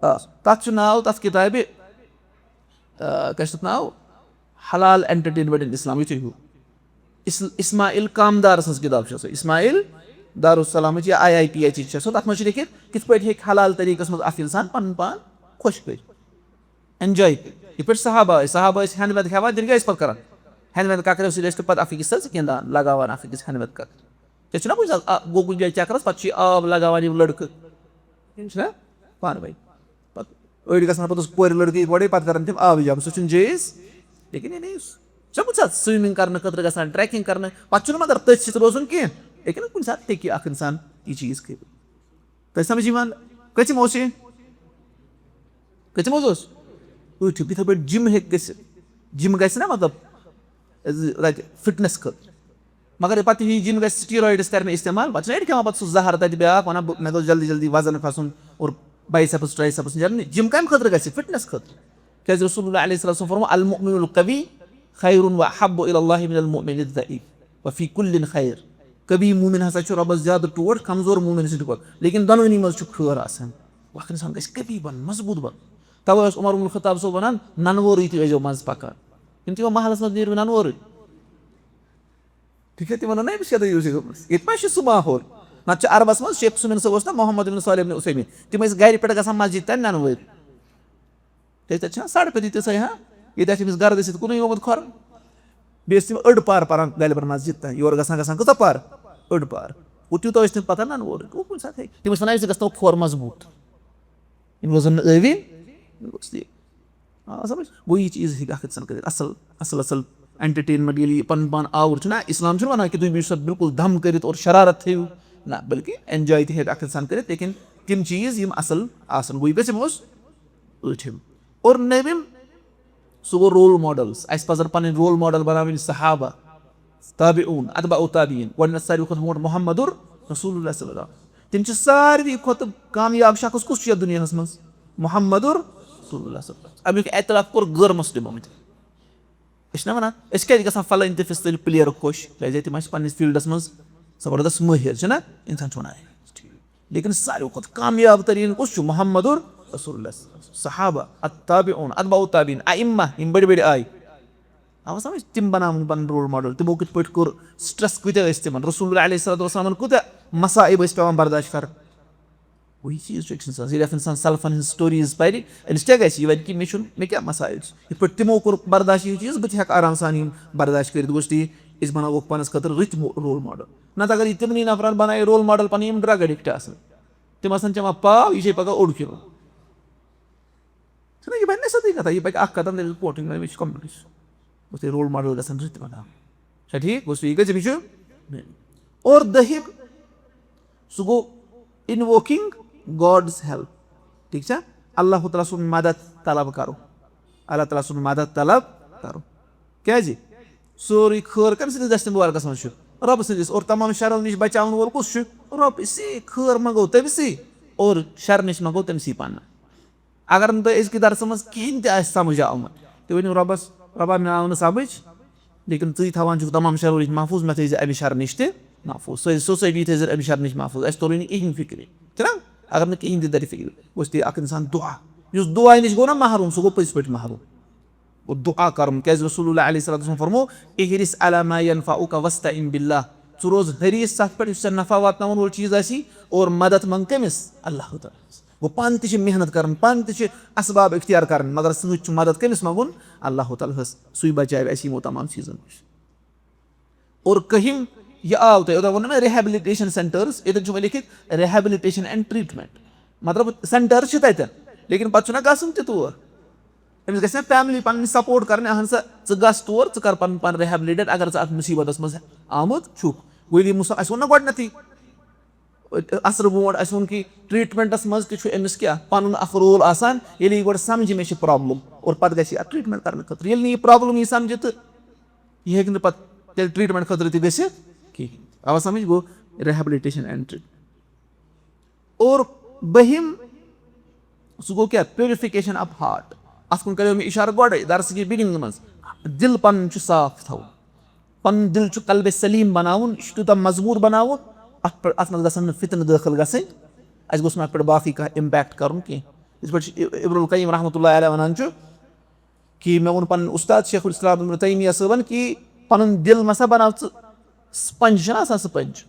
آ، تَتھ چھُ ناو، تَتھ کِتابہِ، آ، کیٛاہ چھُ تَتھ ناو؟ حلال entertainment in Islam، یُتھُے ہیوٗ۔ اِس-، اِسماعیل کامدار سٕنٛز کِتاب چھےٚ سۄ، اِسماعیل دارالسلامٕچ یا آی آی پی ایچ چھےٚ سۄ۔ تَتھ منٛز چھُ لیکھِتھ، کِتھ پٲٹھۍ ہیٚکہِ حلال طریٖقَس منٛز اَکھ اِنسان پَنُن پان خۄش کٔرِتھ، enjoy کٔرِتھ۔ یِتھ پٲٹھۍ صحابہ ٲسۍ، صحابہ ٲسۍ ہٮ۪نٛد وٮ۪نٛد کھٮ۪وان، تیٚلہِ کیٛاہ ٲسۍ پَتہٕ کَران؟ ہٮ۪نٛد وٮ۪نٛد کَکرٮ۪و سۭتۍ ٲسۍ نہٕ پَتہٕ اَکھ أکِس سۭتۍ گِنٛدان، لَگاوان اَکھ أکِس ہٮ۪نٛد وٮ۪نٛد کَکرِ۔ ژےٚ چھُنہ کُنہِ ساتہٕ آ، گوٚو کُنہِ جایہِ چَکرَس، پَتہٕ چھُ یہِ آب لَگاوان یِم لٔڑکہٕ، یِم چھِنہ پانہٕ ؤنۍ۔ پَتہٕ أڑۍ گژھان پَتہٕ کورِ لٔڑکہٕ یِکوَٹَے، پَتہٕ کَران تِم آبٕچ جمع، سُہ چھُنہٕ جٲیِز۔ لیکِن یعنی یُس ژےٚ کُنہِ ساتہٕ swimming کَرنہٕ خٲطرٕ گژھان، trekking کَرنہٕ، پَتہٕ چھُنہٕ مگر تٔتھۍ سۭتۍ روزُن کینٛہہ۔ لیکِن کُنہِ ساتہٕ ہیٚکہِ اَکھ اِنسان یہِ چیٖز کٔرِتھ۔ تۄہہِ سَمٕجھ یِوان؟ کٔژِم اوس یہِ؟ کٔژِم حظ اوس؟ ٲٹھِم۔ یِتھَے پٲٹھۍ جِم ہیٚکہِ گٔژھِتھ۔ جِم گژھِ نہ مطلب، تَتہِ fitness خٲطرٕ۔ مگر پَتہٕ یہِ جِم گژھِ steroids کَرنہٕ استعمال، پَتہٕ چھِنہ أڑۍ کھٮ۪وان پَتہٕ سُہ زَہر تَتہِ بیٛاکھ، وَنان بہٕ، مےٚ گوٚژھ جلدی جلدی وَزَن کھَسُن اور biceps triceps نیرُن۔ جِم کَمہِ خٲطرٕ گژھِ؟ Fitness خٲطرٕ۔ کیٛازِ رسول اللہ علیہ الصلوۃ والسلام فرمو، "المؤمن القوی خیر و احب الی اللہ من المؤمن الضعیف و فی کل خیر۔" قوی مومن ہسا چھُ رۄبَس زیادٕ ٹوٹھ کمزور مومن سٕنٛدِ کھۄتہٕ، لیکن دۄنوٕنی منٛز چھُ خٲر آسان۔ اکھ انسان گژھِ قوی بنُن، مضبوٗط بنُن۔ توے اوس عمر بن الخطاب صٲب ونان، "ننہٕ وورٕے تہِ ٲسۍزیو منٛزٕ پکان۔" یِم تہِ یِوان محلس منٛز نیٖرِو ننہٕ وورٕے۔ ٹھیٖک چھا؟ تِمن وَنان، "ہے، بہٕ چھُس یَتھ یوٗزٕے گٔمٕژ۔ ییٚتہِ ما چھُ سُہ ماحول؟" نتہٕ چھُ عربس منٛز شیخ عثیمین صٲب اوس نا، محمد بن صالح بن عثیمین، تِم ٲسۍ گرِ پٮ۪ٹھ گژھان مسجد تانۍ ننہٕ وٲرۍ۔ کیٛازِ تَتہِ چھِ آسان سڑکہٕ تہِ تِژھے، ہاں، ییٚتہِ آسہِ أمِس گردِ سۭتۍ کُنُے یومُت کھۄر۔ بیٚیہِ ٲسۍ تِم أڑ پار پران غالباً مسجد تانۍ، یورٕ گژھان گژھان کۭژاہ پار؟ أڑ پار۔ گوٚو، تیوٗتاہ ٲسۍ تِم پتہ نہ، نہ اورٕ۔ گوٚو، کُنہِ ساتہٕ ہیٚکہِ۔ تِم ٲسۍ وَنان، أسۍ گژھناوو کھۄر مضبوٗط۔ یِم روزن نہٕ ٲویٖن۔ گوٚو، یہِ چیٖز ہیٚکہِ اکھ اِنسان کٔرِتھ۔ اَصٕل، اَصٕل، اَصٕل entertainment، ییٚلہِ یہِ پَنُن پان آوُر چھُ نہ، اِسلام چھُنہٕ وَنان کہِ تُہۍ بِہِو سا بِلکُل دم کٔرِتھ اور شرارت تھٲیِو۔ نہ، بلکہِ enjoy تہِ ہیٚکہِ اکھ اِنسان کٔرِتھ، لیکن تِم چیٖز یِم اَصٕل آسَن۔ گوٚو، یہِ گژھِ یِم اوس ٲٹھِم۔ اور نٔوِم، سُہ گوٚو role models۔ اَسہِ پَزَن پَنٕنۍ role model بَناوٕنۍ صحابہ، تابعون، اتباع تابعین۔ گۄڈٕنٮ۪تھ ساروی کھۄتہٕ برونٛٹھ محمد رسول اللہ صلی اللہ علیہ وسلم۔ تِم چھِ ساروی کھۄتہٕ کامیاب شخص کُس چھُ یَتھ دُنیاہَس منٛز؟ محمد رسول اللہ صلی اللہ علیہ وسلم۔ اَمیُک اعتراف کوٚر غٲر مسلمو تہِ۔ أسۍ چھِنہ وَنان، أسۍ کیٛازِ گژھان فلٲنۍ تہِ فِستٲنۍ player خۄش؟ کیٛازِ تِم آسہِ پنٛنِس fieldَس منٛز زبردست مٲہِر، چھِنہ؟ اِنسان چھُ وَنان، "ہے، ٹھیٖک۔" لیکن ساروی کھۄتہٕ کامیاب تریٖن کُس چھُ؟ محمد رسول اللہ صلی اللہ علیہ وسلم۔ صحابہ، التابعون، اتباع التابعین، ائمہ، یِم بٔڑۍ بٔڑۍ آے۔ آو سمجھ؟ تِم بناوُن پنُن role model۔ تِمو کِتھ پٲٹھۍ کوٚر stress، کۭتیاہ ٲسۍ تِمن؟ رسول اللہ علیہ الصلوۃ والسلامن کۭتیاہ مصائب ٲسۍ پٮ۪وان برداشت کرٕنۍ؟ وہی چیٖز چھُ أکِس اِنسانَس۔ ییٚلہِ اکھ اِنسان سلفن ہٕنٛز stories پرِ، أمِس کیٛاہ گژھِ؟ یہِ وَنہِ کہِ مےٚ چھُنہٕ، مےٚ کیٛاہ مصائب چھِ؟ یِتھ پٲٹھۍ تِمو کوٚر برداشت یہِ چیٖز، بہٕ تہِ ہٮ۪کہٕ آرام سان یِم برداشت کٔرِتھ۔ گوٚژھ تی أسۍ بناووکھ پانَس خٲطرٕ رٕتۍ mo-، role model۔ نتہٕ اگر یہِ تِمنٕے نفرن بنایہِ role model پنٕنۍ، یِم drug addict آسن، تِم آسن چٮ۪وان پاو، یہِ چھے پگاہ اوٚڑ کِلوٗ۔ چھُنہ، یہِ بنہِ نہ سیوٚدُے کتھا، یہِ پکہِ اکھ قدم، there is point، یہِ چھُ complete۔ گوٚژھ تۄہہِ role model گژھن رٕتۍ بناوٕنۍ۔ چھا ٹھیٖک؟ گوٚژھ یہِ گژھِ، أمِس چھُ۔ اور دٔہِم، سُہ گوٚو invoking God's help۔ ٹھیٖک چھا؟ اللہ تعالیٰ سُنٛد مدد طلب کرو۔ اللہ تعالیٰ سُنٛد مدد طلب کرو۔ کیٛازِ؟ سورُے خٲر کٔمۍ سٕنٛدِس دستہِ مبارکس منٛز چھُ؟ رۄبہٕ سٕنٛدِس۔ اور تمام شرو نِش بچاون وول کُس چھُ؟ رۄب۔ اسی خٲر منٛگو تٔمِسٕے اور شر نِش منٛگو تٔمِسٕے پننہٕ۔ اگر نہٕ تۄہہِ أزکہِ درسہٕ منٛز کِہیٖنۍ تہِ آسہِ سمجھ آمُت، تُہۍ ؤنِو رۄبس، "رۄبا، مےٚ آو نہٕ سمجھ، لیکن ژٕے تھاوان چھُکھ تمام شرو نِش محفوٗظ، مےٚ تھٲیزِ امہِ شرٕ نِش تہِ محفوٗظ، سٲنۍ society تھٲیزِ امہِ شرٕ نِش محفوٗظ، اَسہِ توٚرُے نہٕ کِہیٖنۍ فِکرِ۔" چھُنہ؟ اگر نہٕ کِہیٖنۍ تہِ ترِ فِکرِ، گوٚژھ تہِ اکھ اِنسان دُعا۔ یُس دُعایہِ نِش گوٚو نہ محروٗم، سُہ گوٚو پٔزۍ پٲٹھۍ محروٗم۔ گوٚو دُعا کرُن، کیٛازِ رسول اللہ علیہ الصلوۃ والسلام فرمو، "احرص علی ما ینفعک واستعن باللہ"، ژٕ روز حریص ستھ پٮ۪ٹھ یُس ژےٚ نفع واتناون وول چیٖز آسی، اور مدد منٛگ کٔمِس؟ اللہ تعالیٰ ہس۔ گوٚو پانہٕ تہِ چھِ محنت کرٕنۍ، پانہٕ تہِ چھِ اسباب اختیار کرٕنۍ، مگر سۭتۍ چھُ مدد کٔمِس منٛگُن؟ اللہ تعالیٰ ہس۔ سُے بچاوِ اسہِ یِمو تمام چیٖزن نِش۔ اور کٔہِم، یہِ آو تۄہہِ، اوترٕ ووٚن نہ مےٚ rehabilitation centres، ییٚتٮ۪ن چھُ وۄنۍ لیکھِتھ rehabilitation and treatment۔ مطلب، centre چھِ تَتٮ۪ن، لیکن پَتہٕ چھُنہ گژھُن تہِ تور۔ أمِس گژھِ نہ family پَنٕنۍ support کَرٕنۍ، اَہَن سا، ژٕ گژھ تور، ژٕ کَر پَنُن پان rehabilitate، اگر ژٕ اَتھ مُصیٖبتَس منٛز آمُت چھُکھ۔ وۄنۍ ییٚلہِ یہِ مُص-، اَسہِ ووٚن نہ گۄڈٕنٮ۪تھٕے، عصرٕ برونٛٹھ اَسہِ ووٚن کہِ treatmentس منٛز تہِ چھُ أمِس کیٛاہ پَنُن اَکھ role آسان، ییٚلہِ یہِ گۄڈٕ سَمجہِ مےٚ چھِ problem اور پَتہٕ گژھِ یہِ اَتھ treatment کَرنہٕ خٲطرٕ۔ ییٚلہِ نہٕ یہِ problem یی سَمجہِ تہٕ یہِ ہیٚکہِ نہٕ پَتہٕ تیٚلہِ treatment خٲطرٕ تہِ گٔژھِتھ کِہیٖنۍ۔ آوا سَمجھ؟ گوٚو rehabilitation and treatment۔ اور بٔہِم، سُہ گوٚو کیٛاہ؟ Purification of heart۔ اَتھ کُن کَریو مےٚ اِشارٕ گۄڈَے درسہٕ کہِ beginning منٛز۔ دِل پَنُن چھُ صاف تھاوُن۔ پَنُن دِل چھُ قلبِ سلیم بَناوُن، یہِ چھُ تیوٗتاہ مضبوٗط بَناوُن، اَتھ پٮ۪ٹھ، اَتھ منٛز گژھن نہٕ فِتنہٕ دٲخٕل گژھٕنۍ، اَسہِ گوٚژھ نہٕ اَتھ پٮ۪ٹھ باقٕے کانٛہہ impact کَرُن کینٛہہ۔ یِتھ پٲٹھۍ چھُ ابن القیم رحمتہ اللہ علیہ وَنان چھُ کہِ مےٚ ووٚن پَنُن اُستاد شیخ الاسلام ابن تیمیہ صٲبَن کہِ پَنُن دِل مَسا بَناو ژٕ sponge، چھُنہ آسان sponge،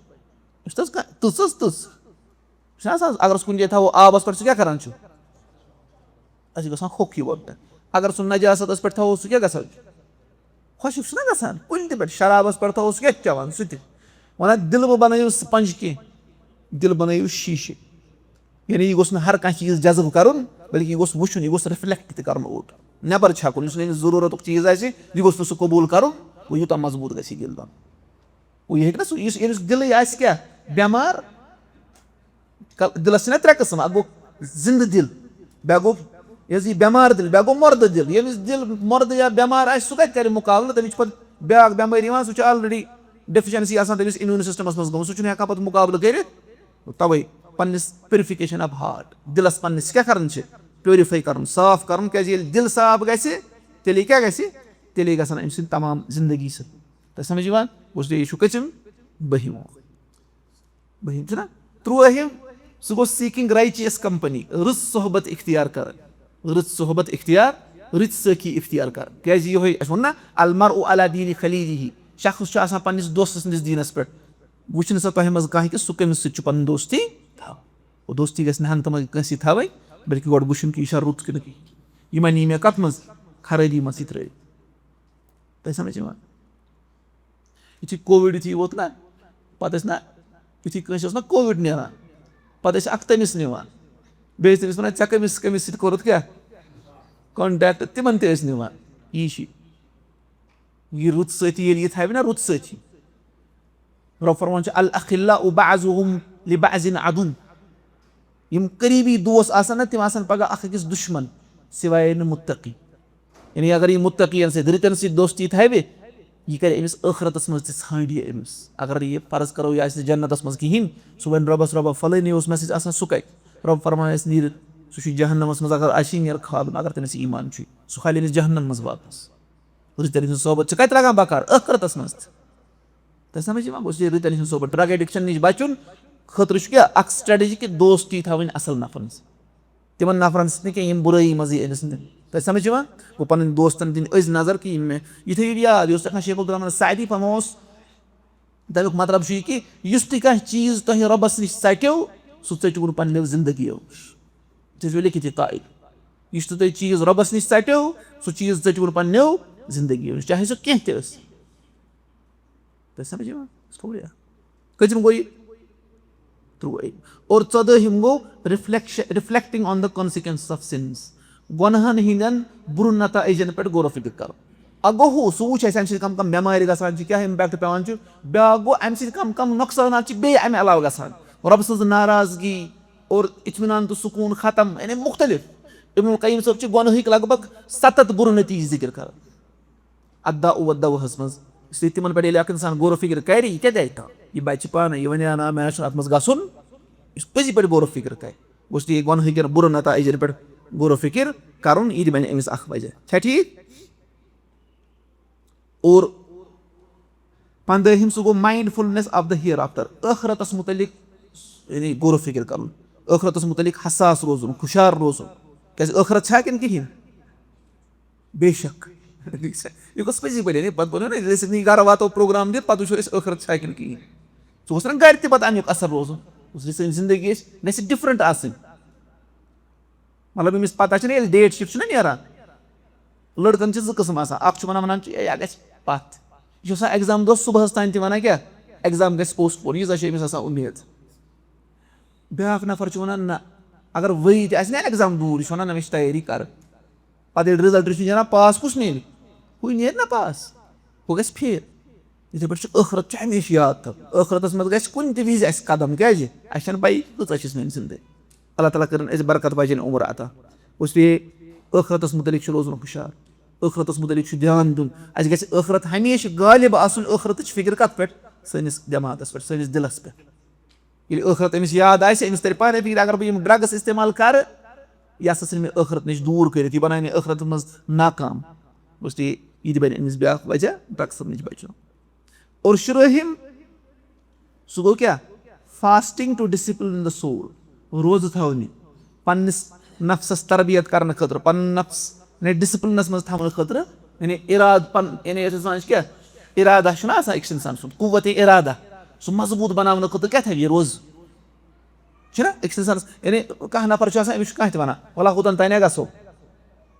یُس تَس کانٛہہ تٕژ حظ تٕژ، چھُنہ آسان، اگر سُہ کُنہِ جایہِ تھاوو آبَس پٮ۪ٹھ، سُہ کیٛاہ کَران چھُ؟ اَسہِ چھُ گژھان ہوٚکھ ہیوٗ اَتھ پٮ۪ٹھ۔ اگر سُہ نجاست ٲس پٮ۪ٹھ تھاوو، سُہ کیٛاہ گژھان چھُ؟ خۄشِک چھُنہ گژھان کُنہِ تہِ پٮ۪ٹھ، شرابَس پٮ۪ٹھ تھاووس کیٛاہ چٮ۪وان سُہ تہِ۔ وَنان دِل مہٕ بَنٲیِو سپنج کینٛہہ، دِل بَنٲیِو شیٖشہِ۔ یعنی یہِ گوٚژھ نہٕ ہر کانٛہہ چیٖز جذب کَرُن، بلکہِ یہِ گوٚژھ وٕچھُن، یہِ گوٚژھ رِفلیکٹ تہِ کَرُن اوٚٹ، نٮ۪بر چھَکُن۔ یُس نہٕ أمِس ضروٗرتُک چیٖز آسہِ، یہِ گوٚژھ نہٕ سُہ قبوٗل کَرُن، گوٚو یوٗتاہ مضبوٗط گژھِ یہِ دِل بَنُن۔ گوٚو یہِ ہیٚکہِ نہ سُہ، یُس أمِس دِلٕے آسہِ کیٛاہ بٮ۪مار، کل-، دِلَس چھِنہ ترٛےٚ قٕسٕم، اَکھ گوٚو زِندٕ دِل، بیٛاکھ گوٚو، یہِ حظ یہِ بٮ۪مار دِل، بیٛاکھ گوٚو مۄردٕ دِل۔ ییٚمِس دِل مۄردٕ یا بٮ۪مار آسہِ، سُہ کَتہِ کَرِ مُقابلہٕ؟ تٔمِس چھِ پَتہٕ بیٛاکھ بٮ۪مٲرۍ یِوان، سُہ چھُ آلریڈی ڈیفیشنسی آسان تٔمِس امیوٗن سسٹمَس منٛز گٔمٕژ، سُہ چھُنہٕ ہٮ۪کان پَتہٕ مُقابلہٕ کٔرِتھ۔ تَوَے پنٛنِس پیوٗریفِکیشن آف ہارٹ، دِلَس پنٛنِس کیٛاہ کَرُن چھِ؟ پیوٗریفاے کَرُن، صاف کَرُن، کیٛازِ ییٚلہِ دِل صاف گژھِ، تیٚلے کیٛاہ گژھِ؟ تیٚلے گژھن أمۍ سٕنٛدۍ تمام زندگی سۭتۍ۔ تۄہہِ سمجھ یِوان؟ گوٚژھ یہِ چھُ کٔژِم؟ بٔہِم۔ بٔہِم چھُنہ؟ ترٛوٲہِم، سُہ گوٚو seeking righteous company، رٕژ صحبت اختیار کرٕنۍ، رٕژ صحبت اختیار، رٕژ سٲخی اختیار کرٕنۍ۔ کیٛازِ یِہوٚے اَسہِ ووٚن نہ، المرء علی دین خلیلہ، شخص چھُ آسان پننِس دوستہٕ سٕنٛدِس دیٖنس پٮ۪ٹھ۔ وٕچھِنہٕ سا تۄہہِ منٛز کانٛہہ کہِ سُہ کٔمِس سۭتۍ چھُ پنٕنۍ دوستی تھاوان۔ اور دوستی گژھِ نہٕ ہن تہٕ منٛگہٕ کٲنٛسہِ سۭتۍ تھاوٕنۍ، بلکہِ گۄڈٕ وٕچھُن کہِ یہِ چھا رُت کِنہٕ کِہیٖنۍ۔ یہِ ما نی مےٚ کَتھ منٛز؟ خرٲبی منٛز یہِ ترٛٲوِتھ۔ تۄہہِ سمجھ یِوان؟ یُتھُے کووِڈ یُتھُے ووت نہ، پَتہٕ ٲسۍ نہ، یُتھُے کٲنٛسہِ اوس نہ کووِڈ نیران، پَتہٕ ٲسۍ اَکھ تٔمِس نِوان، بیٚیہِ ٲسۍ تٔمِس وَنان، "ژےٚ کٔمِس، کٔمِس سۭتۍ کوٚرُتھ کیٛاہ کانٹیکٹ؟" تِمَن تہِ ٲسۍ نِوان۔ یی چھِ یہِ رُت سٲتھی، ییٚلہِ یہِ تھاوِ نہ رُت سٲتھی۔ رۄب فرماوان چھُ، "الاخلاء بعضهم لبعض عدو"۔ یِم قریٖبی دوس آسَن نہ، تِم آسَن پگاہ اَکھ أکِس دُشمَن، سوائے نہٕ مُتقی۔ یعنی اگر یہِ مُتقیَن سۭتۍ، رٕتٮ۪ن سۭتۍ دوستی تھاوِ، یہِ کَرِ أمِس ٲخرَتَس منٛز تہِ ژھانٛڈِ یہِ أمِس۔ اگر یہِ فرض کَرو، یہِ آسہِ نہٕ جنتَس منٛز کِہیٖنۍ، سُہ وَنہِ رۄبَس، "رۄبا، فلٲنی اوس مےٚ سۭتۍ آسان، سُہ کَتہِ؟" رۄب فرماویس، "نیٖرِتھ، سُہ چھُ جہنمَس منٛز، اگر آسہِ نیرٕ کھالُن، اگر تٔمِس ایٖمان چھُے، سُہ کھالہِ أمِس جہنمَس منٛز واپَس۔" رٕتۍ تٔمۍ سٕنٛز صحبت چھِ کَتہِ لَگان بکار؟ ٲخرَتَس منٛز تہِ۔ تۄہہِ سمجھ یِوان؟ گوٚژھ یہِ رٕتۍ تٔمۍ سٕنٛز صحبت۔ ڈرگ ایڈکشن نِش بَچُن خٲطرٕ چھُ کیٛاہ اَکھ سٹریٹجی کہِ دوستی تھاوٕنۍ اَصٕل نفرَن سۭتۍ۔ تِمَن نفرَن سۭتۍ نہٕ کینٛہہ، یِم بُرٲیی منٛزٕے أمِس نہٕ۔ تۄہہِ سمجھ یِوان؟ گوٚو پَنٕنۍ دوستَن دِنۍ أزۍ نظر کہِ یِم مےٚ، یہِ تھٲیِو یاد، یہِ اوس لیکھان شیخ القرآن سعدی، فرماوس، تَمیُک مطلب چھُ یہِ کہِ یُس تہِ کانٛہہ چیٖز تۄہہِ رۄبَس نِش ژَٹیو، سُہ ژٔٹِوُن پنٛنیو زِندگیو نِش۔ یہِ تھٲیزیو لیکھِتھ یہِ قاعدٕ۔ یُس تہِ تۄہہِ چیٖز رۄبَس نِش ژَٹیو، سُہ چیٖز ژٔٹِوُن پنٛنیو زِندگیو نِش، چاہے سُہ کینٛہہ تہِ ٲسِن۔ تۄہہِ سمجھ یِوان؟ تھوڑا۔ کٔژِم گوٚو یہِ؟ ترٛووُہِم۔ اور ژۄدٲہِم گوٚو reflection، reflecting on the consequences of sins۔ گۄنہَن ہٕنٛدٮ۪ن بُرٕ نتائجن پٮ۪ٹھ غور و فکر کرُن۔ اکھ گوٚو ہُہ، سُہ وُچھ اَسہِ اَمہِ سۭتۍ کم کم بٮ۪مارِ گژھان چھِ، کیٛاہ impact پٮ۪وان چھُ۔ بیٛاکھ گوٚو، اَمہِ سۭتۍ کم کم نۄقصانات چھِ بیٚیہِ اَمہِ علاوٕ گژھان۔ رۄبہٕ سٕنٛز ناراضگی اور اطمینان تہٕ سکوٗن ختم، یعنی مُختلف۔ ابن القیم صٲب چھِ گۄنہٕکۍ لگ بگ ستتھ بُرٕ نتیٖجہٕ ذِکر کران۔ الداء والدواء ہس منٛز۔ اس لیے تِمن پٮ۪ٹھ ییٚلہِ اکھ انسان غور و فکر کرِ، یہِ کیٛاہ دِیہِ تام؟ یہِ بچہِ پانَے، یہِ وَنہِ ہا، "نہ، مےٚ چھُنہٕ اتھ منٛز گژھُن۔" یُس پٔزی پٲٹھۍ غور و فکر کرِ، گوٚژھ تہِ یہِ گۄنہٕکٮ۪ن بُرٕ نتائجن پٮ۪ٹھ غور و فکر کرُن، یہِ تہِ بنہِ أمِس اکھ وجہ۔ چھا ٹھیٖک؟ اور پنٛدٲہِم، سُہ گوٚو mindfulness of the hereafter، ٲخرتس متعلق یعنی غور و فکر کرُن، ٲخرتس متعلق حساس روزُن، ہُشار روزُن۔ کیٛازِ ٲخرت چھا کِنہٕ کِہیٖنۍ؟ بے شک۔ یہِ گوٚژھ پٔزی پٲٹھۍ، یعنی پتہٕ وَنو نا، ییٚلہِ أسۍ نِگارٕ واتو پروگرام دِتھ، پتہٕ وٕچھو أسۍ ٲخرت چھا کِنہٕ کِہیٖنۍ۔ ژٕ اوس نا گرِ تہِ پتہٕ اَمیُک اثر روزُن، گوٚژھ یہِ سٲنۍ زندگی اَسہِ، گژھِ ڈِفرنٹ آسٕنۍ۔ مطلب، أمِس پتہ چھِنہ، ییٚلہِ ڈیٹ شیٖٹ چھُنہ نیران، لٔڑکَن چھِ زٕ قٕسٕم آسان۔ اَکھ چھُ وَنان، وَنان چھُ، "ہے، یہِ گژھِ پَتھ۔" یہِ چھُ آسان ایگزام دۄہ صُبحَس تام تہِ وَنان کیٛاہ، "ایگزام گژھِ پوسٹ پون"، ییٖژاہ چھِ أمِس آسان اُمید۔ بیٛاکھ نفر چھُ وَنان، "نہ، اگر ؤری تہِ آسہِ نہ ایگزام دوٗر، یہِ چھُ وَنان، نہ، مےٚ چھِ تیٲری کَرٕنۍ۔" پَتہٕ ییٚلہِ رِزلٹ چھُ نیران، پاس کُس نیرِ؟ ہُے نیرِ نہ پاس، ہُہ گژھِ فیل۔ یِتھَے پٲٹھۍ چھُ ٲخرت چھُ ہمیشہِ یاد تھاوُن۔ ٲخرتَس منٛز گژھِ کُنہِ تہِ وِزِ اَسہِ قدم، کیٛازِ اَسہِ چھَنہٕ پَیی کۭژاہ چھِ سٲنۍ زِندَے۔ اللہ تعالیٰ کٔرِن اَسہِ برکت واجٮ۪ن عمر عطا۔ اس لیے ٲخرتَس مُتعلِق چھُ روزُن ہُشار، ٲخرتَس مُتعلِق چھُ دھیان دیُن۔ اَسہِ گژھِ ٲخرت ہمیشہِ غالب آسُن، ٲخرتٕچ فِکر کَتھ پٮ۪ٹھ؟ سٲنِس دٮ۪ماغَس پٮ۪ٹھ، سٲنِس دِلَس پٮ۪ٹھ۔ ییٚلہِ ٲخرت أمِس یاد آسہِ، أمِس تَرِ پانَے فِکرِ، اگر بہٕ یِم ڈرٛگٕس استعمال کَرٕ، یہِ ہسا ژھٕنہِ مےٚ ٲخرت نِش دوٗر کٔرِتھ، یہِ بَنایہِ مےٚ ٲخرتَس منٛز ناکام۔ اس لیے یہِ تہِ بَنہِ أمِس بیٛاکھ وجہ ڈرٛگسَن نِش بَچُن۔ اور شُرٲہِم، سُہ گوٚو کیٛاہ؟ Fasting to discipline the soul، روزٕ تھاونہِ، پنٛنِس نفسَس تربیت کرنہٕ خٲطرٕ، پنُن نفس یعنی ڈسپلنس منٛز تھاونہٕ خٲطرٕ، یعنی ارادٕ پن-، یعنی یتھ أسۍ وَنان چھِ کیٛاہ؟ ارادہ چھُنہ آسان أکِس اِنسان سُنٛد، قوت ارادہ، سُہ مضبوٗط بناونہٕ خٲطرٕ کیٛاہ تھاوِ یہِ روزٕ؟ چھُنہ أکِس اِنسانَس، یعنی کانٛہہ نفر چھُ آسان، أمِس چھُ کانٛہہ تہِ وَنان، "وَلہ، ہوٚتَن تانۍ ہا گژھو۔"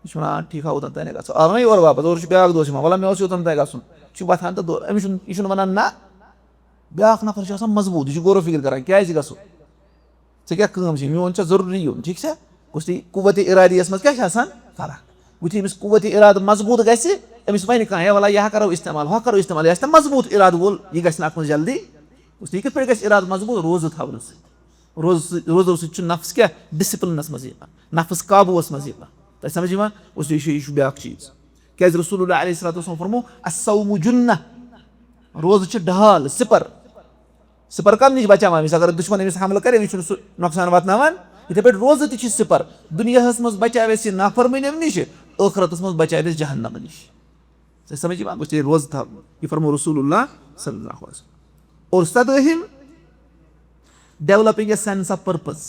یہِ چھُ وَنان، "آ، ٹھیٖک ہا، اوٚتام تانۍ گژھو۔ آ، وۄنۍ یورٕ واپس، اورٕ چھُ بیٛاکھ دوس یِوان، وَلہٕ مےٚ اوس یوٚتام تانۍ گژھُن۔" یہِ چھُ وۄتھان تہٕ دورٕ، أمِس چھُنہٕ، یہِ چھُنہٕ وَنان نہ۔ بیٛاکھ نفر چھُ آسان مضبوٗط، یہِ چھُ غور و فِکر کران، کیٛازِ گژھو؟ ژےٚ کیٛاہ کٲم چھےٚ؟ میون چھا ضروٗری یُن، ٹھیٖک چھا؟ گوٚژھ تہِ قوت ارادیَس منٛز کیٛاہ چھِ آسان؟ فرق۔ یُتھُے أمِس قوت ارادٕ مضبوٗط گژھِ، أمِس وَنہِ کانٛہہ، "ہے وَلہ، یہِ ہا کَرو استعمال، ہۄ کَرو استعمال"، یہِ آسہِ نہ مضبوٗط ارادٕ وول، یہِ گژھِ نہٕ اَتھ منٛز جلدی۔ گوٚژھ تہِ یہِ کِتھ پٲٹھۍ گژھِ ارادٕ مضبوٗط؟ روزٕ تھاونہٕ سۭتۍ۔ روزٕ سۭتۍ، روزو سۭتۍ چھُ نفس کیٛاہ؟ ڈسپلنس منٛز یِوان، نفس قابوٗوَس منٛز یِوان۔ تۄہہِ سمجھ یِوان؟ گوٚژھ یہِ چھُ، یہِ چھُ بیٛاکھ چیٖز۔ کیٛازِ رسول اللہ علیہ الصلوۃ والسلام فرمو، "الصوم جنہ"، روزٕ چھِ ڈھال، سِپر۔ سُہ پَرٕ کَم نِش بَچاوان أمِس، اگر دُشمَن أمِس حملہٕ کَرِ، أمِس چھُنہٕ سُہ نۄقصان واتناوان۔ یِتھَے پٲٹھۍ روزٕ تہِ چھِ سِپَر، دُنیاہَس منٛز بَچاوِ اَسہِ یہِ نافرمٲنیو نِش، ٲخرَتَس منٛز بَچاوِ اَسہِ جہنمہٕ نِش۔ ژےٚ سَمٕجھ یِوان؟ گوٚژھ تیٚلہِ روزٕ تھاوُن۔ یہِ فرموو رسول اللہ صلی اللہ علیہ وسلم۔ اور سدٲہِم، developing a sense of purpose،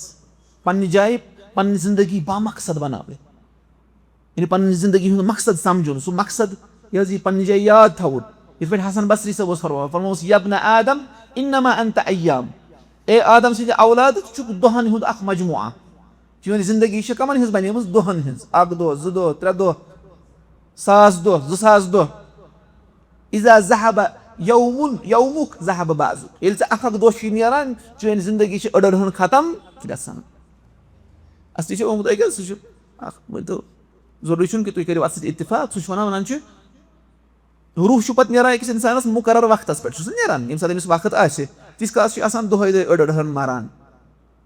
پنٛنہِ جایہِ پنٛنہِ زندگی بامقصد بَناوٕنۍ۔ یعنی پننہِ زندگی ہُنٛد مقصد سمجھُن، سُہ مقصد یہِ حظ یہِ پننہِ جایہِ یاد تھاوُن۔ یِتھ پٲٹھۍ حسن بصری صٲب اوس فرماوان، فرمووُس، "یا ابن آدم، انما انت ایام"، اے آدم سٕنٛدِ اولاد، ژٕ چھُکھ دۄہن ہُنٛد اکھ مجموعہ۔ چٲنۍ زندگی چھِ کمن ہٕنٛز بنیمٕژ؟ دۄہن ہٕنٛز۔ اکھ دۄہ، زٕ دۄہ، ترٛےٚ دۄہ، ساس دۄہ، زٕ ساس دۄہ۔ اذا ذهب یومن، یومک ذهب بعضک۔ ییٚلہِ ژےٚ اکھ اکھ دۄہ چھُے نیران، چٲنۍ زندگی چھِ أڑ أڑ ہن ختم گژھان۔ اصلی چھُ آمُت أکیٛاہ، سُہ چھُ اکھ، ؤنۍ تو، ضروٗری چھُنہٕ کہِ تُہۍ کٔرِو اَتھ سۭتۍ اتفاق۔ سُہ چھُ وَنان، وَنان چھُ، روح چھُ پَتہٕ نیران أکِس اِنسانَس مُقرر وقتَس پٮ۪ٹھ، چھُ سُہ نیران، ییٚمہِ ساتہٕ أمِس وقت آسہِ۔ تِژھ کَس چھِ آسان دۄہَے دۄہَے أڑ أڑ ہَن مَران۔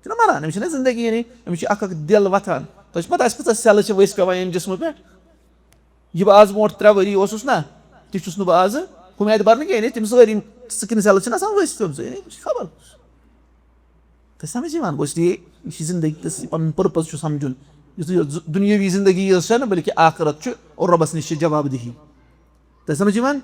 چھُنہ مَران، أمِس چھِنہ زندگی، یعنی أمِس چھِ اَکھ اَکھ دِل وَتھان۔ تۄہہِ چھِ پَتہ، اَسہِ کۭژاہ سٮ۪لہٕ چھِ ؤسۍ پٮ۪وان ییٚمہِ جسمہٕ پٮ۪ٹھ؟ یہِ بہٕ آز برونٛٹھ ترٛےٚ ؤری اوسُس نہ، تہِ چھُس نہٕ بہٕ آزٕ۔ ہُمہِ آیہِ بَرنہٕ کینٛہہ، یعنی تِم سٲری skin cells چھِنہٕ آسان ؤسۍ پیٚمژٕ، یعنی خبر۔ تۄہہِ سمجھ یِوان؟ گوٚو اس لیے یہِ چھِ زندگی، یُس یہِ پنُن purpose چھُ سمجھُن، یُس یہِ ز-، دُنیٲوی زندگی یٲژ چھےٚ نہٕ، بلکہِ آخرت چھُ اور رۄبس نِش چھِ جواب دہی۔ تۄہہِ سمجھ یِوان؟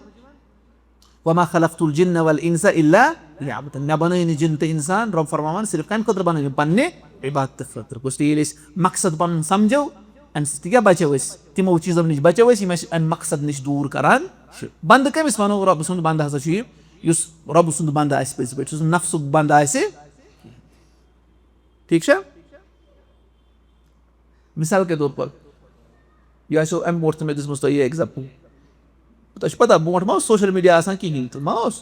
"وما خلقت الجن والانس الا لیعبدون"، مےٚ بنٲے نہٕ جِن تہٕ انسان، رۄب فرماوان، صرف کمہِ خٲطرٕ بنٲے مےٚ؟ پننہِ عبادتہٕ خٲطرٕ۔ گوٚو اس لیے ییٚلہِ أسۍ مقصد پنُن سمجھو، امہِ سۭتۍ کیٛاہ بچو أسۍ؟ تِمو چیٖزو نِش بچو أسۍ، یِم اَسہِ امہِ مقصد نِش دوٗر کران چھِ۔ بندٕ کٔمِس ونو؟ رۄب سُنٛد بندٕ ہسا چھُ یہِ، یُس رۄبہٕ سُنٛد بنٛدٕ آسہِ پٔزۍ پٲٹھۍ، یُس نہٕ نفسُک بنٛدٕ آسہِ۔ ٹھیٖک چھا؟ مثال کے طور پر، یہِ آسیو اَمہِ برونٛٹھ تہِ مےٚ دِژمٕژ تۄہہِ یہِ example۔ تۄہہِ چھُ پتہ، برونٛٹھ ما اوس social media آسان کِہیٖنۍ تہٕ ما اوس؟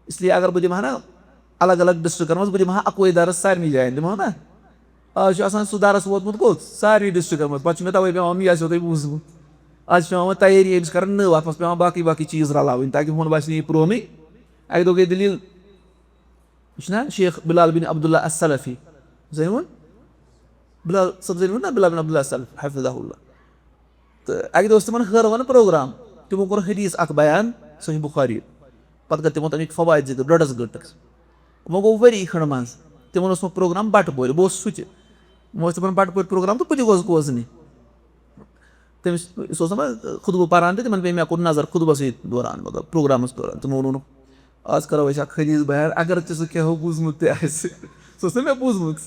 اس لیے اگر بہٕ دِمہٕ ہا نا الگ الگ ڈسٹرکن منٛز، بہٕ دِمہٕ ہا اَکوے درس سارنٕے جاین، دِمہٕ ہا نا؟ آز چھُ آسان سُہ درس ووتمُت کوٚت؟ سارنٕے ڈسٹرکن منٛز۔ پتہٕ چھُ مےٚ تَوَے پٮ۪وان، یہِ آسیو تۄہہِ بوٗزمُت۔ آز چھِ پٮ۪وان وۄنۍ تیٲری أمِس کرٕنۍ نٔو، اَتھ منٛز پٮ۪وان باقٕے باقٕے چیٖز رلاوٕنۍ تاکہِ ہُمن باسہِ نہٕ یہِ پرٛونُے۔ اَکہِ دۄہ گٔے دٔلیٖل، یہِ چھُنہ شیخ بلال بن عبداللہ السلفی، زٲنِوُن؟ بلال صٲب زٲنِوُن نا، بلال بن عبداللہ السلفی، حفظہ اللہ۔ تہٕ اَکہِ دۄہ اوس تِمن ہٲروَن پروگرام، تِمو کوٚر حدیث اکھ بیان صحیح بخاری، پتہٕ کٔر تِمو تَمِکۍ فوائد ذکر ڈۄڈس گٲنٹس۔ وۄنۍ گوٚو ؤری کھنٛڈ منٛز، تِمن اوس وۄنۍ پروگرام بٹہٕ پورِ، بہٕ اوسُس سُہ تہِ۔ وۄنۍ اوس تِمن بٹہٕ پورِ پروگرام تہٕ بہٕ تہِ گوس بوزنہِ۔ تٔمِس، سُہ اوس دَپان، خطبہٕ پَران تہٕ تِمَن پیٚیہِ مےٚ کوٚر نظر خطبَسٕے دوران، مطلب، پروگرامَس دوران۔ تِمو ووٚنُکھ، "آز کَرو أسۍ اَکھ حدیٖث بیان، اگر ژےٚ سُہ کینٛہہ ہو بوٗزمُت تہِ آسہِ۔" سُہ اوس نہٕ مےٚ بوٗزمُت۔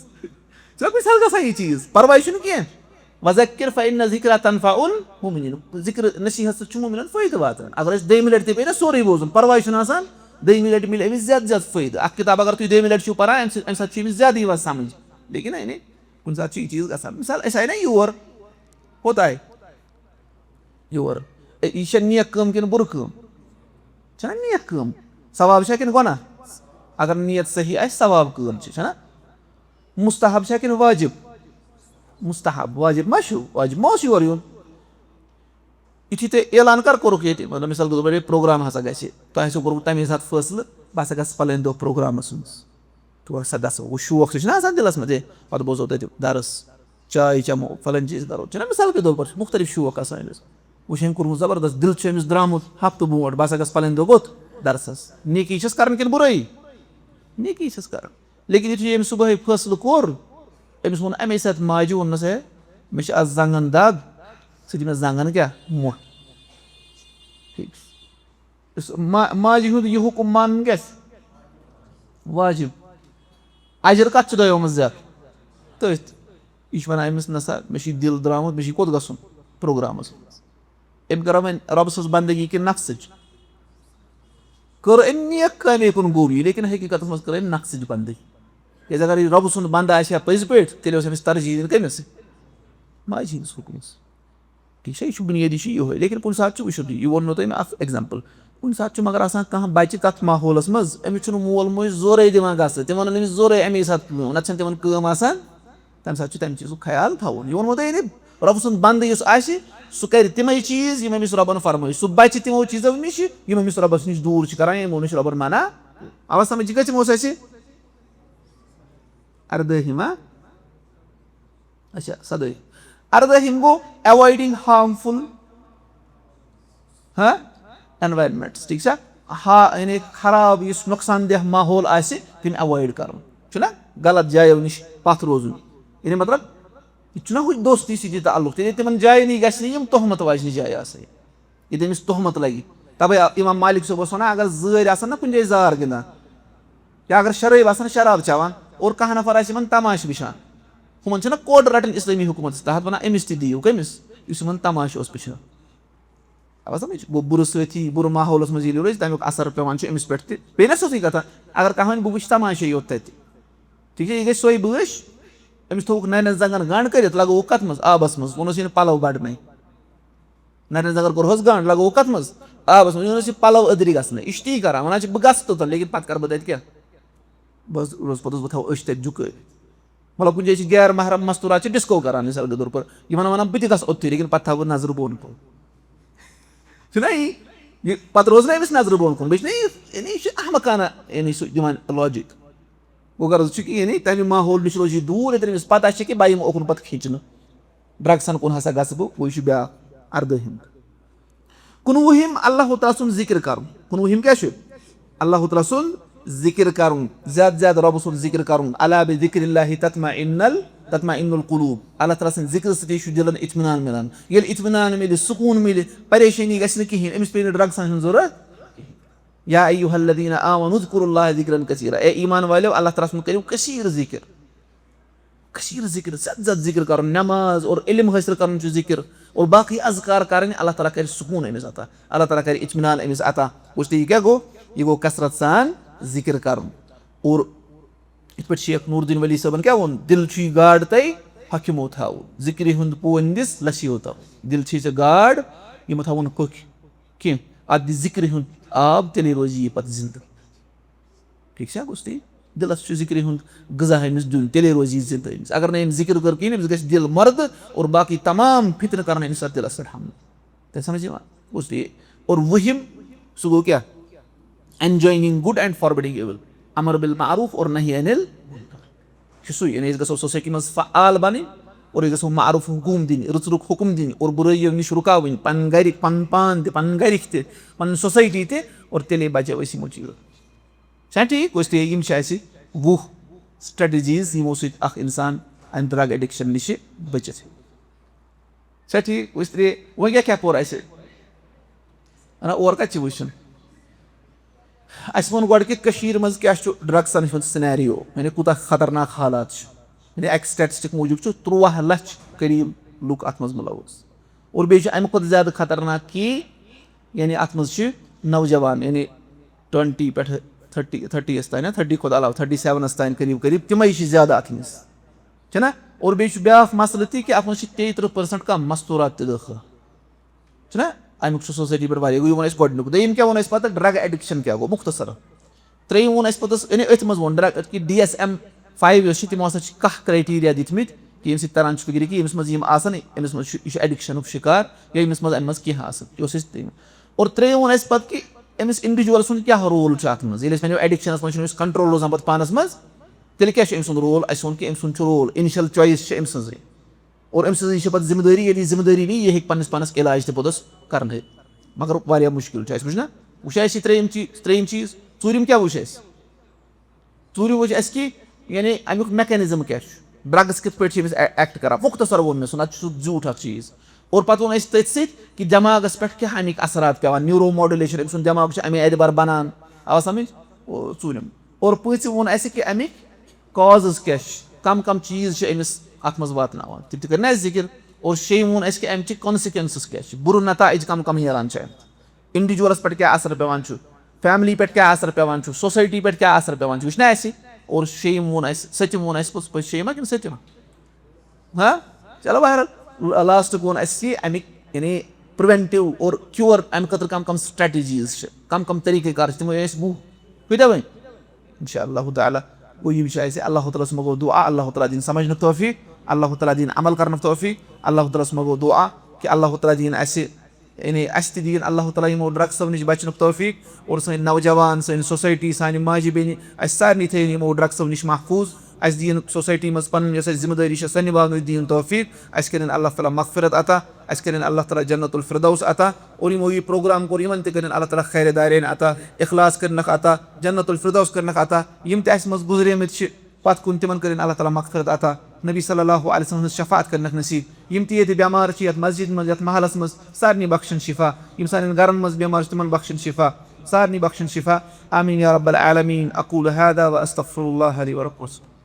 ژےٚ کُس حظ گژھان یہِ چیٖز؟ پَرواے چھُنہٕ کینٛہہ۔ وَذَکِّر فَإِنَّ الذِّکْرَى تَنفَعُ الْمُؤْمِنِیٖنَ۔ ذِکر نصیٖحت سۭتۍ چھُ مُؤمِنَن فٲیدٕ واتان۔ اگر اَسہِ دوٚیمہِ لَٹہِ تہِ پیٚیہِ نہ سورُے بوزُن، پَرواے چھُنہٕ آسان۔ دوٚیمہِ لَٹہِ مِلہِ أمِس زیادٕ زیادٕ فٲیدٕ۔ اَکھ کِتاب اگر تُہۍ دوٚیمہِ لَٹہِ چھِو پَران، اَمہِ سۭتۍ، اَمہِ ساتہٕ چھُ أمِس زیادٕ یِوان سَمٕجھ۔ لیکِن یعنی کُنہِ ساتہٕ چھُ یہِ چیٖز گژھان۔ مثال، أسۍ آیہِ نا یور، کوٚت آیہِ؟ یور۔ اے، یہِ چھےٚ نیک کٲم کِنہٕ بُرٕ کٲم؟ چھےٚ نا نیک کٲم؟ ثواب چھا کِنہٕ گۄناہ؟ اگر نیت صحیح آسہِ، ثواب کٲم چھِ، چھےٚ نا؟ مستحب چھا کِنہٕ واجب؟ مستحب، واجب ما چھُ؟ واجب ما اوس یور یُن؟ یُتھُے تۄہہِ اعلان کر کوٚرُکھ ییٚتہِ، مطلب، مثال کے طور پر، یہِ پروگرام ہسا گژھِ، تۄہہِ آسیو کوٚرمُت تَمے ساتہٕ فٲصلہٕ، بہٕ ہسا گژھٕ فلٲنۍ دۄہ پروگرامَس منٛز۔ تور سا گژھو، وۄنۍ شوق تہِ چھُنہ آسان دِلَس منٛز، ہے، پَتہٕ بوزو تَتہِ درس، چاے چٮ۪مو، فلٲنۍ چیٖز کَرو، چھُنہ مثال کے طور پر چھُ مُختلف شوق آسان أمِس۔ وۄنۍ چھُ أمۍ کوٚرمُت زبردست، دِل چھُ أمِس درٛامُت ہفتہٕ برونٛٹھ، بہٕ ہسا گژھٕ فلٲنۍ دۄہ کوٚت؟ درسَس۔ نیکی چھَس کَرٕنۍ کِنہٕ بُرٲیی؟ نیکی چھَس کَرٕنۍ۔ لیکِن یُتھُے أمۍ صُبحٲے فٲصلہٕ کوٚر، أمِس ووٚن اَمے ساتہٕ ماجہِ، ووٚننَس، ہے، مےٚ چھِ آز زنٛگَن دگ، ژٕ دِ مےٚ زنٛگَن کیٛاہ؟ مۄٹھ۔ ٹھیٖک چھُ۔ یُس ما-، ماجہِ ہُنٛد یہِ حُکُم مانُن گژھِ واجب۔ اجر کتھ چھُ دۄیو منٛز زیادٕ؟ تٔتھۍ۔ یہِ چھُ وَنان أمِس، "نہ سا، مےٚ چھُ یہِ دِل درٛامُت، مےٚ چھُ یہِ کوٚت گژھُن؟ پروگرامس منٛز۔" أمۍ کٔر وۄنۍ رۄبہٕ سٕنٛز بندگی کِنہٕ نفسٕچ؟ کٔر أمۍ نیک کامے کُن گوٚو یہِ، لیکن حقیٖقتس منٛز کٔر أمۍ نفسٕچ بندگی۔ کیٛازِ اگر یہِ رۄبہٕ سُنٛد بندٕ آسہِ ہا پٔزۍ پٲٹھۍ، تیٚلہِ اوس أمِس ترجیح دِنۍ کٔمِس؟ ماجہِ ہٕنٛدِس حُکمس۔ ٹھیٖک چھا؟ یہِ چھُ بُنیٲدی چھُ یِہوٚے۔ لیکن کُنہِ ساتہٕ چھُ، وٕچھِو تُہۍ، یہِ ووٚنمو تۄہہِ مےٚ اَکھ example۔ کُنہِ ساتہٕ چھُ مگر آسان کانٛہہ بَچہِ تَتھ ماحولَس منٛز، أمِس چھُنہٕ مول موج زورَے دِوان گژھنہٕ، تِم وَنان أمِس زورَے اَمے ساتہٕ کٲم، نَتہٕ چھَنہٕ تِمَن کٲم آسان۔ تَمہِ ساتہٕ چھُ تَمہِ چیٖزُک خیال تھاوُن۔ یہِ ووٚنمو تۄہہِ، یعنی رۄب سُنٛد بنٛدٕ یُس آسہِ، سُہ کَرِ تِمَے چیٖز، یِم أمِس رۄبَن فرمٲے۔ سُہ بَچہِ تِمو چیٖزو نِش، یِم أمِس رۄبَس نِش دوٗر چھِ کَران، یِمو نِش رۄبَن منع۔ آوا سَمٕجھ؟ یہِ کَتہِ یِمو سُہ اَسہِ؟ اَردٲہِم، ہا؟ اچھا، سدٲہِم۔ اَردٲہِم گوٚو avoiding harmful، ہا، environments، ٹھیٖک چھا؟ ہا، یعنی خراب یُس نۄقصان دہ ماحول آسہِ، تِم avoid کَرُن۔ چھُنہ؟ غلط جایو نِش پَتھ روزُن۔ یعنی مطلب، یہِ چھُنہ ہُہ دوستی سۭتی تعلق، تِکیٛازِ تِمَن جایَن نِش گژھِ نہٕ یِم تۄہمَت واجنہِ جایہِ آسٕنۍ۔ ییٚتہِ أمِس تۄہمَت لَگہِ۔ تَوَے آ-، اِمام مالِک صٲب اوس وَنان، اگر زٲرۍ آسَن نہ کُنہِ جایہِ زار گِنٛدان، یا اگر شرٲبۍ آسَن شراب چٮ۪وان، اور کانٛہہ نفر آسہِ یِمَن تماشہٕ وٕچھان، ہُمَن چھِنہ code رَٹٕنۍ اِسلٲمی حکوٗمتَس تحت، وَنان أمِس تہِ دِیِو۔ کٔمِس؟ یُس یِمَن تماشہٕ اوس وٕچھان۔ آوا سَمٕجھ؟ گوٚو بُرٕ سۭتی، بُرٕ ماحولَس منٛز ییٚلہِ روزِ، تَمیُک اثر پٮ۪وان چھُ أمِس پٮ۪ٹھ تہِ۔ بیٚیہِ نہ سیوٚدُے کَتھا، اگر کانٛہہ وَنہِ بہٕ وٕچھِ تماشے یوت تَتہِ، ٹھیٖک چھا؟ یہِ گژھِ سۄے بٲش، أمِس تھوٚوُکھ نَرٮ۪ن زنٛگَن گنٛڈ کٔرِتھ، لَگووُکھ کَتھ منٛز؟ آبَس منٛز۔ ووٚنُس یہِ نہٕ پَلَو بَڑنَے۔ نَرٮ۪ن زَنٛگَن کوٚرہوس گنٛڈ، لَگووُکھ کَتھ منٛز؟ آبَس منٛز۔ یہِ اوس یہِ پَلَو أدرِ گژھنَے۔ یہِ چھِ تی کَران، وَنان چھِ، "بہٕ گژھٕ توٚتَن، لیکن پَتہٕ کَرٕ بہٕ تَتہِ کیٛاہ؟ بہٕ حظ روزٕ پَتہٕ، بہٕ تھاوٕ أچھ تَتہِ جُکٲوِتھ۔" مطلب، کُنہِ جایہِ چھِ غیر محرم مستوٗرات چھِ disco کَران، مثال کے طور پر، یِمَن وَنان، "بہٕ تہِ گژھٕ اوٚتتھٕے، لیکن پَتہٕ تھاوٕ بہٕ نظرٕ بۄن کُن۔" چھُنہ یی؟ یہِ پَتہٕ روزِ نہ أمِس نظرٕ بۄن کُن، بیٚیہِ چھُنہ یہِ، یعنی، یہِ چھُ احمقانہ، یعنی، سُہ دِوان logic۔ گوٚو غرض چھُ کہِ، یعنی، تَمہِ ماحول نِش روزِ یہِ دوٗر، ییٚتٮ۪ن أمِس پَتہ چھِ کہِ بہٕ یِمہٕ اوکُن پَتہٕ کھِچنہٕ۔ drugsن کُن ہسا گژھٕ بہٕ، گوٚو یہِ چھُ بیٛاکھ اَردٲہِم۔ کُنوُہِم، اللہ تعالیٰ سُنٛد ذِکِر کَرُن۔ کُنوُہِم کیٛاہ چھُ؟ اللہ تعالیٰ سُنٛد ذِکِر کَرُن، زیادٕ زیادٕ رۄبہٕ سُنٛد ذِکِر کَرُن۔ الا بذکر اللہ تطمئن ال-، تطمئن القلوب۔ اللہ تعالیٰ سٕنٛدِ ذِکرٕ سۭتی چھُ دِلَن اطمینان مِلان۔ ییٚلہِ اطمینان مِلہِ، سکوٗن مِلہِ، پریشٲنی گژھِ نہٕ کِہیٖنۍ، أمِس پیٚیہِ نہٕ drugsن ہٕنٛز ضروٗرت۔ یا ایھا الذین آمنوا اذکروا اللہ ذکرا کثیرا، اے ایمان والیو، اللہ تعالیٰ سُنٛد کٔرِو کثیٖر ذِکِر۔ کثیٖر ذِکِر، زیادٕ زیادٕ ذِکِر کَرُن، نٮ۪ماز اور علم حٲصِل کَرُن چھُ ذِکِر، اور باقٕے اذکار کَرٕنۍ، اللہ تعالیٰ کَرِ سکوٗن أمِس عطا، اللہ تعالیٰ کَرِ اطمینان أمِس عطا۔ وٕچھ تُہۍ، یہِ کیٛاہ گوٚو؟ یہِ گوٚو کثرت سان ذِکِر کَرُن۔ اور یِتھ پٲٹھۍ شیخ نور الدین ولی صٲبَن کیٛاہ ووٚن؟ "دِل چھُے گاڈ تَے حکیمو تھاوُن، ذِکرِ ہُنٛد پون دِس لَسیو تَو۔" دِل چھُے ژےٚ گاڈ، یِمو تھاوُن نہٕ کھوٚکھ کینٛہہ، اَتھ دِ ذِکرِ ہُنٛد آب، تیٚلے روزِ یہِ پَتہٕ زِندٕ۔ ٹھیٖک چھا؟ گوٚژھ تی دِلَس چھُ ذِکرِ ہُنٛد غذا أمِس دیُن، تیٚلے روزِ یہِ زِندٕ أمِس۔ اگر نہٕ أمۍ ذِکِر کٔر کِہیٖنۍ، أمِس گژھِ دِل مَردٕ اور باقٕے تمام فِتنہٕ کَرَن أمِس اَتھ دِلَس پٮ۪ٹھ حملہٕ۔ تۄہہِ سَمٕجھ یِوان؟ گوٚژھ تی۔ اور وُہِم، سُہ گوٚو کیٛاہ؟ Enjoining good and forbidding evil۔ امر بالمعروف اور نہی عن المنکر۔ چھُ سُے، یعنی أسۍ گژھو society منٛز فعال بَنٕنۍ اور أسۍ گژھو معروف حکم دِنۍ، رٕژ رُک حکم دِنۍ اور بُرٲیو نِش رُکاوٕنۍ، پَنٕنۍ گَرِکۍ، پَنُن پان تہِ، پَنٕنۍ گَرِکۍ تہِ، پَنٕنۍ society تہِ، اور تیٚلے بَچو أسۍ یِمو چیٖزو۔ چھا ٹھیٖک؟ گوٚو تیٚلہِ یِم چھِ اَسہِ وُہ strategies، یِمو سۭتۍ اَکھ اِنسان اَمہِ drug addiction نِشہِ بٔچِتھ ہیٚکہِ۔ چھا ٹھیٖک؟ وٕچھ ترٛےٚ، وۄنۍ کیٛاہ کیٛاہ پوٚر اَسہِ؟ اَنا، اور کَتہِ چھِ وٕچھُن؟ اَسہِ ووٚن گۄڈٕ کہِ کٔشیٖرِ منٛز کیٛاہ چھُ drugsن ہُنٛد scenario، یعنی کوٗتاہ خطرناک حالات چھِ۔ یعنی اَکہِ statistic موٗجوٗب چھُ تُرٛواہ لَچھ قریٖب لُکھ اَتھ منٛز مُلوث۔ اور بیٚیہِ چھُ اَمہِ کھۄتہٕ زیادٕ خطرناک کہِ، یعنی اَتھ منٛز چھِ نوجوان، یعنی twenty پٮ۪ٹھٕ thirty، thirty یَس تام، یا thirty کھۄتہٕ علاوٕ، thirty seven تام قریٖب قریٖب، تِمَے چھِ زیادٕ اَتھ منٛز۔ چھِنہ؟ اور بیٚیہِ چھُ بیٛاکھ مسلہٕ تہِ کہِ اَتھ منٛز چھِ تیٚیہِ تٕرٛہ percent کانٛہہ مستوٗرات تہِ دٲخٕل۔ چھُنہ؟ اَمیُک چھُ society پٮ۪ٹھ واریاہ۔ یہِ ووٚن اَسہِ گۄڈٕنیُک۔ دوٚیِم کیٛاہ ووٚن اَسہِ پَتہٕ؟ drug addiction کیٛاہ گوٚو؟ مُختصر۔ ترٛیٚیِم ووٚن اَسہِ پوٚتُس، یعنی أتھۍ منٛز ووٚن drug، کہِ D S M five یۄس چھِ، تِمو ہسا چھِ کاہ criteria دِتمٕتۍ، کہِ ییٚمہِ سۭتۍ تَران چھُ فِکرِ کہِ ییٚمِس منٛز یِم آسَن، أمِس منٛز چھُ، یہِ چھُ addictionُک شِکار، یا ییٚمِس منٛز اَمہِ منٛز کینٛہہ آسَن۔ یہِ اوس اَسہِ ترٛیٚیِم۔ اور ترٛیٚیِم ووٚن اَسہِ پَتہٕ کہِ أمِس individualسُنٛد کیٛاہ role چھُ اَتھ منٛز۔ ییٚلہِ أسۍ وَنو addictionس منٛز چھُنہٕ أمِس control روزان پَتہٕ پانَس منٛز، تیٚلہِ کیٛاہ چھُ أمۍ سُنٛد role؟ اَسہِ ووٚن کہِ أمۍ سُنٛد چھُ role، initial choice چھِ أمۍ سٕنٛزٕے۔ اور أمۍ سٕنٛز یہِ چھِ پَتہٕ ذِمہٕ دٲری، ییٚلہِ یہِ ذِمہٕ دٲری نِیہِ، یہِ ہیٚکہِ پَنٕنِس پانَس علاج تہِ پوٚتُس کَرنٲوِتھ۔ مگر واریاہ مُشکِل چھُ اَسہِ، وٕچھ نا؟ وٕچھ اَسہِ یہِ ترٛیٚیِم چیٖز، ترٛیٚیِم چیٖز۔ ژوٗرِم کیٛاہ وٕچھ اَسہِ؟ ژوٗرِم وٕچھ اَسہِ کہِ یعنی اَمیُک mechanism کیٛاہ چھُ، drugs کِتھ پٲٹھۍ چھِ أمِس اے-، act کَران۔ مُختصر ووٚن مےٚ سُہ، نَتہٕ چھُ سُہ زیوٗٹھ اَکھ چیٖز۔ اور پَتہٕ ووٚن اَسہِ تٔتھۍ سۭتۍ کہِ دٮ۪ماغَس پٮ۪ٹھ کیٛاہ اَمِکۍ اثرات پٮ۪وان، neuromodulation، أمۍ سُنٛد دٮ۪ماغ چھُ اَمے اعتبار بَنان۔ آوا سَمٕجھ؟ او، ژوٗرِم۔ اور پوٗنٛژِم ووٚن اَسہِ کہِ اَمِکۍ causes کیٛاہ چھِ، کَم کَم چیٖز چھِ أمِس اَتھ منٛز واتناوان، تِم تہِ کٔرۍ نہ اَسہِ ذِکِر۔ اور شیٚیِم ووٚن اَسہِ کہِ اَمہِ چہِ consequences کیٛاہ چھِ، بُرٕ نتائج کَم کَم نیران چھِ اَمہِ۔ individualس پٮ۪ٹھ کیٛاہ اثر پٮ۪وان چھُ، family پٮ۪ٹھ کیٛاہ اثر پٮ۪وان چھُ، society پٮ۪ٹھ کیٛاہ اثر پٮ۪وان چھُ، وٕچھ نہ اَسہِ۔ اور شیٚیِم ووٚن اَسہِ، سٔتِم ووٚن اَسہِ پوٚتُس پٲٹھۍ، شیٚیِم ہا کِنہٕ سٔتِم؟ ہا؟ چلو بہرحال، lastُک ووٚن اَسہِ یہِ اَمِکۍ یعنی پریونٹیو اور کیور امہِ خٲطرٕ کم کم سٹریٹجیز چھِ، کم کم طریقہ کار چھِ، تِمو ٲسۍ وُہ۔ کۭتیاہ وۄنۍ؟ انشاء اللہ تعالیٰ۔ گوٚو یِم چھِ اَسہِ اللہ تعالیٰ ہَس منٛز گوٚو دُعا، اللہ تعالیٰ دِیِن سمجھنُک توفیٖق، اللہ تعالیٰ دِیِن عمل کرنُک توفیٖق، اللہ تعالیٰ ہَس منٛز گوٚو دُعا کہِ اللہ تعالیٰ دِیِن اَسہِ، یعنی اَسہِ تہِ دِیِن اللہ تعالیٰ یِمو ڈرگسو نِش بچنُک توفیٖق، اور سٲنۍ نوجوان، سٲنۍ سوسایٹی، سانہِ ماجہِ بیٚنہِ، اَسہِ سارنٕے تھٲیِن یِمو ڈرگسو نِش محفوٗظ۔ اَسہِ دِیِن سوسایٹی منٛز پنٕنۍ یۄس اَسہِ ذمہٕ دٲری چھےٚ، سۄ نِباونٕچ دِیِن توفیٖق۔ اَسہِ کٔرِن اللہ تعالیٰ مغفرت عطا، اَسہِ کٔرِن اللہ تعالیٰ جنت الفردوس عطا، اور یِمو یہِ پروگرام کوٚر، یِمن تہِ کٔرِن اللہ تعالیٰ خیر دارین عطا، اخلاص کٔرنکھ عطا، جنت الفردوس کٔرنکھ عطا۔ یِم تہِ اَسہِ منٛز گُزریمٕتۍ چھِ پتھ کُن، تِمن کٔرِن اللہ تعالیٰ مغفرت عطا۔ نبی صلی اللہ علیہ وسلم ہٕنٛز شفاعت کٔرنکھ نصیٖب۔ یِم تہِ ییٚتہِ بٮ۪مار چھِ یتھ مسجد منٛز، یتھ محلس منٛز، سارنٕے بخشن شفا۔ یِم سانٮ۪ن گرن منٛز بٮ۪مار چھِ، تِمن بخشن شفا۔ سارنٕے بخشن شفا۔ آمین یا رب العالمین۔ اقول هذا واستغفر الله لي ولكم۔